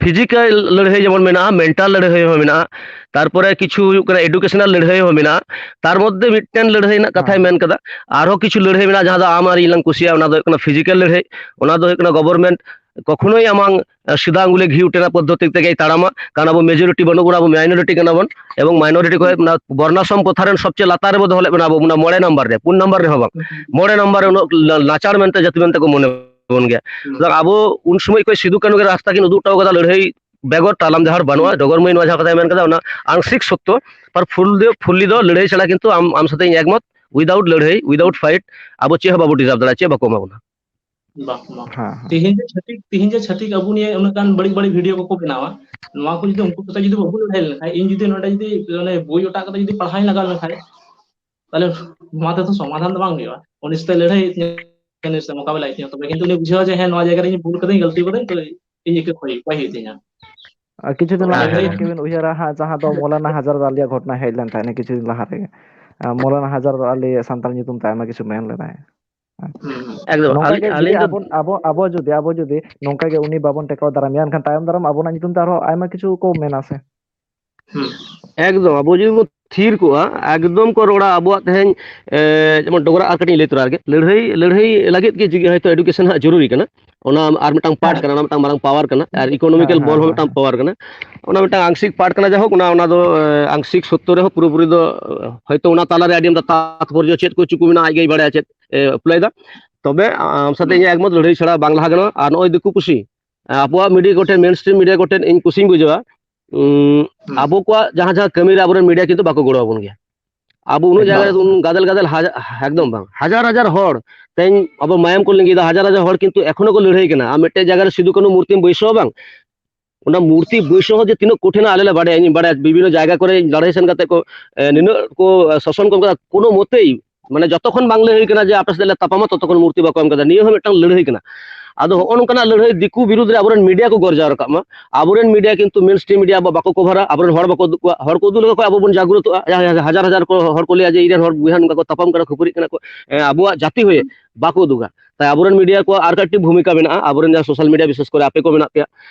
ᱯᱷᱤᱡᱤᱠᱮᱞ ᱞᱟᱹᱲᱦᱟᱹᱭ ᱡᱮᱢᱚᱱ ᱢᱮᱱᱟᱜᱼᱟ, ᱢᱮᱱᱴᱟᱞ ᱞᱟᱹᱲᱦᱟᱹᱭ ᱦᱚᱸ ᱢᱮᱱᱟᱜᱼᱟ, ᱛᱟᱨᱯᱚᱨᱮ ᱠᱤᱪᱷᱩ ᱦᱩᱭᱩᱜ ᱠᱟᱱᱟ ᱮᱰᱩᱠᱮᱥᱚᱱᱟᱞ ᱞᱟᱹᱲᱦᱟᱹᱭ ᱦᱚᱸ ᱢᱮᱱᱟᱜᱼᱟ᱾ ᱛᱟᱨ ᱢᱚᱫᱽᱫᱷᱮ ᱢᱤᱫᱴᱮᱱ ᱞᱟᱹᱲᱦᱟᱹᱭ ᱨᱮᱱᱟᱜ ᱠᱟᱛᱷᱟᱭ ᱦᱮᱸ᱾ ᱢᱮᱱ ᱠᱟᱫᱟ᱾ ᱟᱨᱦᱚᱸ ᱠᱤᱪᱷᱩ ᱞᱟᱹᱲᱦᱟᱹᱭ ᱢᱮᱱᱟᱜᱼᱟ ᱡᱟᱦᱟᱸ ᱫᱚ ᱟᱢ ᱟᱨ ᱤᱧ ᱞᱟᱝ ᱠᱩᱥᱤᱭᱟᱜᱼᱟ, ᱚᱱᱟ ᱫᱚ ᱦᱩᱭᱩᱜ ᱠᱟᱱᱟ ᱯᱷᱤᱡᱤᱠᱮᱞ ᱞᱟᱹᱲᱦᱟᱹᱭ᱾ ᱚᱱᱟ ᱫᱚ ᱦᱩᱭᱩᱜ ᱠᱟᱱᱟ ᱜᱚᱵᱷᱚᱨᱱᱢᱮᱱᱴ ᱠᱚᱠᱷᱚᱱᱳᱭ ᱟᱢᱟᱝ, ᱟᱸ, ᱥᱤᱫᱟ ᱟᱝᱜᱩᱞᱮ ᱜᱷᱤ ᱩᱴᱮᱱᱟ ᱯᱚᱫᱽᱫᱷᱚᱛᱤ ᱛᱮᱜᱮᱭ ᱛᱟᱲᱟᱢᱟ, ᱠᱟᱨᱚᱱ ᱟᱵᱚ ᱢᱮᱡᱚᱨᱤᱴᱤ ᱵᱟᱹᱱᱩᱜ ᱵᱚᱱᱟ, ᱟᱵᱚ ᱢᱟᱭᱱᱚᱨᱤᱴᱤ ᱠᱟᱱᱟ ᱵᱚᱱ, ᱮᱵᱚᱝ ᱢᱟᱭᱱᱚᱨᱤᱴᱤ ᱠᱷᱚᱱ ᱚᱱᱟ ᱵᱚᱨᱱᱟᱥᱨᱚᱢ ᱯᱨᱚᱛᱷᱟ ᱨᱮᱱ ᱥᱚᱵᱪᱮᱭᱮ ᱞᱟᱛᱟᱨ ᱨᱮᱵᱚ ᱫᱚᱦᱚ ᱞᱮᱫ ᱵᱚᱱᱟ ᱟᱵᱚ, ᱚᱱᱟ ᱢᱚᱬᱮ ᱱᱟᱢᱵᱟᱨ ᱨᱮ, ᱯᱩᱱ ᱱᱟᱢᱵᱟᱨ ᱨᱮ ᱦᱚᱸ ᱵᱟᱝ, ᱢᱚᱬᱮ ᱱᱟᱢᱵᱟᱨ ᱨᱮ ᱩᱱᱟᱹᱜ ᱞᱟ-, ᱱᱟᱪᱟᱨ ᱢᱮᱱᱛᱮ ᱡᱟᱹᱛᱤ ᱢᱮᱱᱛᱮ ᱠᱚ ᱢᱚᱱᱮ ᱵᱚᱱ ᱜᱮᱭᱟ᱾ ᱦᱩᱸ᱾ ᱥᱩᱛᱚᱨᱟᱝ ᱟᱵᱚ ᱩᱱ ᱥᱚᱢᱚᱭ ᱠᱷᱚᱱ ᱥᱤᱫᱩ ᱠᱟᱹᱱᱦᱩ ᱜᱮ ᱨᱟᱥᱛᱟ ᱠᱤᱱ ᱩᱫᱩᱜ ᱦᱚᱴᱚ ᱠᱟᱫᱟ, ᱞᱟᱹᱲᱦᱟᱹᱭ ᱵᱮᱜᱚᱨ ᱛᱟᱲᱟᱢ ᱡᱟᱦᱟᱸ ᱵᱟᱹᱱᱩᱜᱼᱟ᱾ ᱦᱩᱸ᱾ ᱰᱚᱜᱚᱨ ᱢᱟᱹᱭ ᱱᱚᱣᱟ ᱡᱟᱦᱟᱸ ᱠᱟᱛᱷᱟᱭ ᱢᱮᱱ ᱠᱟᱫᱟ, ᱚᱱᱟ ᱟᱝᱥᱤᱠ ᱥᱚᱛᱛᱚ, ᱟᱨ ᱯᱷᱩᱞ ᱫᱚ, ᱯᱷᱩᱞᱞᱤ ᱫᱚ ᱞᱟᱹᱲᱦᱟᱹᱭ ᱪᱷᱟᱲᱟ ᱠᱤᱱᱛᱩ ᱟᱢ, ᱟᱢ ᱥᱟᱛᱮ ᱤᱧ ᱮᱠᱢᱚᱛ, without ᱞᱟᱹᱲᱦᱟᱹᱭ, without fight, ᱟᱵᱚ ᱪᱮᱫ ᱦᱚᱸ ᱵᱟᱵᱚ deserve ᱫᱟᱲᱮᱭᱟᱜᱼᱟ, ᱪᱮᱫ ᱵᱟᱠᱚ ᱮᱢᱟ ᱵᱚᱱᱟ᱾ ᱵᱟᱝ, ᱵᱟᱝ᱾ ᱦᱮᱸ, ᱦᱮᱸ᱾ ᱛᱮᱦᱮᱧ ᱡᱮ ᱪᱷᱟᱹᱛᱤᱠ, ᱛᱮᱦᱮᱧ ᱡᱮ ᱪᱷᱟᱹᱛᱤᱠ ᱟᱵᱚ ᱱᱤᱭᱮ ᱩᱱᱟᱹᱜ ᱜᱟᱱ ᱵᱟᱹᱲᱤᱡ ᱵᱟᱹᱲᱤᱡ ᱵᱷᱤᱰᱤᱭᱳ ᱠᱚᱠᱚ ᱵᱮᱱᱟᱣᱟ, ᱱᱚᱣᱟ ᱠᱚ ᱡᱩᱫᱤ ᱩᱱᱠᱩ ᱠᱚ ᱥᱟᱛᱮ ᱡᱩᱫᱤ ᱵᱟᱵᱚ ᱞᱟᱹᱲᱦᱟᱹᱭ ᱞᱮᱱᱠᱷᱟᱡ, ᱤᱧ ᱡᱩᱫᱤ ᱱᱚᱰᱮ ᱡᱩᱫᱤ ᱚᱱᱮ ᱵᱳᱭ ᱚᱴᱟᱜ ᱠᱟᱛᱮ ᱡᱩᱫᱤ ᱯᱟᱲᱦᱟᱣᱤᱧ ᱞᱟᱜᱟᱣ ᱞᱮᱱᱠᱷᱟᱡ, ᱛᱟᱦᱞᱮ ᱱᱚᱣᱟ ᱛᱮᱫᱚ ᱥᱚᱢᱟᱫᱷᱟᱱ ᱫᱚ ᱵᱟᱝ ᱦᱩᱭᱩᱜᱼᱟ᱾ ᱩᱱᱤ ᱥᱟᱛᱮ ᱞᱟᱹᱲᱦᱟᱹᱭ ᱦᱩᱭᱩᱜ ᱛᱤᱧᱟ, ᱩᱱᱤ ᱥᱟᱛᱮ ᱢᱚᱠᱟᱵᱮᱞᱟ ᱦᱩᱭᱩᱜ ᱛᱤᱧᱟ᱾ ᱛᱚᱵᱮ ᱠᱤᱱᱛᱩ ᱩᱱᱤ ᱵᱩᱡᱷᱟᱹᱣᱟ ᱡᱮ, ᱦᱮᱸ, ᱱᱚᱣᱟ ᱡᱟᱭᱜᱟ ᱨᱮ ᱤᱧ ᱵᱷᱩᱞ ᱠᱟᱹᱫᱟᱹᱧ, ᱜᱟᱹᱞᱛᱤ ᱠᱟᱹᱫᱟᱹᱧ, ᱛᱚ ᱤᱧ ᱤᱠᱟᱹ ᱠᱷᱚᱡ ᱩᱯᱟᱹᱭ ᱦᱩᱭᱩᱜ ᱛᱤᱧᱟ᱾ ᱟᱨ ᱠᱤᱪᱷᱩ ᱫᱤᱱ ᱛᱚ ᱞᱟᱦᱟ ᱚᱱᱟ ᱨᱮᱜᱮ ᱜᱮ ᱜᱚᱢᱠᱮ ᱵᱤᱱ ᱩᱭᱦᱟᱹᱨᱟ ᱦᱟᱸᱜ, ᱡᱟᱦᱟᱸ ᱫᱚ ᱢᱚᱞᱟᱱᱟ ᱦᱟᱡᱟᱨ ᱟᱞᱤᱭᱟᱜ ᱜᱷᱚᱴᱚᱱᱟ ᱦᱮᱡ ᱞᱮᱱ ᱛᱟᱦᱮᱸᱫ, ᱠᱤᱪᱷᱩ ᱫᱤᱱ ᱞᱟᱦᱟ ᱨᱮᱜᱮ᱾ ᱟᱨ ᱢᱚᱞᱟᱱᱟ ᱦᱟᱡᱟᱨ ᱟᱞᱤ ᱥᱟᱱᱛᱟᱲ ᱧᱩᱛᱩᱢ ᱛᱮ ᱟᱭᱢᱟ ᱠᱤᱪᱷᱩ ᱢᱮᱱ ᱞᱮᱫᱟᱭ᱾ ᱮᱠᱫᱚᱢ᱾ ᱱᱚᱝᱠᱟ ᱟᱹᱞᱤᱧ, ᱜᱮ ᱡᱩᱫᱤ ᱟᱹᱞᱤᱧ ᱫᱚ ᱟᱵᱚ, ᱟᱵᱚ, ᱟᱵᱚ ᱡᱩᱫᱤ, ᱟᱵᱚ ᱡᱩᱫᱤ ᱱᱚᱝᱠᱟ ᱜᱮ ᱩᱱᱤ ᱵᱟᱵᱚᱱ ᱴᱮᱠᱟᱣ ᱫᱟᱨᱟᱢᱮᱭᱟ, ᱮᱱᱠᱷᱟᱱ ᱛᱟᱭᱚᱢ ᱫᱟᱨᱟᱢ ᱟᱵᱚᱱᱟᱜ ᱧᱩᱛᱩᱢ ᱛᱮ ᱟᱨᱦᱚᱸ ᱟᱭᱢᱟ ᱠᱤᱪᱷᱩ ᱠᱚ ᱢᱮᱱᱟ ᱥᱮ᱾ ᱦᱩᱸ᱾ ᱮᱠᱫᱚᱢ, ᱟᱵᱚ ᱡᱩᱫᱤ ᱵᱚᱱ ᱛᱷᱤᱨ ᱠᱚᱜᱼᱟ, ᱮᱠᱫᱚᱢ ᱠᱚ ᱨᱚᱲᱟ ᱟᱵᱚᱣᱟᱜ ᱛᱮᱦᱮᱧ, ᱮ, ᱡᱮᱢᱚᱱ ᱰᱚᱜᱽᱨᱟ ᱟᱨ ᱠᱟᱹᱴᱤᱡ ᱤᱧ ᱞᱟᱹᱭ ᱛᱚᱨᱟ ᱨᱮᱜᱮ, ᱞᱟᱹᱲᱦᱟᱹᱭ, ᱞᱟᱹᱲᱦᱟᱹᱭ ᱞᱟᱹᱜᱤᱫ ᱜᱮ ᱡᱩᱫᱤ ᱦᱚᱭᱛᱳ education ᱦᱟᱸᱜ ᱡᱚᱨᱩᱨᱤ ᱠᱟᱱᱟ, ᱚᱱᱟ ᱟᱨ ᱢᱤᱫᱴᱟᱝ part ᱦᱮᱸ᱾ ᱠᱟᱱᱟ, ᱚᱱᱟ ᱢᱤᱫᱴᱟᱝ ᱢᱟᱨᱟᱝ power ᱠᱟᱱᱟ, ᱟᱨ economical ᱦᱮᱸ, ᱵᱚᱞ ᱦᱚᱸ ᱦᱮᱸ, ᱢᱤᱫᱴᱟᱝ power ᱠᱟᱱᱟ, ᱚᱱᱟ ᱢᱤᱫᱴᱟᱝ ᱟᱝᱥᱤᱠ part ᱠᱟᱱᱟ᱾ ᱡᱟᱭᱦᱳᱠ, ᱚᱱᱟ, ᱚᱱᱟ ᱫᱚ, ᱮ, ᱟᱝᱥᱤᱠ ᱥᱚᱛᱛᱚ ᱨᱮᱦᱚᱸ ᱯᱩᱨᱟᱹᱯᱩᱨᱤ ᱫᱚ, ᱮ, ᱦᱚᱭᱛᱳ ᱚᱱᱟ ᱛᱟᱞᱟᱨᱮ ᱟᱹᱰᱤ ᱟᱢᱫᱟ ᱛᱟᱛᱯᱚᱨᱡᱚ ᱪᱮᱫ ᱠᱚ ᱪᱩᱠᱩ ᱢᱮᱱᱟᱜᱼᱟ, ᱟᱡ ᱜᱮᱭ ᱵᱟᱲᱟᱭᱟ ᱪᱮᱫ, ᱮ, apply ᱫᱟ᱾ ᱛᱚᱵᱮ ᱟᱢ ᱥᱟᱛᱮ ᱦᱩᱸ᱾ ᱤᱧᱟᱹᱜ ᱮᱠᱢᱚᱛ, ᱞᱟᱹᱲᱦᱟᱹᱭ ᱪᱷᱟᱲᱟ ᱵᱟᱝ ᱞᱟᱦᱟ ᱜᱟᱱᱚᱜᱼᱟ᱾ ᱟᱨ ᱱᱚᱜᱼᱚᱭ ᱫᱤᱠᱩ ᱯᱩᱥᱤ, ᱟᱵᱚᱣᱟᱜ media ᱠᱚᱴᱷᱮᱱ, main stream media ᱠᱚᱴᱷᱮᱱ ᱤᱧ ᱠᱩᱥᱤᱧ ᱵᱩᱡᱷᱟᱹᱣᱟ, ᱩᱸ, ᱦᱩᱸ᱾ ᱟᱵᱚ ᱠᱚᱣᱟᱜ ᱡᱟᱦᱟᱸ ᱡᱟᱦᱟᱸ ᱠᱟᱹᱢᱤ ᱨᱮ ᱟᱵᱚᱨᱮᱱ media ᱠᱤᱱᱛᱩ ᱵᱟᱠᱚ ᱜᱚᱲᱚ ᱟᱵᱚᱱ ᱜᱮᱭᱟ᱾ ᱟᱵᱚ ᱩᱱᱟᱹᱜ ᱡᱟᱭᱜᱟ ᱨᱮ ᱮᱠᱫᱚᱢ᱾ ᱩᱱ ᱜᱟᱫᱮᱞ ᱜᱟᱫᱮᱞ ᱦᱟᱡᱟ-, ᱮᱠᱫᱚᱢ ᱵᱟᱝ, ᱦᱟᱡᱟᱨ ᱦᱟᱡᱟᱨ ᱦᱚᱲ ᱛᱮᱦᱮᱧ ᱟᱵᱚ ᱢᱟᱭᱟᱢ ᱠᱚ ᱞᱤᱸᱜᱤᱭᱮᱫᱟ, ᱦᱟᱡᱟᱨ ᱦᱟᱡᱟᱨ ᱦᱚᱲ ᱠᱤᱱᱛᱩ ᱮᱠᱷᱚᱱᱳ ᱠᱚ ᱞᱟᱹᱲᱦᱟᱹᱭ ᱠᱟᱱᱟ᱾ ᱟᱨ ᱢᱤᱫᱴᱮᱡ ᱡᱟᱭᱜᱟ ᱨᱮ ᱥᱤᱫᱩ ᱠᱟᱹᱱᱦᱩ ᱢᱩᱨᱛᱤᱢ ᱵᱟᱹᱭᱥᱟᱹᱣᱟ ᱵᱟᱝ, ᱚᱱᱟ ᱢᱩᱨᱛᱤ ᱵᱟᱹᱭᱥᱟᱹᱣ ᱦᱚᱸ ᱡᱮ ᱛᱤᱱᱟᱹᱜ ᱠᱚᱴᱷᱤᱱᱟ ᱟᱞᱮ ᱞᱮ ᱵᱟᱲᱟᱭᱟ, ᱤᱧ ᱵᱟᱲᱟᱭᱟ ᱵᱤᱵᱷᱤᱱᱱᱚ ᱡᱟᱭᱜᱟ ᱠᱚᱨᱮ ᱞᱟᱹᱲᱦᱟᱹᱭ ᱥᱮᱱ ᱠᱟᱛᱮ ᱠᱚ, ᱮ, ᱱᱤᱱᱟᱹᱜ ᱠᱚ, ᱮ, ᱥᱟᱥᱚᱱ ᱠᱚ ᱮᱢ ᱠᱟᱫᱟ, ᱠᱳᱱᱳ ᱢᱚᱛᱮᱭ, ᱢᱟᱱᱮ, ᱡᱚᱛᱚᱠᱷᱚᱱ ᱵᱟᱝ ᱞᱟᱹᱲᱦᱟᱹᱭ ᱠᱟᱱᱟ ᱡᱮ ᱟᱯᱮ ᱥᱟᱛᱮ ᱞᱮ ᱛᱟᱯᱟᱢᱟ, ᱛᱚᱛᱚᱠᱷᱚᱱ ᱢᱩᱨᱛᱤ ᱵᱟᱠᱚ ᱮᱢ ᱠᱟᱫᱟ᱾ ᱱᱤᱭᱟᱹ ᱦᱚᱸ ᱢᱤᱫᱴᱟᱝ ᱞᱟᱹᱲᱦᱟᱹᱭ ᱠᱟᱱᱟ᱾ ᱟᱫᱚ ᱦᱚᱸᱜᱼᱚ ᱱᱚᱝᱠᱟᱱᱟᱜ ᱞᱟᱹᱲᱦᱟᱹᱭ ᱫᱤᱠᱩ ᱵᱤᱨᱩᱫᱷ ᱨᱮ ᱟᱵᱚᱨᱮᱱ media ᱠᱚ ᱜᱚᱨᱡᱟᱣ ᱨᱟᱠᱟᱵ ᱢᱟ᱾ ᱟᱵᱚᱨᱮᱱ media ᱠᱤᱱᱛᱩ main stream media ᱟᱵᱚ ᱵᱟᱠᱚ ᱠᱚᱵᱷᱟᱨᱟ, ᱟᱵᱚᱨᱮᱱ ᱦᱚᱲ ᱵᱟᱠᱚ ᱩᱫᱩᱜ ᱠᱚᱣᱟ᱾ ᱦᱚᱲ ᱠᱚ ᱩᱫᱩᱜ ᱞᱮᱠᱷᱟᱱ ᱠᱚ ᱟᱵᱚ ᱵᱚᱱ ᱡᱟᱜᱽᱨᱚᱛᱚᱜᱼᱟ᱾ ᱦᱟᱡᱟᱨ ᱦᱟᱡᱟᱨ ᱦᱚᱲ ᱠᱚ ᱞᱟᱹᱭᱟ ᱡᱮ ᱤᱧ ᱨᱮᱱ ᱦᱚᱲ ᱵᱚᱭᱦᱟ ᱱᱚᱝᱠᱟ ᱠᱚ ᱛᱟᱯᱟᱢ ᱠᱟᱱᱟ, ᱠᱷᱟᱹᱯᱟᱹᱨᱤᱜ ᱠᱟᱱᱟ ᱠᱚ, ᱮ, ᱟᱵᱚᱣᱟᱜ ᱡᱟᱹᱛᱤ ᱦᱚᱭᱮ ᱵᱟᱠᱚ ᱩᱫᱩᱜᱟ᱾ ᱛᱟᱭ ᱟᱵᱚᱨᱮᱱ media ᱠᱚᱣᱟᱜ ᱟᱨ ᱠᱟᱹᱴᱤᱡ ᱵᱷᱩᱢᱤᱠᱟ ᱢᱮᱱᱟᱜᱼᱟ, ᱟᱵᱚᱨᱮᱱ ᱡᱟᱦᱟᱸ social media, ᱵᱤᱥᱮᱥ ᱠᱚᱨᱮ ᱟᱯᱮ ᱠᱚ ᱢᱮᱱᱟᱜ ᱯᱮᱭᱟ,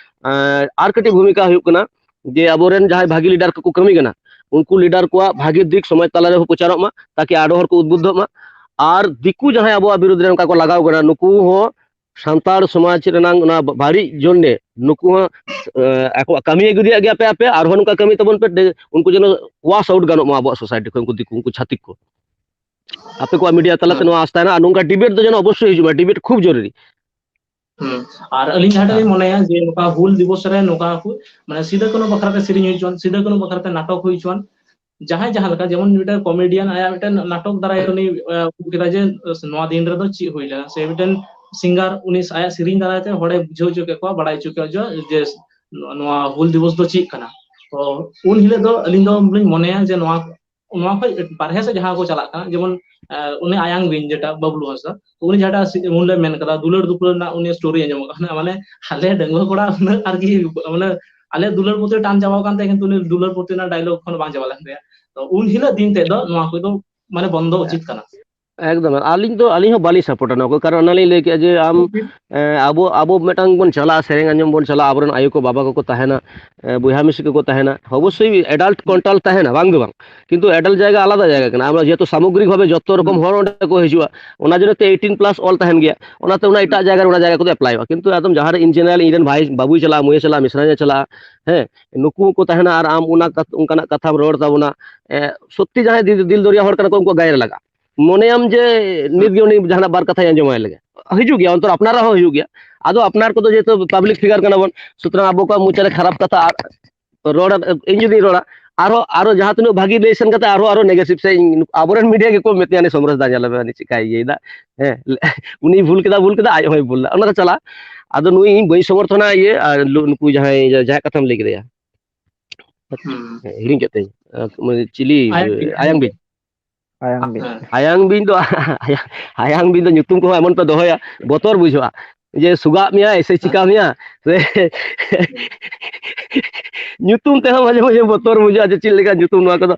ᱮ, ᱟᱨ ᱠᱟᱹᱴᱤᱡ ᱵᱷᱩᱢᱤᱠᱟ ᱦᱩᱭᱩᱜ ᱠᱟᱱᱟ ᱡᱮ ᱟᱵᱚᱨᱮᱱ ᱡᱟᱦᱟᱸᱭ ᱵᱷᱟᱹᱜᱤ leader ᱠᱚᱠᱚ ᱠᱟᱹᱢᱤ ᱠᱟᱱᱟ, ᱩᱱᱠᱩ leader ᱠᱚᱣᱟᱜ ᱵᱷᱟᱹᱜᱤ ᱫᱤᱠ ᱥᱚᱢᱟᱡᱽ ᱛᱟᱞᱟ ᱨᱮᱦᱚᱸ ᱯᱨᱚᱪᱟᱨᱚᱜ ᱢᱟ, ᱛᱟᱠᱤ ᱟᱨᱚ ᱦᱚᱲ ᱠᱚ ᱩᱫᱵᱩᱫᱽᱫᱷᱚᱜ ᱢᱟ᱾ ᱟᱨ ᱫᱤᱠᱩ ᱡᱟᱦᱟᱸᱭ ᱟᱵᱚᱣᱟᱜ ᱵᱤᱨᱩᱫᱷ ᱨᱮ ᱚᱱᱠᱟ ᱠᱚ ᱞᱟᱜᱟᱣ ᱠᱟᱱᱟ, ᱱᱩᱠᱩ ᱦᱚᱸ ᱥᱟᱱᱛᱟᱲ ᱥᱚᱢᱟᱡᱽ ᱨᱮᱱᱟᱜ ᱚᱱᱟ ᱵᱟᱹᱲᱤᱡ ᱡᱚᱱᱱᱮ ᱱᱩᱠᱩ ᱦᱚᱸ, ᱮ, ᱟᱠᱚᱣᱟᱜ ᱠᱟᱹᱢᱤ ᱟᱹᱜᱩ ᱨᱮᱭᱟᱜ ᱜᱮ, ᱟᱯᱮ, ᱟᱯᱮ ᱟᱨᱦᱚᱸ ᱱᱚᱝᱠᱟ ᱠᱟᱹᱢᱤ ᱛᱟᱵᱚᱱ ᱯᱮ, ᱫᱮ-, ᱩᱱᱠᱩ ᱡᱮᱱᱚ wash out ᱜᱟᱱᱚᱜ ᱢᱟ ᱟᱵᱚᱣᱟᱜ society ᱠᱷᱚᱱ, ᱩᱱᱠᱩ ᱫᱤᱠᱩ, ᱩᱱᱠᱩ ᱪᱷᱟᱹᱛᱤᱠ ᱠᱚ᱾ ᱟᱯᱮ ᱠᱚᱣᱟᱜ media ᱛᱟᱞᱟᱛᱮ ᱦᱮᱸ᱾ ᱱᱚᱣᱟ ᱟᱥ ᱛᱟᱦᱮᱱᱟ, ᱟᱨ ᱱᱚᱝᱠᱟ debate ᱫᱚ ᱡᱮᱱᱚ ᱚᱵᱚᱥᱥᱳᱭ ᱦᱤᱡᱩᱜ ᱢᱟ, debate ᱠᱷᱩᱵ ᱡᱚᱨᱩᱨᱤ᱾ ᱦᱩᱸ᱾ ᱟᱨ ᱟᱹᱞᱤᱧ ᱡᱟᱦᱟᱸᱴᱟᱜ ᱞᱤᱧ ᱦᱮᱸ᱾ ᱢᱚᱱᱮᱭᱟ ᱡᱮ ᱱᱚᱝᱠᱟ ᱦᱩᱞ ᱫᱤᱵᱚᱥ ᱨᱮ ᱱᱚᱝᱠᱟ ᱠᱚ, ᱢᱟᱱᱮ, ᱥᱤᱫᱩ ᱠᱟᱹᱱᱦᱩ ᱵᱟᱠᱷᱨᱟ ᱛᱮ ᱥᱮᱨᱮᱧ ᱦᱩᱭ ᱦᱚᱪᱚᱣᱟᱱ, ᱥᱤᱫᱩ ᱠᱟᱹᱱᱦᱩ ᱵᱟᱠᱷᱨᱟ ᱛᱮ ᱱᱟᱴᱚᱠ ᱦᱩᱭ ᱦᱚᱪᱚᱣᱟᱱ, ᱡᱟᱦᱟᱸᱭ ᱡᱟᱦᱟᱸ ᱞᱮᱠᱟ, ᱡᱮᱢᱚᱱ ᱢᱤᱫᱴᱮᱱ comedian ᱟᱭᱟᱜ ᱢᱤᱫᱴᱮᱱ ᱱᱟᱴᱚᱠ ᱫᱟᱨᱟᱭ ᱩᱱᱤ, ᱮ, ᱩᱫᱩᱜ ᱠᱮᱫᱟ ᱡᱮ ᱱᱚᱣᱟ ᱫᱤᱱ ᱨᱮᱫᱚ ᱪᱮᱫ ᱦᱩᱭ ᱞᱮᱱᱟ, ᱥᱮ ᱢᱤᱫᱴᱮᱱ singer ᱩᱱᱤ ᱟᱭᱟᱜ ᱥᱮᱨᱮᱧ ᱫᱟᱨᱟᱭ ᱛᱮ ᱦᱚᱲᱮ ᱵᱩᱡᱷᱟᱹᱣ ᱦᱚᱪᱚ ᱠᱮᱫ ᱠᱚᱣᱟ, ᱵᱟᱲᱟᱭ ᱦᱚᱪᱚ ᱠᱮᱫ ᱠᱚᱣᱟ ᱡᱮ, ᱡᱮ ᱱᱚᱣᱟ ᱦᱩᱞ ᱫᱤᱵᱚᱥ ᱫᱚ ᱪᱮᱫ ᱠᱟᱱᱟ᱾ ᱛᱚ ᱩᱱ ᱦᱤᱞᱳᱜ ᱫᱚ ᱟᱹᱞᱤᱧ ᱫᱚ ᱞᱤᱧ ᱢᱚᱱᱮᱭᱟ ᱡᱮ ᱱᱚᱣᱟ, ᱱᱚᱣᱟ ᱠᱷᱚᱡ ᱵᱟᱨᱦᱮ ᱥᱮᱫ ᱡᱟᱦᱟᱸ ᱠᱚ ᱪᱟᱞᱟᱜ ᱠᱟᱱᱟ, ᱡᱮᱢᱚᱱ, ᱮ, ᱩᱱᱤ ᱟᱭᱟᱝ ᱵᱤᱧ ᱡᱮᱴᱟ ᱵᱟᱵᱞᱩ ᱦᱟᱸᱥᱫᱟ, ᱛᱚ ᱩᱱᱤ ᱡᱟᱦᱟᱸᱴᱟᱜ ᱥᱤ-, ᱩᱱ ᱦᱤᱞᱳᱜ ᱢᱮᱱ ᱠᱟᱫᱟ, ᱫᱩᱞᱟᱹᱲ ᱫᱩᱯᱞᱟᱹᱲ ᱨᱮᱱᱟᱜ ᱩᱱᱤ story ᱟᱸᱡᱚᱢᱚᱜ ᱠᱟᱱᱟ, ᱢᱟᱱᱮ ᱟᱞᱮ ᱰᱟᱺᱜᱩᱣᱟᱹ ᱠᱚᱲᱟ ᱩᱱᱟᱹᱜ ᱟᱨᱠᱤ, ᱢᱟᱱᱮ ᱟᱞᱮ ᱫᱩᱞᱟᱹᱲ ᱯᱩᱛᱷᱤ ᱴᱟᱱ ᱪᱟᱵᱟᱣ ᱠᱟᱱ ᱛᱟᱭᱟ, ᱠᱤᱱᱛᱩ ᱩᱱᱤ ᱫᱩᱞᱟᱹᱲ ᱯᱩᱛᱷᱤ ᱨᱮᱱᱟᱜ dialogue ᱠᱷᱚᱱ ᱵᱟᱝ ᱪᱟᱵᱟ ᱞᱮᱱ ᱛᱟᱭᱟ᱾ ᱛᱚ ᱩᱱ ᱦᱤᱞᱳᱜ ᱫᱤᱱ ᱛᱮᱫ ᱫᱚ ᱱᱚᱣᱟ ᱠᱚᱫᱚ ᱢᱟᱱᱮ ᱵᱚᱱᱫᱚ ᱩᱪᱤᱛ ᱠᱟᱱᱟ᱾ ᱮᱠᱫᱚᱢ, ᱟᱹᱞᱤᱧ ᱫᱚ, ᱟᱹᱞᱤᱧ ᱦᱚᱸ ᱵᱟᱹᱞᱤᱧ ᱥᱟᱯᱳᱨᱴᱟ ᱱᱚᱣᱟ ᱠᱚ, ᱠᱟᱨᱚᱱ ᱚᱱᱟ ᱞᱤᱧ ᱞᱟᱹᱭ ᱠᱮᱜᱼᱟ ᱡᱮ ᱟᱢ, ᱮ, ᱟᱵᱚ, ᱟᱵᱚ ᱢᱤᱫᱴᱟᱝ ᱵᱚᱱ ᱪᱟᱞᱟᱜᱼᱟ, ᱥᱮᱨᱮᱧ ᱟᱸᱡᱚᱢ ᱵᱚᱱ ᱪᱟᱞᱟᱜᱼᱟ, ᱟᱵᱚᱨᱮᱱ ᱟᱭᱳ ᱠᱚ ᱵᱟᱵᱟ ᱠᱚᱠᱚ ᱛᱟᱦᱮᱱᱟ, ᱮ, ᱵᱚᱭᱦᱟ ᱢᱤᱥᱤ ᱠᱚᱠᱚ ᱛᱟᱦᱮᱱᱟ, ᱚᱵᱚᱥᱥᱳᱭ ᱮᱰᱟᱞᱴ ᱠᱚᱱᱴᱟᱞ ᱛᱟᱦᱮᱱᱟ, ᱵᱟᱝ ᱫᱚ ᱵᱟᱝ, ᱠᱤᱱᱛᱩ ᱮᱰᱟᱞᱴ ᱡᱟᱭᱜᱟ ᱟᱞᱟᱫᱟ ᱡᱟᱭᱜᱟ ᱠᱟᱱᱟ᱾ ᱟᱢ ᱡᱮᱦᱮᱛᱩ ᱥᱟᱢᱚᱜᱨᱤᱠ ᱵᱷᱟᱵᱮ ᱡᱚᱛᱚ ᱨᱚᱠᱚᱢ ᱦᱚᱲ ᱚᱸᱰᱮ ᱠᱚ ᱦᱤᱡᱩᱜᱼᱟ, ᱚᱱᱟ ᱡᱚᱱᱱᱚ ᱛᱮ ᱮᱭᱤᱴᱤᱱ ᱯᱞᱟᱥ ᱚᱞ ᱛᱟᱦᱮᱱ ᱜᱮᱭᱟ, ᱚᱱᱟᱛᱮ ᱚᱱᱟ ᱮᱴᱟᱜ ᱡᱟᱭᱜᱟ ᱨᱮ, ᱚᱱᱟ ᱡᱟᱭᱜᱟ ᱠᱚᱫᱚ ᱮᱯᱞᱟᱭᱚᱜᱼᱟ᱾ ᱠᱤᱱᱛᱩ ᱮᱠᱫᱚᱢ ᱡᱟᱦᱟᱸ ᱨᱮ in general ᱤᱧ ᱨᱮᱱ ᱵᱷᱟᱭ ᱵᱟᱹᱵᱩᱭ ᱪᱟᱞᱟᱜᱼᱟ, ᱢᱟᱹᱭᱮ ᱪᱟᱞᱟᱜᱼᱟ, ᱢᱤᱥᱨᱟᱧᱮ ᱪᱟᱞᱟᱜᱼᱟ, ᱦᱮᱸ, ᱱᱩᱠᱩ ᱠᱚ ᱛᱟᱦᱮᱱᱟ ᱟᱨ ᱟᱢ ᱚᱱᱟ ᱠᱟᱛ-, ᱚᱱᱠᱟᱱᱟᱜ ᱠᱟᱛᱷᱟᱢ ᱨᱚᱲ ᱛᱟᱵᱚᱱᱟ, ᱮ, ᱥᱚᱛᱛᱤ ᱡᱟᱦᱟᱸᱭ ᱫᱤᱞ, ᱫᱤᱞ ᱫᱚᱨᱭᱟ ᱦᱚᱲ ᱠᱟᱱᱟ ᱠᱚ, ᱩᱱᱠᱩ ᱜᱟᱭᱨᱟ ᱞᱟᱜᱟᱜᱼᱟ᱾ ᱢᱚᱱᱮᱭᱟᱢ ᱡᱮ ᱱᱤᱛ ᱜᱮ ᱩᱱᱤ ᱡᱟᱦᱟᱱᱟᱜ ᱵᱟᱨ ᱠᱟᱛᱷᱟᱭ ᱟᱸᱡᱚᱢᱟᱭ ᱞᱮᱜᱮ᱾ ᱦᱤᱡᱩᱜ ᱜᱮᱭᱟ, ᱚᱱᱛᱚᱨ ᱟᱯᱱᱟᱨᱟᱜ ᱦᱚᱸ ᱦᱩᱭᱩᱜ ᱜᱮᱭᱟ᱾ ᱟᱫᱚ ᱟᱯᱱᱟᱨ ᱠᱚᱫᱚ ᱡᱮᱦᱮᱛᱩ ᱯᱟᱵᱽᱞᱤᱠ ᱯᱷᱤᱜᱟᱨ ᱠᱟᱱᱟ ᱵᱚᱱ, ᱥᱩᱛᱚᱨᱟᱝ ᱟᱵᱚ ᱠᱚᱣᱟᱜ ᱢᱚᱪᱟ ᱨᱮ ᱠᱷᱟᱨᱟᱯ ᱠᱟᱛᱷᱟ ᱟᱨ ᱨᱚᱲ, ᱤᱧ ᱡᱩᱫᱤᱧ ᱨᱚᱲᱟ, ᱟᱨᱦᱚᱸ, ᱟᱨᱦᱚᱸ ᱡᱟᱦᱟᱸ ᱛᱤᱱᱟᱹᱜ ᱵᱷᱟᱹᱜᱤ ᱞᱟᱹᱭ ᱥᱮᱱ ᱠᱟᱛᱮ ᱟᱨᱦᱚᱸ, ᱟᱨᱦᱚᱸ ᱱᱮᱜᱮᱴᱤᱵᱷ ᱥᱮᱫ ᱤᱧ, ᱟᱵᱚᱨᱮᱱ ᱢᱤᱰᱤᱭᱟ ᱜᱮᱠᱚ ᱢᱮᱛᱟᱹᱧᱟ, "ᱩᱱᱤ ᱥᱚᱢᱨᱮᱥ ᱫᱟ ᱧᱮᱞ ᱢᱮ, ᱩᱱᱤ ᱪᱤᱠᱟᱭ ᱤᱭᱟᱹᱭᱮᱫᱟ?" ᱦᱮᱸ, ᱩᱱᱤ ᱵᱷᱩᱞ ᱠᱮᱫᱟ, ᱵᱷᱩᱞ ᱠᱮᱫᱟ, ᱟᱡ ᱦᱚᱸᱭ ᱵᱷᱩᱞ ᱮᱫᱟ, ᱚᱱᱟ ᱫᱚ ᱪᱟᱞᱟᱜᱼᱟ᱾ ᱟᱫᱚ ᱱᱩᱭ ᱤᱧ ᱵᱟᱹᱧ ᱥᱚᱢᱚᱨᱛᱷᱚᱱᱟ, ᱤᱭᱟᱹ, ᱟᱨ ᱞᱩ-, ᱱᱩᱠᱩ ᱡᱟᱦᱟᱸᱭ, ᱡᱟᱦᱟᱸᱭᱟᱜ ᱠᱟᱛᱷᱟᱢ ᱞᱟᱹᱭ ᱠᱮᱫᱟ, ᱦᱩᱸ᱾ ᱦᱤᱲᱤᱧ ᱠᱮᱫ ᱛᱟᱹᱧ, ᱟᱨ ᱢᱟᱱᱮ ᱪᱤᱞᱤ, ᱟᱭᱟᱝ ᱵᱤᱧ᱾ ᱟᱭᱟᱝ ᱵᱤᱧ᱾ ᱦᱮᱸ᱾ ᱟᱭᱟᱝ ᱵᱤᱧ ᱫᱚ, ᱟᱭᱟᱝ ᱵᱤᱧ ᱫᱚ ᱧᱩᱛᱩᱢ ᱠᱚᱦᱚᱸ ᱮᱢᱚᱱ ᱯᱮ ᱫᱚᱦᱚᱭᱟ, ᱵᱚᱛᱚᱨ ᱵᱩᱡᱷᱟᱹᱜᱼᱟ᱾ ᱡᱮ ᱥᱩᱜᱟᱜ ᱢᱮᱭᱟᱭ ᱥᱮ ᱪᱤᱠᱟ ᱢᱮᱭᱟ, ᱥᱮ ᱧᱩᱛᱩᱢ ᱛᱮᱦᱚᱸ ᱢᱟᱡᱷᱮ ᱢᱟᱡᱷᱮ ᱵᱚᱛᱚᱨ ᱵᱩᱡᱷᱟᱹᱜᱼᱟ ᱡᱮ ᱪᱮᱫ ᱞᱮᱠᱟ ᱧᱩᱛᱩᱢ ᱱᱚᱣᱟ ᱠᱚᱫᱚ᱾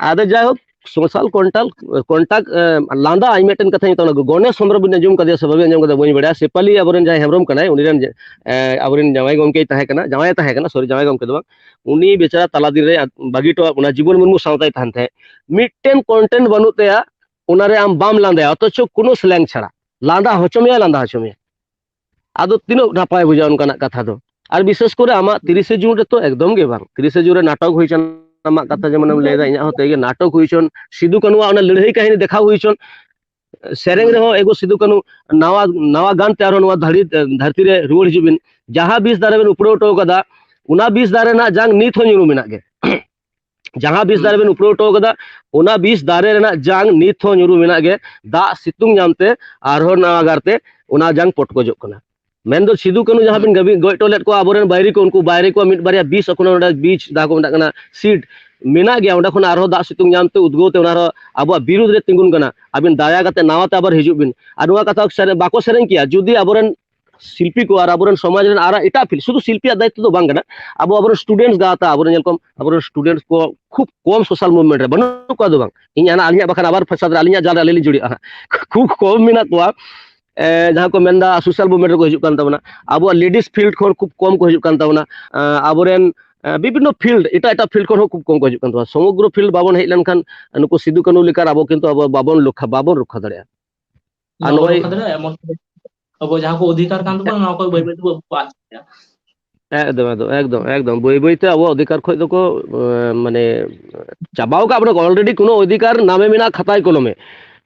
ᱟᱫᱚ ᱡᱟᱭᱦᱳᱠ, social contact, contact, ᱮ, ᱞᱟᱸᱫᱟ, ᱤᱧ ᱢᱤᱫᱴᱮᱱ ᱠᱟᱛᱷᱟᱧ ᱢᱮᱛᱟᱢ ᱠᱟᱱᱟ, ᱜᱚᱱᱮᱥ ᱦᱮᱢᱵᱨᱚᱢ ᱵᱤᱱ ᱟᱸᱡᱚᱢ ᱠᱟᱫᱮᱭᱟ ᱥᱮ ᱵᱟᱵᱤᱱ ᱟᱸᱡᱚᱢ ᱠᱟᱫᱮᱭᱟ ᱵᱟᱹᱧ ᱵᱟᱲᱟᱭᱟ, ᱥᱮᱯᱟᱞᱤ ᱟᱵᱚᱨᱮᱱ ᱡᱟᱦᱟᱸᱭ ᱦᱮᱢᱵᱨᱚᱢ ᱠᱟᱱᱟᱭ, ᱩᱱᱤ ᱨᱮᱱ, ᱮ, ᱟᱵᱚᱨᱮᱱ ᱡᱟᱶᱟᱭ ᱜᱚᱢᱠᱮᱭ ᱛᱟᱦᱮᱸ ᱠᱟᱱᱟ, ᱡᱟᱶᱟᱭ ᱛᱟᱦᱮᱸ ᱠᱟᱱᱟ, sorry, ᱡᱟᱶᱟᱭ ᱜᱚᱢᱠᱮ ᱫᱚ ᱵᱟᱝ, ᱩᱱᱤ ᱵᱮᱪᱟᱨᱟ ᱛᱟᱞᱟ ᱫᱤᱱ ᱨᱮ ᱵᱟᱹᱜᱤ ᱦᱚᱴᱚᱣᱟᱜ ᱵᱚᱱᱟ, ᱡᱤᱵᱚᱱ ᱢᱩᱨᱢᱩ ᱥᱟᱶᱛᱟᱭ ᱛᱟᱦᱮᱱ ᱛᱟᱦᱮᱸᱫ᱾ ᱢᱤᱫᱴᱮᱱ content ᱵᱟᱹᱱᱩᱜ ᱛᱟᱭᱟ, ᱚᱱᱟᱨᱮ ᱟᱢ ᱵᱟᱢ ᱞᱟᱸᱫᱟᱭᱟ, ᱚᱛᱷᱚᱪᱚ ᱠᱳᱱᱳ slang ᱪᱷᱟᱲᱟ᱾ ᱞᱟᱸᱫᱟ ᱦᱚᱪᱚ ᱢᱮᱭᱟ, ᱞᱟᱸᱫᱟ ᱦᱚᱪᱚ ᱢᱮᱭᱟ᱾ ᱟᱫᱚ ᱛᱤᱱᱟᱹᱜ ᱱᱟᱯᱟᱭ ᱵᱩᱡᱷᱟᱹᱜᱼᱟ ᱚᱱᱠᱟᱱᱟᱜ ᱠᱟᱛᱷᱟ ᱫᱚ? ᱟᱨ ᱵᱤᱥᱮᱥ ᱠᱚᱨᱮ ᱟᱢᱟᱜ ᱛᱤᱨᱤᱥᱮ ᱡᱩᱱ ᱨᱮᱛᱚ ᱮᱠᱫᱚᱢ ᱜᱮ ᱵᱟᱝ᱾ ᱛᱤᱨᱤᱥᱮ ᱡᱩᱱ ᱨᱮ ᱱᱟᱴᱚᱠ ᱦᱩᱭ ᱪᱚᱱ, ᱟᱢᱟᱜ ᱠᱟᱛᱷᱟ ᱡᱮᱢᱚᱱᱮᱢ ᱞᱟᱹᱭᱫᱟ, ᱤᱧᱟᱹᱜ ᱦᱚᱸ ᱛᱮᱜᱮ ᱱᱟᱴᱚᱠ ᱦᱩᱭ ᱪᱚᱱ, ᱥᱤᱫᱩ ᱠᱟᱹᱱᱩᱣᱟᱜ ᱚᱱᱟ ᱞᱟᱹᱲᱦᱟᱹᱭ ᱠᱟᱹᱦᱱᱤ ᱫᱮᱠᱷᱟᱣ ᱦᱩᱭ ᱪᱚᱱ, ᱥᱮᱨᱮᱧ ᱨᱮᱦᱚᱸ ᱮᱜᱳ ᱥᱤᱫᱩ ᱠᱟᱹᱱᱩ, ᱱᱟᱣᱟ, ᱱᱟᱣᱟ ᱜᱟᱱ ᱛᱮ ᱟᱨᱦᱚᱸ ᱱᱚᱣᱟ ᱫᱷᱟᱹᱨᱤ-, ᱫᱷᱟᱹᱨᱛᱤ ᱨᱮ ᱨᱩᱣᱟᱹᱲ ᱦᱤᱡᱩᱜ ᱵᱤᱱ᱾ ᱡᱟᱦᱟᱸ ᱵᱤᱥ ᱫᱟᱨᱮ ᱵᱤᱱ ᱩᱯᱲᱟᱹᱣ ᱦᱚᱴᱚ ᱠᱟᱫᱟ, ᱚᱱᱟ ᱵᱤᱥ ᱫᱟᱨᱮ ᱨᱮᱱᱟᱜ ᱡᱟᱝ ᱱᱤᱛ ᱦᱚᱸ ᱧᱩᱨᱩ ᱢᱮᱱᱟᱜ ᱜᱮ᱾ ᱡᱟᱦᱟᱸ ᱵᱤᱥ ᱫᱟᱨᱮ ᱵᱤᱱ ᱩᱯᱲᱟᱹᱣ ᱦᱚᱴᱚ ᱠᱟᱫᱟ, ᱚᱱᱟ ᱵᱤᱥ ᱫᱟᱨᱮ ᱨᱮᱱᱟᱜ ᱡᱟᱝ ᱱᱤᱛ ᱦᱚᱸ ᱧᱩᱨᱩ ᱢᱮᱱᱟᱜ ᱜᱮ᱾ ᱫᱟᱜ ᱥᱤᱛᱩᱝ ᱧᱟᱢᱛᱮ ᱟᱨᱦᱚᱸ ᱱᱟᱣᱟ ᱜᱟᱨᱛᱮ ᱚᱱᱟ ᱡᱟᱝ ᱯᱚᱴᱠᱚᱡᱚᱜ ᱠᱟᱱᱟ᱾ ᱢᱮᱱᱫᱚ ᱥᱤᱫᱩ ᱠᱟᱹᱱᱩ ᱡᱟᱦᱟᱸ ᱵᱤᱱ ᱜᱟᱹᱵᱤ-, ᱜᱚᱡ ᱦᱚᱴᱚ ᱞᱮᱫ ᱠᱚᱣᱟ ᱟᱵᱚᱨᱮᱱ ᱵᱟᱭᱨᱤ ᱠᱚ, ᱩᱱᱠᱩ ᱵᱟᱭᱨᱤ ᱠᱚᱣᱟᱜ ᱢᱤᱫ ᱵᱟᱨᱭᱟ ᱵᱤᱥ ᱮᱠᱷᱚᱱᱳ ᱚᱸᱰᱮ ᱵᱤᱡᱽ ᱡᱟᱦᱟᱸ ᱠᱚ ᱢᱮᱛᱟᱜ ᱠᱟᱱᱟ, seed, ᱢᱮᱱᱟᱜ ᱜᱮᱭᱟ᱾ ᱚᱸᱰᱮ ᱠᱷᱚᱱ ᱟᱨᱦᱚᱸ ᱫᱟᱜ ᱥᱤᱛᱩᱝ ᱧᱟᱢᱛᱮ ᱩᱫᱽᱜᱟᱹᱣ ᱛᱮ ᱚᱱᱟ ᱟᱨᱦᱚᱸ ᱟᱵᱚᱣᱟᱜ ᱵᱤᱨᱩᱫᱽ ᱨᱮ ᱛᱤᱸᱜᱩᱱ ᱠᱟᱱᱟ᱾ ᱟᱹᱵᱤᱱ ᱫᱟᱭᱟ ᱠᱟᱛᱮ ᱱᱟᱣᱟ ᱛᱮ ᱟᱵᱟᱨ ᱦᱤᱡᱩᱜ ᱵᱤᱱ᱾ ᱟᱨ ᱱᱚᱣᱟ ᱠᱟᱛᱷᱟ ᱥᱮᱨᱮ-, ᱵᱟᱠᱚ ᱥᱮᱨᱮᱧ ᱠᱮᱭᱟ ᱡᱩᱫᱤ ᱟᱵᱚᱨᱮᱱ ᱥᱤᱞᱯᱤ ᱠᱚ ᱟᱨ ᱟᱵᱚᱨᱮᱱ ᱥᱚᱢᱟᱡᱽ ᱨᱮᱱ ᱟᱨ ᱮᱴᱟᱜ ᱯᱷᱤᱞᱰ, ᱥᱩᱫᱷᱩ ᱥᱤᱞᱯᱤᱭᱟᱜ ᱫᱟᱭᱤᱛᱛᱚ ᱫᱚ ᱵᱟᱝ ᱠᱟᱱᱟ᱾ ᱟᱵᱚ ᱟᱵᱚᱨᱮᱱ ᱥᱴᱩᱰᱮᱱᱴᱥ ᱜᱟᱶᱛᱟ, ᱟᱵᱚᱨᱮᱱ ᱧᱮᱞ ᱠᱚᱢ, ᱟᱵᱚᱨᱮᱱ ᱥᱴᱩᱰᱮᱱᱴᱥ ᱠᱚ ᱠᱷᱩᱵ ᱠᱚᱢ ᱥᱳᱥᱟᱞ ᱢᱩᱵᱷᱢᱮᱱᱴ ᱨᱮ ᱵᱟᱹᱱᱩᱜ ᱠᱚᱣᱟ ᱫᱚ ᱵᱟᱝ, ᱤᱧ ᱦᱟᱱᱟ ᱟᱹᱞᱤᱧᱟᱜ ᱵᱟᱠᱷᱟᱱ ᱟᱵᱟᱨ ᱯᱷᱟᱥᱟᱫ ᱨᱮ ᱟᱹᱞᱤᱧᱟᱜ ᱡᱟᱞ ᱨᱮ ᱟᱹᱞᱤᱧ ᱞᱤᱧ ᱡᱩᱲᱤᱜᱼᱟ ᱦᱟᱸᱜ᱾ ᱠᱷᱩᱵ ᱠᱚᱢ ᱢᱮᱱᱟᱜ ᱠᱚᱣᱟ᱾ ᱮ, ᱡᱟᱦᱟᱸ ᱠᱚ ᱢᱮᱱᱫᱟ ᱥᱳᱥᱟᱞ ᱢᱩᱵᱷᱢᱮᱱᱴ ᱨᱮᱠᱚ ᱦᱤᱡᱩᱜ ᱠᱟᱱ ᱛᱟᱵᱚᱱᱟ, ᱟᱵᱚᱣᱟᱜ ᱞᱮᱰᱤᱥ ᱯᱷᱤᱞᱰ ᱠᱷᱚᱱ ᱠᱷᱩᱵ ᱠᱚᱢ ᱠᱚ ᱦᱤᱡᱩᱜ ᱠᱟᱱ ᱛᱟᱵᱚᱱᱟ᱾ ᱮ, ᱟᱵᱚᱨᱮᱱ ᱮ, ᱵᱤᱵᱷᱤᱱᱱᱚ ᱯᱷᱤᱞᱰ, ᱮᱴᱟᱜ ᱮᱴᱟᱜ ᱯᱷᱤᱞᱰ ᱠᱷᱚᱱ ᱦᱚᱸ ᱠᱷᱩᱵ ᱠᱚᱢ ᱠᱚ ᱦᱤᱡᱩᱜ ᱠᱟᱱ ᱛᱟᱵᱚᱱᱟ᱾ ᱥᱚᱢᱚᱜᱽᱨᱚ ᱯᱷᱤᱞᱰ ᱵᱟᱵᱚᱱ ᱦᱮᱡ ᱞᱮᱱᱠᱷᱟᱱ ᱱᱩᱠᱩ ᱥᱤᱫᱩ ᱠᱟᱹᱱᱩ ᱞᱮᱠᱟ ᱟᱵᱚ ᱠᱤᱱᱛᱩ ᱟᱵᱚ ᱵᱟᱵᱚᱱ ᱨᱚᱠᱠᱷᱟ, ᱵᱟᱵᱚᱱ ᱨᱚᱠᱠᱷᱟ ᱫᱟᱲᱮᱭᱟᱜᱼᱟ᱾ ᱟᱨ ᱵᱟᱵᱚᱱ ᱱᱚᱜᱼᱚᱭ ᱨᱚᱠᱠᱷᱟ ᱫᱟᱲᱮᱭᱟᱜᱼᱟ, ᱮᱢᱚᱱ ᱟᱵᱚ ᱡᱟᱦᱟᱸ ᱠᱚ ᱚᱫᱷᱤᱠᱟᱨ ᱠᱟᱱ ᱛᱟᱵᱚᱱᱟ, ᱱᱚᱣᱟ ᱠᱚ ᱵᱟᱹᱭ ᱵᱟᱹᱭ ᱛᱮᱵᱚ ᱟᱫ ᱪᱟᱵᱟᱭᱟ᱾ ᱮᱠᱫᱚᱢ, ᱮᱠᱫᱚᱢ, ᱮᱠᱫᱚᱢ, ᱮᱠᱫᱚᱢ᱾ ᱵᱟᱹᱭ ᱵᱟᱹᱭ ᱛᱮ ᱟᱵᱚᱣᱟᱜ ᱚᱫᱷᱤᱠᱟᱨ ᱠᱷᱚᱡ ᱫᱚᱠᱚ, ᱮ, ᱢᱟᱱᱮ, ᱪᱟᱵᱟᱣ ᱠᱟᱜ ᱵᱚᱱᱟ ᱠᱚ᱾ ᱚᱞᱨᱮᱰᱤ ᱠᱳᱱᱳ ᱚᱫᱷᱤᱠᱟᱨ ᱱᱟᱢᱮ ᱢᱮᱱᱟᱜᱼᱟ ᱠᱷᱟᱛᱟᱭ ᱠᱚᱞᱚᱢᱮ᱾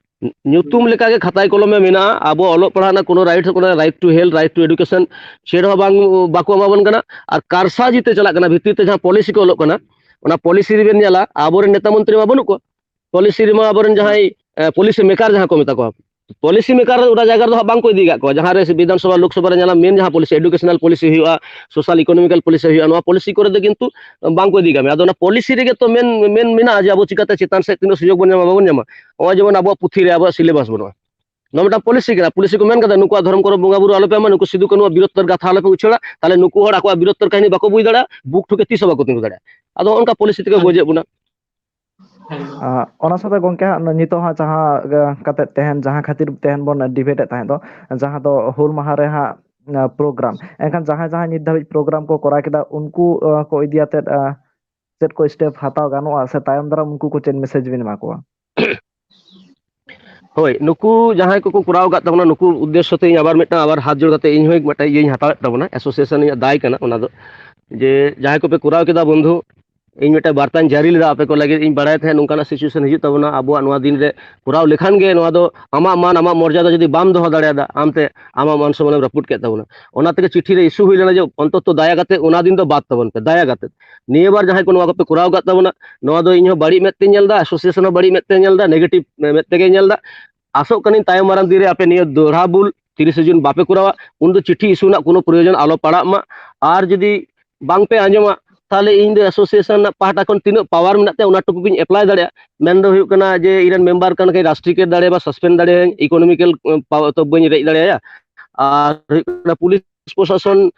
ᱧᱩᱛᱩᱢ ᱞᱮᱠᱟᱜᱮ ᱠᱷᱟᱛᱟᱭ ᱠᱚᱞᱚᱢᱮ ᱢᱮᱱᱟᱜᱼᱟ᱾ ᱟᱵᱚ ᱚᱞᱚᱜ ᱯᱟᱲᱦᱟᱜ ᱨᱮᱱᱟᱜ ᱠᱳᱱᱳ ᱨᱟᱭᱤᱴ, ᱠᱳᱱᱳ right two health, right two education, ᱪᱮᱫ ᱦᱚᱸ ᱵᱟᱝ, ᱵᱟᱠᱚ ᱮᱢᱟ ᱵᱚᱱ ᱠᱟᱱᱟ᱾ ᱟᱨ ᱠᱟᱨᱥᱟ ᱡᱤᱛᱮ ᱪᱟᱞᱟᱜ ᱠᱟᱱᱟ, ᱵᱷᱤᱛᱤᱨ ᱛᱮ ᱡᱟᱦᱟᱸ ᱯᱚᱞᱤᱥᱤ ᱠᱚ ᱚᱞᱚᱜ ᱠᱟᱱᱟ, ᱚᱱᱟ ᱯᱚᱞᱤᱥᱤ ᱨᱮᱵᱮᱱ ᱧᱮᱞᱟ, ᱟᱵᱚᱨᱮᱱ ᱱᱮᱛᱟ ᱢᱚᱱᱛᱨᱤ ᱢᱟ ᱵᱟᱹᱱᱩᱜ ᱠᱚᱣᱟ᱾ ᱯᱚᱞᱤᱥᱤ ᱨᱮᱢᱟ ᱟᱵᱚᱨᱮᱱ ᱡᱟᱦᱟᱸᱭ, ᱮ, ᱯᱚᱞᱤᱥᱤ ᱢᱮᱠᱟᱨ ᱡᱟᱦᱟᱸ ᱠᱚ ᱢᱮᱛᱟ ᱠᱚᱣᱟ, ᱯᱚᱞᱤᱥᱤ ᱢᱮᱠᱟᱨ ᱚᱱᱟ ᱡᱟᱭᱜᱟ ᱨᱮᱫᱚ ᱦᱟᱸᱜ ᱵᱟᱝ ᱠᱚ ᱤᱫᱤ ᱠᱟᱜ ᱠᱚᱣᱟ᱾ ᱡᱟᱦᱟᱸ ᱨᱮ ᱵᱤᱫᱷᱟᱱ ᱥᱚᱵᱷᱟ, ᱞᱳᱠ ᱥᱚᱵᱷᱟ ᱨᱮ ᱧᱮᱞᱟ, ᱢᱮᱱ ᱡᱟᱦᱟᱸ ᱯᱚᱞᱤᱥᱤ, ᱮᱰᱩᱠᱮᱥᱚᱱᱟᱞ ᱯᱚᱞᱤᱥᱤ ᱦᱩᱭᱩᱜᱼᱟ, ᱥᱳᱥᱟᱞ ᱤᱠᱳᱱᱚᱢᱤᱠᱟᱞ ᱯᱚᱞᱤᱥᱤ ᱦᱩᱭᱩᱜᱼᱟ, ᱱᱚᱣᱟ ᱯᱚᱞᱤᱥᱤ ᱠᱚᱨᱮ ᱫᱚ ᱠᱤᱱᱛᱩ ᱵᱟᱝ ᱠᱚ ᱤᱫᱤ ᱠᱟᱜ ᱢᱮ᱾ ᱟᱫᱚ ᱚᱱᱟ ᱯᱚᱞᱤᱥᱤ ᱨᱮᱜᱮ ᱛᱚ ᱢᱮᱱ, ᱢᱮᱱ ᱢᱮᱱᱟᱜᱼᱟ ᱡᱮ ᱟᱵᱚ ᱪᱤᱠᱟᱛᱮ ᱪᱮᱛᱟᱱ ᱥᱮᱫ ᱛᱤᱱᱟᱹᱜ ᱥᱩᱡᱳᱜᱽ ᱵᱚᱱ ᱧᱟᱢᱟ, ᱵᱟᱵᱚᱱ ᱧᱟᱢᱟ᱾ ᱱᱚᱜᱼᱚᱭ ᱡᱮᱢᱚᱱ ᱟᱵᱚᱣᱟᱜ ᱯᱩᱛᱷᱤ ᱨᱮ ᱟᱵᱚᱣᱟᱜ ᱥᱤᱞᱮᱵᱟᱥ ᱵᱟᱹᱱᱩᱜᱼᱟ᱾ ᱱᱚᱣᱟ ᱢᱤᱫᱴᱟᱝ ᱯᱚᱞᱤᱥᱤ ᱠᱟᱱᱟ᱾ ᱯᱚᱞᱤᱥᱤ ᱠᱚ ᱢᱮᱱ ᱠᱟᱫᱟ, ᱱᱩᱠᱩᱣᱟᱜ ᱫᱷᱚᱨᱚᱢ ᱠᱚᱨᱚᱢ ᱵᱚᱸᱜᱟ ᱵᱩᱨᱩ ᱟᱞᱚᱯᱮ ᱮᱢᱟ, ᱱᱩᱠᱩ ᱥᱤᱫᱩ ᱠᱟᱹᱱᱩᱣᱟᱜ ᱵᱤᱨᱚᱛ ᱛᱟᱹᱨ ᱜᱟᱛᱷᱟ ᱟᱞᱚᱯᱮ ᱩᱪᱷᱟᱹᱲᱟ, ᱛᱟᱦᱞᱮ ᱱᱩᱠᱩ ᱦᱚᱲ ᱟᱠᱚᱣᱟᱜ ᱵᱤᱨᱚᱛ ᱛᱟᱹᱨ ᱠᱟᱹᱦᱱᱤ ᱵᱟᱠᱚ ᱵᱩᱡᱽ ᱫᱟᱲᱮᱭᱟᱜᱼᱟ, ᱵᱩᱠ ᱴᱷᱩᱠᱮ ᱛᱤᱥ ᱦᱚᱸ ᱵᱟᱠᱚ ᱛᱤᱸᱜᱩ ᱫᱟᱲᱮᱭᱟᱜᱼᱟ᱾ ᱟᱫᱚ ᱚᱱᱠᱟ ᱯᱚᱞᱤᱥᱤ ᱛᱮᱠᱚ ᱜᱚᱡᱮᱫ ᱵᱚᱱᱟ᱾ ᱟᱸ, ᱚᱱᱟ ᱥᱟᱶᱛᱮ ᱜᱚᱝᱠᱮ ᱦᱟᱸᱜ ᱱᱤᱛᱚᱜ ᱦᱟᱸᱜ ᱡᱟᱦᱟᱸ, ᱟᱸ, ᱠᱟᱛᱮᱫ ᱛᱮᱦᱮᱧ, ᱡᱟᱦᱟᱸ ᱠᱷᱟᱹᱛᱤᱨ ᱛᱮᱦᱮᱧ ᱵᱚᱱ ᱰᱤᱵᱮᱴ ᱮᱫ ᱛᱟᱦᱮᱸᱫ ᱫᱚ, ᱡᱟᱦᱟᱸ ᱫᱚ ᱦᱩᱞ ᱢᱟᱦᱟ ᱨᱮ ᱦᱟᱸᱜ, ᱟᱸ, ᱯᱨᱳᱜᱨᱟᱢ, ᱮᱱᱠᱷᱟᱱ ᱡᱟᱦᱟᱸᱭ ᱡᱟᱦᱟᱸᱭ ᱱᱤᱛ ᱫᱷᱟᱹᱵᱤᱡ ᱯᱨᱳᱜᱨᱟᱢ ᱠᱚ ᱠᱚᱨᱟᱣ ᱠᱮᱫᱟ, ᱩᱱᱠᱩ, ᱟᱸ, ᱠᱚ ᱤᱫᱤ ᱟᱛᱮᱫ, ᱟᱸ, ᱪᱮᱫ ᱠᱚ ᱥᱴᱮᱯ ᱦᱟᱛᱟᱣ ᱜᱟᱱᱚᱜᱼᱟ ᱥᱮ ᱛᱟᱭᱚᱢ ᱫᱟᱨᱟᱢ ᱩᱱᱠᱩ ᱠᱚ ᱪᱮᱫ ᱢᱮᱥᱮᱡᱽ ᱵᱤᱱ ᱮᱢᱟ ᱠᱚᱣᱟ? ᱦᱳᱭ, ᱱᱩᱠᱩ ᱡᱟᱦᱟᱸᱭ ᱠᱚᱠᱚ ᱠᱚᱨᱟᱣ ᱟᱠᱟᱫ ᱛᱟᱵᱚᱱᱟ, ᱱᱩᱠᱩ ᱩᱫᱽᱫᱮᱥᱥᱚ ᱛᱮ ᱤᱧ ᱟᱵᱟᱨ ᱢᱤᱫᱴᱟᱝ ᱟᱵᱟᱨ ᱦᱟᱛ ᱡᱳᱲ ᱠᱟᱛᱮ ᱤᱧ ᱦᱚᱸ ᱢᱤᱫᱴᱟᱝ ᱤᱭᱟᱹᱧ ᱦᱟᱛᱟᱣᱮᱫ ᱛᱟᱵᱚᱱᱟ, ᱮᱥᱳᱥᱤᱭᱮᱥᱚᱱ ᱤᱧᱟᱹᱜ ᱫᱟᱭ ᱠᱟᱱᱟ ᱚᱱᱟ ᱫᱚ, ᱡᱮ ᱡᱟᱦᱟᱸᱭ ᱠᱚᱯᱮ ᱠᱚᱨᱟᱣ ᱠᱮᱫᱟ ᱵᱚᱱᱫᱷᱩ, ᱤᱧ ᱢᱤᱫᱴᱟᱝ ᱵᱟᱨᱛᱟᱧ ᱡᱟᱹᱨᱤ ᱞᱮᱫᱟ ᱟᱯᱮ ᱠᱚ ᱞᱟᱹᱜᱤᱫ᱾ ᱤᱧ ᱵᱟᱲᱟᱭ ᱛᱟᱦᱮᱸᱫ ᱱᱚᱝᱠᱟᱱᱟᱜ ᱥᱤᱪᱩᱭᱮᱥᱚᱱ ᱦᱤᱡᱩᱜ ᱛᱟᱵᱚᱱᱟ ᱟᱵᱚᱣᱟᱜ ᱱᱚᱣᱟ ᱫᱤᱱ ᱨᱮ ᱠᱚᱨᱟᱣ ᱞᱮᱠᱷᱟᱱ ᱜᱮ, ᱱᱚᱣᱟ ᱫᱚ ᱟᱢᱟᱜ ᱢᱟᱱ, ᱟᱢᱟᱜ ᱢᱚᱨᱡᱟᱫᱟ ᱡᱩᱫᱤ ᱵᱟᱢ ᱫᱚᱦᱚ ᱫᱟᱲᱮᱭᱟᱫᱟ, ᱟᱢᱛᱮ ᱟᱢᱟᱜ ᱢᱟᱱ ᱥᱚᱢᱢᱟᱱᱮᱢ ᱨᱟᱹᱯᱩᱫ ᱠᱮᱫ ᱛᱟᱵᱚᱱᱟ᱾ ᱚᱱᱟ ᱛᱮᱜᱮ ᱪᱤᱴᱷᱤ ᱨᱮ ᱤᱥᱩ ᱦᱩᱭ ᱞᱮᱱᱟ ᱡᱮ ᱚᱱᱛᱚᱛᱚ ᱫᱟᱭᱟ ᱠᱟᱛᱮ ᱚᱱᱟ ᱫᱤᱱ ᱫᱚ ᱵᱟᱫ ᱛᱟᱵᱚᱱ ᱯᱮ, ᱫᱟᱭᱟ ᱠᱟᱛᱮ᱾ ᱱᱤᱭᱟᱹ ᱵᱟᱨ ᱡᱟᱦᱟᱸᱭ ᱠᱚ ᱱᱚᱣᱟ ᱠᱚᱯᱮ ᱠᱚᱨᱟᱣ ᱟᱠᱟᱫ ᱛᱟᱵᱚᱱᱟ, ᱱᱚᱣᱟ ᱫᱚ ᱤᱧ ᱦᱚᱸ ᱵᱟᱹᱲᱤᱡ ᱢᱮᱫ ᱛᱮᱧ ᱧᱮᱞ ᱮᱫᱟ, ᱮᱥᱳᱥᱤᱭᱮᱥᱚᱱ ᱦᱚᱸ ᱵᱟᱹᱲᱤᱡ ᱢᱮᱫ ᱛᱮ ᱧᱮᱞ ᱮᱫᱟ, ᱱᱮᱜᱮᱴᱤᱵᱷ ᱢᱮᱫ ᱛᱮᱜᱮ ᱧᱮᱞ ᱮᱫᱟ᱾ ᱟᱥᱚᱜ ᱠᱟᱹᱱᱟᱹᱧ ᱛᱟᱭᱚᱢ ᱢᱟᱨᱟᱝ ᱫᱤᱱ ᱨᱮ ᱟᱯᱮ ᱱᱤᱭᱟᱹ ᱫᱚᱦᱲᱟ ᱵᱷᱩᱞ ᱛᱤᱨᱤᱥᱮ ᱡᱩᱱ ᱵᱟᱯᱮ ᱠᱚᱨᱟᱣᱟ, ᱩᱱᱫᱚ ᱪᱤᱴᱷᱤ ᱤᱥᱩ ᱨᱮᱱᱟᱜ ᱠᱳᱱᱳ ᱯᱨᱚᱭᱳᱡᱚᱱ ᱟᱞᱚ ᱯᱟᱲᱟᱜ ᱢᱟ᱾ ᱟᱨ ᱡᱩᱫᱤ ᱵᱟᱝᱯᱮ ᱟᱸᱡᱚᱢᱟ, ᱛᱟᱦᱞᱮ ᱤᱧ ᱫᱚ ᱮᱥᱳᱥᱤᱭᱮᱥᱚᱱ ᱨᱮᱱᱟᱜ ᱯᱟᱦᱴᱟ ᱠᱷᱚᱱ ᱛᱤᱱᱟᱹᱜ ᱯᱟᱣᱟᱨ ᱢᱮᱱᱟᱜ ᱛᱤᱧᱟ ᱚᱱᱟ ᱴᱩᱠᱩ ᱜᱤᱧ ᱮᱯᱞᱟᱭ ᱫᱟᱲᱮᱭᱟᱜᱼᱟ᱾ ᱢᱮᱱ ᱫᱚ ᱦᱩᱭᱩᱜ ᱠᱟᱱᱟ ᱡᱮ ᱤᱧ ᱨᱮᱱ ᱢᱮᱢᱵᱟᱨ ᱠᱟᱱ ᱠᱷᱟᱡ ᱨᱟᱥᱴᱨᱤᱠᱮᱴ ᱫᱟᱲᱮᱭᱟᱭᱟ, ᱥᱟᱥᱯᱮᱱᱰ ᱫᱟᱲᱮᱭᱟᱭᱟ, ᱤᱠᱳᱱᱚᱢᱤᱠᱮᱞ ᱯᱟᱣᱟᱨ ᱛᱚ ᱵᱟᱹᱧ ᱨᱮᱡ ᱫᱟᱲᱮᱭᱟᱭᱟ᱾ ᱟᱨ ᱦᱩᱭᱩᱜ ᱠᱟᱱᱟ ᱯᱩᱞᱤᱥ ᱯᱨᱚᱥᱟᱥᱚᱱ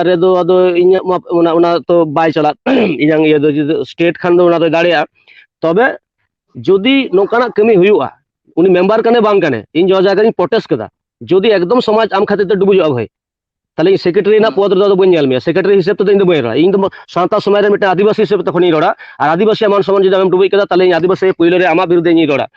ᱨᱮᱫᱚ ᱟᱫᱚ ᱤᱧᱟᱹᱜ ᱢᱟ ᱚᱱᱟ ᱚᱱᱟ ᱛᱚ ᱵᱟᱭ ᱪᱟᱞᱟᱜ᱾ ᱤᱧᱟᱹᱝ ᱤᱭᱟᱹ ᱫᱚ ᱡᱩᱫᱤ ᱥᱴᱮᱴ ᱠᱷᱟᱱ ᱫᱚ ᱚᱱᱟ ᱫᱚᱭ ᱫᱟᱲᱮᱭᱟᱜᱼᱟ᱾ ᱛᱚᱵᱮ ᱡᱩᱫᱤ ᱱᱚᱝᱠᱟᱱᱟᱜ ᱠᱟᱹᱢᱤ ᱦᱩᱭᱩᱜᱼᱟ, ᱩᱱᱤ ᱢᱮᱢᱵᱟᱨ ᱠᱟᱱᱮ ᱵᱟᱝ ᱠᱟᱱᱮ, ᱤᱧ ᱡᱚ ᱡᱟᱭᱜᱟ ᱨᱤᱧ ᱯᱨᱚᱴᱮᱥᱴ ᱠᱮᱫᱟ, ᱡᱩᱫᱤ ᱮᱠᱫᱚᱢ ᱥᱚᱢᱟᱡᱽ ᱟᱢ ᱠᱷᱟᱹᱛᱤᱨ ᱛᱮ ᱰᱩᱵᱩᱡᱚᱜᱼᱟ ᱵᱷᱟᱹᱭ, ᱛᱟᱦᱞᱮ ᱤᱧ ᱥᱮᱠᱨᱮᱴᱟᱨᱤ ᱨᱮᱱᱟᱜ ᱯᱚᱫᱽ ᱨᱮᱫᱚ ᱟᱫᱚ ᱵᱟᱹᱧ ᱧᱮᱞ ᱢᱮᱭᱟ᱾ ᱥᱮᱠᱨᱮᱴᱟᱨᱤ ᱦᱤᱥᱟᱹᱵ ᱛᱮᱫᱚ ᱤᱧ ᱫᱚ ᱵᱟᱹᱧ ᱨᱚᱲᱟ᱾ ᱤᱧ ᱫᱚ ᱥᱟᱶᱛᱟ ᱥᱚᱢᱟᱡᱽ ᱨᱮ ᱢᱤᱫᱴᱮᱱ ᱟᱹᱫᱤᱵᱟᱹᱥᱤ ᱦᱤᱥᱟᱹᱵ ᱛᱮ ᱛᱚᱠᱷᱚᱱᱤᱧ ᱨᱚᱲᱟ, ᱟᱨ ᱟᱹᱫᱤᱵᱟᱹᱥᱤ ᱟᱜ ᱢᱟᱱ ᱥᱚᱢᱢᱟᱱ ᱡᱩᱫᱤ ᱟᱢᱮᱢ ᱰᱩᱵᱩᱡ ᱠᱮᱫᱟ, ᱛᱟᱦᱞᱮ ᱤᱧ ᱟᱹᱫᱤᱵᱟᱹᱥᱤ ᱯᱳᱭᱞᱳ ᱨᱮ ᱟᱢᱟᱜ ᱵᱤᱨᱩᱫᱷᱮ ᱤᱧᱤᱧ ᱨᱚᱲᱟ᱾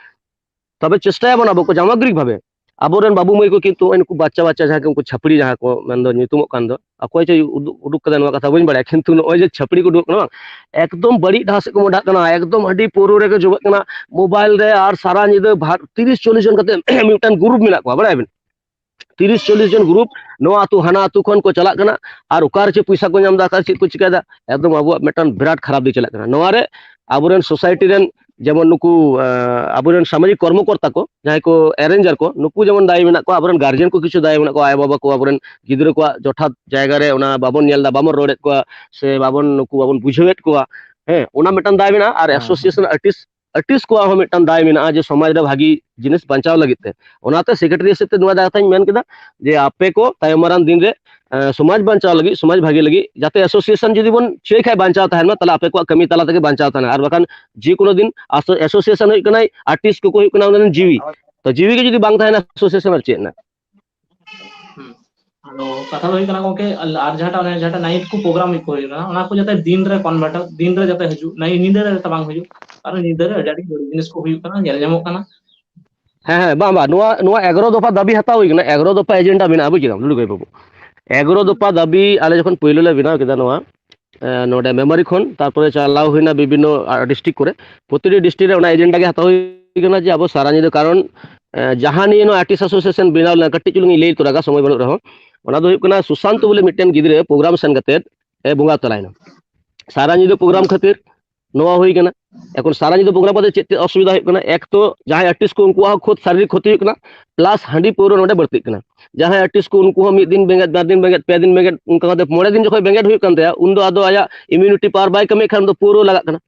ᱛᱚᱵᱮ ᱪᱮᱥᱴᱟᱭᱟᱵᱚᱱ ᱟᱵᱚ ᱠᱚ ᱡᱟᱢᱟᱜᱨᱤᱠ ᱵᱷᱟᱵᱮ, ᱟᱵᱚᱨᱮᱱ ᱵᱟᱹᱵᱩ ᱢᱟᱹᱭ ᱠᱚ ᱠᱤᱱᱛᱩ ᱱᱚᱜᱼᱚᱭ ᱱᱩᱠᱩ ᱵᱟᱪᱪᱟ ᱵᱟᱪᱪᱟ ᱡᱟᱦᱟᱸᱭ ᱠᱚ, ᱩᱱᱠᱩ ᱪᱷᱟᱯᱲᱤ ᱡᱟᱦᱟᱸ ᱠᱚ ᱢᱮᱱᱫᱚ ᱧᱩᱛᱩᱢᱚᱜ ᱠᱟᱱ ᱫᱚ, ᱚᱠᱚᱭ ᱪᱚᱭ ᱩᱫᱩᱜ ᱩᱰᱩᱠ ᱠᱟᱫᱟ ᱱᱚᱣᱟ ᱠᱟᱛᱷᱟ ᱵᱟᱹᱧ ᱵᱟᱲᱟᱭᱟ, ᱠᱤᱱᱛᱩ ᱱᱚᱜᱼᱚᱭ ᱡᱮ ᱪᱷᱟᱯᱲᱤ ᱠᱚ ᱩᱰᱩᱠᱚᱜ ᱠᱟᱱᱟ ᱵᱟᱝ, ᱮᱠᱫᱚᱢ ᱵᱟᱹᱲᱤᱡ ᱰᱟᱦᱟᱨ ᱥᱮᱫ ᱠᱚ ᱢᱚᱦᱰᱟᱜ ᱠᱟᱱᱟ, ᱮᱠᱫᱚᱢ ᱦᱟᱺᱰᱤ ᱯᱟᱹᱣᱨᱟᱹ ᱨᱮᱜᱮ ᱡᱚᱵᱮᱜ ᱠᱟᱱᱟ, ᱢᱳᱵᱟᱭᱤᱞ ᱨᱮ, ᱟᱨ ᱥᱟᱨᱟ ᱧᱤᱫᱟᱹ ᱵᱷᱟᱨ-, ᱛᱤᱨᱤᱥ ᱪᱚᱞᱞᱤᱥ ᱡᱚᱱ ᱠᱟᱛᱮ ᱢᱤᱫᱴᱟᱝ ᱜᱨᱩᱯ ᱢᱮᱱᱟᱜ ᱠᱚᱣᱟ, ᱵᱟᱲᱟᱭᱟᱵᱤᱱ? ᱛᱤᱨᱤᱥ ᱪᱚᱞᱞᱤᱥ ᱡᱚᱱ ᱜᱨᱩᱯ ᱱᱚᱣᱟ ᱟᱹᱛᱩ ᱦᱟᱱᱟ ᱟᱹᱛᱩ ᱠᱷᱚᱱ ᱠᱚ ᱪᱟᱞᱟᱜ ᱠᱟᱱᱟ, ᱟᱨ ᱚᱠᱟ ᱨᱮ ᱪᱮᱫ ᱯᱚᱭᱥᱟ ᱠᱚ ᱧᱟᱢ ᱮᱫᱟ, ᱚᱠᱟ ᱨᱮ ᱪᱮᱫ ᱠᱚ ᱪᱤᱠᱟᱹᱭᱮᱫᱟ, ᱮᱠᱫᱚᱢ ᱟᱵᱚᱣᱟᱜ ᱢᱤᱫᱴᱟᱝ ᱵᱤᱨᱟᱴ ᱠᱷᱟᱨᱟᱯ ᱫᱤᱠ ᱪᱟᱞᱟᱜ ᱠᱟᱱᱟ᱾ ᱱᱚᱣᱟ ᱨᱮ ᱟᱵᱚᱨᱮᱱ ᱥᱳᱥᱟᱭᱴᱤ ᱨᱮᱱ ᱡᱮᱢᱚᱱ ᱱᱩᱠᱩ, ᱟᱸ, ᱟᱵᱚᱨᱮᱱ ᱥᱟᱢᱟᱡᱤᱠ ᱠᱚᱨᱢᱚᱠᱚᱨᱛᱟ ᱠᱚ, ᱡᱟᱦᱟᱸᱭ ᱠᱚ ᱮᱨᱮᱧᱡᱟᱨ ᱠᱚ, ᱱᱩᱠᱩ ᱡᱮᱢᱚᱱ ᱫᱟᱭᱤ ᱢᱮᱱᱟᱜ ᱠᱚᱣᱟ, ᱟᱵᱚᱨᱮᱱ ᱜᱟᱨᱡᱮᱱ ᱠᱚ ᱠᱤᱪᱷᱩ ᱫᱟᱭᱤ ᱢᱮᱱᱟᱜ ᱠᱚᱣᱟ, ᱟᱭᱳᱼᱵᱟᱵᱟ ᱠᱚ, ᱟᱵᱚᱨᱮᱱ ᱜᱤᱫᱽᱨᱟᱹ ᱠᱚᱣᱟᱜ ᱡᱚᱛᱷᱟᱛ ᱡᱟᱭᱜᱟ ᱨᱮ ᱚᱱᱟ ᱵᱟᱵᱚᱱ ᱧᱮᱞ ᱮᱫᱟ, ᱵᱟᱵᱚᱱ ᱨᱚᱲᱮᱫ ᱠᱚᱣᱟ, ᱥᱮ ᱵᱟᱵᱚᱱ, ᱱᱩᱠᱩ ᱵᱟᱵᱚᱱ ᱵᱩᱡᱷᱟᱹᱣᱮᱫ ᱠᱚᱣᱟ᱾ ᱦᱮᱸ, ᱚᱱᱟ ᱢᱤᱫᱴᱟᱝ ᱫᱟᱭ ᱢᱮᱱᱟᱜᱼᱟ᱾ ᱟᱨ ᱦᱮᱸ, ᱦᱮᱸ᱾ ᱮᱥᱳᱥᱤᱭᱮᱥᱚᱱ ᱟᱨᱴᱤᱥᱴ, ᱟᱨᱴᱤᱥᱴ ᱠᱚᱣᱟᱜ ᱦᱚᱸ ᱢᱤᱫᱴᱟᱝ ᱫᱟᱭ ᱢᱮᱱᱟᱜᱼᱟ ᱡᱮ ᱥᱚᱢᱟᱡᱽ ᱨᱮ ᱵᱷᱟᱹᱜᱤ ᱡᱤᱱᱤᱥ ᱵᱟᱧᱪᱟᱣ ᱞᱟᱹᱜᱤᱫ ᱛᱮ᱾ ᱚᱱᱟᱛᱮ ᱥᱮᱠᱨᱮᱴᱟᱨᱤ ᱦᱤᱥᱟᱹᱵ ᱛᱮ ᱱᱚᱣᱟ ᱫᱟᱭ ᱠᱟᱛᱷᱟᱧ ᱢᱮᱱ ᱠᱮᱫᱟ ᱡᱮ ᱟᱯᱮ ᱠᱚ ᱛᱟᱭᱚᱢ ᱢᱟᱨᱟᱝ ᱫᱤᱱ ᱨᱮ, ᱮᱸ, ᱥᱚᱢᱟᱡᱽ ᱵᱟᱧᱪᱟᱣ ᱞᱟᱹᱜᱤᱫ, ᱥᱚᱢᱟᱡᱽ ᱵᱷᱟᱹᱜᱤ ᱞᱟᱹᱜᱤᱫ, ᱡᱟᱛᱮ ᱮᱥᱳᱥᱤᱭᱮᱥᱚᱱ ᱡᱩᱫᱤ ᱵᱚᱱ ᱪᱟᱹᱭ ᱠᱷᱟᱡ ᱵᱟᱧᱪᱟᱣ ᱛᱟᱦᱮᱱ ᱢᱟ, ᱛᱟᱦᱞᱮ ᱟᱯᱮ ᱠᱚᱣᱟᱜ ᱠᱟᱹᱢᱤ ᱛᱟᱞᱟ ᱛᱮᱜᱮ ᱵᱟᱧᱪᱟᱣ ᱛᱟᱦᱮᱱᱟ᱾ ᱟᱨ ᱵᱟᱠᱷᱟᱱ ᱡᱮ ᱠᱳᱱᱳ ᱫᱤᱱ ᱟᱥᱚ-, ᱮᱥᱳᱥᱤᱭᱮᱥᱚᱱ ᱦᱩᱭᱩᱜ ᱠᱟᱱᱟᱭ ᱟᱨᱴᱤᱥᱴ ᱠᱚᱠᱚ ᱦᱩᱭᱩᱜ ᱠᱟᱱᱟ ᱚᱱᱟ ᱨᱮᱱ ᱡᱤᱣᱤ᱾ ᱛᱚ ᱡᱤᱣᱤ ᱜᱮ ᱡᱩᱫᱤ ᱵᱟᱝ ᱛᱟᱦᱮᱱᱟ ᱮᱥᱳᱥᱤᱭᱮᱥᱚᱱ ᱟᱨ ᱪᱮᱫ ᱨᱮᱱᱟᱜ? ᱦᱩᱸ᱾ ᱟᱫᱚ ᱠᱟᱛᱷᱟ ᱫᱚ ᱦᱩᱭᱩᱜ ᱠᱟᱱᱟ ᱜᱚᱝᱠᱮ, ᱟᱨ ᱡᱟᱦᱟᱸᱴᱟᱜ ᱚᱱᱮ ᱡᱟᱦᱟᱸᱴᱟᱜ ᱱᱟᱭᱤᱴ ᱠᱚ ᱯᱨᱳᱜᱨᱟᱢ ᱠᱚ ᱦᱩᱭᱩᱜ ᱠᱟᱱᱟ, ᱚᱱᱟ ᱠᱚ ᱡᱟᱛᱮ ᱫᱤᱱ ᱨᱮ ᱠᱚᱱᱵᱷᱟᱨᱴ, ᱫᱤᱱ ᱨᱮ ᱡᱟᱛᱮ ᱦᱤᱡᱩᱜ, ᱱᱟᱭ-, ᱧᱤᱫᱟᱹ ᱨᱮ ᱡᱟᱛᱮ ᱵᱟᱝ ᱦᱤᱡᱩᱜ᱾ ᱠᱟᱨᱚᱱ ᱧᱤᱫᱟᱹ ᱨᱮ ᱟᱹᱰᱤ ᱟᱹᱰᱤ ᱵᱟᱹᱲᱤᱡ ᱡᱤᱱᱤᱥ ᱠᱚ ᱦᱩᱭᱩᱜ ᱠᱟᱱᱟ, ᱧᱮᱞ ᱧᱟᱢᱚᱜ ᱠᱟᱱᱟ᱾ ᱦᱮᱸ, ᱦᱮᱸ, ᱵᱟᱝ, ᱵᱟᱝ, ᱱᱚᱣᱟ, ᱱᱚᱣᱟ ᱮᱜᱟᱨᱚ ᱫᱚᱯᱷᱟ ᱫᱟᱹᱵᱤ ᱦᱟᱛᱟᱣ ᱦᱩᱭ ᱠᱟᱱᱟ, ᱮᱜᱟᱨᱚ ᱫᱚᱯᱷᱟ ᱮᱡᱮᱱᱰᱟ ᱢᱮᱱᱟᱜᱼᱟ, ᱵᱩᱡ ᱠᱮᱫᱟᱢ ᱞᱩᱰᱩ ᱜᱟᱹᱭ ᱵᱟᱹᱵᱩ᱾ ᱮᱜᱟᱨᱚ ᱦᱩᱸ᱾ ᱫᱚᱯᱷᱟ ᱫᱟᱹᱵᱤ ᱟᱞᱮ ᱡᱚᱠᱷᱚᱱ ᱯᱳᱭᱞᱳ ᱞᱮ ᱵᱮᱱᱟᱣ ᱠᱮᱫᱟ ᱱᱚᱣᱟ, ᱮ, ᱱᱚᱰᱮ ᱢᱮᱢᱟᱨᱤ ᱠᱷᱚᱱ, ᱛᱟᱨᱯᱚᱨᱮ ᱪᱟᱞᱟᱣ ᱦᱩᱭᱱᱟ ᱵᱤᱵᱷᱤᱱᱱᱚ, ᱟ, ᱰᱤᱥᱴᱨᱤᱠᱴ ᱠᱚᱨᱮ᱾ ᱯᱨᱚᱛᱤᱴᱤ ᱰᱤᱥᱴᱨᱤᱠᱴ ᱨᱮ ᱚᱱᱟ ᱮᱡᱮᱱᱰᱟ ᱜᱮ ᱦᱟᱛᱟᱣ ᱦᱩᱭ ᱠᱟᱱᱟ ᱡᱮ ᱟᱵᱚ ᱥᱟᱨᱟ ᱧᱤᱫᱟᱹ, ᱠᱟᱨᱚᱱ, ᱮ, ᱡᱟᱦᱟᱸ ᱱᱤᱭᱮ ᱱᱚᱣᱟ ᱟᱨᱴᱤᱥᱴ ᱮᱥᱳᱥᱤᱭᱮᱥᱚᱱ ᱵᱮᱱᱟᱣ ᱞᱮᱱᱟ, ᱠᱟᱹᱴᱤᱡ ᱪᱩᱞᱩᱝ ᱤᱧ ᱞᱟᱹᱭ ᱛᱚᱨᱟ ᱠᱟᱜᱼᱟ, ᱥᱚᱢᱚᱭ ᱵᱟᱹᱱᱩᱜ ᱨᱮᱦᱚᱸ᱾ ᱚᱱᱟ ᱫᱚ ᱦᱩᱭᱩᱜ ᱠᱟᱱᱟ ᱥᱩᱥᱟᱱᱛ ᱦᱩᱸ᱾ ᱵᱚᱞᱮ ᱢᱤᱫᱴᱮᱱ ᱜᱤᱫᱽᱨᱟᱹ ᱯᱨᱳᱜᱨᱟᱢ ᱥᱮᱱ ᱠᱟᱛᱮ ᱮ ᱵᱚᱸᱜᱟ ᱛᱟᱞᱟᱭᱮᱱᱟ᱾ ᱥᱟᱨᱟ ᱧᱤᱫᱟᱹ ᱯᱨᱳᱜᱨᱟᱢ ᱦᱩᱸ᱾ ᱠᱷᱟᱹᱛᱤᱨ ᱱᱚᱣᱟ ᱦᱩᱭ ᱠᱟᱱᱟ᱾ ᱮᱠᱷᱚᱱ ᱥᱟᱨᱟ ᱧᱤᱫᱟᱹ ᱯᱨᱳᱜᱨᱟᱢ ᱠᱟᱛᱮ ᱪᱮᱫ ᱛᱮ ᱚᱥᱩᱵᱤᱫᱷᱟ ᱦᱩᱭᱩᱜ ᱠᱟᱱᱟ? ᱮᱠ ᱛᱚ ᱡᱟᱦᱟᱸᱭ ᱟᱨᱴᱤᱥᱴ ᱠᱚ ᱩᱱᱠᱩᱣᱟᱜ ᱦᱚᱸ ᱠᱷᱩᱫ ᱥᱟᱨᱤᱨᱤᱠ ᱠᱷᱚᱛᱤ ᱦᱩᱭᱩᱜ ᱠᱟᱱᱟ, ᱯᱞᱟᱥ ᱦᱟᱺᱰᱤ ᱯᱟᱹᱣᱨᱟᱹ ᱱᱚᱰᱮ ᱵᱟᱹᱲᱛᱤᱜ ᱠᱟᱱᱟ᱾ ᱡᱟᱦᱟᱸᱭ ᱟᱨᱴᱤᱥᱴ ᱠᱚ ᱩᱱᱠᱩ ᱦᱚᱸ ᱢᱤᱫ ᱫᱤᱱ ᱵᱮᱸᱜᱮᱫ, ᱵᱟᱨ ᱫᱤᱱ ᱵᱮᱸᱜᱮᱫ, ᱯᱮ ᱫᱤᱱ ᱵᱮᱸᱜᱮᱫ, ᱚᱱᱠᱟ ᱠᱟᱛᱮ ᱢᱚᱬᱮ ᱫᱤᱱ ᱡᱚᱠᱷᱚᱱ ᱵᱮᱸᱜᱮᱫ ᱦᱩᱭᱩᱜ ᱠᱟᱱ ᱛᱟᱭᱟ, ᱩᱱᱫᱚ ᱟᱫᱚ ᱟᱭᱟᱜ ᱤᱢᱤᱭᱩᱱᱤᱴᱤ ᱯᱟᱣᱟᱨ ᱵᱟᱭ ᱠᱟᱹᱢᱤᱭᱮᱫ ᱠᱷᱟᱱ ᱩᱱᱫᱚ ᱯᱟᱹᱣᱨᱟᱹ ᱞᱟᱜᱟᱜ ᱠᱟᱱᱟ᱾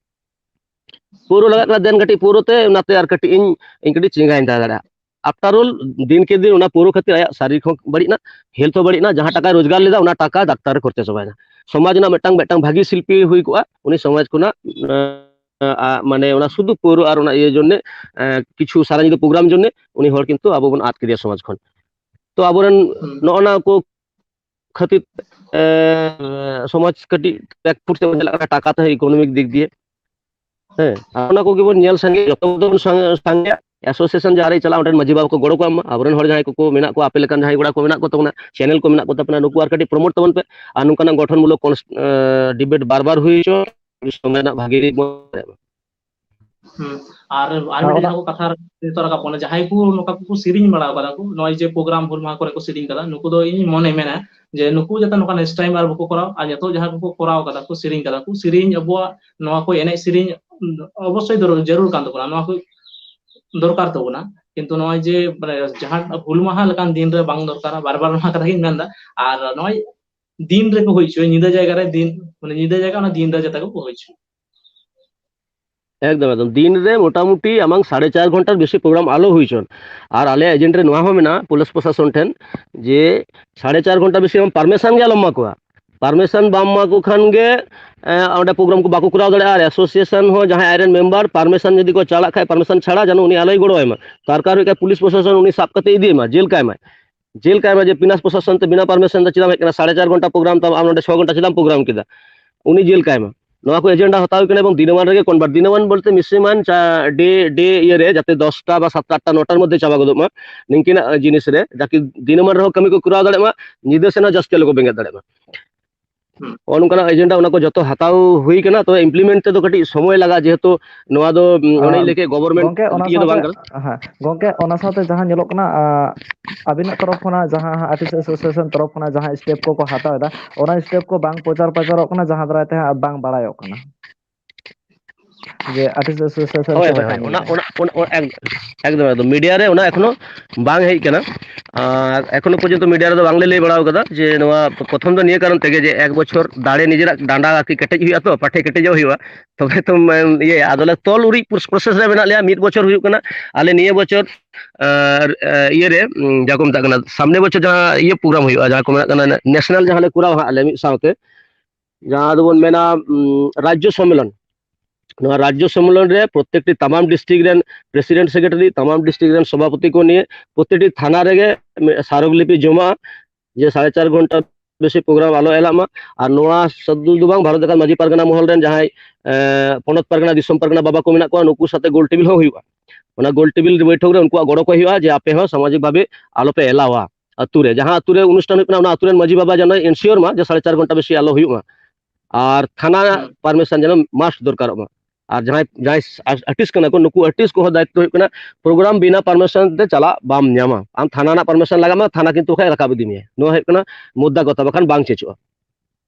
ᱯᱟᱹᱣᱨᱟᱹ ᱞᱟᱜᱟᱜ ᱠᱟᱱᱟ, ᱫᱮᱱ ᱠᱟᱹᱴᱤᱡ ᱯᱟᱹᱣᱨᱟᱹ ᱛᱮ ᱚᱱᱟᱛᱮ ᱟᱨ ᱠᱟᱹᱴᱤᱡ ᱤᱧ, ᱤᱧ ᱠᱟᱹᱴᱤᱡ ᱪᱮᱸᱜᱷᱟᱧ ᱛᱟᱦᱮᱸ ᱫᱟᱲᱮᱭᱟᱜᱼᱟ᱾ after all, ᱫᱤᱱ ᱠᱮ ᱫᱤᱱ ᱚᱱᱟ ᱯᱟᱹᱣᱨᱟᱹ ᱠᱷᱟᱹᱛᱤᱨ ᱟᱭᱟᱜ ᱥᱟᱨᱤᱨ ᱦᱚᱸ ᱵᱟᱹᱲᱤᱡ ᱮᱱᱟ, health ᱦᱚᱸ ᱵᱟᱹᱲᱤᱡ ᱮᱱᱟ, ᱡᱟᱦᱟᱸ ᱴᱟᱠᱟᱭ ᱨᱳᱡᱽᱜᱟᱨ ᱞᱮᱫᱟ ᱚᱱᱟ ᱴᱟᱠᱟ ᱰᱟᱠᱛᱟᱨ ᱨᱮ ᱠᱷᱚᱨᱪᱟ ᱪᱟᱵᱟᱭᱮᱱᱟ᱾ ᱥᱚᱢᱟᱡᱽ ᱨᱮᱱᱟᱜ ᱢᱤᱫᱴᱟᱝ, ᱢᱤᱫᱴᱟᱝ ᱵᱷᱟᱹᱜᱤ ᱥᱤᱞᱯᱤ ᱦᱩᱭ ᱠᱚᱜᱼᱟ, ᱩᱱᱤ ᱥᱚᱢᱟᱡᱽ ᱠᱷᱚᱱᱟᱜ ᱟᱸ, ᱟ, ᱢᱟᱱᱮ ᱚᱱᱟ ᱥᱩᱫᱷᱩ ᱯᱟᱹᱣᱨᱟᱹ ᱟᱨ ᱚᱱᱟ ᱤᱭᱟᱹ ᱡᱚᱱᱱᱮ, ᱮᱸ, ᱠᱤᱪᱷᱩ ᱥᱟᱨᱟ ᱧᱤᱫᱟᱹ program ᱡᱚᱱᱱᱮ ᱩᱱᱤ ᱦᱚᱲ ᱠᱤᱱᱛᱩ ᱟᱵᱚ ᱵᱚᱱ ᱟᱫ ᱠᱮᱫᱮᱭᱟ ᱥᱚᱢᱟᱡᱽ ᱠᱷᱚᱱ᱾ ᱛᱚ ᱟᱵᱚᱨᱮᱱ ᱦᱩᱸ᱾ ᱱᱚᱜᱼᱚ ᱱᱟ ᱠᱚ ᱠᱷᱟᱹᱛᱤᱨ ᱛᱮ, ᱮᱸ, ᱥᱚᱢᱟᱡᱽ ᱠᱟᱹᱴᱤᱡ back foot ᱥᱮᱫ ᱵᱚᱱ ᱪᱟᱞᱟᱜ ᱠᱟᱱᱟ, ᱴᱟᱠᱟ ᱛᱮᱦᱚᱸ economic ᱫᱤᱠ ᱫᱤᱭᱮ᱾ ᱦᱮᱸ, ᱟᱨ ᱚᱱᱟ ᱠᱚᱜᱮ ᱵᱚᱱ ᱧᱮᱞ ᱥᱟᱸᱜᱮᱭᱟ, ᱡᱚᱛᱚ ᱵᱚᱱ ᱥᱟᱸᱜᱮ-, ᱥᱟᱸᱜᱮᱭᱟ, association ᱡᱟᱦᱟᱸ ᱨᱮ ᱪᱟᱞᱟᱜᱼᱟ, ᱚᱸᱰᱮᱱ ᱢᱟᱹᱡᱷᱤ ᱵᱟᱵᱟ ᱠᱚ ᱜᱚᱲᱚ ᱠᱚ ᱮᱢᱟ, ᱟᱵᱚᱨᱮᱱ ᱦᱚᱲ ᱡᱟᱦᱟᱸᱭ ᱠᱚᱠᱚ ᱢᱮᱱᱟᱜ ᱠᱚᱣᱟ, ᱟᱯᱮ ᱞᱮᱠᱟᱱ ᱡᱟᱦᱟᱸᱭ ᱠᱚᱲᱟ ᱠᱚ ᱢᱮᱱᱟᱜ ᱠᱚ ᱛᱟᱵᱚᱱᱟ, channel ᱠᱚ ᱢᱮᱱᱟᱜ ᱠᱚ ᱛᱟᱵᱚᱱᱟ, ᱱᱩᱠᱩ ᱟᱨ ᱠᱟᱹᱴᱤᱡ promote ᱛᱟᱵᱚᱱ ᱯᱮ, ᱟᱨ ᱱᱚᱝᱠᱟᱱᱟᱜ ᱜᱚᱴᱷᱚᱱ ᱢᱩᱞᱚᱠ ᱠᱚᱱ-, ᱮᱸ, debate ᱵᱟᱨ ᱵᱟᱨ ᱦᱩᱭ ᱦᱚᱪᱚ, ᱥᱚᱢᱟᱡᱽ ᱨᱮᱱᱟᱜ ᱵᱷᱟᱜᱤ ᱫᱤᱠ ᱵᱚᱱ ᱦᱩᱸ᱾ ᱟᱨ ᱟᱨ ᱟᱨ ᱢᱤᱫᱴᱮᱱ ᱚᱱᱟ ᱡᱟᱦᱟᱸ ᱠᱚ ᱠᱟᱛᱷᱟ ᱱᱤᱛᱚᱜ ᱨᱟᱠᱟᱵ ᱠᱟᱱᱟ, ᱡᱟᱦᱟᱸᱭ ᱠᱚ ᱱᱚᱝᱠᱟ ᱠᱚ ᱥᱮᱨᱮᱧ ᱵᱟᱲᱟ ᱟᱠᱟᱫᱟ ᱠᱚ, ᱱᱚᱜᱼᱚᱭ ᱡᱮ program ᱦᱩᱞ ᱢᱟᱦᱟ ᱠᱚᱨᱮ ᱠᱚ ᱥᱮᱨᱮᱧ ᱠᱟᱫᱟ, ᱱᱩᱠᱩ ᱫᱚ ᱤᱧ ᱢᱚᱱᱮ ᱢᱮᱱᱟ ᱡᱮ ᱱᱩᱠᱩ ᱡᱟᱛᱮ ᱱᱚᱝᱠᱟ next time ᱟᱨ ᱵᱟᱠᱚ ᱠᱚᱨᱟᱣ, ᱟᱨ ᱱᱤᱛᱚᱜ ᱡᱟᱦᱟᱸ ᱠᱚᱠᱚ ᱠᱚᱨᱟᱣ ᱠᱟᱫᱟ ᱠᱚ, ᱥᱮᱨᱮᱧ ᱠᱟᱫᱟ ᱠᱚ, ᱥᱮᱨᱮᱧ ᱟᱵᱚᱣᱟᱜ ᱱᱚᱣᱟ ᱠᱚ ᱮᱱᱮᱡ ᱥᱮᱨᱮᱧ ᱚᱵᱚᱥᱥᱳᱭ ᱫᱚᱨ-, ᱡᱟᱹᱨᱩᱲ ᱠᱟᱱ ᱛᱟᱵᱚᱱᱟ, ᱱᱚᱣᱟ ᱠᱚ ᱫᱚᱨᱠᱟᱨ ᱛᱟᱵᱚᱱᱟ᱾ ᱠᱤᱱᱛᱩ ᱱᱚᱜᱼᱚᱭ ᱡᱮ, ᱢᱟᱱᱮ, ᱡᱟᱦᱟᱸ ᱦᱩᱞ ᱢᱟᱦᱟ ᱞᱮᱠᱟᱱ ᱫᱤᱱ ᱨᱮ ᱵᱟᱝ ᱫᱚᱨᱠᱟᱨᱟ, ᱵᱟᱨ ᱵᱟᱨ ᱱᱚᱣᱟ ᱠᱟᱛᱷᱟ ᱜᱤᱧ ᱢᱮᱱᱫᱟ᱾ ᱟᱨ ᱱᱚᱜᱼᱚᱭ ᱫᱤᱱ ᱨᱮᱠᱚ ᱦᱩᱭ ᱦᱚᱪᱚᱭᱟ, ᱧᱤᱫᱟᱹ ᱡᱟᱭᱜᱟ ᱨᱮ ᱫᱤᱱ, ᱢᱟᱱᱮ, ᱧᱤᱫᱟᱹ ᱡᱟᱭᱜᱟ ᱚᱱᱟ ᱫᱤᱱ ᱨᱮ ᱡᱟᱛᱮ ᱠᱚ ᱦᱩᱭ ᱦᱚᱪᱚᱭᱟ᱾ ᱮᱠᱫᱚᱢ, ᱮᱠᱫᱚᱢ᱾ ᱫᱤᱱ ᱨᱮ ᱢᱚᱴᱟᱢᱩᱴᱤ ᱟᱢᱟᱝ ᱥᱟᱲᱮ ᱪᱟᱨ ᱜᱷᱚᱱᱴᱟᱨ ᱵᱮᱥᱤ program ᱟᱞᱚ ᱦᱩᱭ ᱦᱚᱪᱚᱱ᱾ ᱟᱨ ᱟᱞᱮᱭᱟᱜ agent ᱨᱮ ᱱᱚᱣᱟ ᱦᱚᱸ ᱢᱮᱱᱟᱜᱼᱟ ᱯᱩᱞᱤᱥ ᱯᱨᱚᱥᱟᱥᱚᱱ ᱴᱷᱮᱱ, ᱡᱮ ᱥᱟᱲᱮ ᱪᱟᱨ ᱜᱷᱚᱱᱴᱟ ᱵᱮᱥᱤ ᱟᱢ permission ᱜᱮ ᱟᱞᱚᱢ ᱮᱢᱟ ᱠᱚᱣᱟ᱾ Permission ᱵᱟᱢ ᱮᱢᱟ ᱠᱚ ᱠᱷᱟᱱ ᱜᱮ, ᱮᱸ, ᱚᱸᱰᱮ program ᱠᱚ ᱵᱟᱠᱚ ᱠᱚᱨᱟᱣ ᱫᱟᱲᱮᱭᱟᱜᱼᱟ᱾ ᱟᱨ association ᱦᱚᱸ ᱡᱟᱦᱟᱸᱭ ᱟᱡᱨᱮᱱ member permission ᱡᱩᱫᱤ ᱠᱚ ᱪᱟᱞᱟᱜ ᱠᱷᱟᱡ, permission ᱪᱷᱟᱲᱟ ᱡᱮᱱᱚ ᱩᱱᱤ ᱟᱞᱚᱭ ᱜᱚᱲᱚ ᱟᱭ ᱢᱟ᱾ ᱫᱚᱨᱠᱟᱨ ᱦᱩᱭᱩᱜ ᱠᱷᱟᱡ ᱯᱩᱞᱤᱥ ᱯᱨᱚᱥᱟᱥᱚᱱ ᱩᱱᱤ ᱥᱟᱵ ᱠᱟᱛᱮ ᱤᱫᱤᱭᱮ ᱢᱟ, ᱡᱮᱞ ᱠᱟᱭ ᱢᱟᱭ᱾ ᱡᱮᱞ ᱠᱟᱭ ᱢᱟ, ᱡᱮ ᱵᱤᱱᱟ ᱯᱨᱚᱥᱟᱥᱚᱱ ᱛᱮ, ᱵᱤᱱᱟ permission ᱛᱮ ᱪᱮᱫᱟᱜ ᱮᱢ ᱦᱮᱡ ᱠᱟᱱᱟ? ᱥᱟᱲᱮ ᱪᱟᱨ ᱜᱷᱚᱱᱴᱟ program ᱛᱟᱢ, ᱟᱢ ᱱᱚᱰᱮ ᱪᱷᱚ ᱜᱷᱚᱱᱴᱟ ᱪᱮᱫᱟᱜ ᱮᱢ program ᱠᱮᱫᱟ? ᱩᱱᱤ ᱡᱮᱞ ᱠᱟᱭ ᱢᱟ᱾ ᱱᱚᱣᱟ ᱠᱚ agenda ᱦᱟᱛᱟᱣ ᱦᱩᱭ ᱠᱟᱱᱟ ᱮᱵᱚᱝ ᱫᱤᱱᱟᱹᱢᱟᱱ ᱨᱮᱜᱮ convert, ᱫᱤᱱᱟᱹᱢᱟᱱ ᱵᱚᱞᱛᱮ maximum ᱪᱟ-, day, day ᱤᱭᱟᱹ ᱨᱮ ᱡᱟᱛᱮ ᱫᱚᱥᱴᱟ ᱵᱟ ᱥᱟᱛᱴᱟ, ᱟᱴᱴᱟ, ᱱᱚᱴᱟᱨ ᱢᱚᱫᱽᱫᱷᱮ ᱪᱟᱵᱟ ᱜᱚᱫᱚᱜ ᱢᱟ, ᱱᱤᱝᱠᱟᱹᱱᱟᱜ ᱡᱤᱱᱤᱥ ᱨᱮ, ᱡᱟᱠᱤ ᱫᱤᱱᱟᱹᱢᱟᱱ ᱨᱮᱦᱚᱸ ᱠᱟᱹᱢᱤ ᱠᱚ ᱠᱚᱨᱟᱣ ᱫᱟᱲᱮᱭᱟᱜ ᱢᱟ, ᱧᱤᱫᱟᱹ ᱥᱮᱱ ᱦᱚᱸ ᱡᱟᱹᱥᱛᱤ ᱟᱞᱚ ᱠᱚ ᱵᱮᱸᱜᱮᱫ ᱫᱟᱲᱮᱭᱟᱜ ᱢᱟ᱾ ᱦᱩᱸ᱾ ᱱᱚᱜᱼᱚ ᱱᱚᱝᱠᱟᱱᱟᱜ agenda, ᱚᱱᱟ ᱠᱚ ᱡᱚᱛᱚ ᱦᱟᱛᱟᱣ ᱦᱩᱭ ᱠᱟᱱᱟ, ᱛᱚᱵᱮ implement ᱛᱮᱫᱚ ᱠᱟᱹᱴᱤᱡ ᱥᱚᱢᱚᱭ ᱞᱟᱜᱟᱜᱼᱟ, ᱡᱮᱦᱮᱛᱩ ᱱᱚᱣᱟ ᱫᱚ, ᱩᱢ, ᱚᱱᱮᱧ ᱟᱨ ᱞᱟᱹᱭ ᱠᱮᱫ, government ᱜᱚᱝᱠᱮ, ᱚᱱᱟ ᱤᱭᱟᱹ ᱫᱚ ᱥᱟᱶᱛᱮ, ᱵᱟᱝ ᱠᱟᱱᱟ᱾ ᱦᱮᱸ, ᱜᱚᱝᱠᱮ, ᱚᱱᱟ ᱥᱟᱶᱛᱮ ᱡᱟᱦᱟᱸ ᱧᱮᱞᱚᱜ ᱠᱟᱱᱟ, ᱟᱸ, ᱟᱹᱵᱤᱱᱟᱜ ᱛᱚᱨᱚᱯ ᱠᱷᱚᱱᱟᱜ ᱡᱟᱦᱟᱸ ᱦᱟᱸᱜ artist association ᱛᱚᱨᱚᱯ ᱠᱷᱚᱱᱟᱜ ᱡᱟᱦᱟᱸ step ᱠᱚᱠᱚ ᱦᱟᱛᱟᱣ ᱮᱫᱟ, ᱚᱱᱟ step ᱠᱚ ᱵᱟᱝ ᱯᱨᱚᱪᱟᱨ ᱯᱨᱚᱪᱟᱨᱚᱜ ᱠᱟᱱᱟ, ᱡᱟᱦᱟᱸ ᱫᱟᱨᱟᱭ ᱛᱮ ᱦᱟᱸᱜ ᱵᱟᱝ ᱵᱟᱲᱟᱭᱚᱜ ᱠᱟᱱᱟ᱾ ᱡᱮ ᱟᱨᱴᱤᱥᱴ ᱮᱥᱳᱥᱤᱭᱮᱥᱚᱱ ᱦᱳᱭ, ᱪᱮᱫ ᱦᱳᱭ, ᱞᱮᱠᱟ ᱦᱳᱭ᱾ ᱚᱱᱟ, ᱧᱮᱞᱚᱜᱼᱟ? ᱚᱱᱟ, ᱚᱱᱟ, ᱚᱱᱟ, ᱮᱠ-, ᱮᱠᱫᱚᱢ, ᱮᱠᱫᱚᱢ᱾ ᱢᱤᱰᱤᱭᱟ ᱨᱮ ᱚᱱᱟ ᱮᱠᱷᱚᱱᱳ ᱵᱟᱝ ᱦᱮᱡ ᱠᱟᱱᱟ᱾ ᱟᱨ ᱮᱠᱷᱚᱱᱳ ᱯᱚᱨᱡᱚᱱᱛᱚ ᱢᱤᱰᱤᱭᱟ ᱨᱮᱫᱚ ᱵᱟᱝᱞᱮ ᱞᱟᱹᱭ ᱵᱟᱲᱟ ᱟᱠᱟᱫᱟ ᱡᱮ ᱱᱚᱣᱟ ᱯᱨᱚᱛᱷᱚᱢ ᱫᱚ ᱱᱤᱭᱟᱹ ᱠᱟᱨᱚᱱ ᱛᱮᱜᱮ ᱡᱮ ᱮᱠ ᱵᱚᱪᱷᱚᱨ ᱫᱟᱲᱮ ᱱᱤᱡᱮᱨᱟᱜ ᱰᱟᱸᱰᱟ ᱟᱨᱠᱤ ᱠᱮᱴᱮᱡ ᱦᱩᱭᱩᱜᱼᱟ ᱛᱚ, ᱯᱟᱴᱷᱮ ᱠᱮᱴᱮᱡᱚᱜ ᱦᱩᱭᱩᱜᱼᱟ, ᱛᱚᱵᱮ ᱛᱚᱢ, ᱮᱢ, ᱤᱭᱟᱹᱭᱟ᱾ ᱟᱫᱚ ᱞᱮ ᱛᱚᱞ ᱩᱨᱤᱡ ᱯᱨᱚᱥ-, ᱯᱨᱚᱥᱮᱥ ᱨᱮ ᱢᱮᱱᱟᱜ ᱞᱮᱭᱟ, ᱢᱤᱫ ᱵᱚᱪᱷᱚᱨ ᱦᱩᱭᱩᱜ ᱠᱟᱱᱟ᱾ ᱟᱞᱮ ᱱᱤᱭᱟᱹ ᱵᱚᱪᱷᱚᱨ, ᱟᱨ, ᱮ, ᱤᱭᱟᱹ ᱨᱮ, ᱩᱢ, ᱡᱟᱦᱟᱸ ᱠᱚ ᱢᱮᱛᱟᱜ ᱠᱟᱱᱟ, ᱥᱟᱢᱱᱮ ᱵᱚᱪᱷᱚᱨ ᱡᱟᱦᱟᱸ ᱤᱭᱟᱹ ᱯᱨᱳᱜᱨᱟᱢ ᱦᱩᱭᱩᱜᱼᱟ, ᱡᱟᱦᱟᱸ ᱠᱚ ᱢᱮᱛᱟᱜ ᱠᱟᱱᱟ ᱱᱮ-, ᱱᱮᱥᱱᱟᱞ ᱡᱟᱦᱟᱸ ᱞᱮ ᱠᱚᱨᱟᱣᱟ ᱦᱟᱸᱜ ᱟᱞᱮ ᱢᱤᱫ ᱥᱟᱶᱛᱮ, ᱡᱟᱦᱟᱸ ᱫᱚᱵᱚᱱ ᱢᱮᱱᱟ, ᱩᱢ, ᱨᱟᱡᱽᱡᱚ ᱥᱚᱢᱢᱮᱞᱚᱱ᱾ ᱱᱚᱣᱟ ᱨᱟᱡᱽᱡᱚ ᱥᱚᱢᱢᱮᱞᱚᱱ ᱨᱮ ᱯᱨᱚᱛᱮᱠᱴᱤ ᱛᱟᱢᱟᱢ ᱰᱤᱥᱴᱨᱤᱠᱴ ᱨᱮᱱ ᱯᱨᱮᱥᱤᱰᱮᱱᱴ, ᱥᱮᱠᱨᱮᱴᱟᱨᱤ, ᱛᱟᱢᱟᱢ ᱰᱤᱥᱴᱨᱤᱠᱴ ᱨᱮᱱ ᱥᱚᱵᱷᱟᱯᱚᱛᱤ ᱠᱚ ᱱᱤᱭᱮ ᱯᱨᱚᱛᱮᱠᱴᱤ ᱛᱷᱟᱱᱟ ᱨᱮᱜᱮ ᱢᱤᱫ ᱥᱟᱨᱚᱜᱽᱞᱤᱯᱤ ᱡᱚᱢᱟᱜᱼᱟ, ᱡᱮ ᱥᱟᱲᱮ ᱪᱟᱨ ᱜᱷᱚᱱᱴᱟ ᱵᱮᱥᱤ ᱯᱨᱳᱜᱨᱟᱢ ᱟᱞᱚ ᱮᱞᱟᱜ ᱢᱟ᱾ ᱟᱨ ᱱᱚᱣᱟ ᱥᱩᱫᱷᱩ ᱫᱚ ᱵᱟᱝ, ᱵᱷᱟᱨᱚᱛ ᱡᱟᱠᱟᱛ ᱢᱟᱹᱡᱷᱤ ᱯᱟᱨᱜᱟᱱᱟ ᱢᱚᱦᱚᱞ ᱨᱮᱱ ᱡᱟᱦᱟᱸᱭ, ᱮ, ᱯᱚᱱᱚᱛ ᱯᱟᱨᱜᱟᱱᱟ, ᱫᱤᱥᱚᱢ ᱯᱟᱨᱜᱟᱱᱟ ᱵᱟᱵᱟ ᱠᱚ ᱢᱮᱱᱟᱜ ᱠᱚᱣᱟ, ᱱᱩᱠᱩ ᱥᱟᱛᱮ ᱜᱳᱞ ᱴᱮᱵᱤᱞ ᱦᱚᱸ ᱦᱩᱭᱩᱜᱼᱟ᱾ ᱚᱱᱟ ᱜᱳᱞ ᱴᱮᱵᱤᱞ ᱵᱳᱭᱴᱷᱚᱠ ᱨᱮ ᱩᱱᱠᱩᱣᱟᱜ ᱜᱚᱲᱚ ᱠᱚ ᱦᱩᱭᱩᱜᱼᱟ, ᱡᱮ ᱟᱯᱮ ᱦᱚᱸ ᱥᱟᱢᱟᱡᱤᱠ ᱵᱷᱟᱵᱮ ᱟᱞᱚᱯᱮ ᱮᱞᱟᱣᱟ᱾ ᱟᱹᱛᱩ ᱨᱮ ᱡᱟᱦᱟᱸ ᱟᱹᱛᱩ ᱨᱮ ᱚᱱᱩᱥᱴᱷᱟᱱ ᱦᱩᱭᱩᱜ ᱠᱟᱱᱟ, ᱚᱱᱟ ᱟᱹᱛᱩ ᱨᱮᱱ ᱢᱟᱹᱡᱷᱤ ᱵᱟᱵᱟ ᱡᱮᱱᱚ ᱮᱱᱥᱤᱭᱳᱨ ᱢᱟ ᱡᱮ ᱥᱟᱲᱮ ᱪᱟᱨ ᱜᱷᱚᱱᱴᱟ ᱵᱮᱥᱤ ᱟᱞᱚ ᱦᱩᱭᱩᱜ ᱢᱟ᱾ ᱟᱨ ᱛᱷᱟᱱᱟ ᱦᱩᱸ᱾ ᱯᱟᱨᱢᱤᱥᱚᱱ ᱡᱮᱱᱚ ᱢᱟᱥᱴ ᱫᱚᱨᱠᱟᱨᱚᱜ ᱢᱟ᱾ ᱟᱨ ᱡᱟᱦᱟᱸᱭ, ᱡᱟᱦᱟᱸᱭ ᱟᱨ-, ᱟᱨᱴᱤᱥᱴ ᱠᱟᱱᱟ ᱠᱚ, ᱱᱩᱠᱩ ᱟᱨᱴᱤᱥᱴ ᱠᱚᱦᱚᱸ ᱫᱟᱭᱤᱛᱛᱚ ᱦᱩᱭᱩᱜ ᱠᱟᱱᱟ, ᱯᱨᱳᱜᱨᱟᱢ ᱵᱤᱱᱟ ᱯᱟᱨᱢᱤᱥᱚᱱ ᱛᱮ ᱪᱟᱞᱟᱜ ᱵᱟᱢ ᱧᱟᱢᱟ᱾ ᱟᱢ ᱛᱷᱟᱱᱟ ᱨᱮᱱᱟᱜ ᱯᱟᱨᱢᱤᱥᱚᱱ ᱞᱟᱜᱟᱜ ᱢᱟ, ᱛᱷᱟᱱᱟ ᱠᱤᱱᱛᱩ ᱵᱟᱠᱷᱟᱡ ᱨᱟᱠᱟᱵ ᱤᱫᱤ ᱢᱮᱭᱟ᱾ ᱱᱚᱣᱟ ᱦᱩᱭᱩᱜ ᱠᱟᱱᱟ ᱢᱩᱫᱽᱫᱟ ᱠᱟᱛᱷᱟ, ᱵᱟᱠᱷᱟᱱ ᱵᱟᱝ ᱪᱮᱪᱚᱜᱼᱟ,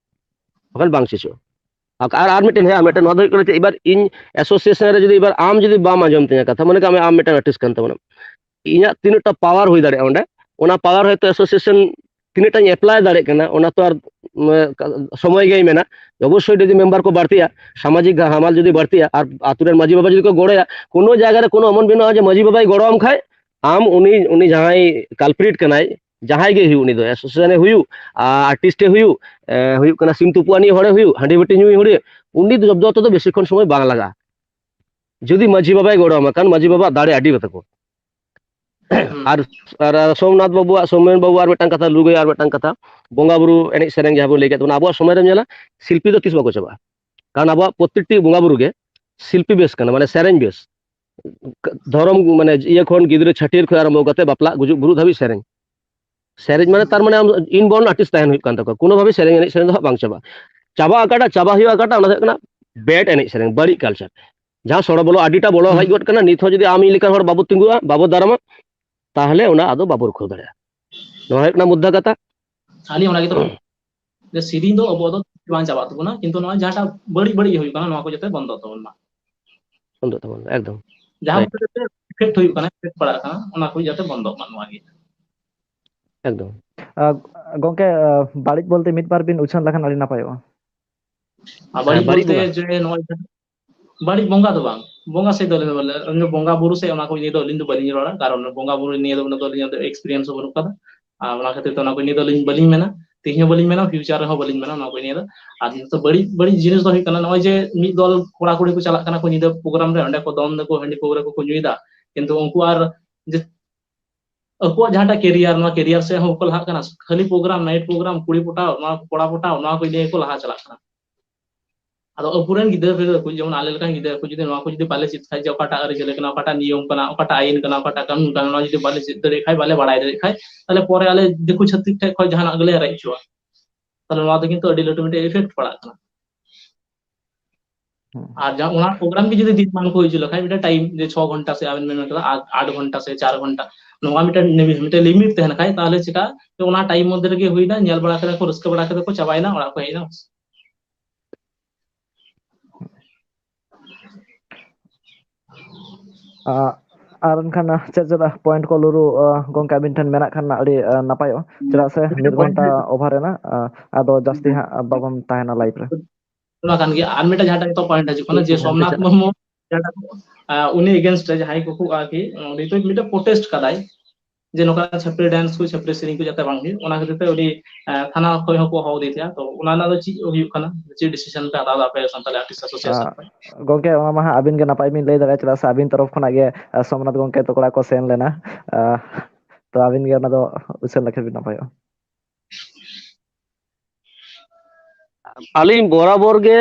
ᱵᱟᱠᱷᱟᱱ ᱵᱟᱝ ᱪᱮᱪᱚᱜᱼᱟ᱾ ᱟᱨ, ᱟᱨ, ᱟᱨ ᱢᱤᱫᱴᱮᱱ, ᱦᱮᱸ, ᱟᱨ ᱢᱤᱫᱴᱮᱱ ᱱᱚᱣᱟ ᱫᱚ ᱦᱩᱭᱩᱜ ᱠᱟᱱᱟ ᱪᱮᱫ, ᱮᱵᱟᱨ ᱤᱧ ᱮᱥᱳᱥᱤᱭᱮᱥᱚᱱ ᱨᱮ ᱡᱩᱫᱤ ᱮᱵᱟᱨ ᱟᱢ ᱡᱩᱫᱤ ᱵᱟᱢ ᱟᱸᱡᱚᱢ ᱛᱤᱧᱟ ᱠᱟᱛᱷᱟ, ᱢᱚᱱᱮ ᱠᱟᱜ ᱢᱮ ᱟᱢ ᱢᱤᱫᱴᱮᱱ ᱟᱨᱴᱤᱥᱴ ᱠᱟᱱ ᱛᱟᱵᱚᱱᱟᱢ, ᱤᱧᱟᱹᱜ ᱛᱤᱱᱟᱹᱜ ᱴᱟ ᱯᱟᱣᱟᱨ ᱦᱩᱭ ᱫᱟᱲᱮᱭᱟᱜᱼᱟ ᱚᱸᱰᱮ, ᱚᱱᱟ ᱯᱟᱣᱟᱨ ᱦᱚᱭᱛᱳ ᱮᱥᱳᱥᱤᱭᱮᱥᱚᱱ ᱛᱤᱱᱟᱹᱜ ᱴᱟᱧ ᱮᱯᱞᱟᱭ ᱫᱟᱲᱮᱭᱟᱜ ᱠᱟᱱᱟ, ᱚᱱᱟ ᱛᱚ ᱟᱨ, ᱩᱢ, ᱥᱚᱢᱚᱭ ᱜᱮᱭ ᱢᱮᱱᱟ᱾ ᱚᱵᱚᱥᱥᱳᱭ ᱡᱩᱫᱤ ᱢᱮᱢᱵᱟᱨ ᱠᱚ ᱵᱟᱹᱲᱛᱤᱜᱼᱟ, ᱥᱟᱢᱟᱡᱤᱠ ᱦᱟᱢᱟᱞ ᱡᱩᱫᱤ ᱵᱟᱹᱲᱛᱤᱜᱼᱟ, ᱟᱨ ᱟᱛᱳ ᱨᱮᱱ ᱢᱟᱹᱡᱷᱤ ᱵᱟᱵᱟ ᱡᱩᱫᱤ ᱠᱚ ᱜᱚᱲᱚᱭᱟ, ᱠᱳᱱᱳ ᱡᱟᱭᱜᱟ ᱨᱮ ᱠᱳᱱᱳ ᱮᱢᱚᱱ ᱵᱟᱹᱱᱩᱜᱼᱟ ᱡᱮ ᱢᱟᱹᱡᱷᱤ ᱵᱟᱵᱟᱭ ᱜᱚᱲᱚᱣᱟᱢ ᱠᱷᱟᱡ ᱟᱢ ᱩᱱᱤ, ᱩᱱᱤ ᱡᱟᱦᱟᱸᱭ ᱠᱟᱞᱯᱨᱤᱴ ᱠᱟᱱᱟᱭ, ᱡᱟᱦᱟᱸᱭ ᱜᱮ ᱦᱩᱭᱩᱜ, ᱩᱱᱤ ᱫᱚ ᱮᱥᱳᱥᱤᱭᱮᱥᱚᱱ ᱮ ᱦᱩᱭᱩᱜ, ᱟᱨᱴᱤᱥᱴ ᱮ ᱦᱩᱭᱩᱜ, ᱮ, ᱦᱩᱭᱩᱜ ᱠᱟᱱᱟ ᱥᱤᱢ ᱛᱩᱯᱩᱜ ᱟᱹᱱᱤᱡ ᱦᱚᱲᱮ ᱦᱩᱭᱩᱜ, ᱦᱟᱺᱰᱤ ᱵᱟᱹᱴᱤ ᱧᱩᱭ ᱦᱚᱲᱮ, ᱩᱱᱤ ᱫᱚ ᱡᱚᱵᱫᱚ ᱛᱮᱫᱚ ᱵᱮᱥᱤ ᱠᱷᱚᱱ ᱥᱚᱢᱚᱭ ᱵᱟᱝ ᱞᱟᱜᱟᱜᱼᱟ᱾ ᱡᱩᱫᱤ ᱢᱟᱹᱡᱷᱤ ᱵᱟᱵᱟᱭ ᱜᱚᱲᱚ ᱟᱢᱟ, ᱠᱟᱨᱚᱱ ᱢᱟᱹᱡᱷᱤ ᱵᱟᱵᱟᱣᱟᱜ ᱫᱟᱲᱮ ᱟᱹᱰᱤ ᱛᱟᱠᱚ᱾ ᱦᱩᱸ᱾ ᱟᱨ, ᱟᱨ ᱥᱳᱢᱱᱟᱛᱷ ᱵᱟᱵᱩᱣᱟᱜ, ᱥᱳᱢᱮᱱ ᱵᱟᱵᱩ ᱟᱨ ᱢᱤᱫᱴᱟᱝ ᱠᱟᱛᱷᱟ, ᱞᱩᱜᱟᱹᱭ ᱟᱨ ᱢᱤᱫᱴᱟᱝ ᱠᱟᱛᱷᱟ, ᱵᱚᱸᱜᱟ ᱵᱩᱨᱩ ᱮᱱᱮᱡ ᱥᱮᱨᱮᱧ ᱡᱟᱦᱟᱸ ᱵᱚᱱ ᱞᱟᱹᱭ ᱠᱮᱫ ᱛᱟᱵᱚᱱᱟ, ᱟᱵᱚᱣᱟᱜ ᱥᱚᱢᱟᱡᱽ ᱨᱮᱢ ᱧᱮᱞᱟ ᱥᱤᱞᱯᱤ ᱫᱚ ᱛᱤᱥ ᱵᱟᱠᱚ ᱪᱟᱵᱟᱜᱼᱟ᱾ ᱠᱟᱨᱚᱱ ᱟᱵᱚᱣᱟᱜ ᱯᱨᱚᱛᱮᱠᱴᱤ ᱵᱚᱸᱜᱟ ᱵᱩᱨᱩ ᱜᱮ ᱥᱤᱞᱯᱤ ᱵᱮᱥ ᱠᱟᱱᱟ, ᱢᱟᱱᱮ ᱥᱮᱨᱮᱧ ᱵᱮᱥ᱾ ᱫᱷᱚᱨᱚᱢ, ᱢᱟᱱᱮ ᱤᱭᱟᱹ ᱠᱷᱚᱱ ᱜᱤᱫᱽᱨᱟᱹ ᱪᱷᱟᱹᱴᱭᱟᱹᱨ ᱠᱷᱚᱱ ᱟᱨᱟᱢᱵᱷᱚ ᱠᱟᱛᱮ ᱵᱟᱯᱞᱟ, ᱜᱩᱡᱩᱜ, ᱵᱩᱨᱩᱜ ᱫᱷᱟᱹᱵᱤᱡ ᱥᱮᱨᱮᱧ᱾ ᱥᱮᱨᱮᱧ ᱢᱟᱱᱮ ᱛᱟᱨ ᱢᱟᱱᱮ ᱟᱢ inborn artist ᱛᱟᱦᱮᱱ ᱦᱩᱭᱩᱜ ᱠᱟᱱ ᱛᱟᱠᱚᱣᱟ, ᱠᱳᱱᱳ ᱵᱷᱟᱵᱮ ᱥᱮᱨᱮᱧ ᱮᱱᱮᱡ ᱥᱮᱨᱮᱧ ᱫᱚ ᱦᱟᱸᱜ ᱵᱟᱝ ᱪᱟᱵᱟᱜᱼᱟ᱾ ᱪᱟᱵᱟ ᱚᱠᱟᱴᱟᱜ, ᱪᱟᱵᱟ ᱦᱩᱭᱩᱜᱼᱟ ᱚᱠᱟᱴᱟᱜ, ᱚᱱᱟ ᱫᱚ ᱦᱩᱭᱩᱜ ᱠᱟᱱᱟ bad ᱮᱱᱮᱡ ᱥᱮᱨᱮᱧ, ᱵᱟᱹᱲᱤᱡ culture᱾ ᱡᱟᱦᱟᱸ ᱥᱚᱲᱚ ᱵᱚᱞᱚ ᱟᱹᱰᱤᱴᱟ ᱵᱚᱞᱚ ᱦᱩᱸ᱾ ᱦᱮᱡ ᱜᱚᱫ ᱠᱟᱱᱟ, ᱱᱤᱛ ᱦᱚᱸ ᱡᱩᱫᱤ ᱟᱢ ᱤᱧ ᱞᱮᱠᱟᱱ ᱦᱚᱲ ᱵᱟᱵᱚ ᱛᱤᱸᱜᱩᱜᱼᱟ, ᱵᱟᱵᱚ ᱫᱟᱨᱟᱢᱟ, ᱛᱟᱦᱚᱞᱮ ᱚᱱᱟ ᱟᱫᱚ ᱵᱟᱵᱚ ᱨᱩᱠᱷᱟᱹᱣ ᱫᱟᱲᱮᱭᱟᱜᱼᱟ᱾ ᱱᱚᱣᱟ ᱦᱩᱭᱩᱜ ᱠᱟᱱᱟ ᱢᱩᱫᱽᱫᱟ ᱠᱟᱛᱷᱟ᱾ ᱟᱹᱞᱤᱧ ᱚᱱᱟ ᱜᱮᱛᱚ, ᱡᱮ ᱥᱮᱨᱮᱧ ᱫᱚ ᱟᱵᱚ ᱫᱚ ᱵᱟᱝ ᱪᱟᱵᱟᱜ ᱛᱟᱵᱚᱱᱟ, ᱠᱤᱱᱛᱩ ᱱᱚᱣᱟ ᱡᱟᱦᱟᱸᱴᱟᱜ ᱵᱟᱹᱲᱤᱡ ᱵᱟᱹᱲᱤᱡ ᱦᱩᱭᱩᱜ ᱠᱟᱱᱟ, ᱱᱚᱣᱟ ᱠᱚ ᱡᱟᱛᱮ ᱵᱚᱱᱫᱚᱜ ᱛᱟᱵᱚᱱ ᱢᱟ᱾ ᱵᱚᱱᱫᱚᱜ ᱛᱟᱵᱚᱱ ᱢᱟ, ᱮᱠᱫᱚᱢ᱾ ᱡᱟᱦᱟᱸ ᱠᱷᱮᱛᱨᱮ ᱮᱯᱷᱮᱠᱴ ᱦᱩᱭᱩᱜ ᱠᱟᱱᱟ, ᱮᱯᱷᱮᱠᱴ ᱯᱟᱲᱟᱜ ᱠᱟᱱᱟ, ᱚᱱᱟ ᱠᱚ ᱡᱟᱛᱮ ᱵᱚᱱᱫᱚᱜ ᱢᱟ, ᱱᱚᱣᱟ ᱜᱮ᱾ ᱮᱠᱫᱚᱢ᱾ ᱜᱚᱝᱠᱮ, ᱵᱟᱹᱲᱤᱡ ᱵᱚᱞᱛᱮ ᱢᱤᱫ ᱵᱟᱨ ᱵᱤᱱ ᱩᱪᱷᱟᱹᱱ ᱞᱮᱠᱷᱟᱱ ᱟᱹᱰᱤ ᱱᱟᱯᱟᱭᱚᱜᱼᱟ᱾ ᱟᱨ ᱵᱟᱹᱲᱤᱡ ᱦᱮᱸ, ᱵᱟᱹᱲᱤᱡ ᱵᱚᱞᱛᱮ ᱵᱚᱸᱜᱟ᱾ ᱡᱮ ᱱᱚᱜᱼᱚᱭ ᱵᱟᱹᱲᱤᱡ ᱵᱚᱸᱜᱟ ᱫᱚ ᱵᱟᱝ, ᱵᱚᱸᱜᱟ ᱥᱮᱫ ᱫᱚ ᱟᱹᱞᱤᱧ ᱫᱚ ᱵᱟᱞᱮ-, ᱟᱹᱞᱤᱧ ᱫᱚ ᱵᱚᱸᱜᱟ ᱵᱩᱨᱩ ᱥᱮᱫ ᱚᱱᱟ ᱠᱚ ᱱᱤᱭᱮ ᱫᱚ ᱟᱹᱞᱤᱧ ᱫᱚ ᱵᱟᱹᱞᱤᱧ ᱨᱚᱲᱟ, ᱠᱟᱨᱚᱱ ᱵᱚᱸᱜᱟ ᱵᱩᱨᱩ ᱱᱤᱭᱮ ᱫᱚ ᱩᱱᱟᱹᱜ ᱫᱚ ᱟᱹᱞᱤᱧᱟᱜ ᱫᱚ ᱮᱠᱥᱯᱤᱨᱤᱭᱮᱱᱥ ᱦᱚᱸ ᱵᱟᱹᱱᱩᱜ ᱠᱟᱫᱟ᱾ ᱟᱨ ᱚᱱᱟ ᱠᱷᱟᱹᱛᱤᱨ ᱛᱮ ᱚᱱᱟ ᱠᱚ ᱱᱤᱭᱮ ᱫᱚ ᱟᱹᱞᱤᱧ ᱵᱟᱹᱞᱤᱧ ᱢᱮᱱᱟ, ᱛᱮᱦᱮᱧ ᱦᱚᱸ ᱵᱟᱹᱞᱤᱧ ᱢᱮᱱᱟ, ᱯᱷᱤᱭᱩᱪᱟᱨ ᱨᱮᱦᱚᱸ ᱵᱟᱹᱞᱤᱧ ᱢᱮᱱᱟ ᱚᱱᱟ ᱠᱚ ᱱᱤᱭᱮ ᱫᱚ᱾ ᱟᱨ ᱱᱤᱛᱚᱜ ᱵᱟᱹᱲᱤᱡ, ᱵᱟᱹᱲᱤᱡ ᱡᱤᱱᱤᱥ ᱫᱚ ᱦᱩᱭᱩᱜ ᱠᱟᱱᱟ, ᱱᱚᱜᱼᱚᱭ ᱡᱮ ᱢᱤᱫ ᱫᱚᱞ ᱠᱚᱲᱟ ᱠᱩᱲᱤ ᱠᱚ ᱪᱟᱞᱟᱜ ᱠᱟᱱᱟ ᱠᱚ ᱧᱤᱫᱟᱹ ᱯᱨᱳᱜᱨᱟᱢ ᱨᱮ, ᱚᱸᱰᱮ ᱠᱚ ᱫᱚᱱ ᱫᱟᱠᱚ, ᱦᱟᱺᱰᱤ ᱯᱟᱹᱣᱨᱟᱹ ᱠᱚᱠᱚ ᱧᱩᱭᱮᱫᱟ, ᱠᱤᱱᱛᱩ ᱩᱱᱠᱩ ᱟᱨ ᱡᱮ ᱟᱠᱚᱣᱟᱜ ᱡᱟᱦᱟᱸᱴᱟᱜ ᱠᱮᱨᱤᱭᱟᱨ, ᱱᱚᱣᱟ ᱠᱮᱨᱤᱭᱟᱨ ᱥᱮᱫ ᱦᱚᱸ ᱵᱟᱠᱚ ᱞᱟᱦᱟᱜ ᱠᱟᱱᱟ᱾ ᱠᱷᱟᱹᱞᱤ ᱯᱨᱳᱜᱨᱟᱢ, ᱱᱟᱭᱤᱴ ᱯᱨᱳᱜᱨᱟᱢ, ᱠᱩᱲᱤ ᱯᱚᱴᱟᱣ, ᱱᱚᱣᱟ ᱠᱚᱲᱟ ᱯᱚᱴᱟᱣ, ᱱᱚᱣᱟ ᱠᱚ ᱤᱫᱤ ᱜᱮᱠᱚ ᱞᱟᱦᱟ ᱪᱟᱞᱟᱜ ᱠᱟᱱᱟ᱾ ᱟᱫᱚ ᱟᱵᱚᱨᱮᱱ ᱜᱤᱫᱽᱨᱟᱹ ᱯᱤᱫᱽᱨᱟᱹ ᱠᱚ, ᱡᱮᱢᱚᱱ ᱟᱞᱮ ᱞᱮᱠᱟᱱ ᱜᱤᱫᱽᱨᱟᱹ ᱠᱚ, ᱡᱩᱫᱤ ᱱᱚᱣᱟ ᱠᱚ ᱡᱩᱫᱤ ᱵᱟᱞᱮ ᱪᱮᱫ ᱠᱷᱟᱡ, ᱡᱮ ᱚᱠᱟᱴᱟᱜ ᱟᱹᱨᱤᱪᱟᱹᱞᱤ ᱠᱟᱱᱟ, ᱚᱠᱟᱴᱟᱜ ᱱᱤᱭᱚᱢ ᱠᱟᱱᱟ, ᱚᱠᱟᱴᱟᱜ ᱠᱟᱹᱱᱩᱱ ᱠᱟᱱᱟ, ᱱᱚᱣᱟ ᱡᱩᱫᱤ ᱵᱟᱞᱮ ᱪᱮᱫ ᱫᱟᱲᱮᱭᱟᱜ ᱠᱷᱟᱡ, ᱵᱟᱞᱮ ᱵᱟᱲᱟᱭ ᱫᱟᱲᱮᱭᱟᱜ ᱠᱷᱟᱡ, ᱛᱟᱦᱞᱮ ᱯᱚᱨᱮ ᱟᱞᱮ ᱫᱤᱠᱩ ᱪᱷᱟᱹᱛᱤᱠ ᱴᱷᱮᱡ ᱠᱷᱚᱡ ᱡᱟᱦᱟᱱᱟᱜ ᱜᱮᱞᱮ ᱨᱮᱡ ᱦᱚᱪᱚᱜᱼᱟ᱾ ᱛᱟᱦᱞᱮ ᱱᱚᱣᱟ ᱫᱚ ᱠᱤᱱᱛᱩ ᱟᱹᱰᱤ ᱞᱟᱹᱴᱩ ᱢᱤᱫᱴᱮᱡ ᱤᱯᱷᱮᱠᱴ ᱯᱟᱲᱟᱜ ᱠᱟᱱᱟ᱾ ᱦᱩᱸ᱾ ᱟᱨ ᱡᱟᱦᱟᱸ ᱚᱱᱟ ᱯᱨᱳᱜᱨᱟᱢ ᱜᱮ ᱡᱩᱫᱤ ᱫᱤᱱ ᱢᱟᱱ ᱠᱚ ᱦᱤᱡᱩᱜ ᱞᱮᱠᱷᱟᱡ, ᱢᱤᱫᱴᱮᱱ ᱴᱟᱭᱤᱢ ᱡᱮ ᱪᱷᱚ ᱜᱷᱚᱱᱴᱟ ᱥᱮ ᱟᱵᱮᱱ ᱵᱮᱱ ᱢᱮᱱ ᱠᱮᱫᱟ ᱟᱴ, ᱟᱴ ᱜᱷᱚᱱᱴᱟ ᱥᱮ ᱪᱟᱨ ᱜᱷᱚᱱᱴᱟ, ᱱᱚᱣᱟ ᱢᱤᱫᱴᱮᱱ ᱱᱤᱢᱤ-, ᱢᱤᱫᱴᱮᱱ ᱞᱤᱢᱤᱴ ᱛᱟᱦᱮᱱ ᱠᱷᱟᱡ, ᱛᱟᱦᱞᱮ ᱪᱮᱠᱟ ᱡᱮ ᱚᱱᱟ ᱴᱟᱭᱤᱢ ᱢᱚᱫᱽᱫᱷᱮ ᱨᱮᱜᱮ ᱦᱩᱭᱱᱟ, ᱧᱮᱞ ᱵᱟᱲᱟ ᱠᱮᱫᱟ ᱠᱚ, ᱨᱟᱹᱥᱠᱟᱹ ᱵᱟᱲᱟ ᱠᱮᱫᱟ ᱠᱚ, ᱪᱟᱵᱟᱭᱮᱱᱟ, ᱚᱲᱟᱜ ᱠᱚ ᱦᱮᱡ ᱮᱱᱟ᱾ ᱟᱸ, ᱟᱨ ᱮᱱᱠᱷᱟᱱ, ᱟᱸ, ᱪᱮᱫ ᱪᱮᱫ ᱯᱚᱭᱮᱱᱴ ᱠᱚ ᱞᱩᱨᱩ, ᱟᱸ, ᱜᱚᱝᱠᱮ ᱟᱹᱵᱤᱱ ᱴᱷᱮᱱ ᱢᱮᱱᱟᱜ ᱠᱷᱟᱱ ᱟᱹᱰᱤ, ᱟᱸ, ᱱᱟᱯᱟᱭᱚᱜᱼᱟ, ᱪᱮᱫᱟᱜ ᱥᱮ ᱢᱤᱫᱴᱮᱱ ᱢᱤᱫ ᱯᱚᱭᱮᱱᱴ ᱜᱷᱚᱱᱴᱟ ᱦᱤᱡᱩᱜ ᱚᱵᱷᱟᱨ ᱮᱱᱟ, ᱟᱸ, ᱟᱫᱚ ᱡᱟᱹᱥᱛᱤ ᱦᱟᱸᱜ ᱵᱟᱵᱚᱱ ᱛᱟᱦᱮᱱᱟ ᱞᱟᱭᱤᱵᱷ ᱨᱮ᱾ ᱚᱱᱟ ᱠᱟᱱ ᱜᱮᱭᱟ᱾ ᱟᱨ ᱢᱤᱫᱴᱮᱱ ᱡᱟᱦᱟᱸᱴᱟᱜ ᱱᱤᱛᱚᱜ ᱯᱚᱭᱮᱱᱴ ᱦᱤᱡᱩᱜ ᱠᱟᱱᱟ ᱡᱮ ᱦᱮᱸ, ᱥᱳᱢᱱᱟᱛᱷ ᱟᱪᱪᱷᱟ᱾ ᱢᱩᱨᱢᱩ ᱡᱟᱦᱟᱸᱴᱟᱜ, ᱟᱸ, ᱩᱱᱤ ᱮᱜᱮᱱᱥᱴ ᱨᱮ ᱡᱟᱦᱟᱸᱭ ᱠᱚᱠᱚ ᱟᱨᱠᱤ, ᱩᱱᱤ ᱫᱚ ᱢᱤᱫᱴᱮᱱ ᱯᱨᱚᱴᱮᱥᱴ ᱠᱟᱫᱟᱭ ᱡᱮ ᱱᱚᱝᱠᱟ ᱪᱷᱟᱯᱨᱤ ᱰᱮᱱᱥ ᱠᱚ, ᱪᱷᱟᱯᱨᱤ ᱥᱮᱨᱮᱧ ᱠᱚ ᱡᱟᱛᱮ ᱵᱟᱝ ᱦᱩᱭᱩᱜ, ᱚᱱᱟ ᱠᱷᱟᱹᱛᱤᱨ ᱛᱮ ᱩᱱᱤ, ᱟᱸ, ᱛᱷᱟᱱᱟ ᱠᱷᱚᱡ ᱦᱚᱸᱠᱚ ᱦᱚᱦᱚ ᱟᱫᱮ ᱛᱟᱦᱮᱸᱫ᱾ ᱛᱚ ᱚᱱᱟ ᱨᱮᱱᱟᱜ ᱫᱚ ᱪᱮᱫ ᱦᱩᱭᱩᱜ ᱠᱟᱱᱟ, ᱪᱮᱫ ᱰᱤᱥᱤᱥᱚᱱ ᱯᱮ ᱦᱟᱛᱟᱣ ᱮᱫᱟ ᱟᱯᱮ ᱥᱟᱱᱛᱟᱞᱤ ᱟᱨᱴᱤᱥᱴ ᱮᱥᱳᱥᱤᱭᱮᱥᱚᱱ ᱟᱸ, ᱠᱷᱚᱱ? ᱜᱚᱝᱠᱮ, ᱚᱱᱟ ᱢᱟ ᱦᱟᱸᱜ ᱟᱹᱵᱤᱱ ᱜᱮ ᱱᱟᱯᱟᱭ ᱵᱤᱱ ᱞᱟᱹᱭ ᱫᱟᱲᱮᱭᱟᱜᱼᱟ, ᱪᱮᱫᱟᱜ ᱥᱮ ᱟᱹᱵᱤᱱ ᱛᱚᱨᱚᱯ ᱠᱷᱚᱱᱟᱜ ᱜᱮ, ᱟᱸ, ᱥᱳᱢᱱᱟᱛᱷ ᱜᱚᱝᱠᱮ ᱛᱟᱠᱚᱲᱟ ᱠᱚ ᱥᱮᱱ ᱞᱮᱱᱟ᱾ ᱟᱸ, ᱛᱚ ᱟᱹᱵᱤᱱ ᱜᱮ ᱚᱱᱟ ᱫᱚ ᱩᱪᱷᱟᱹᱱ ᱞᱮᱠᱷᱟᱱ ᱵᱤᱱ ᱱᱟᱯᱟᱭᱚᱜᱼᱟ᱾ ᱟᱹᱞᱤᱧ ᱵᱚᱨᱟᱵᱚᱨ ᱜᱮ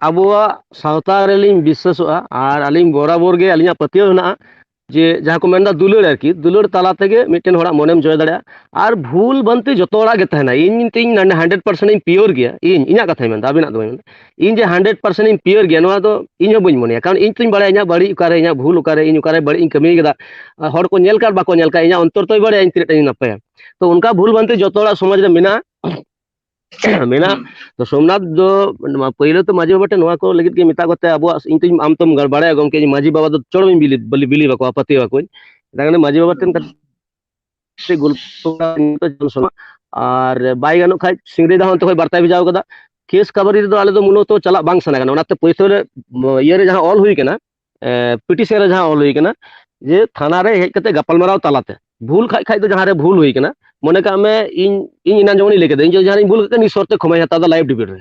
ᱟᱵᱚᱣᱟᱜ ᱥᱟᱶᱛᱟ ᱨᱮᱞᱤᱧ ᱵᱤᱥᱥᱟᱹᱥᱚᱜᱼᱟ, ᱟᱨ ᱟᱹᱞᱤᱧ ᱵᱚᱨᱟᱵᱚᱨ ᱜᱮ ᱟᱹᱞᱤᱧᱟᱜ ᱯᱟᱹᱛᱭᱟᱹᱣ ᱦᱮᱱᱟᱜᱼᱟ ᱡᱮ ᱡᱟᱦᱟᱸ ᱠᱚ ᱢᱮᱱᱫᱟ ᱫᱩᱞᱟᱹᱲ, ᱟᱨᱠᱤ ᱫᱩᱞᱟᱹᱲ ᱛᱟᱞᱟ ᱛᱮᱜᱮ ᱢᱤᱫᱴᱮᱱ ᱦᱚᱲᱟᱜ ᱢᱚᱱᱮᱢ ᱡᱚᱭ ᱫᱟᱲᱮᱭᱟᱜᱼᱟ᱾ ᱟᱨ ᱵᱷᱩᱞ ᱵᱷᱟᱱᱛᱤ ᱡᱚᱛᱚ ᱦᱚᱲᱟᱜ ᱜᱮ ᱛᱟᱦᱮᱱᱟ᱾ ᱤᱧ ᱛᱤᱧ hundred percent ᱤᱧ pure ᱜᱮᱭᱟ, ᱤᱧ ᱤᱧᱟᱹᱜ ᱠᱟᱛᱷᱟᱧ ᱢᱮᱱᱫᱟ, ᱟᱵᱤᱱᱟᱜ ᱫᱚ ᱵᱟᱹᱧ ᱢᱮᱱᱫᱟ᱾ ᱤᱧ ᱡᱮ hundred percent ᱤᱧ pure ᱜᱮᱭᱟ, ᱱᱚᱣᱟ ᱫᱚ ᱤᱧ ᱦᱚᱸ ᱵᱟᱹᱧ ᱢᱚᱱᱮᱭᱟ, ᱠᱟᱨᱚᱱ ᱤᱧ ᱛᱤᱧ ᱵᱟᱲᱟᱭᱟ ᱤᱧᱟᱹᱜ ᱵᱟᱹᱲᱤᱡ ᱚᱠᱟᱨᱮ, ᱤᱧᱟᱹᱜ ᱵᱷᱩᱞ ᱚᱠᱟᱨᱮ, ᱤᱧ ᱚᱠᱟᱨᱮ ᱵᱟᱹᱲᱤᱡ ᱤᱧ ᱠᱟᱹᱢᱤ ᱠᱟᱫᱟ᱾ ᱦᱚᱲ ᱠᱚ ᱧᱮᱞ ᱠᱟᱫ ᱵᱟᱠᱚ ᱧᱮᱞ ᱠᱟᱫ, ᱤᱧᱟᱹᱜ ᱚᱱᱛᱚᱨ ᱛᱚᱭ ᱵᱟᱲᱟᱭᱟ ᱤᱧ ᱛᱤᱱᱟᱹᱜ ᱴᱟᱧ ᱱᱟᱯᱟᱭᱟ᱾ ᱛᱚ ᱚᱱᱠᱟ ᱵᱷᱩᱞ ᱵᱷᱟᱱᱛᱤ ᱡᱚᱛᱚ ᱦᱚᱲᱟᱜ ᱥᱚᱢᱟᱡᱽ ᱨᱮ ᱢᱮᱱᱟᱜᱼᱟ᱾ ᱢᱮᱱᱟᱜᱼᱟ᱾ ᱛᱚ ᱥᱳᱢᱱᱟᱛᱷ ᱫᱚ ᱯᱳᱭᱞᱳ ᱛᱚ ᱢᱟᱹᱡᱷᱤ ᱵᱟᱵᱟ ᱴᱷᱮᱱ ᱱᱚᱣᱟ ᱠᱚ ᱞᱟᱹᱜᱤᱫ ᱜᱮ ᱢᱮᱛᱟ ᱠᱚᱛᱮ ᱟᱵᱚᱣᱟᱜ, ᱤᱧ ᱛᱚ ᱟᱢ ᱛᱚᱢ ᱵᱟᱲᱟᱭᱟ ᱜᱚᱢᱠᱮ, ᱢᱟᱹᱡᱷᱤ ᱵᱟᱵᱟ ᱫᱚ ᱪᱚᱲ ᱵᱤᱞᱤ ᱵᱟᱠᱚᱣᱟ, ᱯᱟᱹᱛᱭᱟᱹᱣ ᱟᱠᱚᱣᱟᱧ᱾ ᱢᱟᱹᱡᱷᱤ ᱵᱟᱵᱟ ᱴᱷᱮᱱ ᱜᱚᱞᱯᱚ ᱟᱨ ᱵᱟᱭ ᱜᱟᱱᱚᱜ ᱠᱷᱟᱡ ᱥᱤᱝᱨᱟᱹᱭ ᱫᱟ ᱦᱚᱸ ᱚᱱᱛᱮ ᱠᱷᱚᱱ ᱵᱟᱨᱛᱟᱭ ᱵᱷᱮᱡᱟᱣ ᱠᱟᱫᱟ᱾ ᱠᱮᱥ ᱠᱟᱵᱟᱨᱤ ᱨᱮᱫᱚ ᱟᱞᱮ ᱫᱚ ᱢᱩᱞᱚᱛᱚ ᱪᱟᱞᱟᱜ ᱵᱟᱝ ᱥᱟᱱᱟ ᱠᱟᱱᱟ, ᱚᱱᱟᱛᱮ ᱯᱳᱭᱞᱳ ᱨᱮ ᱤᱭᱟᱹ ᱨᱮ ᱡᱟᱦᱟᱸ ᱚᱞ ᱦᱩᱭ ᱠᱟᱱᱟ, ᱯᱤᱴᱤᱥᱚᱱ ᱨᱮ ᱡᱟᱦᱟᱸ ᱚᱞ ᱦᱩᱭ ᱠᱟᱱᱟ ᱡᱮ ᱛᱷᱟᱱᱟ ᱨᱮ ᱦᱮᱡ ᱠᱟᱛᱮ ᱜᱟᱯᱟᱞᱢᱟᱨᱟᱣ ᱛᱟᱞᱟᱛᱮ, ᱵᱷᱩᱞ ᱠᱷᱟᱡ ᱠᱷᱟᱡ ᱫᱚ ᱡᱟᱦᱟᱸ ᱨᱮ ᱵᱷᱩᱞ ᱦᱩᱭ ᱠᱟᱱᱟ, ᱢᱚᱱᱮ ᱠᱟᱜ ᱢᱮ ᱤᱧ ᱤᱧ ᱮᱱᱟᱝ ᱡᱮᱢᱚᱱᱤᱧ ᱞᱟᱹᱭ ᱠᱮᱫᱟ, ᱤᱧ ᱡᱩᱫᱤ ᱡᱟᱦᱟᱱᱟᱜ ᱤᱧ ᱵᱷᱩᱞ ᱠᱟᱜ ᱠᱷᱟᱱ ᱱᱤᱥᱚᱨ ᱛᱮ ᱠᱷᱚᱢᱟᱭ ᱦᱟᱛᱟᱣ ᱫᱟ ᱞᱟᱭᱤᱵᱷ ᱰᱤᱵᱮᱴ ᱨᱮ᱾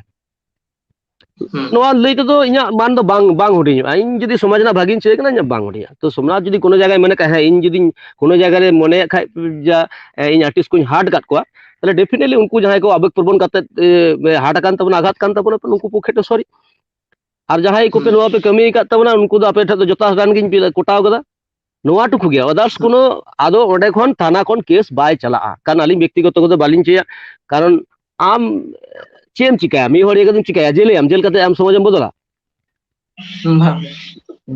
ᱱᱚᱣᱟ ᱞᱟᱹᱭ ᱛᱮᱫᱚ ᱤᱧᱟᱹᱜ ᱢᱟᱱ ᱫᱚ ᱵᱟᱝ ᱵᱟᱝ ᱦᱩᱰᱤᱧᱚᱜᱼᱟ᱾ ᱤᱧ ᱡᱩᱫᱤ ᱥᱚᱢᱟᱡᱽ ᱨᱮᱱᱟᱜ ᱵᱷᱟᱜᱤᱧ ᱪᱟᱹᱭ ᱠᱟᱱᱟ, ᱤᱧᱟᱹᱜ ᱵᱟᱝ ᱦᱩᱰᱤᱧᱟ᱾ ᱛᱚ ᱥᱳᱢᱱᱟᱛᱷ ᱡᱩᱫᱤ ᱠᱳᱱᱳ ᱡᱟᱭᱜᱟᱭ ᱢᱮᱱ ᱠᱟᱜ, ᱦᱮᱸ ᱤᱧ ᱡᱩᱫᱤ ᱠᱳᱱᱳ ᱡᱟᱭᱜᱟ ᱨᱮ ᱢᱚᱱᱮᱭᱮᱫ ᱠᱷᱟᱡ ᱡᱟ ᱤᱧ ᱟᱨᱴᱤᱥᱴ ᱠᱚᱧ ᱦᱟᱨᱴ ᱠᱟᱫ ᱠᱚᱣᱟ, ᱛᱟᱦᱞᱮ ᱰᱮᱯᱷᱤᱱᱮᱴᱞᱤ ᱩᱱᱠᱩ ᱡᱟᱦᱟᱸᱭ ᱠᱚ ᱟᱵᱮᱜ ᱯᱨᱚᱵᱚᱱ ᱠᱟᱛᱮ ᱦᱟᱨᱴ ᱟᱠᱟᱱ ᱛᱟᱵᱚᱱᱟ, ᱟᱜᱷᱟᱛ ᱠᱟᱱ ᱛᱟᱵᱚᱱᱟ, ᱩᱱᱠᱩ ᱯᱚᱠᱠᱷᱮ ᱫᱚ ᱥᱚᱨᱤ᱾ ᱟᱨ ᱡᱟᱦᱟᱸᱭ ᱠᱚᱯᱮ ᱱᱚᱣᱟ ᱯᱮ ᱠᱟᱹᱢᱤ ᱟᱠᱟᱫ ᱛᱟᱵᱚᱱᱟ, ᱩᱱᱠᱩ ᱫᱚ ᱟᱯᱮ ᱴᱷᱮᱱ ᱫᱚ ᱡᱚᱛᱷᱟᱛ ᱜᱟᱱ ᱜᱤᱧ ᱠᱚᱴᱟᱣ ᱠᱟᱫᱟ᱾ ᱱᱚᱣᱟ ᱴᱩᱠᱩ ᱜᱮ, ᱟᱫᱟᱨᱥ ᱠᱳᱱᱳ ᱟᱫᱚ ᱚᱸᱰᱮ ᱠᱷᱚᱱ ᱛᱷᱟᱱᱟ ᱠᱷᱚᱱ ᱠᱮᱥ ᱵᱟᱭ ᱪᱟᱞᱟᱜᱼᱟ᱾ ᱠᱟᱨᱚᱱ ᱟᱹᱞᱤᱧ ᱵᱮᱠᱛᱤᱜᱚᱛᱚ ᱠᱚᱫᱚ ᱵᱟᱹᱞᱤᱧ ᱪᱟᱹᱭᱟ, ᱠᱟᱨᱚᱱ ᱟᱢ ᱪᱮᱫ ᱮᱢ ᱪᱤᱠᱟᱹᱭᱟ? ᱢᱤᱫ ᱦᱚᱲ ᱤᱭᱟᱹ ᱠᱟᱛᱮᱢ ᱪᱤᱠᱟᱹᱭᱟ? ᱡᱮᱞᱮᱭᱟᱢ, ᱡᱮᱞ ᱠᱟᱛᱮ ᱟᱢ ᱥᱚᱢᱟᱡᱽ ᱮᱢ ᱵᱚᱫᱚᱞᱟ?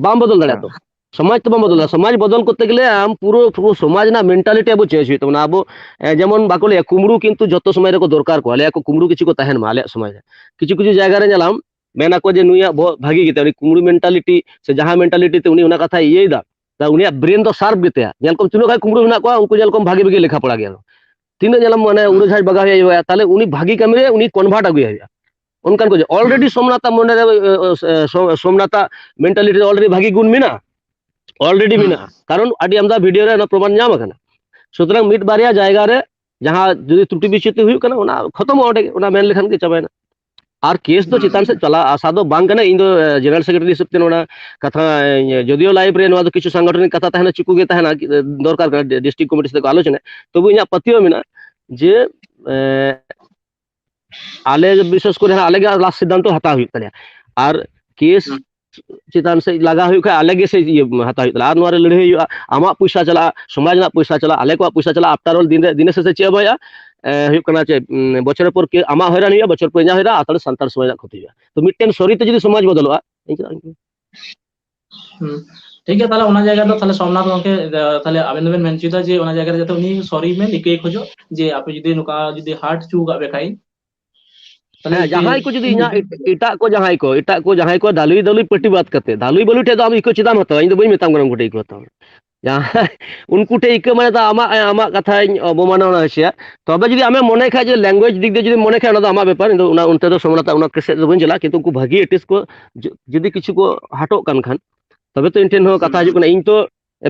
ᱵᱟᱝ ᱵᱚᱫᱚᱞ ᱫᱟᱲᱮᱭᱟᱜᱼᱟ ᱛᱚ᱾ ᱥᱚᱢᱟᱡᱽ ᱛᱚ ᱵᱟᱢ ᱵᱚᱫᱚᱞ ᱫᱟᱲᱮᱭᱟᱜᱼᱟ᱾ ᱥᱚᱢᱟᱡᱽ ᱵᱚᱫᱚᱞ ᱠᱚᱨᱛᱮ ᱜᱮᱞᱮ ᱟᱢ ᱯᱩᱨᱟᱹ ᱯᱩᱨᱟᱹ ᱥᱚᱢᱟᱡᱽ ᱨᱮᱱᱟᱜ ᱢᱮᱱᱴᱟᱞᱤᱴᱤ ᱟᱵᱚ ᱪᱮᱧᱡᱽ ᱦᱩᱭᱩᱜ ᱛᱟᱵᱚᱱᱟ᱾ ᱟᱵᱚ ᱡᱮᱢᱚᱱ ᱵᱟᱠᱚ ᱞᱟᱹᱭᱟ ᱠᱩᱢᱵᱽᱲᱩ ᱠᱤᱱᱛᱩ ᱡᱚᱛᱚ ᱥᱚᱢᱚᱭ ᱨᱮᱠᱚ ᱫᱚᱨᱠᱟᱨ ᱠᱚᱣᱟ, ᱞᱟᱹᱭᱟ ᱠᱚ ᱠᱩᱢᱵᱽᱲᱩ ᱠᱤᱪᱷᱩ ᱠᱚ ᱛᱟᱦᱮᱱ ᱢᱟ ᱟᱞᱮᱭᱟᱜ ᱥᱚᱢᱟᱡᱽ ᱨᱮ᱾ ᱠᱤᱪᱷᱩ ᱠᱤᱪᱷᱩ ᱡᱟᱭᱜᱟ ᱨᱮ ᱧᱮᱞᱟᱢ, ᱢᱮᱱᱟ ᱠᱚ ᱡᱮ ᱱᱩᱭᱟᱜ ᱵᱚᱦᱚᱜ ᱵᱷᱟᱹᱜᱤ ᱜᱮᱛᱟᱭᱟ, ᱩᱱᱤ ᱠᱩᱢᱵᱽᱲᱩ ᱢᱮᱱᱴᱟᱞᱤᱴᱤ ᱥᱮ ᱡᱟᱦᱟᱸ ᱢᱮᱱᱴᱟᱞᱤᱴᱤ ᱛᱮ ᱩᱱᱤ ᱚᱱᱟ ᱠᱟᱛᱷᱟᱭ ᱤᱭᱟᱹᱭᱮᱫᱟ, ᱩᱱᱤᱭᱟᱜ ᱵᱨᱮᱱ ᱫᱚ ᱥᱟᱨᱯ ᱜᱮᱛᱟᱭᱟ᱾ ᱧᱮᱞ ᱠᱚᱢ ᱛᱤᱱᱟᱹᱜ ᱜᱟᱱ ᱠᱩᱢᱵᱽᱲᱩ ᱢᱮᱱᱟᱜ ᱠᱚᱣᱟ, ᱩᱱᱠᱩ ᱧᱮᱞ ᱠᱚᱢ ᱵᱷᱟᱜᱤ ᱵᱷᱟᱜᱤ ᱞᱮᱠᱷᱟ ᱯᱚᱲᱟ ᱜᱮᱭᱟ, ᱛᱤᱱᱟᱹᱜ ᱧᱮᱞᱟᱢ ᱢᱟᱱᱮ ᱩᱲᱟᱹᱡᱷᱟᱡ ᱵᱟᱜᱟ ᱦᱩᱭᱩᱜᱼᱟ, ᱛᱟᱦᱞᱮ ᱩᱱᱤ ᱵᱷᱟᱹᱜᱤ ᱠᱟᱹᱢᱤ ᱨᱮ ᱩᱱᱤ ᱠᱚᱱᱵᱷᱟᱨᱴ ᱟᱹᱜᱩᱭ ᱦᱩᱭᱩᱜᱼᱟ᱾ ᱚᱱᱠᱟᱱ ᱠᱚ ᱡᱮ ᱚᱞᱨᱮᱰᱤ ᱥᱳᱢᱱᱟᱛᱷ ᱢᱚᱱᱮ ᱨᱮ, ᱥᱳᱢᱱᱟᱛᱷ ᱢᱮᱱᱴᱟᱞᱤᱴᱤ ᱨᱮ ᱚᱞᱨᱮᱰᱤ ᱵᱷᱟᱹᱜᱤ ᱜᱩᱱ ᱢᱮᱱᱟᱜᱼᱟ, ᱚᱞᱨᱮᱰᱤ ᱢᱮᱱᱟᱜᱼᱟ᱾ ᱠᱟᱨᱚᱱ ᱟᱹᱰᱤ ᱟᱢᱫᱟ ᱵᱷᱤᱰᱤᱭᱳ ᱨᱮ ᱚᱱᱟ ᱯᱨᱚᱢᱟᱱ ᱧᱟᱢ ᱟᱠᱟᱱᱟ᱾ ᱥᱩᱛᱚᱨᱟᱝ ᱢᱤᱫ ᱵᱟᱨᱭᱟ ᱡᱟᱭᱜᱟ ᱨᱮ ᱡᱟᱦᱟᱸ ᱡᱩᱫᱤ ᱛᱨᱩᱴᱤ ᱵᱤᱪᱩᱛᱤ ᱦᱩᱭᱩᱜ ᱠᱟᱱᱟ, ᱚᱱᱟ ᱠᱷᱚᱛᱚᱢᱚᱜᱼᱟ ᱚᱸᱰᱮ ᱜᱮ, ᱚᱱᱟ ᱢᱮᱱ ᱞᱮᱠᱷᱟᱱ ᱜᱮ ᱪᱟᱵᱟᱭᱮᱱᱟ᱾ ᱟᱨ ᱠᱮᱥ ᱫᱚ ᱪᱮᱛᱟᱱ ᱥᱮᱫ ᱪᱟᱞᱟᱜ ᱟᱥᱟ ᱫᱚ ᱵᱟᱝ ᱠᱟᱱᱟ᱾ ᱤᱧ ᱫᱚ ᱡᱮᱱᱟᱨᱮᱞ ᱥᱮᱠᱨᱮᱴᱟᱨᱤ ᱦᱤᱥᱟᱹᱵ ᱛᱮ ᱱᱚᱣᱟ ᱠᱟᱛᱷᱟ, ᱡᱚᱫᱤᱭᱳ ᱞᱟᱭᱤᱵᱷ ᱨᱮ ᱱᱚᱣᱟ ᱫᱚ ᱠᱤᱪᱷᱩ ᱥᱟᱝᱜᱚᱴᱷᱚᱱᱤᱠ ᱠᱟᱛᱷᱟ ᱛᱟᱦᱮᱱᱟ, ᱪᱩᱠᱩ ᱜᱮ ᱛᱟᱦᱮᱱᱟ, ᱫᱚᱨᱠᱟᱨ ᱠᱟᱱᱟ, ᱰᱤᱥᱴᱨᱤᱠᱴ ᱠᱚᱢᱤᱴᱤ ᱥᱟᱛᱮ ᱠᱚ ᱟᱞᱳᱪᱚᱱᱟ᱾ ᱛᱚᱵᱩ ᱤᱧᱟᱹᱜ ᱯᱟᱹᱛᱭᱟᱹᱣ ᱢᱮᱱᱟᱜᱼᱟ ᱡᱮ ᱟᱞᱮ ᱵᱤᱥᱮᱥ ᱠᱚᱨᱮ ᱦᱟᱸᱜ ᱟᱞᱮ ᱜᱮ ᱞᱟᱥᱴ ᱥᱤᱫᱽᱫᱷᱟᱱᱛᱚ ᱦᱟᱛᱟᱣ ᱦᱩᱭᱩᱜ ᱛᱟᱞᱮᱭᱟ᱾ ᱟᱨ ᱠᱮᱥ ᱪᱮᱛᱟᱱ ᱥᱮᱫ ᱞᱟᱜᱟ ᱦᱩᱭᱩᱜ ᱠᱷᱟᱡ ᱟᱞᱮ ᱜᱮ ᱥᱮ ᱤᱭᱟᱹ ᱦᱟᱛᱟᱣ ᱦᱩᱭᱩᱜ ᱛᱟᱞᱮᱭᱟ᱾ ᱟᱨ ᱱᱚᱣᱟ ᱨᱮ ᱞᱟᱹᱲᱦᱟᱹᱭ ᱦᱩᱭᱩᱜᱼᱟ, ᱟᱢᱟᱜ ᱯᱚᱭᱥᱟ ᱪᱟᱞᱟᱜᱼᱟ, ᱥᱚᱢᱟᱡᱽ ᱨᱮᱱᱟᱜ ᱯᱚᱭᱥᱟ ᱪᱟᱞᱟᱜᱼᱟ, ᱟᱞᱮ ᱠᱚᱣᱟᱜ ᱯᱚᱭᱥᱟ ᱪᱟᱞᱟᱜᱼᱟ᱾ ᱟᱯᱴᱟᱨ ᱚᱞ ᱫᱤᱱ ᱨᱮ, ᱫᱤᱱᱮ ᱥᱮᱥᱮ ᱪᱮᱫ ᱦᱚᱸ ᱵᱟᱝ ᱦᱩᱭᱩᱜᱼᱟ᱾ ᱮ, ᱦᱩᱭᱩᱜ ᱠᱟᱱᱟ ᱪᱮᱫ, ᱩᱢ, ᱵᱚᱪᱷᱚᱨ ᱯᱚᱨ ᱠᱮ-, ᱟᱢᱟᱜ ᱦᱚᱭᱨᱟᱱ ᱦᱩᱭᱩᱜᱼᱟ, ᱵᱚᱪᱷᱚᱨ ᱯᱚᱨ ᱤᱧᱟᱹᱜ ᱦᱚᱭᱨᱟᱱ, ᱟᱨ ᱛᱟᱦᱞᱮ ᱥᱟᱱᱛᱟᱲ ᱥᱚᱢᱟᱡᱽ ᱨᱮᱱᱟᱜ ᱠᱷᱚᱛᱤ ᱦᱩᱭᱩᱜᱼᱟ᱾ ᱛᱚ ᱢᱤᱫᱴᱮᱱ ᱥᱚᱨᱤ ᱛᱮ ᱡᱩᱫᱤ ᱥᱚᱢᱟᱡᱽ ᱵᱚᱫᱚᱞᱚᱜᱼᱟ, ᱤᱧ ᱪᱮᱫᱟᱜ ᱤᱧ ᱦᱩᱸ᱾ ᱴᱷᱤᱠ ᱜᱮᱭᱟ, ᱛᱟᱦᱞᱮ ᱚᱱᱟ ᱡᱟᱭᱜᱟ ᱫᱚ ᱛᱟᱦᱞᱮ ᱥᱳᱢᱱᱟᱛᱷ ᱜᱚᱢᱠᱮ, ᱛᱟᱦᱞᱮ ᱟᱵᱮᱱ ᱫᱚᱵᱮᱱ ᱢᱮᱱ ᱦᱚᱪᱚᱭᱮᱫᱟ ᱡᱮ ᱚᱱᱟ ᱡᱟᱭᱜᱟ ᱨᱮ ᱡᱟᱛᱮ ᱩᱱᱤ ᱥᱚᱨᱤ ᱢᱮ ᱨᱤᱠᱟᱹᱭ ᱠᱷᱚᱡᱚᱜ ᱡᱮ ᱟᱯᱮ ᱡᱩᱫᱤ ᱱᱚᱝᱠᱟ ᱡᱩᱫᱤ ᱦᱟᱨᱴ ᱦᱚᱪᱚ ᱟᱠᱟᱫ ᱯᱮ ᱠᱷᱟᱡ, ᱦᱮᱸ, ᱡᱟᱦᱟᱸᱭ ᱠᱚ ᱡᱩᱫᱤ ᱤᱧᱟᱹᱜ ᱮᱴ-, ᱮᱴᱟᱜ ᱠᱚ, ᱡᱟᱦᱟᱸᱭ ᱠᱚ, ᱮᱴᱟᱜ ᱠᱚ ᱡᱟᱦᱟᱸᱭ ᱠᱚ ᱫᱟᱞᱩᱭ ᱫᱟᱞᱩᱭ ᱯᱟᱹᱴᱤ ᱵᱟᱫ ᱠᱟᱛᱮ, ᱫᱟᱞᱩᱭ ᱵᱟᱞᱩᱭ ᱴᱷᱮᱡ ᱫᱚ ᱟᱢ ᱤᱠᱟᱹ ᱪᱮᱫᱟᱜ ᱮᱢ ᱦᱟᱛᱟᱣᱟ? ᱤᱧ ᱫᱚ ᱵᱟᱹᱧ ᱢᱮᱛᱟᱢ ᱠᱟᱱᱟ ᱩᱱᱠᱩ ᱴᱷᱮᱡ ᱤᱠᱟᱹ ᱦᱟᱛᱟᱣᱟ᱾ ᱡᱟᱦᱟᱸ ᱩᱱᱠᱩ ᱴᱷᱮᱡ ᱤᱠᱟᱹ ᱢᱟᱱᱮ ᱫᱚ ᱟᱢᱟᱜ, ᱟᱢᱟᱜ ᱠᱟᱛᱷᱟᱧ ᱚᱵᱚᱢᱟᱱᱚᱱᱟ ᱦᱚᱪᱚᱭᱟ᱾ ᱛᱚᱵᱮ ᱡᱩᱫᱤ ᱟᱢᱮᱢ ᱢᱚᱱᱮ ᱠᱷᱟᱡ ᱡᱮ language ᱫᱤᱠ ᱫᱤᱭᱮ ᱡᱩᱫᱤ ᱢᱚᱱᱮ ᱠᱷᱟᱡ, ᱚᱱᱟ ᱫᱚ ᱟᱢᱟᱜ ᱵᱮᱯᱟᱨ, ᱤᱧ ᱫᱚ ᱚᱱᱟ, ᱚᱱᱛᱮ ᱫᱚ ᱥᱚᱢᱟᱱᱚᱛᱟ ᱚᱱᱟ ᱥᱮᱫ ᱫᱚ ᱵᱟᱹᱧ ᱪᱟᱞᱟᱜᱼᱟ᱾ ᱠᱤᱱᱛᱩ ᱩᱱᱠᱩ ᱵᱷᱟᱹᱜᱤ artist ᱠᱚ ᱡᱩ-, ᱡᱩᱫᱤ ᱠᱤᱪᱷᱩ ᱠᱚ ᱦᱟᱴᱚᱜ ᱠᱟᱱ ᱠᱷᱟᱱ, ᱛᱚᱵᱮ ᱛᱚ ᱤᱧ ᱴᱷᱮᱱ ᱦᱚᱸ ᱠᱟᱛᱷᱟ ᱦᱤᱡᱩᱜ ᱠᱟᱱᱟ᱾ ᱤᱧ ᱛᱚ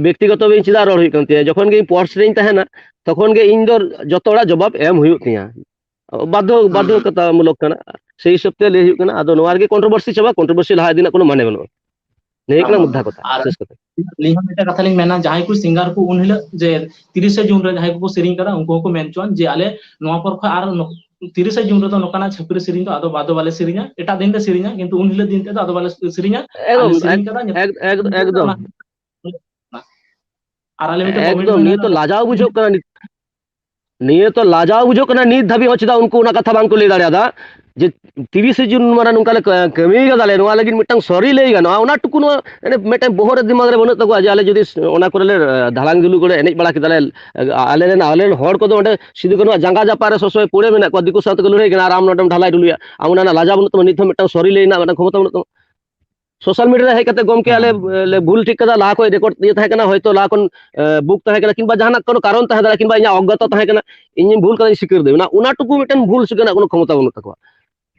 ᱵᱮᱠᱛᱤᱜᱚᱛᱚ ᱤᱧ ᱪᱮᱫᱟᱜ ᱨᱚᱲ ᱦᱩᱭᱩᱜ ᱠᱟᱱ ᱛᱤᱧᱟ? ᱡᱚᱠᱷᱚᱱ ᱜᱮ ᱤᱧ ᱯᱚᱨᱥ ᱨᱮᱧ ᱛᱟᱦᱮᱱᱟ, ᱛᱚᱠᱷᱚᱱ ᱜᱮ ᱤᱧ ᱫᱚ ᱡᱚᱛᱚ ᱦᱚᱲᱟᱜ ᱡᱚᱵᱟᱵ ᱮᱢ ᱦᱩᱭᱩᱜ ᱛᱤᱧᱟ᱾ ᱵᱟᱫᱽᱫᱷᱚ, ᱦᱩᱸ, ᱦᱩᱸ᱾ ᱵᱟᱫᱽᱫᱷᱚᱠᱚᱛᱟᱢᱩᱞᱚᱠ ᱠᱟᱱᱟ, ᱥᱮᱭ ᱦᱤᱥᱟᱹᱵ ᱛᱮ ᱞᱟᱹᱭ ᱦᱩᱭᱩᱜ ᱠᱟᱱᱟ᱾ ᱟᱫᱚ ᱱᱚᱣᱟ ᱨᱮᱜᱮ controversy ᱪᱟᱵᱟ, controversy ᱞᱟᱦᱟ ᱤᱫᱤ ᱨᱮᱱᱟᱜ ᱠᱳᱱᱳ ᱢᱟᱱᱮ ᱵᱟᱹᱱᱩᱜᱼᱟ᱾ ᱱᱤᱭᱟᱹ ᱠᱟᱱᱟ ᱢᱩᱫᱽᱫᱷᱟ ᱠᱟᱛᱷᱟ, ᱟᱨ ᱵᱤᱥᱮᱥ ᱠᱟᱛᱮ᱾ ᱟᱹᱞᱤᱧ ᱦᱚᱸ ᱢᱤᱫᱴᱟᱝ ᱠᱟᱛᱷᱟ ᱞᱤᱧ ᱢᱮᱱᱟ, ᱡᱟᱦᱟᱸᱭ ᱠᱚ singer ᱠᱚ ᱩᱱ ᱦᱤᱞᱳᱜ ᱡᱮ ᱛᱤᱨᱤᱥᱮ ᱡᱩᱱ ᱨᱮ ᱡᱟᱦᱟᱸᱭ ᱠᱚᱠᱚ ᱥᱮᱨᱮᱧ ᱠᱟᱫᱟ, ᱩᱱᱠᱩ ᱦᱚᱸᱠᱚ ᱢᱮᱱ ᱦᱚᱪᱚᱣᱟᱱ ᱡᱮ ᱟᱞᱮ ᱱᱚᱣᱟ ᱯᱚᱨ ᱠᱷᱚᱱ ᱟᱨ ᱱᱚ-, ᱛᱤᱨᱤᱥᱮ ᱡᱩᱱ ᱨᱮᱫᱚ ᱱᱚᱝᱠᱟᱱᱟᱜ ᱪᱷᱟᱹᱯᱨᱤ ᱥᱮᱨᱮᱧ ᱫᱚ ᱟᱫᱚ, ᱟᱫᱚ ᱵᱟᱞᱮ ᱥᱮᱨᱮᱧᱟ, ᱮᱴᱟᱜ ᱫᱤᱱ ᱞᱮ ᱥᱮᱨᱮᱧᱟ, ᱠᱤᱱᱛᱩ ᱩᱱ ᱦᱤᱞᱳᱜ ᱫᱤᱱ ᱛᱮᱫᱚ ᱟᱫᱚ ᱵᱟᱞᱮ ᱥᱮᱨᱮᱧᱟ, ᱟᱞᱮ ᱮᱠᱫᱚᱢ, ᱥᱮᱨᱮᱧ ᱮᱠ-, ᱠᱟᱫᱟ, ᱧᱮᱞ ᱮᱠ-, ᱮᱠᱫᱚᱢ᱾ ᱚᱱᱟ ᱟᱨ ᱟᱞᱮ ᱢᱤᱫᱴᱮᱱ comment ᱮᱠᱫᱚᱢ, ᱢᱮᱱᱟᱜᱼᱟ, ᱱᱤᱭᱟᱹ ᱛᱚ ᱞᱟᱡᱟᱣ ᱵᱩᱡᱷᱟᱹᱜ ᱠᱟᱱᱟ᱾ ᱱᱤᱛ, ᱱᱤᱭᱟᱹ ᱛᱚ ᱞᱟᱡᱟᱣ ᱵᱩᱡᱷᱟᱹᱜ ᱠᱟᱱᱟ, ᱱᱤᱛ ᱫᱷᱟᱹᱵᱤᱡ ᱦᱚᱸ ᱪᱮᱫᱟᱜ ᱩᱱᱠᱩ ᱚᱱᱟ ᱠᱟᱛᱷᱟ ᱵᱟᱝ ᱠᱚ ᱞᱟᱹᱭ ᱫᱟᱲᱮᱭᱟᱫᱟ? ᱡᱮ ᱛᱤᱨᱤᱥᱮ ᱡᱩᱱ ᱢᱟᱱᱮ ᱱᱚᱝᱠᱟ ᱞᱮ ᱠᱟ-, ᱠᱟᱹᱢᱤ ᱠᱟᱫᱟ ᱞᱮ, ᱱᱚᱣᱟ ᱞᱟᱹᱜᱤᱫ ᱢᱤᱫᱴᱟᱝ sorry ᱞᱟᱹᱭ ᱜᱟᱱᱚᱜᱼᱟ, ᱚᱱᱟ ᱴᱩᱠᱩ ᱱᱚᱣᱟ ᱢᱟᱱᱮ ᱢᱤᱫᱴᱮᱱ ᱵᱚᱦᱚᱜ ᱨᱮ ᱫᱤᱢᱟᱜᱽ ᱨᱮ ᱵᱟᱹᱱᱩᱜ ᱛᱟᱠᱚᱣᱟ ᱡᱮ ᱟᱞᱮ ᱡᱩᱫᱤ ᱚᱱᱟ ᱠᱚᱨᱮ ᱞᱮ, ᱟᱸ, ᱫᱷᱟᱲᱟᱝ ᱫᱷᱩᱞᱩ ᱠᱚᱨᱮ ᱮᱱᱮᱡ ᱵᱟᱲᱟ ᱠᱮᱫᱟ ᱞᱮ, ᱟᱞᱮ ᱨᱮᱱ, ᱟᱞᱮ ᱨᱮᱱ ᱦᱚᱲ ᱠᱚᱫᱚ ᱚᱸᱰᱮ ᱥᱤᱫᱩ ᱠᱟᱹᱱᱩᱣᱟᱜ ᱡᱟᱸᱜᱟ ᱡᱟᱯᱟᱜ ᱨᱮ ᱥᱚᱵ ᱥᱚᱢᱚᱭ ᱯᱚᱲᱮ ᱢᱮᱱᱟᱜ ᱠᱚᱣᱟ, ᱫᱤᱠᱩ ᱥᱟᱶ ᱛᱮᱠᱚ ᱞᱟᱹᱲᱦᱟᱹᱭ ᱠᱟᱱᱟ, ᱟᱨ ᱟᱢ ᱱᱚᱰᱮᱢ ᱰᱷᱟᱞᱟᱭ ᱰᱷᱩᱞᱩᱭᱟ, ᱟᱢ ᱚᱱᱟ ᱨᱮᱱᱟᱜ ᱞᱟᱡᱟᱣ ᱵᱟᱹᱱᱩᱜ ᱛᱟᱢᱟ, ᱱᱤᱛ ᱦᱚᱸ ᱢᱤᱫᱴᱟᱝ sorry ᱞᱟᱹᱭ ᱨᱮᱱᱟᱜ ᱢᱤᱫᱴᱟᱝ ᱠᱷᱚᱢᱚᱛᱟ ᱵᱟᱹᱱᱩᱜ ᱛᱟᱢᱟ᱾ Social media ᱨᱮ ᱦᱮᱡ ᱠᱟᱛᱮ, "ᱜᱚᱢᱠᱮ, ᱟᱞᱮ, ᱦᱮᱸ, ᱦᱮᱸ᱾ ᱞᱮ ᱵᱷᱩᱞ ᱴᱷᱤᱠ ᱠᱟᱫᱟ, ᱞᱟᱦᱟ ᱠᱷᱚᱱ record ᱤᱭᱟᱹ ᱛᱟᱦᱮᱸ ᱠᱟᱱᱟ, ᱦᱚᱭᱛᱳ ᱞᱟᱦᱟ ᱠᱷᱚᱱ, ᱮ, book ᱛᱟᱦᱮᱸ ᱠᱟᱱᱟ, ᱠᱤᱝᱵᱟ ᱡᱟᱦᱟᱱᱟᱜ ᱠᱳᱱᱳ ᱠᱟᱨᱚᱱ ᱛᱟᱦᱮᱸ ᱫᱟᱲᱮᱭᱟᱜᱼᱟ, ᱠᱤᱝᱵᱟ ᱤᱧᱟᱹᱜ ᱚᱜᱽᱜᱚᱛᱟ ᱛᱟᱦᱮᱸ ᱠᱟᱱᱟ, ᱤᱧᱤᱧ ᱵᱷᱩᱞ ᱠᱟᱫᱟ, ᱤᱧ ᱥᱤᱠᱟᱹᱨ ᱫᱟᱹᱧ", ᱚᱱᱟ, ᱚᱱᱟ ᱴᱩᱠᱩ ᱢᱤᱫᱴᱮᱱ ᱵᱷᱩᱞ ᱥᱤᱠᱟᱹᱨ ᱨᱮᱱᱟᱜ ᱠᱳᱱᱳ ᱠᱷᱚᱢᱚᱛᱟ ᱵᱟᱹᱱᱩᱜ ᱛᱟᱠᱚᱣᱟ᱾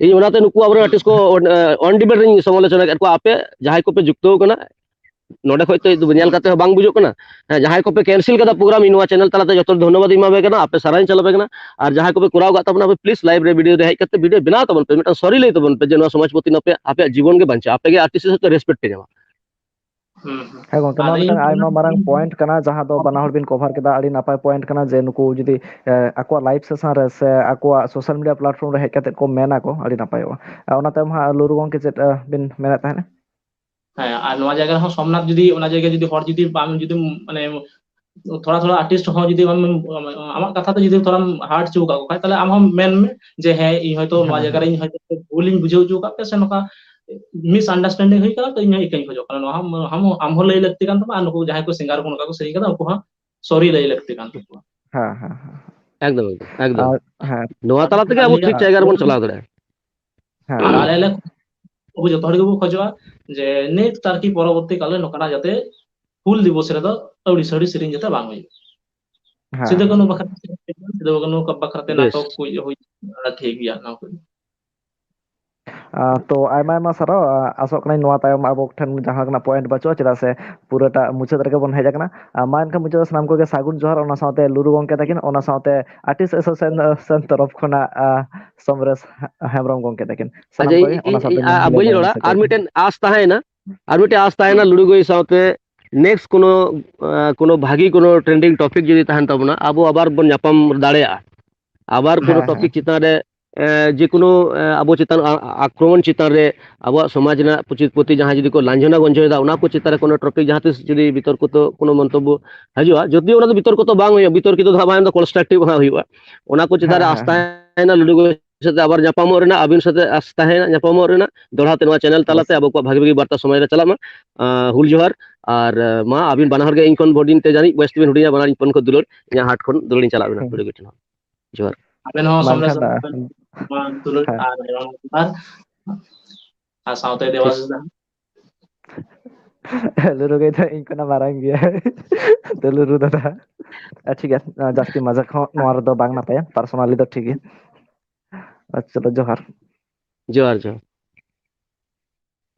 ᱤᱧ ᱚᱱᱟᱛᱮ ᱱᱩᱠᱩ ᱟᱵᱚᱨᱮᱱ ᱦᱩᱸ᱾ Artist ᱠᱚ, ᱚᱱ-, ᱮ, on demand ᱨᱤᱧ ᱥᱚᱢᱟᱞᱳᱪᱚᱱᱟ ᱠᱮᱫ ᱠᱚᱣᱟ, ᱟᱯᱮ ᱡᱟᱦᱟᱸᱭ ᱠᱚᱯᱮ ᱡᱩᱠᱛᱚ ᱠᱟᱱᱟ, ᱱᱚᱰᱮ ᱠᱷᱚᱡ ᱛᱚ ᱧᱮᱞ ᱦᱩᱸ᱾ ᱠᱟᱛᱮ ᱦᱚᱸ ᱵᱟᱝ ᱵᱩᱡᱩᱜ ᱠᱟᱱᱟ᱾ ᱦᱮᱸ, ᱡᱟᱦᱟᱸᱭ ᱠᱚᱯᱮ cancel ᱠᱟᱫᱟ program, ᱤᱧ ᱱᱚᱣᱟ channel ᱛᱟᱞᱟᱛᱮ ᱡᱚᱛᱚ ᱦᱚᱲ ᱫᱷᱚᱱᱱᱚᱵᱟᱫ ᱤᱧ ᱮᱢᱟ ᱯᱮ ᱠᱟᱱᱟ, ᱟᱯᱮ ᱥᱟᱨᱦᱟᱣ ᱤᱧ ᱪᱟᱞ ᱟᱯᱮ ᱠᱟᱱᱟ᱾ ᱟᱨ ᱡᱟᱦᱟᱸᱭ ᱠᱚᱯᱮ ᱠᱚᱨᱟᱣ ᱠᱟᱫ ᱛᱟᱵᱚᱱᱟ, ᱟᱯᱮ please live ᱨᱮ video ᱨᱮ ᱦᱮᱡ ᱠᱟᱛᱮ video ᱵᱮᱱᱟᱣ ᱛᱟᱵᱚᱱ ᱯᱮ, ᱢᱤᱫᱴᱟᱝ sorry ᱞᱟᱹᱭ ᱛᱟᱵᱚᱱ ᱯᱮ ᱡᱮ ᱱᱚᱣᱟ ᱥᱚᱢᱟᱡᱽ ᱯᱚᱛᱤ ᱱᱟᱯᱮ ᱟᱯᱮᱭᱟᱜ ᱡᱤᱵᱚᱱ ᱜᱮ ᱵᱟᱧᱪᱟᱜᱼᱟ, ᱟᱯᱮ ᱜᱮ artist ᱦᱤᱥᱟᱹᱵ ᱛᱮ respect ᱯᱮ ᱧᱟᱢᱟ᱾ ᱦᱩᱸ, ᱦᱩᱸ᱾ ᱦᱮᱸ ᱜᱚᱝᱠᱮ, ᱱᱚᱣᱟ ᱟᱹᱞᱤᱧ ᱢᱤᱫᱴᱟᱝ ᱟᱭᱢᱟ ᱢᱟᱨᱟᱝ point ᱠᱟᱱᱟ, ᱡᱟᱦᱟᱸ ᱫᱚ ᱵᱟᱱᱟ ᱦᱚᱲ ᱵᱤᱱ cover ᱠᱮᱫᱟ, ᱟᱹᱰᱤ ᱱᱟᱯᱟᱭ point ᱠᱟᱱᱟ ᱡᱮ ᱱᱩᱠᱩ ᱡᱩᱫᱤ, ᱮ, ᱟᱠᱚᱣᱟᱜ live session ᱨᱮ ᱥᱮ ᱟᱠᱚᱣᱟᱜ social media platform ᱨᱮ ᱦᱮᱡ ᱠᱟᱛᱮ ᱠᱚ ᱢᱮᱱᱟ ᱠᱚ, ᱟᱹᱰᱤ ᱱᱟᱯᱟᱭᱚᱜᱼᱟ᱾ ᱟᱨ ᱚᱱᱟ ᱛᱟᱭᱚᱢ ᱦᱟᱸᱜ ᱞᱩᱨᱩ ᱜᱚᱝᱠᱮ ᱪᱮᱫ, ᱮ, ᱵᱤᱱ ᱢᱮᱱᱮᱫ ᱛᱟᱦᱮᱸᱱᱟ? ᱦᱮᱸ, ᱟᱨ ᱱᱚᱣᱟ ᱡᱟᱭᱜᱟ ᱨᱮᱦᱚᱸ ᱥᱳᱢᱱᱟᱛᱷ ᱡᱩᱫᱤ, ᱚᱱᱟ ᱡᱟᱭᱜᱟ ᱡᱩᱫᱤ ᱦᱚᱲ ᱡᱩᱫᱤ ᱵᱟᱢ, ᱡᱩᱫᱤ ᱢᱟᱱᱮ ᱛᱷᱚᱲᱟ ᱛᱷᱚᱲᱟ artist ᱦᱚᱸ ᱡᱩᱫᱤ ᱟᱢ, ᱟᱢᱟᱜ ᱠᱟᱛᱷᱟ ᱛᱮ ᱡᱩᱫᱤ ᱛᱷᱚᱲᱟᱢ hurt ᱦᱚᱪᱚ ᱟᱠᱟᱫ ᱠᱚ ᱠᱷᱟᱡ, ᱛᱟᱦᱞᱮ ᱟᱢ ᱦᱚᱸ ᱢᱮᱱ ᱢᱮ ᱡᱮ, "ᱦᱮᱸ, ᱤᱧ ᱦᱚᱭᱛᱳ ᱱᱚᱣᱟ ᱦᱮᱸ, ᱡᱟᱭᱜᱟ ᱨᱮ ᱦᱮᱸ᱾ ᱤᱧ ᱦᱚᱭᱛᱳ ᱵᱷᱩᱞᱤᱧ ᱵᱩᱡᱷᱟᱹᱣ ᱦᱚᱪᱚ ᱟᱠᱟᱫ ᱯᱮ, ᱥᱮ ᱱᱚᱝᱠᱟ misunderstanding ᱦᱩᱭ ᱟᱠᱟᱱᱟ, ᱛᱚ ᱤᱧ ᱦᱚᱸ ᱤᱠᱟᱹᱧ ᱠᱷᱚᱡᱚᱜ ᱠᱟᱱᱟ", ᱱᱚᱣᱟ ᱦᱚᱸ ᱟᱢ ᱦᱚᱸ ᱞᱟᱹᱭ ᱞᱟᱹᱠᱛᱤ ᱠᱟᱱ ᱛᱟᱢᱟ, ᱟᱨ ᱱᱩᱠᱩ ᱡᱟᱦᱟᱸᱭ ᱠᱚ singer ᱠᱚ ᱱᱚᱝᱠᱟ ᱠᱚ ᱥᱮᱨᱮᱧ ᱠᱟᱫᱟ, ᱩᱱᱠᱩ ᱦᱚᱸ sorry ᱞᱟᱹᱭ ᱞᱟᱹᱠᱛᱤ ᱠᱟᱱ ᱛᱟᱠᱚᱣᱟ᱾ ᱦᱮᱸ, ᱦᱮᱸ, ᱦᱮᱸ᱾ ᱮᱠᱫᱚᱢ, ᱮᱠᱫᱚᱢ, ᱮᱠᱫᱚᱢ᱾ ᱟᱨ, ᱦᱮᱸ᱾ ᱱᱚᱣᱟ ᱟᱨ ᱛᱟᱞᱟ ᱛᱮᱜᱮ ᱟᱵᱚ ᱟᱹᱞᱤᱧᱟᱜ ᱴᱷᱤᱠ ᱡᱟᱭᱜᱟ ᱨᱮᱵᱚᱱ ᱪᱟᱞᱟᱣ ᱫᱟᱲᱮᱭᱟᱜᱼᱟ᱾ ᱦᱮᱸ᱾ ᱟᱞᱮ ᱞᱮ, ᱟᱵᱚ ᱡᱚᱛᱚ ᱦᱚᱲ ᱜᱮᱵᱚ ᱠᱷᱚᱡᱚᱜᱼᱟ ᱡᱮ ᱱᱤᱛ ᱟᱨᱠᱤ ᱯᱚᱨᱚᱵᱚᱨᱛᱤ ᱠᱟᱞ ᱨᱮ ᱱᱚᱝᱠᱟᱱᱟᱜ ᱡᱟᱛᱮ ᱦᱩᱞ ᱫᱤᱵᱚᱥ ᱨᱮᱫᱚ ᱟᱹᱣᱲᱤ ᱥᱟᱹᱣᱲᱤ ᱥᱮᱨᱮᱧ ᱡᱟᱛᱮ ᱵᱟᱝ ᱦᱩᱭᱩᱜ᱾ ᱦᱮᱸ, ᱥᱤᱫᱩ ᱠᱟᱹᱱᱦᱩ ᱦᱮᱸ᱾ ᱵᱟᱠᱷᱨᱟ ᱥᱤᱫᱩ ᱠᱟᱹᱱᱦᱩ ᱵᱟᱠᱷᱨᱟᱛᱮ ᱵᱮᱥ᱾ ᱱᱟᱴᱚᱠ ᱠᱚ ᱦᱩᱭ ᱴᱷᱤᱠ ᱜᱮᱭᱟ, ᱚᱱᱟ ᱠᱚ᱾ ᱟᱸ, ᱛᱚ ᱟᱭᱢᱟ ᱟᱭᱢᱟ ᱥᱟᱨᱦᱟᱣ᱾ ᱟᱸ, ᱟᱥᱚᱜ ᱠᱟᱹᱱᱟᱹᱧ ᱱᱚᱣᱟ ᱛᱟᱭᱚᱢ ᱟᱵᱚ ᱴᱷᱮᱱ ᱡᱟᱦᱟᱸ ᱞᱮᱠᱟᱱᱟᱜ ᱯᱚᱭᱮᱱᱴ ᱵᱟᱹᱪᱩᱜᱼᱟ, ᱪᱮᱫᱟᱜ ᱥᱮ ᱯᱩᱨᱟᱹᱴᱟ ᱢᱩᱪᱟᱹᱫ ᱨᱮᱜᱮ ᱵᱚᱱ ᱦᱮᱡ ᱟᱠᱟᱱᱟ᱾ ᱟᱸ, ᱢᱟ ᱮᱱᱠᱷᱟᱱ ᱢᱩᱪᱟᱹᱫ ᱨᱮ ᱥᱟᱱᱟᱢ ᱠᱚᱜᱮ ᱥᱟᱹᱜᱩᱱ ᱡᱚᱦᱟᱨ, ᱚᱱᱟ ᱥᱟᱶᱛᱮ ᱞᱩᱨᱩ ᱜᱚᱢᱠᱮ ᱛᱟᱹᱠᱤᱱ, ᱚᱱᱟ ᱥᱟᱶᱛᱮ ᱟᱨᱴᱤᱥᱴ ᱮᱥᱳᱥᱤᱭᱮᱥᱚᱱ ᱛᱚᱨᱚᱯ ᱠᱷᱚᱱᱟᱜ, ᱟᱸ, ᱥᱚᱢᱨᱮᱥ ᱦᱮᱢᱵᱨᱚᱢ ᱜᱚᱢᱠᱮ ᱛᱟᱹᱠᱤᱱ, ᱥᱟᱱᱟᱢ ᱟᱪᱪᱷᱟ, ᱠᱚᱜᱮ ᱤᱧ, ᱚᱱᱟ ᱤᱧ, ᱥᱟᱶᱛᱮ ᱤᱧ, ᱢᱤᱫ ᱟ-, ᱟ, ᱞᱟᱹᱭ ᱵᱟᱹᱧ ᱵᱟᱲᱟ ᱨᱚᱲᱟ, ᱥᱮᱴᱮᱨ ᱟᱨ ᱠᱮᱫᱟ᱾ ᱢᱤᱫᱴᱮᱱ ᱟᱸᱥ ᱛᱟᱦᱮᱸᱭᱮᱱᱟ, ᱟᱨ ᱢᱤᱫᱴᱮᱱ ᱟᱸᱥ ᱛᱟᱦᱮᱸᱭᱮᱱᱟ ᱞᱩᱲᱩ ᱜᱚᱭ ᱥᱟᱶᱛᱮ ᱱᱮᱠᱥᱴ ᱠᱳᱱᱳ, ᱟᱸ, ᱠᱳᱱᱳ ᱵᱷᱟᱹᱜᱤ ᱠᱳᱱᱳ ᱴᱨᱮᱱᱰᱤᱝ ᱴᱚᱯᱤᱠ ᱡᱩᱫᱤ ᱛᱟᱦᱮᱱ ᱛᱟᱵᱚᱱᱟ, ᱟᱵᱚ ᱟᱵᱟᱨ ᱵᱚᱱ ᱧᱟᱯᱟᱢ ᱫᱟᱲᱮᱭᱟᱜᱼᱟ᱾ ᱟᱵᱟᱨ ᱠᱳᱱᱳ ᱦᱮᱸ, ᱴᱚᱯᱤᱠ ᱦᱮᱸ᱾ ᱪᱮᱛᱟᱱ ᱨᱮ, ᱮᱸ, ᱡᱮ ᱠᱳᱱᱳ, ᱮᱸ, ᱟᱵᱚ ᱪᱮᱛᱟᱱ ᱟ-, ᱟ-, ᱟᱠᱨᱚᱢᱚᱱ ᱪᱮᱛᱟᱱ ᱨᱮ ᱟᱵᱚᱣᱟᱜ ᱥᱚᱢᱟᱡᱽ ᱨᱮᱱᱟᱜ ᱯᱩᱪᱤ-, ᱯᱨᱚᱛᱤ ᱡᱟᱦᱟᱸᱭ ᱡᱩᱫᱤ ᱠᱚ ᱞᱟᱸᱡᱷᱚᱱᱟ ᱜᱚᱸᱡᱷᱚᱱ ᱮᱫᱟ, ᱚᱱᱟ ᱠᱚ ᱪᱮᱛᱟᱱ ᱨᱮ ᱠᱳᱱᱳ ᱴᱚᱯᱤᱠ ᱡᱟᱦᱟᱸ ᱛᱤᱥ ᱡᱩᱫᱤ ᱵᱤᱛᱚᱨᱠᱚ ᱛᱚ ᱠᱳᱱᱳ ᱢᱚᱱᱛᱚᱵᱵᱚ ᱦᱤᱡᱩᱜᱼᱟ, ᱡᱩᱫᱤ ᱚᱱᱟ ᱫᱚ ᱵᱤᱛᱚᱨᱠᱚ ᱛᱚ ᱵᱟᱝ ᱦᱩᱭᱩᱜᱼᱟ, ᱵᱤᱛᱚᱨᱠᱤᱛᱚ ᱫᱚ ᱦᱟᱸᱜ ᱵᱟᱝ, ᱫᱚ ᱠᱚᱱᱥᱴᱨᱟᱠᱴᱤᱵᱷ ᱦᱟᱸᱜ ᱦᱩᱭᱩᱜᱼᱟ᱾ ᱚᱱᱟ ᱠᱚ ᱪᱮᱛᱟᱱ ᱦᱮᱸ, ᱨᱮ ᱦᱮᱸ, ᱟᱥᱛᱟ ᱦᱮᱸ᱾ ᱮᱱᱟ ᱞᱩᱰᱩ ᱜᱚᱭ ᱥᱟᱛᱮ ᱟᱵᱟᱨ ᱧᱟᱯᱟᱢᱚᱜ ᱨᱮᱱᱟᱜ, ᱟᱹᱵᱤᱱ ᱥᱟᱛᱮ ᱟᱥ-, ᱛᱟᱦᱮᱸᱱᱟ ᱧᱟᱯᱟᱢᱚᱜ ᱨᱮᱱᱟᱜ ᱫᱚᱦᱲᱟ ᱛᱮ ᱱᱚᱣᱟ ᱪᱮᱱᱮᱞ ᱛᱟᱞᱟᱛᱮ ᱚᱵᱚᱥᱥᱳᱭ᱾ ᱟᱵᱚ ᱠᱚᱣᱟᱜ ᱵᱷᱟᱜᱤ ᱵᱷᱟᱜᱤ ᱵᱟᱨᱛᱟ ᱥᱚᱢᱟᱡᱽ ᱨᱮ ᱪᱟᱞᱟᱜ ᱢᱟ᱾ ᱟᱸ, ᱦᱩᱞ ᱡᱚᱦᱟᱨ᱾ ᱟᱨ, ᱟᱸ, ᱢᱟ ᱟᱹᱵᱤᱱ ᱵᱟᱱᱟ ᱦᱚᱲ ᱜᱮ ᱤᱧ ᱠᱷᱚᱱ ᱵᱚᱰᱤᱱ ᱛᱮ ᱡᱟᱹᱱᱤᱡ ᱵᱚᱭᱮᱥ ᱛᱮᱵᱤᱱ ᱦᱩᱰᱤᱧᱟ, ᱵᱟᱱᱟ ᱦᱚᱲ ᱤᱧ ᱠᱷᱚᱱ ᱠᱚ ᱫᱩᱞᱟᱹᱲ, ᱤᱧᱟᱹᱜ ᱦᱟᱨᱴ ᱠᱷᱚᱱ ᱫᱩᱞᱟᱹᱲ ᱤᱧ ᱪᱟᱞᱟᱜ ᱵᱮᱱᱟ ᱦᱩᱸ᱾ ᱵᱤᱰᱟᱹᱣ ᱜᱮ ᱴᱷᱮᱱ ᱦᱚᱸ᱾ ᱡᱚᱦᱟᱨ᱾ ᱟᱵᱮᱱ ᱦᱚᱸ ᱢᱟ ᱥᱚᱢᱨᱮᱥ ᱮᱱᱠᱷᱟᱱ, ᱫᱟ, ᱱᱚᱣᱟ ᱫᱩᱞᱟᱹᱲ ᱦᱮᱸ᱾ ᱟᱨ ᱮᱢᱟᱢ ᱡᱚᱦᱟᱨ᱾ ᱟᱨ ᱥᱟᱶᱛᱮ ᱴᱷᱤᱠ᱾ ᱫᱮᱵᱟᱥᱤᱥ ᱫᱟ᱾ ᱞᱩᱨᱩ ᱜᱟᱹᱭ ᱫᱚ ᱤᱧ ᱠᱷᱚᱱᱟᱜ ᱢᱟᱨᱟᱝ ᱜᱮᱭᱟ᱾ ᱛᱚ ᱞᱩᱨᱩ ᱫᱟᱫᱟ᱾ ᱟᱨ ᱴᱷᱤᱠ ᱜᱮᱭᱟ, ᱡᱟᱹᱥᱛᱤ ᱢᱟᱡᱟᱠ ᱦᱚᱸ ᱱᱚᱣᱟ ᱨᱮᱫᱚ ᱵᱟᱝ ᱱᱟᱯᱟᱭᱟ, ᱯᱟᱨᱥᱚᱱᱟᱞᱤ ᱫᱚ ᱴᱷᱤᱠ ᱜᱮᱭᱟ᱾ ᱟᱨ ᱪᱚᱞᱚ, ᱡᱚᱦᱟᱨ᱾ ᱡᱚᱦᱟᱨ, ᱡᱚᱦᱟᱨ᱾